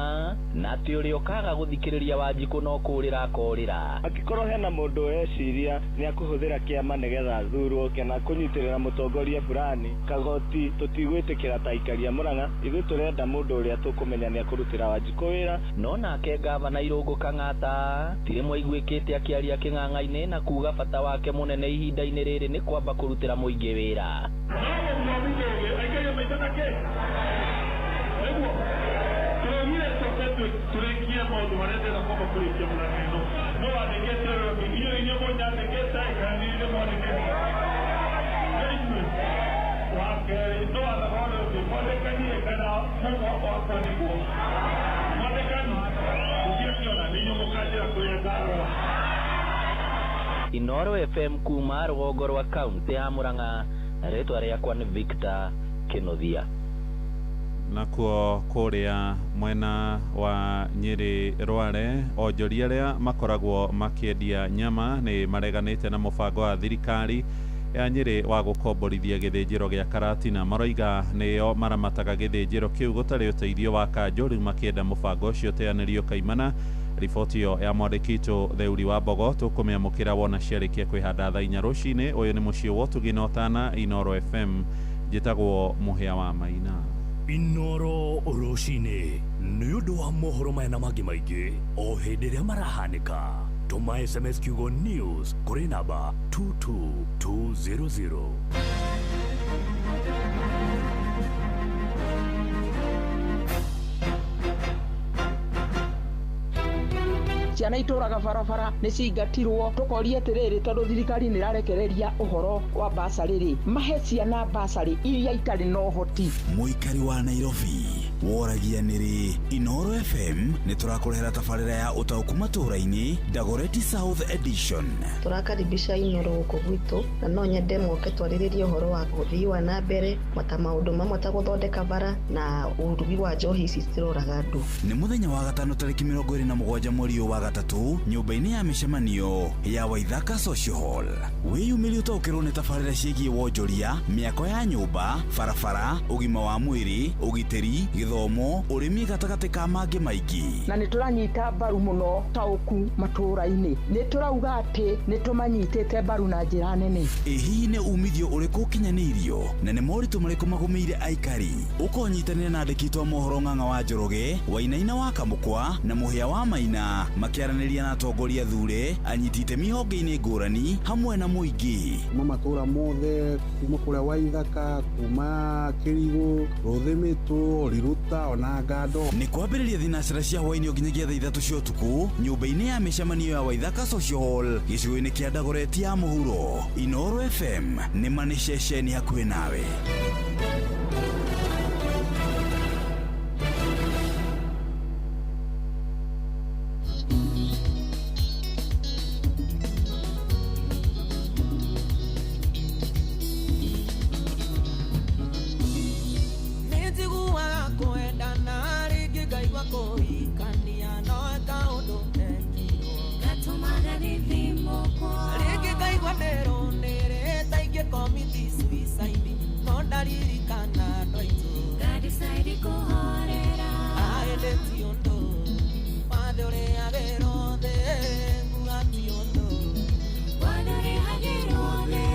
na atĩ ũrĩa ũkaga gũthikĩrĩria Wanjikũ no kũũrĩra akorĩra. Angĩkorwo hena mũndũ eciria nĩ akũhũthĩra kĩama nĩgetha athurwo kana kũnyitĩrĩra mũtongoria fulani, kagoti tũtigwĩtĩkĩra ta aikari a Murang'a. Ithuĩ tũrenda mũndũ ũrĩa tũkũmenya nĩ akũrutĩra Wanjikũ wĩra. No nake gavana Irũngũ Kang'ata ti rĩmwe aiguĩkĩte akĩaria kĩng'ang'a-inĩ na kuga bata wake mũnene ihinda-inĩ rĩrĩ nĩ kwamba kũrutĩra mũingĩ wĩra. Inooro FM kuma rũgongo rwa kaunti ya Murang'a, rĩtwa rĩakwa nĩ Victor Kinuthia. Nakuo kũrĩa mwena wa Nyĩrĩ Rware, onjoria arĩa makoragwo makĩendia nyama nĩ mareganĩte na mũbango wa thirikari ya Nyĩrĩ wa gũkomborithia gĩthĩnjĩro gĩa Karatina. Maroiga nĩo maramataga gĩthĩnjĩro kĩu gũtarĩ ũteithio wa kanjũ, rĩu makĩenda mũbango ũcio ũteanĩrio kaimana. Riboti ĩyo ya mwandĩki witũ Theuri wa Mbogo tũkũmĩamũkĩra wona ciarĩkia kwĩhanda thaa 4 rũcinĩ. Ũyũ nĩ mũciĩ wa ũtugi na ũtana, Inooro FM. Njĩtagwo Mũhĩa wa Maina. Inooro rũcinĩ nĩ ũndũ wa mohoro maya na mangĩ maingĩ o hĩndĩ ĩrĩa marahanĩka. Tũma SMS kiugo news kũrĩ namba 22200. Ciana itũraga barabara nĩ cingatirwo, tũkoria atĩrĩrĩ, tondũ thirikari nĩ ĩrarekereria ũhoro wa basarĩ rĩ, mahe ciana basarĩ iria itarĩ na ũhoti. Mũikari wa Nairobi woragia nĩrĩ Inooro FM nĩ tũrakũrehera tabarĩra ya ũtaũku matũũra-inĩ Dagoretti South Edition. Tũrakaribisha Inooro gũkũ gwitũ na no nyende moke twarĩrĩrie ũhoro wa ũthii wa na mbere mata maũndũ mamwe ta gũthondeka bara na ũrugi wa njohi ici ciroraga andũ. Nĩ mũthenya wa gatano tarĩki 27 mweri wa gatatũ nyũmba-inĩ ya mĩcemanio ya Waithaka Social Hall. Wĩyumĩrie ũtaũkĩrwo nĩ tabarĩra ciĩgiĩ wonjoria, mĩako ya nyũmba, barabara, ũgima wa mwĩrĩ, ũgitĩri, Gĩthomo, ũrĩmi gatagatĩ ka mangĩ maingĩ. Na nĩ tũranyita mbaru mũno taũku matũũra-inĩ, nĩ tũrauga atĩ nĩ tũmanyitĩte mbaru na njĩra nene. Ĩ hihi nĩ umithio ũrĩkũ ũkinyanĩirio na nĩ moritũ marĩkũ magũmĩire aikari? Ũkonyitanĩra na andĩki a mohoro Ng'ang'a wa Njoroge, Wainaina wa Kamũkwa na Mũhĩa wa Maina makĩaranĩria na atongoria thure, anyiti itemi honge-inĩ ngũrani hamwe na mũingĩ. Kuma matũũra mothe, kuma kũrĩa Waithaka, kuma Kĩrigũ, Rũthĩmĩtũ, Riruta ona Ngando. Nĩ kwambĩrĩria thinacara cia hwaĩ-inĩ nginyagia thaa 3 cia ũtukũ nyũmba-inĩ ya mĩcemanio ya Waithaka Social Hall gĩcigo-inĩ kĩa Dagoretti ya mũhuro. Inooro FM nĩ ma nĩ ceceni hakuhĩ nawe. Nĩnjiguaga kwendana rĩngĩ ngaigua kũhikania no kaũndũ ndekirwo gatũmaga gĩthimũkwo rĩngĩ ngaigua ndĩrũnĩrĩte ingĩ commit suicide no ndaririkana andũ aitũ ngadecide kũhorera aĩndĩ ti ũndũ wathe ũrĩagĩrwo thĩ nguga ti ũndũ wathe ũrĩhagĩrwo thĩ.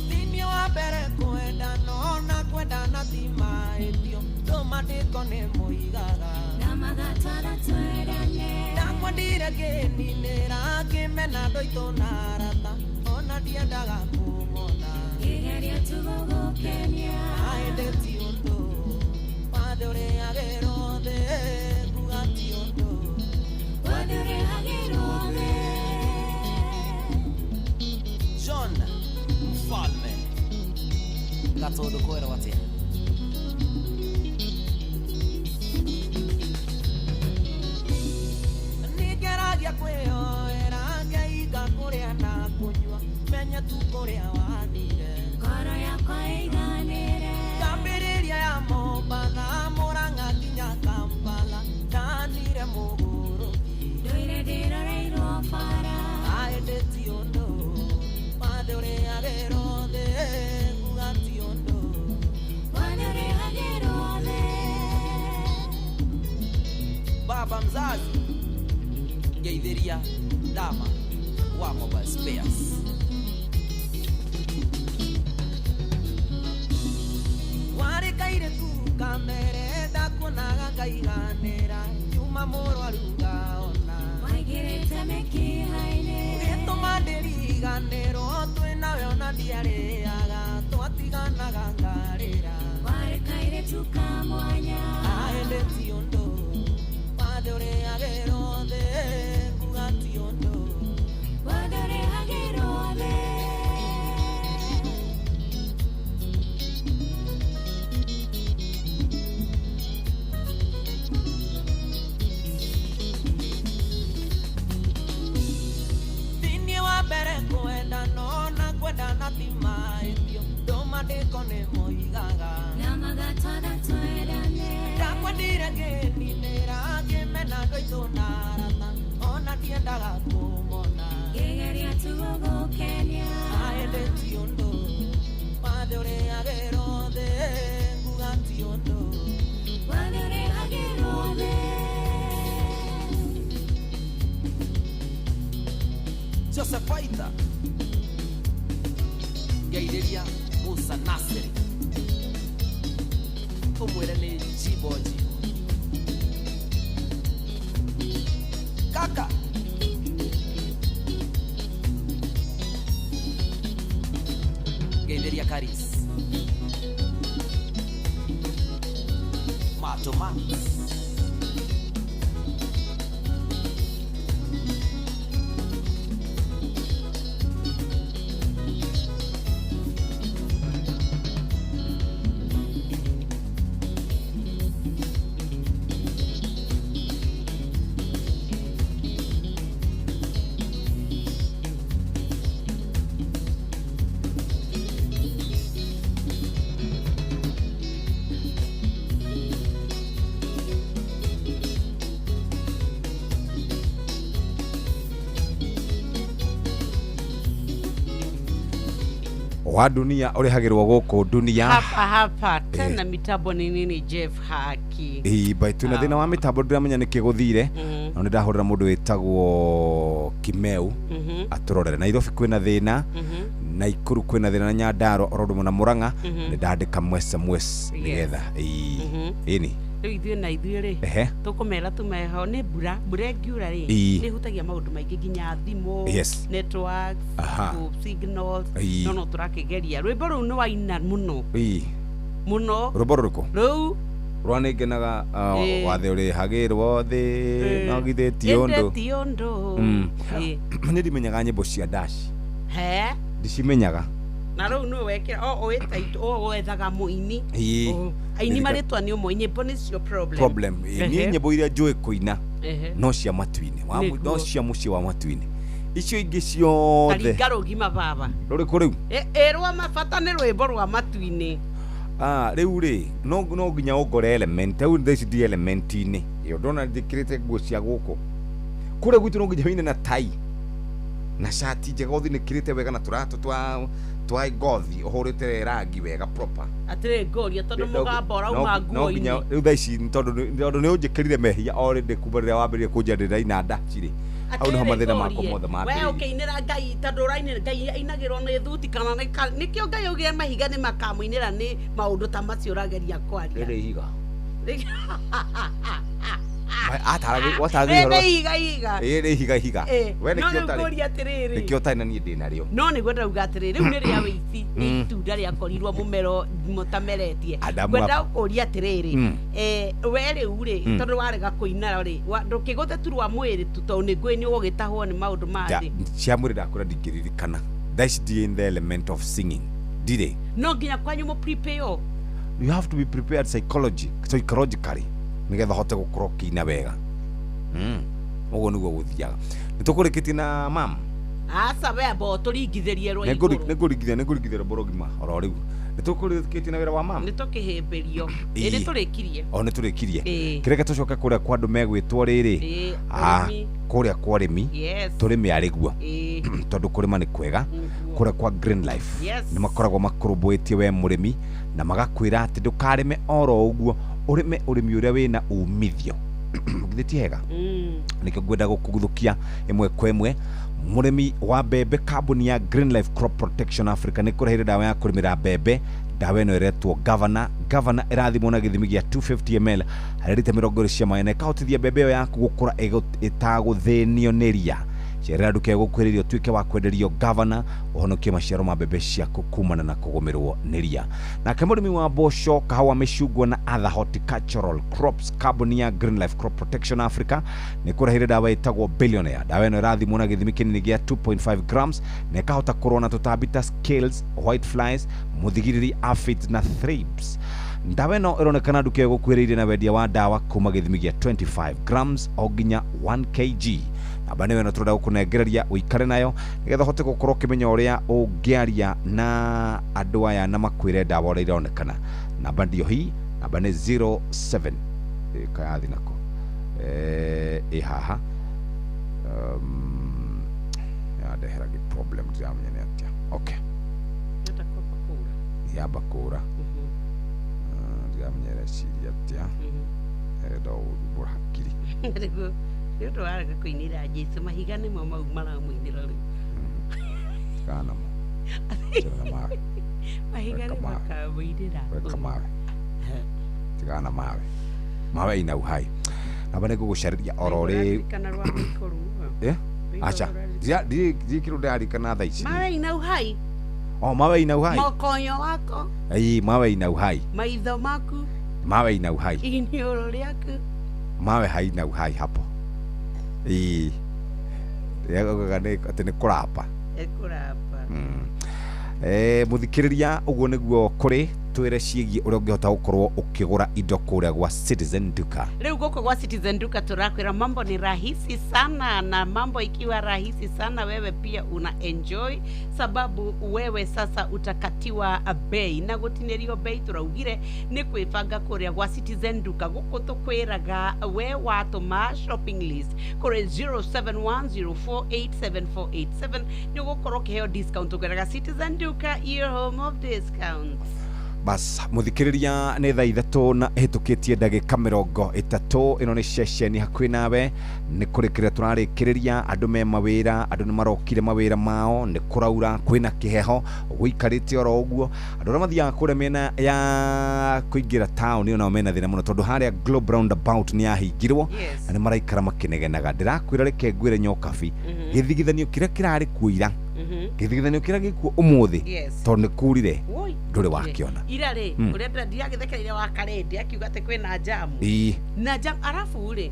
Thĩinĩ wa mbere kwendana ona kwendana ti mahĩtio ndũmandĩko nĩ moigaga na magatwara twendane ndakwendire kĩninĩra kĩmena andũ aitũ na arata ona ndiendaga kũmona ngĩgeria tu gũgũkenia aĩndĩ ti ũndũ wathe ũrĩagĩrwo thĩ nguga ti ũndũ wathe ũrĩhagĩrwo thĩ. John Mfalme gatũndũ kwerwo atĩa? Nĩngeragia kwĩyoera ngeiga kũrĩa na kũnyua menye tu kũrĩa wathire ngoro yakwa ĩiganĩre ngambĩrĩria ya Mombatha Mũrang'a nginya Kampala ndanire mũgũrũki ndũire ndĩroreirwo bara aĩndĩ ti ũndũ wathe ũrĩagĩrwo thĩ nguga ti ũndũ wathe ũrĩhagĩrwo thĩ. Baba mzazi ngeithĩria Dama wa Mobile Spares. Warĩ kairĩtu kamere ndakuonaga ngaiganĩra nyuma mũrwaru ngaona waingĩrĩte mĩkiha-inĩ ũgĩtũma ndĩriganĩrwo twĩ nawe ona ndiarĩaga twatiganaga ngarĩra warĩ kairĩtu ka mwanya aĩndĩ ti ũndũ wathe ũrĩagĩrwo thĩ nguga ti ũndũ wathe ũrĩhagĩrwo thĩ. Thĩinĩ wa mbere kwendana ona kwendana ti mahĩtio ndũmandĩko nĩ moigaga na magatwatha twendane ndakwendire ngĩninĩra ngĩmena andũ aitũ na arata ona ndiendaga kũmona ngĩgeria tu gũgũkenia aĩndĩ ti ũndũ wathe ũrĩagĩrwo thĩ nguga ti ũndũ wathe ũrĩhagĩrwo thĩ. Joseph Aitha ngeithĩria Musa Nasiri ũmwĩre nĩ njimbo njimbo kaka ngeithĩria Karis Mato Max Wa dunia ũrĩhagĩrwo gũkũ dunia. Hapa hapa tena mitambo ni nini Jeff Haki. Ĩĩ baitu na thĩna wa mitambo ndiramenya nĩkĩ gũthire. No nĩ ndahũrĩra mũndũ wĩtagwo Kimeu atũrorere. Nairobi kwĩna thĩna, Naikuru kwĩna thĩna na Nyandarua oro ũndũ na Murang'a. Nĩ ndandĩka mwesa mwes nĩgetha ĩĩ ĩni. Rĩu ithuĩ na ithuĩ rĩ tũkũmera tumeho nĩ mbura ĩngiura rĩ nĩ ĩhutagia maũndũ maingĩ nginya thimũ, networks, signals. No tũrakĩgeria rwĩmbo rũu nĩ waina mũno mũno. Rwĩmbo rũrĩkũ? Rũu rwa nĩngenaga wathe ũrĩhagĩrwo thĩ no githĩ ti ũndũ. Nĩ ndimenyaga nyĩmbo cia Dash. Ndicimenyaga. Na rĩu nĩwe wekĩra o wethaga mũini. Aini marĩtwa nĩ ũmwe, nyĩmbo nĩcio problem. Niĩ nyĩmbo iria njũĩ kũina no cia matu-inĩ, no cia mũciĩ wa matu-inĩ. Icio ingĩ ciothe karinga rũgima baba. Rũrĩkũ rĩu? Ĩrwa mabata nĩ rwĩmbo rwa matu-inĩ. Rĩu rĩ no nginya ũngore element. Rĩu thaa ici ndi element-inĩ ĩyo ndona njĩkĩrĩte nguo cia gũkũ. Kũrĩa gwitũ no nginya wĩine na tai na shati njega ũthinĩkĩrĩte wega na tũratũ twa ngothi ũhũrĩte rangi wega proper. Atĩrĩ ngũria tondũ mũgambo ũrauma nguo-inĩ. Rĩu thaa ici tondũ nĩ ũnjĩkĩrire mehia already kuma rĩrĩa wambĩrĩirie kũnjandĩrĩra inanda cirĩ. Hau nĩho mathĩna makwa mothe mambĩrĩirie. We ũkĩinĩra Ngai tondũ ũrainĩra Ngai ainagĩrwo nĩ thuti kana nĩkĩo Ngai augire mahiga nĩ makamũinĩra nĩ maũndũ ta macio ũrageria kwaria. Rĩrĩ ihiga. Ihiga. We nĩkĩo ũtarĩ na niĩ ndĩ narĩo. No nĩguo ndauga atĩrĩrĩ rĩu nĩ rĩa wĩici, nĩ itunda rĩakorirwo mũmero mũtameretie. Ngwenda gũkũria atĩrĩrĩ, we rĩu rĩ tondũ warega kũina rĩ ndũkĩgũte tu rwa mwĩrĩ tu tondũ nĩ ngũĩ nĩ ũgũgĩtahwo nĩ maũndũ ma thĩ. Cia mwĩrĩ ndakwĩra ndingĩririkana. Thaa ici ndirĩ in the element of singing. Ndirĩ. No nginya kwanyu mũ prepare. You have to be prepared psychologically nigetha hote gũkorwo ũkĩina wega. Ũguo nĩguo gũthiaga. Nĩ tũkũrĩkĩtie na mam. Aca we amba ũtũringithĩrie rwa igũrũ. Nĩngũringithia rwĩmbo rũgima oro rĩu. Nĩ tũkũrĩkĩtie na wĩra wa mam. Nĩ tũkĩhĩmbĩrio. Ĩ nĩ tũrĩkirie. O nĩ tũrĩkirie. Kĩreke tũcoke kũrĩa kwa andũ megwĩtwo rĩrĩ. Kũrĩa kwa ũrĩmi. Tũrĩme arĩguo. Tondũ kũrĩma nĩ kwega. Kũrĩa kwa Green Life. Nĩ makoragwo makũrũmbũĩtie we mũrĩmi na magakwĩra atĩ ndũkarĩme oro ũguo, ũrĩme ũrĩmi ũrĩa wĩna umithio. Githĩ ti hega? Nĩkĩo ngwenda gũkũguthũkia ĩmwe kwa ĩmwe. Mũrĩmi wa mbembe, kambuni ya Green Life Crop Protection Africa nĩ kũreheire ndawa ya kũrĩmĩra mbembe. Ndawa ĩno ĩretwo Governor. Governor ĩrathimwo na gĩthimi gĩa 250 ml harĩ rita 20 cia maĩ na ĩkahotithia mbembe ĩyo yaku gũkũra ĩtagũthĩnio nĩ ria. Cerera nduka ĩgũkuhĩrĩria ũtuĩke wa kwenderio Governor ũhonokie maciaro ma mbembe ciaku kumana na kũgũmĩrwo nĩ ria. Nake mũrĩmi wa mboco, kahawa, mĩcungwa na other horticultural crops, kambuni ya Green Life Crop Protection Africa nĩ kũreheire ndawa ĩtagwo Billionaire. Ndawa ĩno ĩrathimwo na gĩthimi kĩnini gĩa 2.5 grams na ĩkahota kũrũa na tũtambi ta scales, white flies, mũthigiriri, aphids na thrips. Ndawa ĩno ĩronekana nduka ĩgũkuhĩrĩirie na wendia wa ndawa kuma gĩthimi gĩa 25 grams o nginya 1 kg. Namba nĩyo ĩno tũrenda gũkũnengereria ũikare nayo nĩgetha ũhote gũkorwo ũkĩmenya ũrĩa ũngĩaria na andũ aya na makwĩre ndawa ũrĩa ironekana. Namba ndio hii, namba nĩ 07 kayathi nako ĩ haha yandehera gĩ problem ndiramenya nĩ atĩa. Okay, yamba kũra ndiramenya ĩreciria atĩa, ĩrenda gũthumbũra hakiri. Nĩ ũndũ warega kũinĩra Jesũ, mahiga nĩmo mau maramũinĩra rĩu. Kana namo mahiga nĩ makamũinĩra. Weka mawe, tigana na mawe, mawe ina uhai. Namba nĩ ngũgũcarĩria oro rĩu. Aca ndirĩ kĩndũ ndĩrarikana thaa ici. Mawe ina uhai. O mawe ina uhai. Mokonyo wako. Ĩĩ, mawe ina uhai. Maitho maku. Mawe ina uhai. Iniũrũ rĩaku. Mawe haina uhai hapo. Ĩĩ. Atĩ nĩ kũrapa. Kũrapa. Mũthikĩrĩria ũguo nĩguo kũrĩ Twĩre ciĩgiĩ ũrĩa ũngĩhota gũkorwo ũkĩgũra indo kũrĩa gwa Citizen Duka. Rĩu gũkũ gwa Citizen Duka tũrakwĩra mambo ni rahisi sana, na mambo ikiwa rahisi sana wewe pia una enjoy, sababu wewe sasa utakatiwa bei na gũtinĩrio bei. Tũraugire nĩ kwĩbanga kũrĩa gwa Citizen Duka. Gũkũ tũkwĩraga we watũma shopping list kũrĩ 0710487487 nĩ ũgũkorwo ũkĩheo discount. Tũkwĩraga Citizen Duka, your home of discounts. Bas muthikiriria, nĩ thaa 3 na ĩhĩtũkĩtie ndagĩka 30. Ĩno nĩ ceceni hakuhĩ nawe. Nĩ kũrĩkĩrĩria tũrarĩkĩrĩria. Andũ me mawĩra, andũ nĩ marokire mawĩra mao, nĩ kũraura, kwĩna kĩheho, gũikarĩte oro ũguo. Andũ arĩa mathiaga kũrĩa mĩena ya kũingĩra taũni onao mena thĩna mũno, tondũ harĩa Globe Roundabout nĩ yahingirwo na nĩ maraikara makĩnegenaga. Ndĩrakwĩra, reke ngwĩre nyokabi, gĩthigithanio kĩrĩa kĩrarĩ kuo ira, gĩthigithanio kĩrĩa gĩkuo ũmũthĩ, tondũ nĩ kurire, ndũrĩ wakĩona. Ira rĩ, ũrĩa ndiragĩthekereire wa Karende akiuga atĩ kwĩna jamu na jam, arabu rĩ,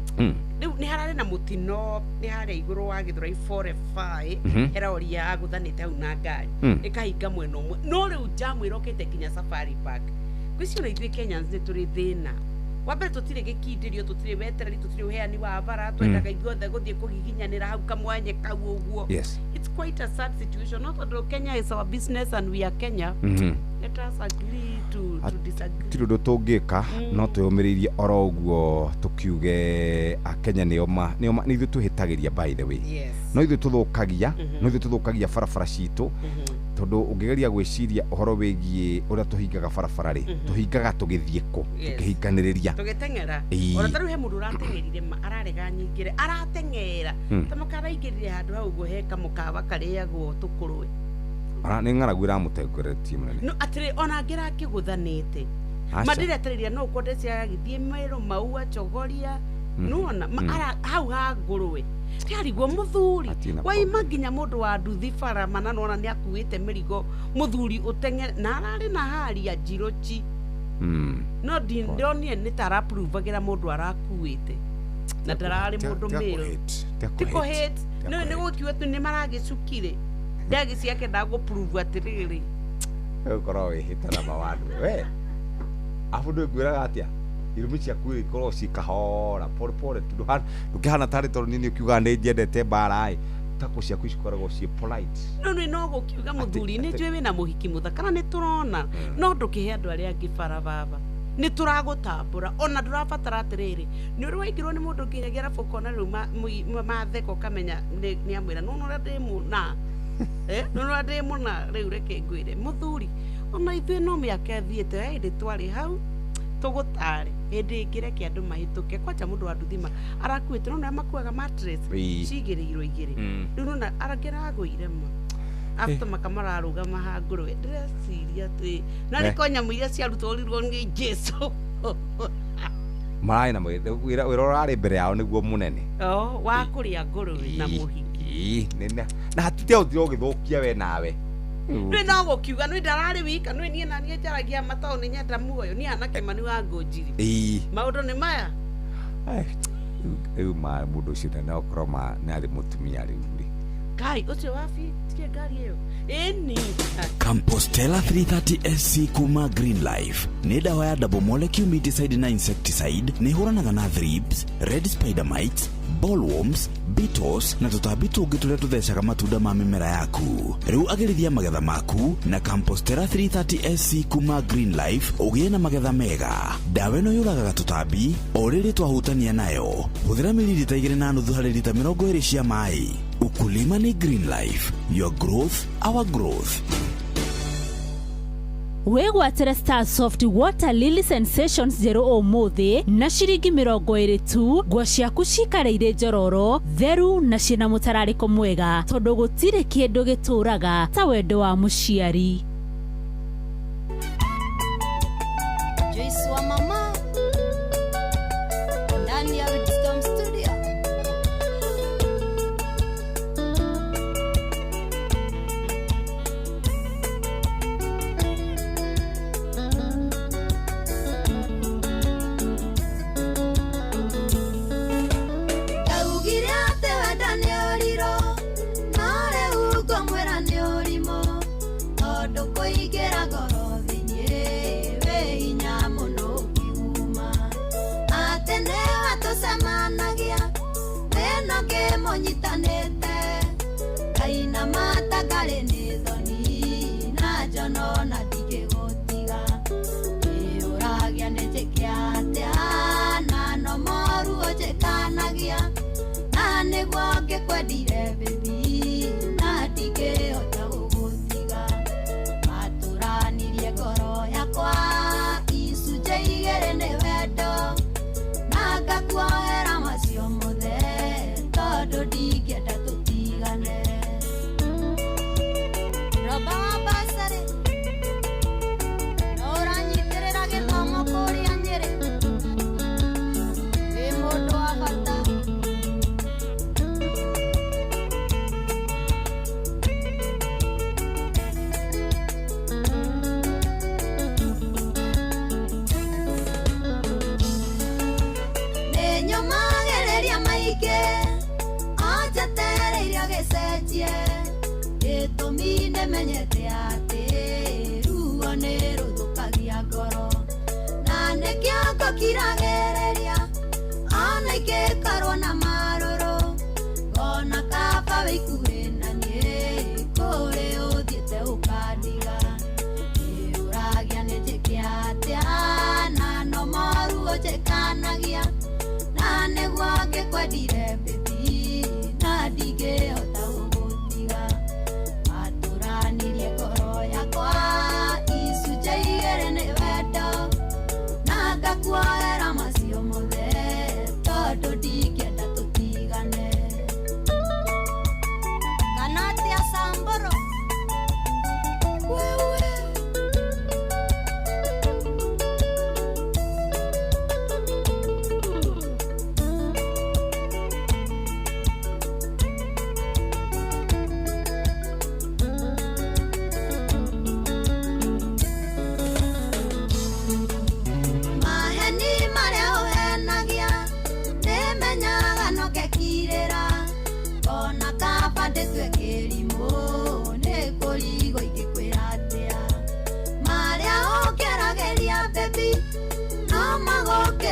rĩu nĩ hararĩ na mũtino nĩ harĩa igũrũ wa Gĩthũrai 45, herori yagũthanĩte hau na ngari ĩkahinga mwena ũmwe, no rĩu jamu ĩrokĩte nginya Safari Park. Ngwĩciria ona ithuĩ Kenyans nĩ tũrĩ thĩna. Wa mbere, tũtirĩ gĩkindĩrio, tũtirĩ wetereri, tũtirĩ ũheani wa bara. Twendaga ithuothe gũthiĩ kũgiginyanĩra hau kamwanye kau ũguo. It's quite a sad situation, no tondũ Kenya is our business and we are Kenya, let us agree to disagree. Tirĩ ũndũ tũngĩka, no twĩyũmĩrĩirie oro ũguo, tũkiuge akenya nĩo ma nĩo nĩ ithuĩ twĩhĩtagĩria, by the way. No ithuĩ tũthũkagia, no ithuĩ tũthũkagia barabara citũ, tondũ ũngĩgeria gwĩciria ũhoro wĩgiĩ ũrĩa tũhingaga barabara rĩ, tũhingaga tũgĩthiĩ kũ? Tũkĩhinganĩrĩria. Tũgĩteng'era. Ona tarĩu he mũndũ ũrateng'erire ma ararega nyingĩre, arateng'era ta mũkaraingĩrire handũ hau ũguo he kamũkawa karĩagwo tũkũrwe. Ara nĩ ng'aragu ĩramũtengeretie mũnene. No atĩrĩ, ona angĩ rakĩgũthanĩte. Aca. Mandiretereria no ũkwo agagĩthiĩ Meru Maua Chogoria. Nĩwona hau ha ngũrwe ndĩrarigwo mũthuri Hatirĩ na waima nginya mũndũ wa nduthi bara mana nona nĩ akuĩte mĩrigo, mũthuri ũteng'ere na ararĩ na haria njirochi, no ndonire nĩ ta arapuruvagĩra mũndũ arakuĩte na ndararĩ mũndũ mĩrũ. Ti Ti kũhate, no nĩ gũkiuga tu nĩ maragĩcukire ndagi ciake ndagũprove atĩrĩrĩ. Ũkorwo wĩhĩte na mawandu we, abu ndwĩngwĩraga atĩa, irumi ciaku ikorwo ci kahora, pole pole tu. Ndũkĩhana tarĩ tondũ niĩ ũkiugaga nĩ njendete mbara ĩ, tako ciaku cikoragwo ciĩ polite. No nĩ no gũkiuga mũthuri, nĩ njũĩ wĩna mũhiki mũthaka na nĩ tũrona, no ndũkĩhe andũ arĩa angĩ bara baba, nĩ tũragũtambũra ona ndũrabatara atĩrĩrĩ, nĩ ũrĩ waingĩrwo nĩ mũndũ nginyagia arabu ũkona rĩu matheka ũkamenya nĩ amwĩra nona ũrĩa ndĩ mũna. Nona ũrĩa ndĩ mũna. Rĩu reke ngwĩre mũthuri, ona ithuĩ no mĩaka ĩthiĩte, he hĩndĩ twarĩ hau tũgũtare, hĩndĩ ĩngĩ reke andũ mahĩtũke. Kwanja mũndũ wa nduthima arakuĩte, nona makuaga mattress cigĩrĩirwo igĩrĩ. Rĩu nona arangĩragũire ma after makamararũgama ha ngũrwe, ndĩreciria atĩ na nĩko nyamũ iria ciarutũrirwo nĩ Jesu. Mararĩ na wĩra ũrarĩ mbere yao nĩguo mũnene. Oh, wa kũrĩa ngũrwe na mũhiki. Ĩĩ, na hatutiahotire ũgĩthũkia we nawe. Nĩ no gũkiuga nĩ ndararĩ wika, nĩ niĩ na niĩ njaragia matao nĩ nyenda muoyo niĩ hana Kĩmani wa Ngũnjiri. Maũndũ nĩ maya. Ai, rĩu ma mũndũ ũcio na okorwo ma nĩ arĩ mũtumia rĩu rĩ. Kai ũcio wabitie ngari ĩyo ĩni. Campostella 330 SC kuma Green Life nĩ dawa ya double molecule miticide na insecticide. Nĩ ĩhũranaga na thrips, red spider mites, bollworms, beetles na tũtambi tũngĩ tũrĩa tũthecaga matunda ma mĩmera yaku. Rĩu agĩrithia magetha maku na Campostella 330 SC kuma Green Life, ũgĩe na magetha mega. Dawa ĩno yũragaga tũtambi o rĩrĩ twahutania nayo. Hũthĩra mililita 2.5 harĩ lita 20 cia maĩ. Ukulima ni Green Life, your growth, our growth. Wĩgwatĩre Star Soft Water Lily Sensations njerũ ũmũthĩ na ciringi 20 tu. Nguo ciaku cikare irĩ njororo, theru na ciĩna mũtararĩko mwega, tondũ gũtirĩ kĩndũ gĩtũraga ta wendo wa mũciari. Joyce wa mama ndani ya Wisdom Studio. Ndaugire atĩ wenda nĩ ũrirũ, no rĩu ngũmwĩra nĩ ũrimũ, tondũ kũingĩra ngoro thĩinĩ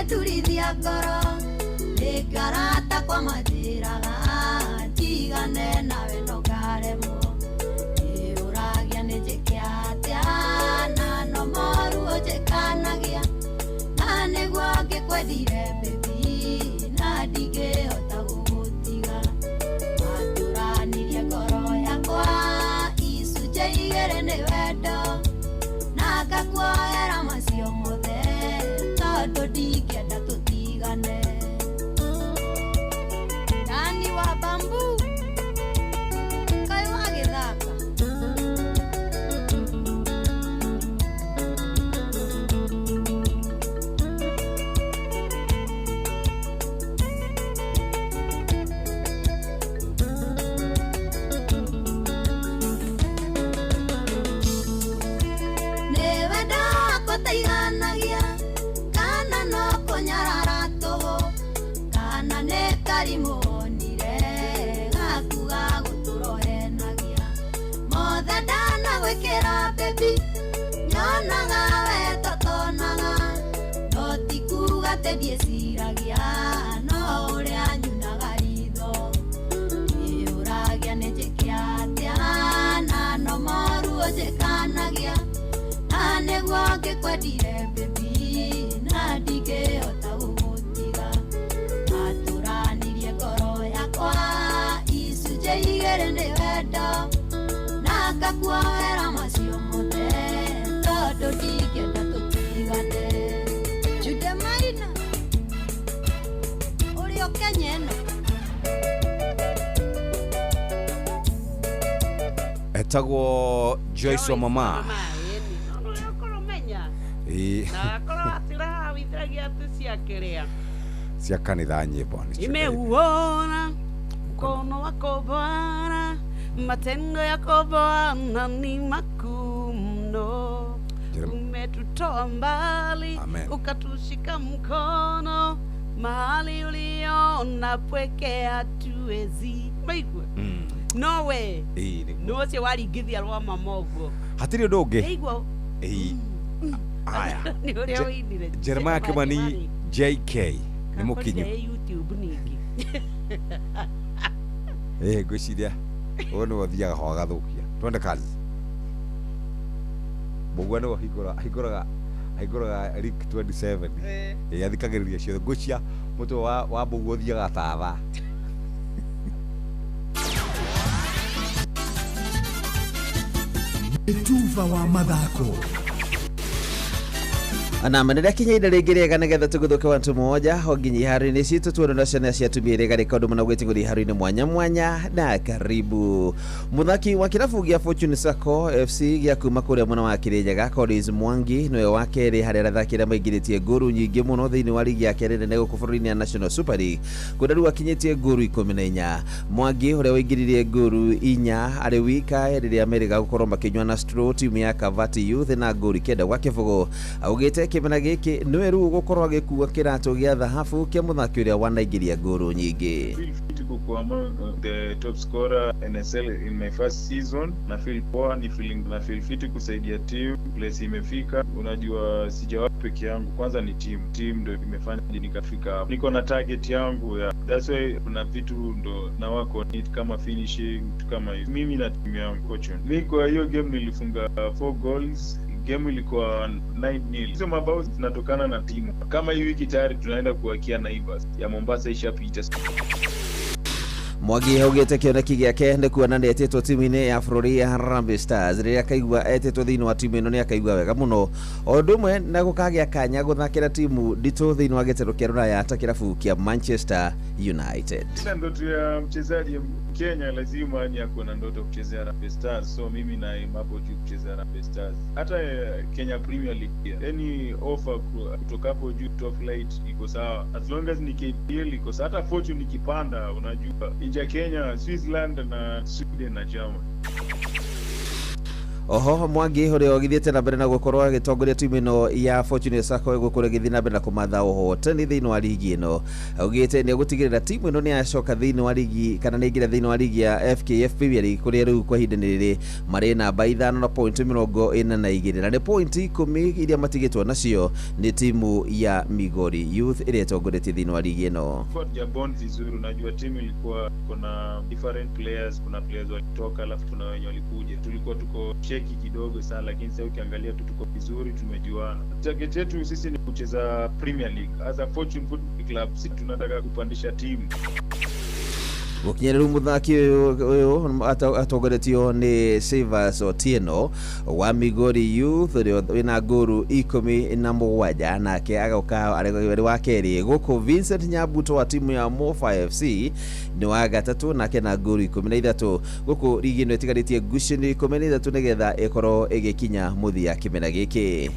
Ũngĩturithia ngoro nĩ kwa manjĩraga ndigane nawe no ngaremwo. Nĩũragia nĩ njĩke atĩa na no moru ũnjĩkanagia na nĩguo ngĩkwendire baby na ndingĩhota gũgũtiga. Watũranirie ngoro yakwa icunjĩ igĩrĩ nĩ wendo na ngakuoera macio mothe tondũ ndingĩenda tũtigane. Dani wa bambu kaĩ wagĩthaka. Nĩ wendo wakwa ũtaiganagia kana no kũnyarara tũhũ kana nĩ karimũ onire gaku ga gũtũrohenagia. Mothe ndanagwĩkĩra baby nyonaga we totonaga no ti kuga atĩ ndiĩciragia no ũrĩa nyunaga ritho. Nĩũragia nĩ njĩke atĩa na no moru ũnjĩkanagia na nĩguo ngĩkwendire baby na ndingĩhota gũgũtiga. Watũranirie ngoro yakwa icunjĩ igĩrĩ nĩ wendo na ngakuoera macio mothe tondũ ndingĩenda tũtigane. Jude Maina ũrĩ o Kenya ĩno. Etagwo Joyce wa mama. Ũkorwo menya Ĩĩ. na akorwo atiraha atĩ cia kĩrĩa cia kanitha nyĩmbo nĩcio. Nimeuona mkono wako Bwana, matendo yako Bwana ni makuu mno. Umetutoa mbali Amen. ukatushika mkono mahali uliona pweke hatuwezi. Maigua nowe Ĩĩ, nĩguo. nĩ ũcio waringithia rwa mama ũguo Hatirĩ ũndũ ũngĩ. Ĩigua Ĩĩ. Aya. nĩ ũrĩa ũinire. Jeremiah Kimani JK nĩ mũkinyu. Akorire YouTube ningĩ. Ĩĩ ngwĩciria ũyũ nĩwe ũthiaga ho agathũkia. Twende kazi. Mũgua nĩwe ahingũraga link 27. Ĩĩ athikagĩrĩria ciothe. Ngwĩciria mũtwe wa mũguo ũthiaga ta thaa. Tuva wa mathako. Na manene kinya ida rĩngĩ rĩega nĩgetha tũgũthũke wantu moja ho nginya iharo-inĩ citũ tuone na ciana cia atumia iria igarĩka ũndũ mũno gwĩtigũria iharo-inĩ mwanya mwanya na karibu. Mũthaki wa kĩrabu gĩa Fortune Sacco FC gĩa kuma kũrĩa mwena wa Kĩrĩnyaga Collins Mwangi nĩwe wa kerĩ harĩa arathaki arĩa maingĩrĩtie ngũru nyingĩ mũno thĩinĩ wa ligi ya kerĩ nene gũkũ bũrũri-inĩ ya National Super League kũrĩa rĩu akinyĩtie ngũru 14. Mwangi ũrĩa waingĩririe ngũru 4 arĩ wika rĩrĩa merĩga gũkorwo makĩnyua na straw timu ya Kavati Youth na ngũru 9 gwa kĩbũgũ. Augĩte kĩmera gĩkĩ nĩwe rĩu ũgũkorwo agĩkua kĩratũ gĩa thahabu kĩa mũthaki ũrĩa wanaingĩria ngũru nyingĩ. Feel fit kukuwa among the top scorer NSL in my first season. Na feel poa, ni feeling na feel fit kusaidia team place imefika. Unajua sijawa peke yangu, kwanza ni team. Team ndio imefanya nikafika hapo. Niko na target yangu ya that's why kuna vitu ndo na wako need kama finishing kama hizo. Mimi na team yangu coach. Mimi kwa hiyo game nilifunga 4 goals. Game ilikuwa 9-0. Hizo mabao zinatokana na timu. Kama hii wiki tayari tunaenda kuwakia Naivas ya Mombasa ishapita. Mwangi augĩte kĩoneki gĩake nĩ kuona nĩ etĩtwo timu-inĩ ya bũrũri ya Harambee Stars. Rĩrĩa akaigua etĩtwo thĩinĩ wa timu ĩno nĩ akaigua wega mũno o ũndũ ũmwe na gũkagĩa kanya gũthakĩra timu nditũ thĩinĩ wa gĩtarũ kĩa Rũraya ta kĩrabu kĩa Manchester United. Kila ndoto ya mchezaji Kenya lazima ni ako na ndoto kuchezea Harambee Stars, so mimi na aim hapo juu kuchezea Harambee Stars. Hata Kenya Premier League pia, any offer kutoka hapo juu top flight iko sawa, as long as ni KPL iko sawa. Hata Fortune ikipanda, unajua nje Kenya, Switzerland na Sweden na Germany. Oho Mwangi ũrĩa ũgĩthiĩte na mbere na gũkorwo agĩtongoria timu ĩno ya Fortune Sacco ĩgũkorwo ĩgĩthiĩ na mbere na kũmatha ũhotani thĩinĩ wa ligi ĩno, augĩte nĩ egũtigĩrĩra timu ĩno nĩ yacoka thĩinĩ wa ligi kana nĩ ĩingĩra thĩinĩ wa ligi ya FKF Premier League, kũrĩa rĩu kwa ihinda-inĩ rĩrĩ marĩ namba 5 na point 42, na nĩ point 10 iria matigĩtwo nacio nĩ timu ya Migori Youth ĩrĩa ĩtongoretie thĩinĩ wa ligi ĩno. Bond vizuri, unajua timu ilikuwa kuna different players, kuna players walitoka alafu kuna wenye walikuja, tulikuwa tuko shaky kidogo sana, lakini sasa ukiangalia tu tuko vizuri, tumejuana. Target yetu sisi ni kucheza Premier League as a Fortune Football Club, sisi tunataka kupandisha timu. Gũkinya rĩu mũthaki ũyũ atongoretio nĩ Savers Otieno wa Migori Youth ũrĩa wĩna ngũru 17, nake agoka arĩ wa kerĩ. Gũkũ Vincent Nyabuto wa timu ya Mofa FC nĩ wa gatatũ, nake na ngũru 13. Gũkũ rigi ĩno ĩtigarĩtie ngucanio 13 nĩgetha ĩkorwo ĩgĩkinya mũthia kĩmera gĩkĩ.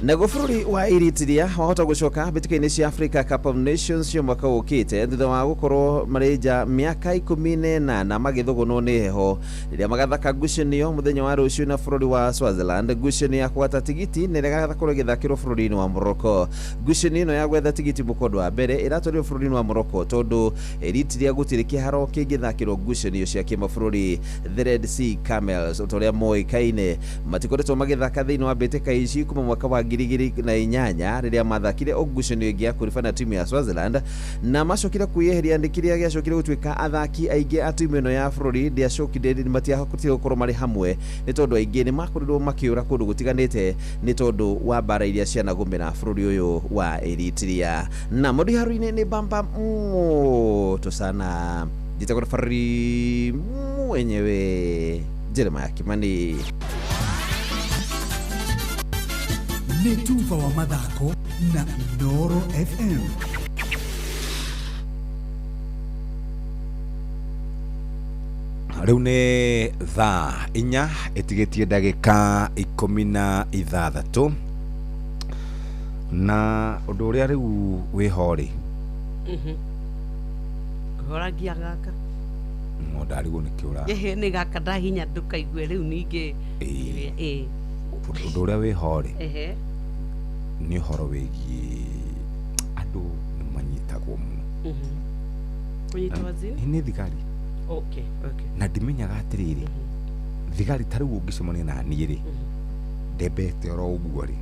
Naguo bũrũri wa Eritrea wahota gũcoka mbĩtĩka-inĩ cia Africa Cup of Nations cia mwaka ũkĩte thutha wa gũkorwo marĩ nja mĩaka 18 magĩthũgũnwo nĩ heho rĩrĩa magathaka ngucanio mũthenya wa rũciũ na bũrũri wa Swaziland. Ngucanio ya kũgata tigiti nĩ ĩgakorwo ĩgĩthakĩrwo bũrũri-inĩ wa Morocco. Ngucanio ĩno ya gwetha tigiti mũkondo wa mbere ĩratwarirwo bũrũri-inĩ wa Morocco tondũ Eritrea gũtirĩ kĩharo kĩngĩthakĩrwo ngucanio cia kĩmabũrũri. The Red Sea Camels o ta ũrĩa moĩkaine matikoretwo magĩthaka thĩinĩ wa mbĩtĩka ici kuma mwaka wa 2008 rĩrĩa mathakire ngucanio ĩngĩ ya kũriba na timu ya Swaziland, na macokire kwĩyeheria nĩ kĩrĩa gĩacokire gũtuĩka athaki aingĩ a timu ĩno ya bũrũri ndĩacokire matiahotire gũkorwo marĩ hamwe nĩ tondũ aingĩ nĩ makorirwo makĩũra kũndũ gũtiganĩte nĩ tondũ wa mbara iria cianagũmĩra bũrũri ũyũ wa Eritrea. Na mũndũ haru-inĩ nĩ bamba moto sana, njĩtagwo Fari mwenyewe Jeremiah Kimani. Nĩ tuba wa mathako na Inooro FM. Rĩu nĩ thaa 4 ĩtigĩtie ndagĩka 16, na ũndũ ũrĩa rĩu wĩho rĩ, ngũhoragia gaka no ndarigwo nĩkĩ ũra nĩ gaka ndahinya ndũkaigue rĩu ningĩ. Ũndũ ũrĩa wĩho rĩ nĩ ũhoro wĩgiĩ andũ nĩ manyitagwo mũno. Kũnyitwo azin? Nĩ thigari. Okay, okay. Na ndimenyaga atĩrĩrĩ, thigari ta rĩu ũngĩcemania na niĩ rĩ, ndembete oro ũguo rĩ,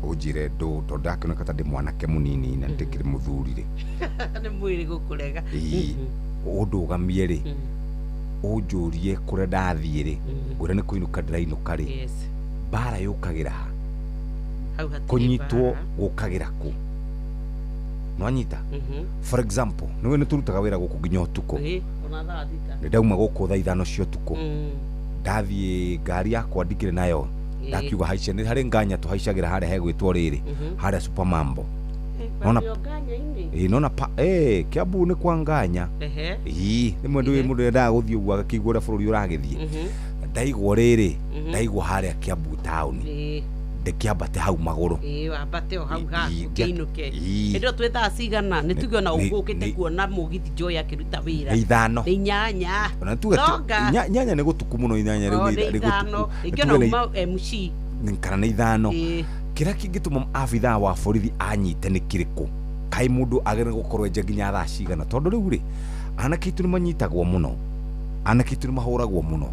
ũnjĩre ndũ tondũ ndakĩoneka ta ndĩ mwanake mũnini na ndĩkĩrĩ mũthuri rĩ, nĩ mwĩrĩ gũkũrega, ũndũgamie rĩ, ũnjũrie kũrĩa ndathiĩ rĩ, ngwĩre nĩ kũinũka ndĩrainũka rĩ, mbara yũkagĩra ha, kũnyitwo gũkagĩra kũ, nĩwanyita? For example, nĩwe nĩ tũrutaga wĩra gũkũ nginya ũtukũ, nĩ ndauma gũkũ thaa 5 cia ũtukũ, ndathiĩ ngari yakwa ndikĩrĩ nayo, ndakiuga haice nĩ harĩ nganya tũhaicagĩra harĩa hegwĩtwo rĩrĩ, harĩa Super Mambo. Nona Kiambu nĩ kwa nganya. Ĩĩ rĩmwe ndũĩ mũndũ endaga gũthiĩ ũguo agakĩigua ũrĩa bũrũri ũragĩthiĩ. Ndaigwo rĩrĩ, ndaigwo harĩa Kiambu town, ndĩkĩambate hau magũrũ. Wambate o hau haku ũkĩinũke. Hĩndĩ ĩyo twĩ thaa cigana nĩ tuge ona ũgũkĩte kuona mũgithi Joy akĩruta wĩra. Nĩ 5. Nĩ 8. Ona tuge 8 nĩ gũtuku mũno, 8 rĩu nĩ gũtuku. Rĩngĩ ona uma MC. Kana nĩ 5. Kĩrĩa kĩngĩtũma abithaa wa borithi anyite nĩ kĩrĩkũ? Kaĩ mũndũ agĩrĩire gũkorwo nja nginya thaa cigana? Tondũ rĩu rĩ, anake aitũ nĩ manyitagwo mũno, anake aitũ nĩ mahũragwo mũno,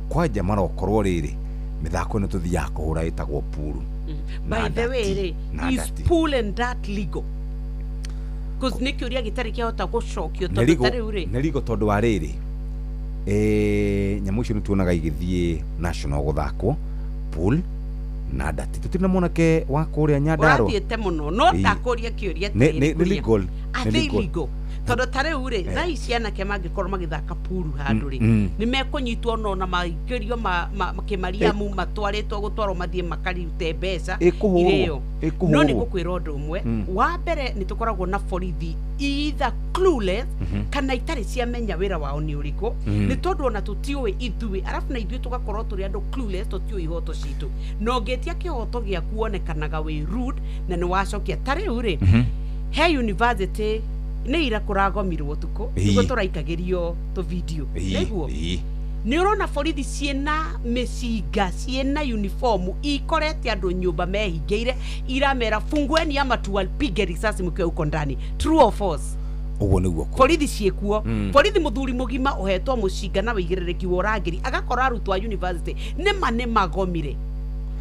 kwanja marokorwo rĩrĩ mĩthako ĩno tũthiaga kũhũra ĩtagwo pool. By the way rĩ, is pool and that legal? Cause nĩ kĩũria gĩtarĩ kĩahota gũcokio tondũ ta rĩu rĩ nĩ legal tondũ wa rĩrĩ, nyamũ icio nĩ tuonaga igĩthiĩ national gũthakwo pool na ndati. Tũtirĩ na mwanake wa kũrĩa Nyandarua ũrathiĩte mũno, no ndakũria kĩũria nĩ legal. Are they legal? Tondũ ta rĩu rĩ, thaa ici anake mangĩkorwo magĩthaka puru handũ rĩ, nĩ mekũnyitwo no na maikĩrio kĩmariamu matwarĩtwo gũtwarwo mathiĩ makarute mbeca irĩo. No nĩ ngũkwĩra ũndũ ũmwe, wa mbere nĩ tũkoragwo na borithi either clueless kana itarĩ ciamenya wĩra wao nĩ ũrĩkũ, nĩ tondũ ona tũtiũĩ ithuĩ, arabu na ithuĩ tũgakorwo tũrĩ andũ clueless, tũtiũĩ ihoto citũ, na ũngĩtia kĩhoto gĩaku wonekanaga wĩ rude na nĩ wacokia. Ta rĩu rĩ, he university nĩ ira kũragomirwo ũtukũ nĩguo tũraikagĩrio tũ video nĩguo Nĩ ũrona borithi ciĩna mĩcinga, ciĩna uniform, ikorete andũ nyũmba mehingĩire, iramera fungueni ama tuwapige risasi mkiwa huko ndani. True or false? Ũguo nĩguo kũrĩ. Borithi ciĩkuo. Borithi mũthuri mũgima ũhetwo mũcinga na wĩigĩrĩrĩki wa ũrangĩri agakora arutwo a university nĩma nĩ magomire,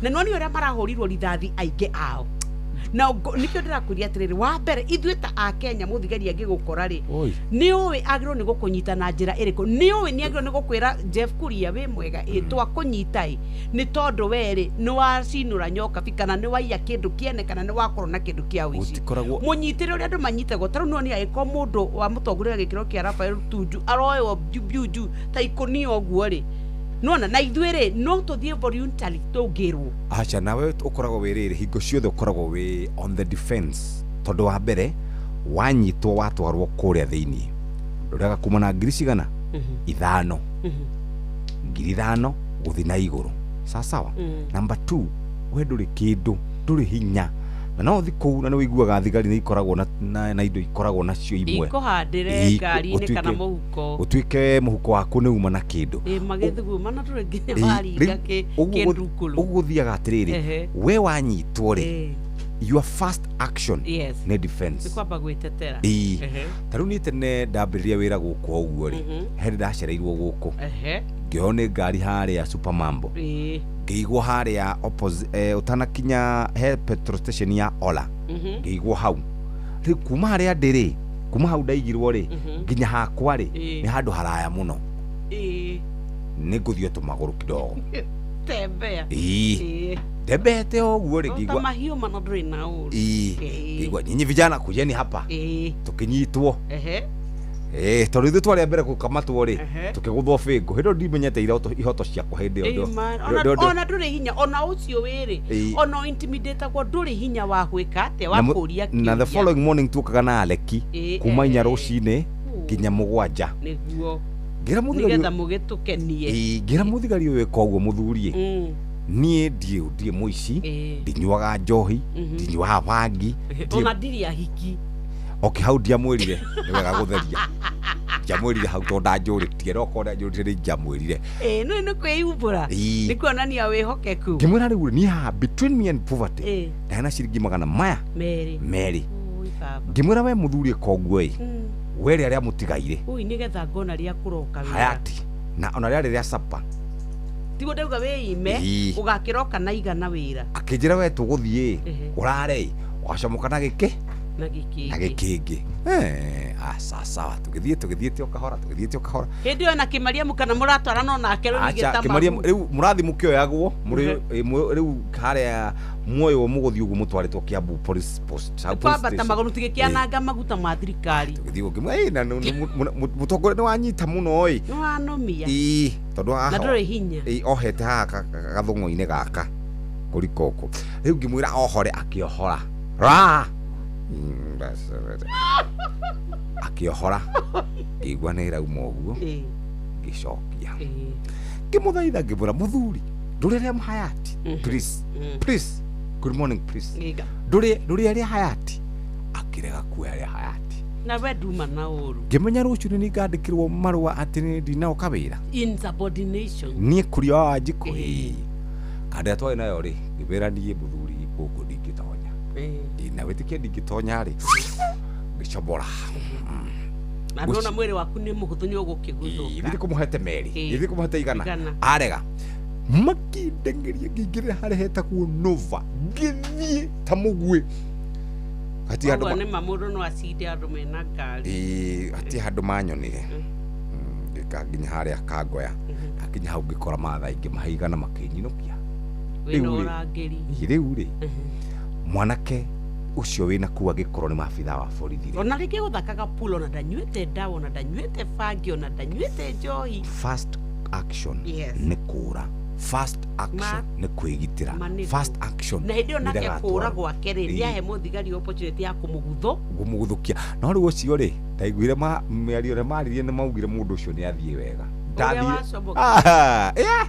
na noni ũrĩa marahũrirwo rithathi aingĩ ao. Na nĩkĩo ndĩrakwĩria atĩrĩrĩ, wa mbere ithuĩ ta akenya, mũthigari angĩgũkora rĩ, Oi. nĩ ũĩ agĩrĩirwo nĩ gũkũnyita na njĩra ĩrĩkũ? Nĩ ũĩ nĩ agĩrĩirwo nĩ gũkwĩra, "Jeff Kuria, wĩ mwega? Ĩ twakũnyita ĩ nĩ tondũ we rĩ nĩ wacinũra nyokabi, kana nĩ waiya kĩndũ kĩene, kana nĩ wakorwo na kĩndũ kĩa ũici." Gũtikoragwo. Mũnyitĩre ũrĩa andũ manyitagwo. Ta rĩu nĩ angĩkorwo mũndũ wa mũtongoria wa gĩkĩro kĩa Rafael Tuju aroywo mbiunju ta ikũnia ũguo rĩ, nona na ithuĩ rĩ no tũthiĩ voluntarily tũngĩrwo? Aca, nawe ũkoragwo wĩ rĩrĩ, hingo ciothe ũkoragwo wĩ on the defense, tondũ wa mbere wanyitwo watwarwo kũrĩa thĩiniĩ ndũrega kuma na ngiri cigana 5, 5,000 gũthiĩ na igũrũ, sawasawa. Number two, we ndũrĩ kĩndũ, ndũrĩ hinya, na no ũthi kũu na nĩ ũiguaga thigari nĩ ikoragwo na indo ikoragwo nacio imwe. Ikũhandĩre ngari-inĩ kana mũhuko. Ũtuĩke mũhuko waku nĩ uma na kĩndũ. Ĩ magĩthuguma na ndũrĩ nginya waringa Rĩu, ũguo kĩndukũrũ. Ũguo gũthiaga atĩrĩrĩ, we wanyitwo rĩ, your first action nĩ defense. Nĩ kwamba gwĩtetera. Ĩĩ. Ta rĩu niĩ tene ndambĩrĩria wĩra gũkũ o ũguo rĩ, he ndacereirwo gũkũ, ngĩoywo nĩ ngari harĩa Supermambo, ngĩigwo harĩa ũtanakinya he petrol station ya Ola. Ngĩigwo hau. Rĩu kuma harĩa ndĩ rĩ, kuma hau ndaigirwo rĩ, nginya hakwa rĩ, nĩ handũ haraya mũno. Nĩ ngũthiĩ o tũmagũrũ kidogo. Tembea. Ĩĩ. Ndembete o ũguo rĩ, Ta ngĩigua mahiũ mana ndũrĩ na ũru. Ĩĩ. Ngĩigua, "Nyinyi vijana, kujeni hapa." Tũkĩnyitwo. Tondũ ithuĩ twarĩ a mbere gũkamatwo rĩ, tũkĩgũthwo bĩngũ. Hĩndĩ ĩyo ndimenyete ihoto ciakwa hĩndĩ ĩyo. Ona ndũrĩ hinya ona ũcio wĩrĩ, ona intimidatagwo, ndũrĩ hinya wa gwĩka atĩa, wa kũria Na the kĩũria. following morning tuokaga na aleki kuma 4 rũcinĩ nginya 7. Nĩguo. Ngĩra mũthigari Nĩgetha mũgĩtũkenie. Ĩĩ, ngĩra mũthigari ũyũ, ĩka ũguo mũthuri, niĩ ndiĩ mũici, ndinyuaga njohi, ndinyuaga bangi, Ona ndirĩ ahiki. Okay, hau ndiamwĩrire, nĩ wega gũtheria, ndiamwĩrire hau tondũ ndanjũrĩtie, no korwo ndanjũrĩtie nĩ ingĩamwĩrire. Ĩĩ, no nĩ kwĩyumbũra. Nĩ kuonania wĩhokeku. Ngĩmwĩra rĩu niĩ haha between me and poverty ndarĩ na ciringi magana maya 2. 2. Ui, baba. Ngĩmwĩra, "We mũthuri, ĩka ũguo ĩ, were arĩa mũtigaire." Ui, nĩgetha ngona rĩa kũroka wĩra. Hayati na ona rĩarĩ rĩa sapa. Tiguo ndauga wĩime? Ũgakĩroka na 100 wĩra. Akĩnjĩra, "We tũgũthiĩ ũrare ũgacomoka na gĩkĩ na gĩkĩngĩ." Na gĩkĩngĩ. Aca, sawa, tũgĩthiĩ tũgĩthiĩte o kahora, tũgĩthiĩte o kahora. Hĩndĩ ĩyo na Kĩmariamu kana mũratwarana onake rĩu ningĩ Aca, ta Kĩmariamu mahu. rĩu mũrathi mũkĩoyagwo mũrĩ rĩu harĩa muoywo mũgũthiĩ ũguo mũtwarĩtwo Kiambu police post, hau police Kwambata station. magũrũ tigĩkĩananga maguta ma thirikari. Tũgĩthiĩ ũguo, ngĩmwĩra, "Ĩ, na mũtongoria nĩ wanyita mũno ĩ." Nĩ wanomia. Ĩĩ, tondũ haha Na ndũrĩ hinya. Ĩĩ, ohete haha gathũng'wa-inĩ gaka kũrika ũkũ. Rĩu ngĩmwĩra ohore, akĩohora ra. Akĩohora, ngĩigua nĩ ĩrauma ũguo. Ngĩcokia, ngĩmũthaitha, ngĩmwĩra, "Mũthuri, ndũrĩ rĩa Hayati, please, please, good morning, please." "Ndũrĩ ndũrĩ rĩa Hayati." Akĩrega kuoya rĩa Hayati. Na we nduma na ũru. Ngĩmenya rũciũ nĩ ngandĩkĩrwo marũa atĩ nĩ ndinaũka wĩra. Insubordination. Niĩ Kuria wa Wanjikũ. Ĩĩ, kanda ĩrĩa twarĩ nayo rĩ, ngĩmwĩra, "Niĩ mũthuri gũkũ ndingĩtonya." Ndina wĩtĩkia ndingĩtonya rĩ, ngĩcobora. Na ndona mwĩrĩ waku nĩ mũhũthũ, nĩ ũgũkĩguthũka. Ithiĩ kũmũhete 2. Ithiĩ kũmũhete 100. 100. Arega, makĩndengeria, ngĩingĩrĩra harĩa hetagwo Nova, ngĩthiĩ ta mũguĩ, hatirĩ handũ Koguo nĩ ma mũndũ no acinde andũ mena ngari. Ĩĩ, hatirĩ handũ manyonire. Ngĩka nginya harĩa Kangoya, ndakinya hau ngĩkora mathaa ingĩ mahaigana makĩnyinũkia. Wĩna Rĩu rĩ, ũrangĩri. Ĩĩ, rĩu rĩ, mwanake ũcio wĩna kuu angĩkorwo nĩ maabithaa wa borithi rĩ, Ona rĩngĩ gũthakaga pool, ona ndanyuĩte ndawa, ona ndanyuĩte bangi, ona ndanyuĩte njohi. First action nĩ kũra, first action nĩ kwĩgitĩra. Ma nĩguo. First action Na hĩndĩ ĩyo nĩ nake ndagatwarwo. kũra gwake rĩ, nĩahe mũthigari opportunity ya kũmũguthũ. Kũmũguthũkia. No rĩu ũcio rĩ, ndaiguire mĩario ĩrĩa maririe, nĩ maugire mũndũ ũcio nĩ athiĩ wega. Ũrĩa Ndathire. wacomoka. Ah, yeah.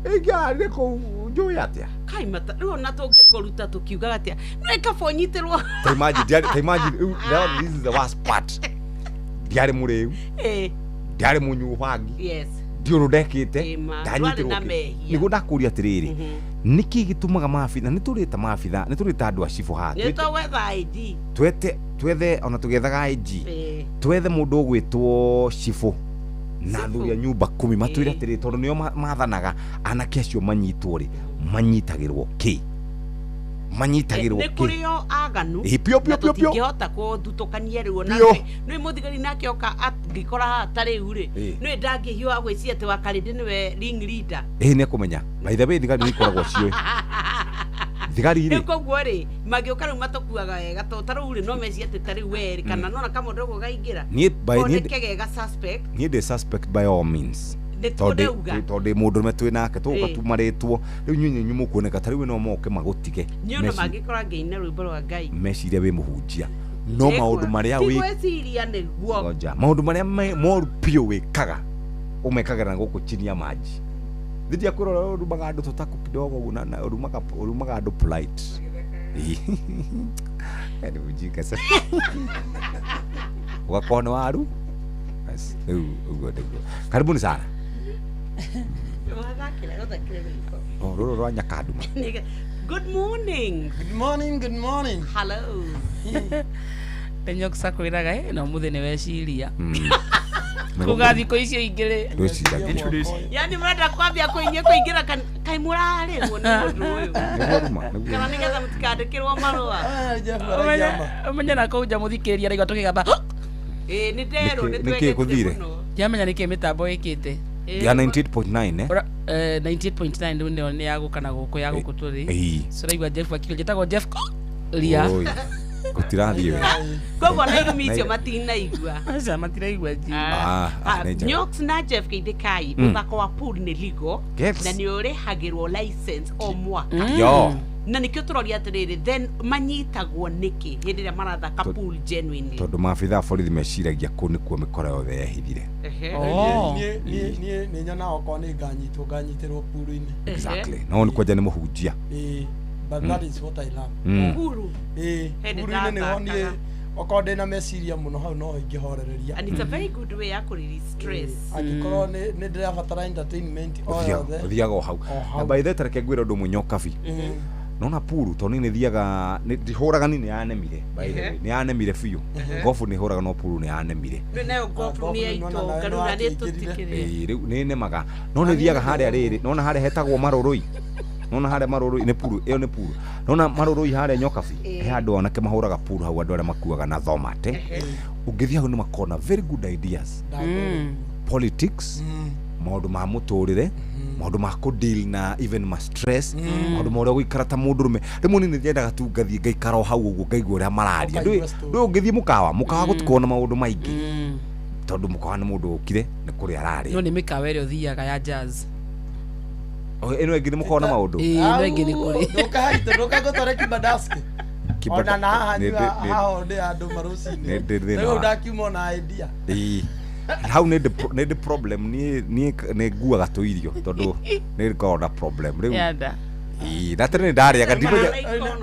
Ingĩarire kũu njũĩ atĩa? Kai mata, rĩu ona tũngĩkũruta tũkiugaga atĩa, nĩ kaba ũnyitĩrwo. Ta imagine, ta imagine rĩu, now this is the worst part, ndiarĩ mũrĩu, ndiarĩ mũnyuu bangi, Ndiũndũ ndekĩte. Ĩma, Ndanyitirwo ndwarĩ na kĩ? mehia. Nĩguo ndakũria atĩrĩrĩ, nĩkĩ gĩtũmaga maabitha, nĩ tũrĩta maabitha, nĩ tũrĩta andũ a cibũ haha. Nĩ tũgwetha IG. Twete, twethe, ona tũgĩethaga IG. Twethe mũndũ ũgwĩtwo cibũ na athuri a nyumba kumi matwĩre atĩrĩrĩ, tondũ nĩo mathanaga anake acio manyitwo rĩ, manyitagĩrwo kĩ, manyitagĩrwo Nĩ kĩ? kũrĩ o aganu. Ĩ, pio, pio, Na pio, pio. tũtingĩhota kũthutũkania rĩu ona Pio. Nĩ mũthigari nake oka angĩkora haha ta rĩu rĩ, nĩ ndangĩhiũha gwĩciria atĩ wakarĩndĩ nĩwe ring leader. Ĩ, nĩ ekũmenya. By the way, thigari nĩ ikoragwo ciũĩ thigari Rĩu rĩ. koguo rĩ, mangĩũka rĩu matũkuaga wega, to ta rĩu rĩ, no mecirie atĩ ta rĩu we rĩ, kana nona kamũndũ ũguo gaingĩra Niĩ koneke gega suspect. Niĩ ndĩ suspect by all means. Nĩ Tondũ ndauga. Tondũ ndĩ mũndũrũme twĩ nake, tũgũka tumarĩtwo rĩu inyuĩ inyuĩ mũkuoneka ta rĩu no moke magũtige. Niĩ ona mangĩkora ngĩina rwĩmbo rwa Ngai, Mecirie wĩ mũhunjia, no maũndũ marĩa ti wĩ gwĩciria nĩguo. Ngoja, maũndũ marĩa moru biũ wĩkaga ũmekagĩra na gũkũ chini ya maji. Thitia kwĩrora ũrumaga andũ tũtaku kidogo ũguo, na ũrumaga andũ polite. Yaani ujinga sana. Ũgakorwo nĩ waru. Bas, rĩu ũguo nĩguo. Karibuni sana. Wathakĩra, ũthakĩre rwĩmbo. Oh, rũrũ rwa Nyakanduma. Good morning. Good morning, good morning. Hello. Tenyoksa kwĩraga no mũthĩ nĩ weciria. Kuga thikũ icio ingĩ rĩ. Ndwĩciragia. Yani murenda kwambia kũinyie kũingĩra kaĩ mũrarĩrwo nĩ mũndũ ũyũ? Nĩguo ruma, nĩguo. Kana nĩgetha mũtikandĩkĩrwo marũa. Ũmenye na kũu nja mũthikĩrĩria araigua tũkĩgamba. Ĩĩ, nĩ nderwo nĩ Nĩkĩ twendete gũthire? mũno. Ndiamenya nĩkĩ mĩtambo ĩkĩte. Ya 98.9 eh? 98.9 rĩu nĩyo nĩ ya gũka na gũkũ ya gũkũ tũrĩ. Ĩĩ. So ũraigua Jeff akiuga njĩtagwo Jeff Ria. Oi, gũtirathiĩ wega. Koguo na irumi icio matinaigua. Aca matiraigua ji. Ah, ah, nĩ njega. Nyox na Jeff Geithĩkai, mũthako wa pool nĩ legal na nĩ ũrĩhagĩrwo license o mwaka. Yo. Na nĩkĩo tũroria atĩrĩrĩ, then manyitagwo nĩkĩ hĩndĩ ĩrĩa marathaka pool genuinely? Tondũ maabitha a borithi meciragia kũu nĩkuo mĩkora yothe yehithire. Niĩ niĩ nĩ nyonaga okorwo nĩ nganyitwo nganyitĩrwo puru-inĩ. Exactly. No nĩ kwanja nĩ mũhunjia. Ĩĩ, but that is what I love. Puru. Ĩĩ, Hĩndĩ puru-inĩ nĩho niĩ ndathakaga. okorwo ndĩna meciria mũno hau no ingĩhorereria. And it's a very good way ya kũ release stress. Angĩkorwo nĩ ndĩrabatara entertainment o yothe. Ũthiaga o hau. O hau. Na by the way, tareke ngwĩre ũndũ ũmwe Nyokabi. Nona puru tondũ niĩ nĩthiaga ndihũraga niĩ nĩyanemire, by the way, nĩyanemire biũ. Ngobu nĩhũraga no puru nĩyanemire. Rĩu nayo golf nĩ ya itonga rĩu na nĩ tũtikĩrĩ. Ĩĩ, rĩu nĩnemaga no nĩthiaga harĩa rĩrĩ, nona harĩa hetagwo marũrũi, nona harĩa marũrũi nĩ puru ĩyo, nĩ puru, nona marũrũi harĩa Nyokabi, he andũ anake mahũraga puru hau, andũ arĩa makuaga na thomate. Ũngĩthiĩ hau nĩ makona very good ideas, politics, maũndũ ma mũtũrĩre, maũndũ ma kũ deal na even ma stress, maũndũ ma ũrĩa gũikara ta mũndũrũme. Rĩmwe niĩ nĩnyendaga tu ngathiĩ ngaikara o hau ũguo ngaigua ũrĩa mararia. Ũkaigua story. Ndũĩ ũngĩthiĩ mũkawa, mũkawa gũtikoragwo na maũndũ maingĩ tondũ mũkawa nĩ mũndũ ũkire nĩ kũrĩa ararĩa. No nĩ mĩkawa ĩrĩa ũthiaga ya jazz. O, ĩno ĩngĩ nĩ mũkoragwo na maũndũ. Ĩĩ, ĩno ĩngĩ nĩ kũrĩ. Ndũka haitũ, ndũka ngũtware Kibadaski. Ona na haha Nĩ- nyua haha ndĩ andũ marũcinĩ. Nĩ ndĩ thĩna Rĩu ndakiuma ona idea. Ĩĩ. Hau nĩ ndĩ problem niĩ nĩ nguaga tũirio tondũ nĩ ngoragwo na problem rĩu. Ya nda. Ĩĩ, na tene nĩ ndarĩaga ndimenya.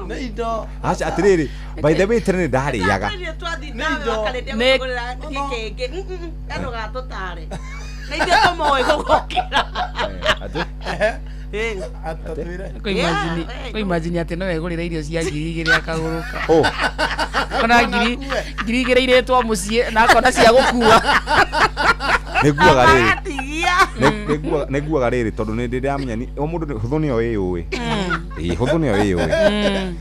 Nĩ indo. Aca atĩrĩrĩ, by the way, tene nĩ ndarĩaga. Twathiĩ nawe wakarĩndia gũtũgũrĩra gĩkĩngĩ ndũgatũtare na ithuĩ tũmoĩ gũgũkĩra. Atĩ? Atatwĩre. Kũ imagine atĩ no egũrĩra irio cia 2000 akagũrũka. Oh. Ona 2000 irĩtwo mũciĩ na akona cia gũkua. Nĩ nguaga rĩrĩ. Atigia. Nĩ nguaga rĩrĩ tondũ nĩ ndĩ ndamenya o mũndũ hũthũ nĩyo ĩyũĩ. Ĩĩ, hũthũ nĩyo ĩyũĩ.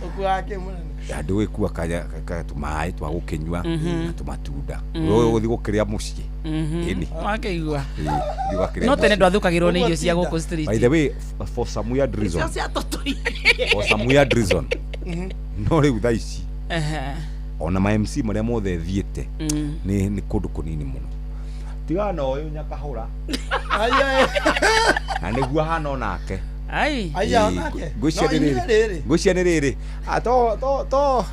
Ũkuaga kĩ mũnene? Andũ ĩkua kanya tũmaĩ twa gũkĩnyua na tũmatunda. Ũyũ ũgũthiĩ gũkĩrĩa mũciĩ. Ĩni. Wakĩigua. Ĩĩ, ũthiĩ ũgakĩrĩa No tene mũciĩ. ndwathũkagĩrwo nĩ irio cia gũkũ street. By the way, for some weird reason, Icio cia tũtũirie. for some weird reason, no rĩu thaa ici Ehe. ona ma MC marĩa mothe thiĩte nĩ kũndũ kũnini mũno tigana na ũyũ Nyakahũra Aya. na nĩguo hana onake. Ai. Aya onake. Ngwĩciria No nĩ inyuĩ rĩrĩ rĩrĩ. Ngwĩciria nĩ rĩrĩ. Ah, to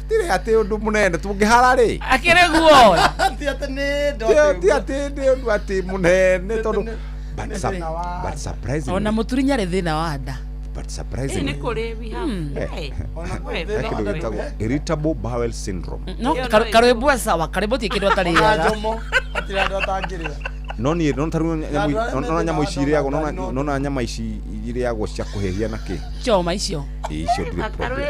tirĩ atĩ ũndũ mũnene tũngĩhara rĩ. Akĩrĩ guo. Ti atĩ nĩ Ti atĩ nĩ ũndũ atĩ mũnene tondũ but Nĩ thĩna wa- but surprisingly, Ona mũturi nyarĩ thĩna wa nda. but Ĩĩ, nĩ surprisingly kũrĩ we have. Eh. Ona We, thĩna he wa kĩndũ nda gĩtagwo irritable bowel syndrome. No Ĩyo no karwĩmbo sawa, karwĩmbo ti kĩndũ Ona atarĩaga. njomo hatirĩ andũ atangĩrĩa. No niĩ no tarĩu Na andũ arĩa nona nyamũ ici methĩnaga irĩagwo ngari no nona nyama ici irĩagwo cia kũhĩhia na kĩ Choma icio. Ĩ, icio ndirĩ problem.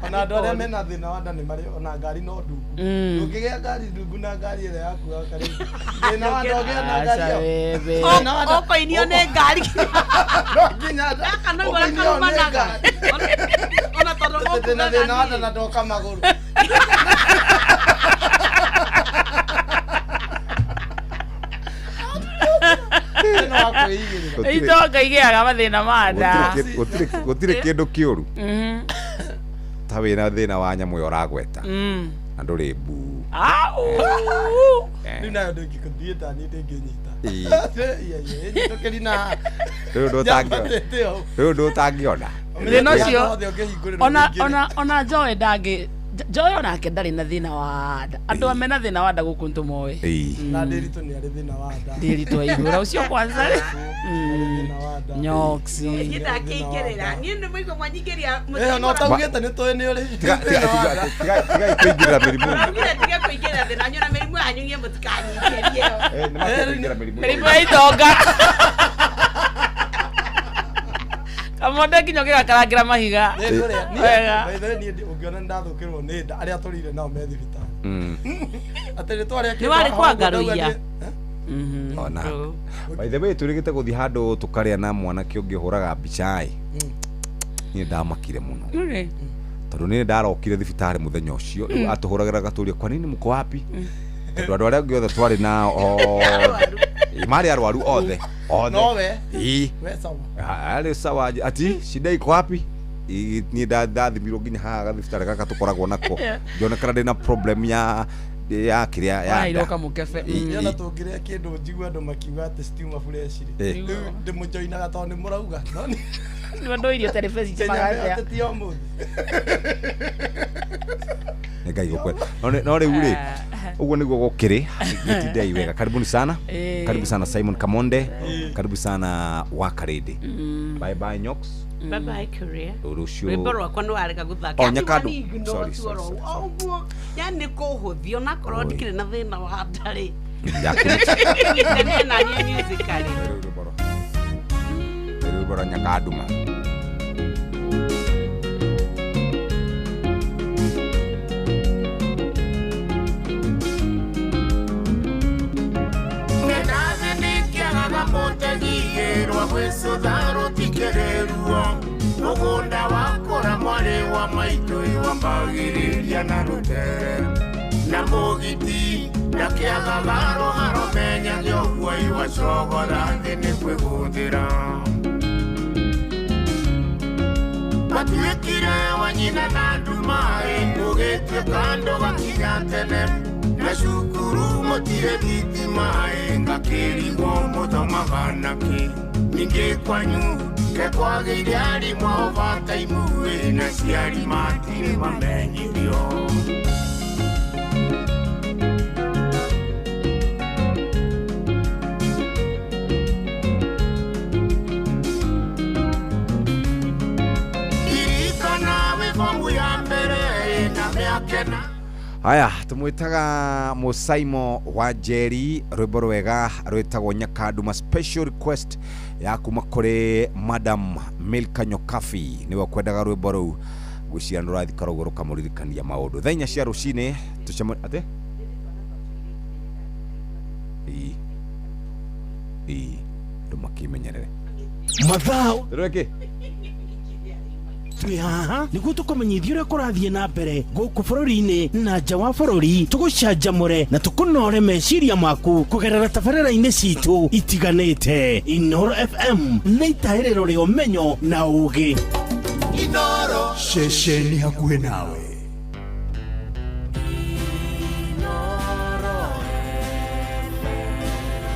Ona andũ arĩa mena thĩna wa nda nĩ marĩ ona ngari no ndungu. Ndũngĩgĩa ngari ndungu na ngari ĩrĩa yakuaga karĩ thĩna wa nda ũgĩa na ngari Aca ĩyo. webe. Thĩna wa nda- Ũkũinio nĩ ngari. No nginya nda- Gaka no ũkũinio nĩ karumanaga. ngari. Ona tondũ Atĩ ndĩna ũkugaga thĩna wa nda niĩ. na ndoka magũrũ. Thĩna wa kwĩigĩrĩra. Gũtirĩ- Itonga igĩaga mathĩna ma nda. Gũtirĩ kĩndũ kĩũru ta wĩna thĩna wa nyamũ ĩyo ũragweta na ndũrĩ mbuu. Au. Rĩu nayo ndĩngĩthiĩ ta niĩ ndĩngĩnyita. Ĩ. Nyitũkĩri na Rĩu ũndũ ũtangĩona. Nyambatĩte ũũ. Rĩu ũndũ ũtangĩona. Thĩna ũcio Othe ũngĩhingũrĩrwo ona ũingĩre. ona Joy ndangĩ Joy onake ndarĩ na thĩna wa nda. Andũ a mena thĩna wa nda gũkũ nĩtũmoĩ. Ĩ. Na Ndĩritũ nĩ arĩ thĩna wa nda. Ndĩritũ aihũra ũcio kwanza. Arĩ thĩna wa nda. Nyoksi. Niĩ ndakĩingĩrĩra. Niĩ nĩ mũigua mwanyingĩria. Ĩyo no taugĩte nĩ tũĩ nĩ ũrĩ Tiga- tiga- thĩna wa nda. Tigai kũingĩrĩra mĩrimũ. Muraugire tige kũingĩrĩra thĩna wanyu na mĩrimũ yanyu niĩ mũtikanyingĩrie. Eh, nĩ matige kũingĩra mĩrimũ. Mĩrimũ ya itonga. Kamonde nginya ũngĩgakarangĩra mahiga. Nĩ ngũrĩa. Niĩ- Wega. by the way, niĩ ũngĩona nĩ ndathũkĩrwo nĩ nda arĩa tũrĩire nao me thibitarĩ. Atĩ nĩ twarĩa Nĩ kĩndũ warĩ haha kwa ũguo ndauga Ngaruiya. nĩ- Ona. By the way tũrĩgĩte gũthiĩ handũ tũkarĩa na mwanake ũngĩ ũhũraga mbica ĩ. Niĩ ndamakire mũno. Nĩ. Tondũ niĩ ndarokire thibitarĩ mũthenya ũcio rĩu atũhũragĩra gatũria kwa nini mko wapi? Tondũ andũ arĩa angĩ othe twarĩ nao othe Ĩ, marĩ arwaru othe othe. Nowe. Ĩ. We sawa. Arĩ sawa ati shida iko wapi? Ĩ, niĩ ndathimirwo nginya haha gathibitarĩ gaka tũkoragwo nako ngĩonekana ndĩna problem ya kĩrĩa ya Waheirwo nda. kamũkebe. Niĩ ona tũngĩrĩa kĩndũ njigue andũ makiuga atĩ citiuma fresh rĩ. Eh. Rĩu ndĩmũjoinaga tondũ nĩ mũrauga. No nĩ- Nĩ ũndũ irio tarĩ beci Kenya cimagathĩa. atĩ ti ũmũthĩ. Nĩ Ngai gũkwenda. No rĩu rĩ ũguo nĩguo gũkĩrĩ gĩtindei wega. Karibuni sana. Eh. Karibu sana Simon Kamonde. Karibu sana Wakarĩndĩ. Bye bye Nyox. Bye bye Korea. Rũciũ. Rwĩmbo rwakwa nĩ warega gũthaka. Oh, Nyakando. Sorry, sorry, sorry, Ũguo yani kũhũthio onakorwo ndikĩrĩ na thĩna wa nda rĩ. Yakĩrĩ. Na niĩ musically. Rwĩmbo rwa Nyakanduma. Ng'enda thĩ nĩkĩagaga mũtegiĩrwa gwĩcũtha rũtikĩrĩruo mũgũnda wakũra mwarĩ wa maitũ iwambagĩrĩria na rũtere na mũgiti ndakĩagaga rũharo menyage ũguo iwacogora thĩ nĩ kwĩgũthĩra matuĩkire wa nyina na ndumaĩ gũgĩtuĩka ndũgakinya tene na cukuru mũtirĩ thitimaĩ ngakĩrigwo mũthomaga nakĩ ningĩ kwanyu ke kwagĩire arimũ overtime-ĩ na ciari matirĩ mamenyithio. Ririkana wĩ bomu ya mbere na mĩaka ĩna. Haya tumwitaga Musaimo wa Njeri rwimbo rwega rwitagwo Nyakanduma special request ya kuma kuri Madam Milka Nyokabi niwe kwendaga rwimbo rũu gwĩciria nĩ rũrathika rũguo rũkamũririkania maũndũ thaa 4 cia rũcinĩ tũcemanie atĩ ĩ ĩ andũ makĩmenyerere Mathaa rwĩkĩ twĩ haha nĩguo tũkũmenyithia ũrĩa kũrathiĩ na mbere gũkũ bũrũri-inĩ na nja wa bũrũri tũgũcanjamũre na tũkũnore meciria maku kũgerera tabarĩra-inĩ citũ itiganĩte. Inoro FM nĩ itahĩrĩro rĩa ũmenyo na ũũgĩ. Inoro ceceni hakuhĩ nawe.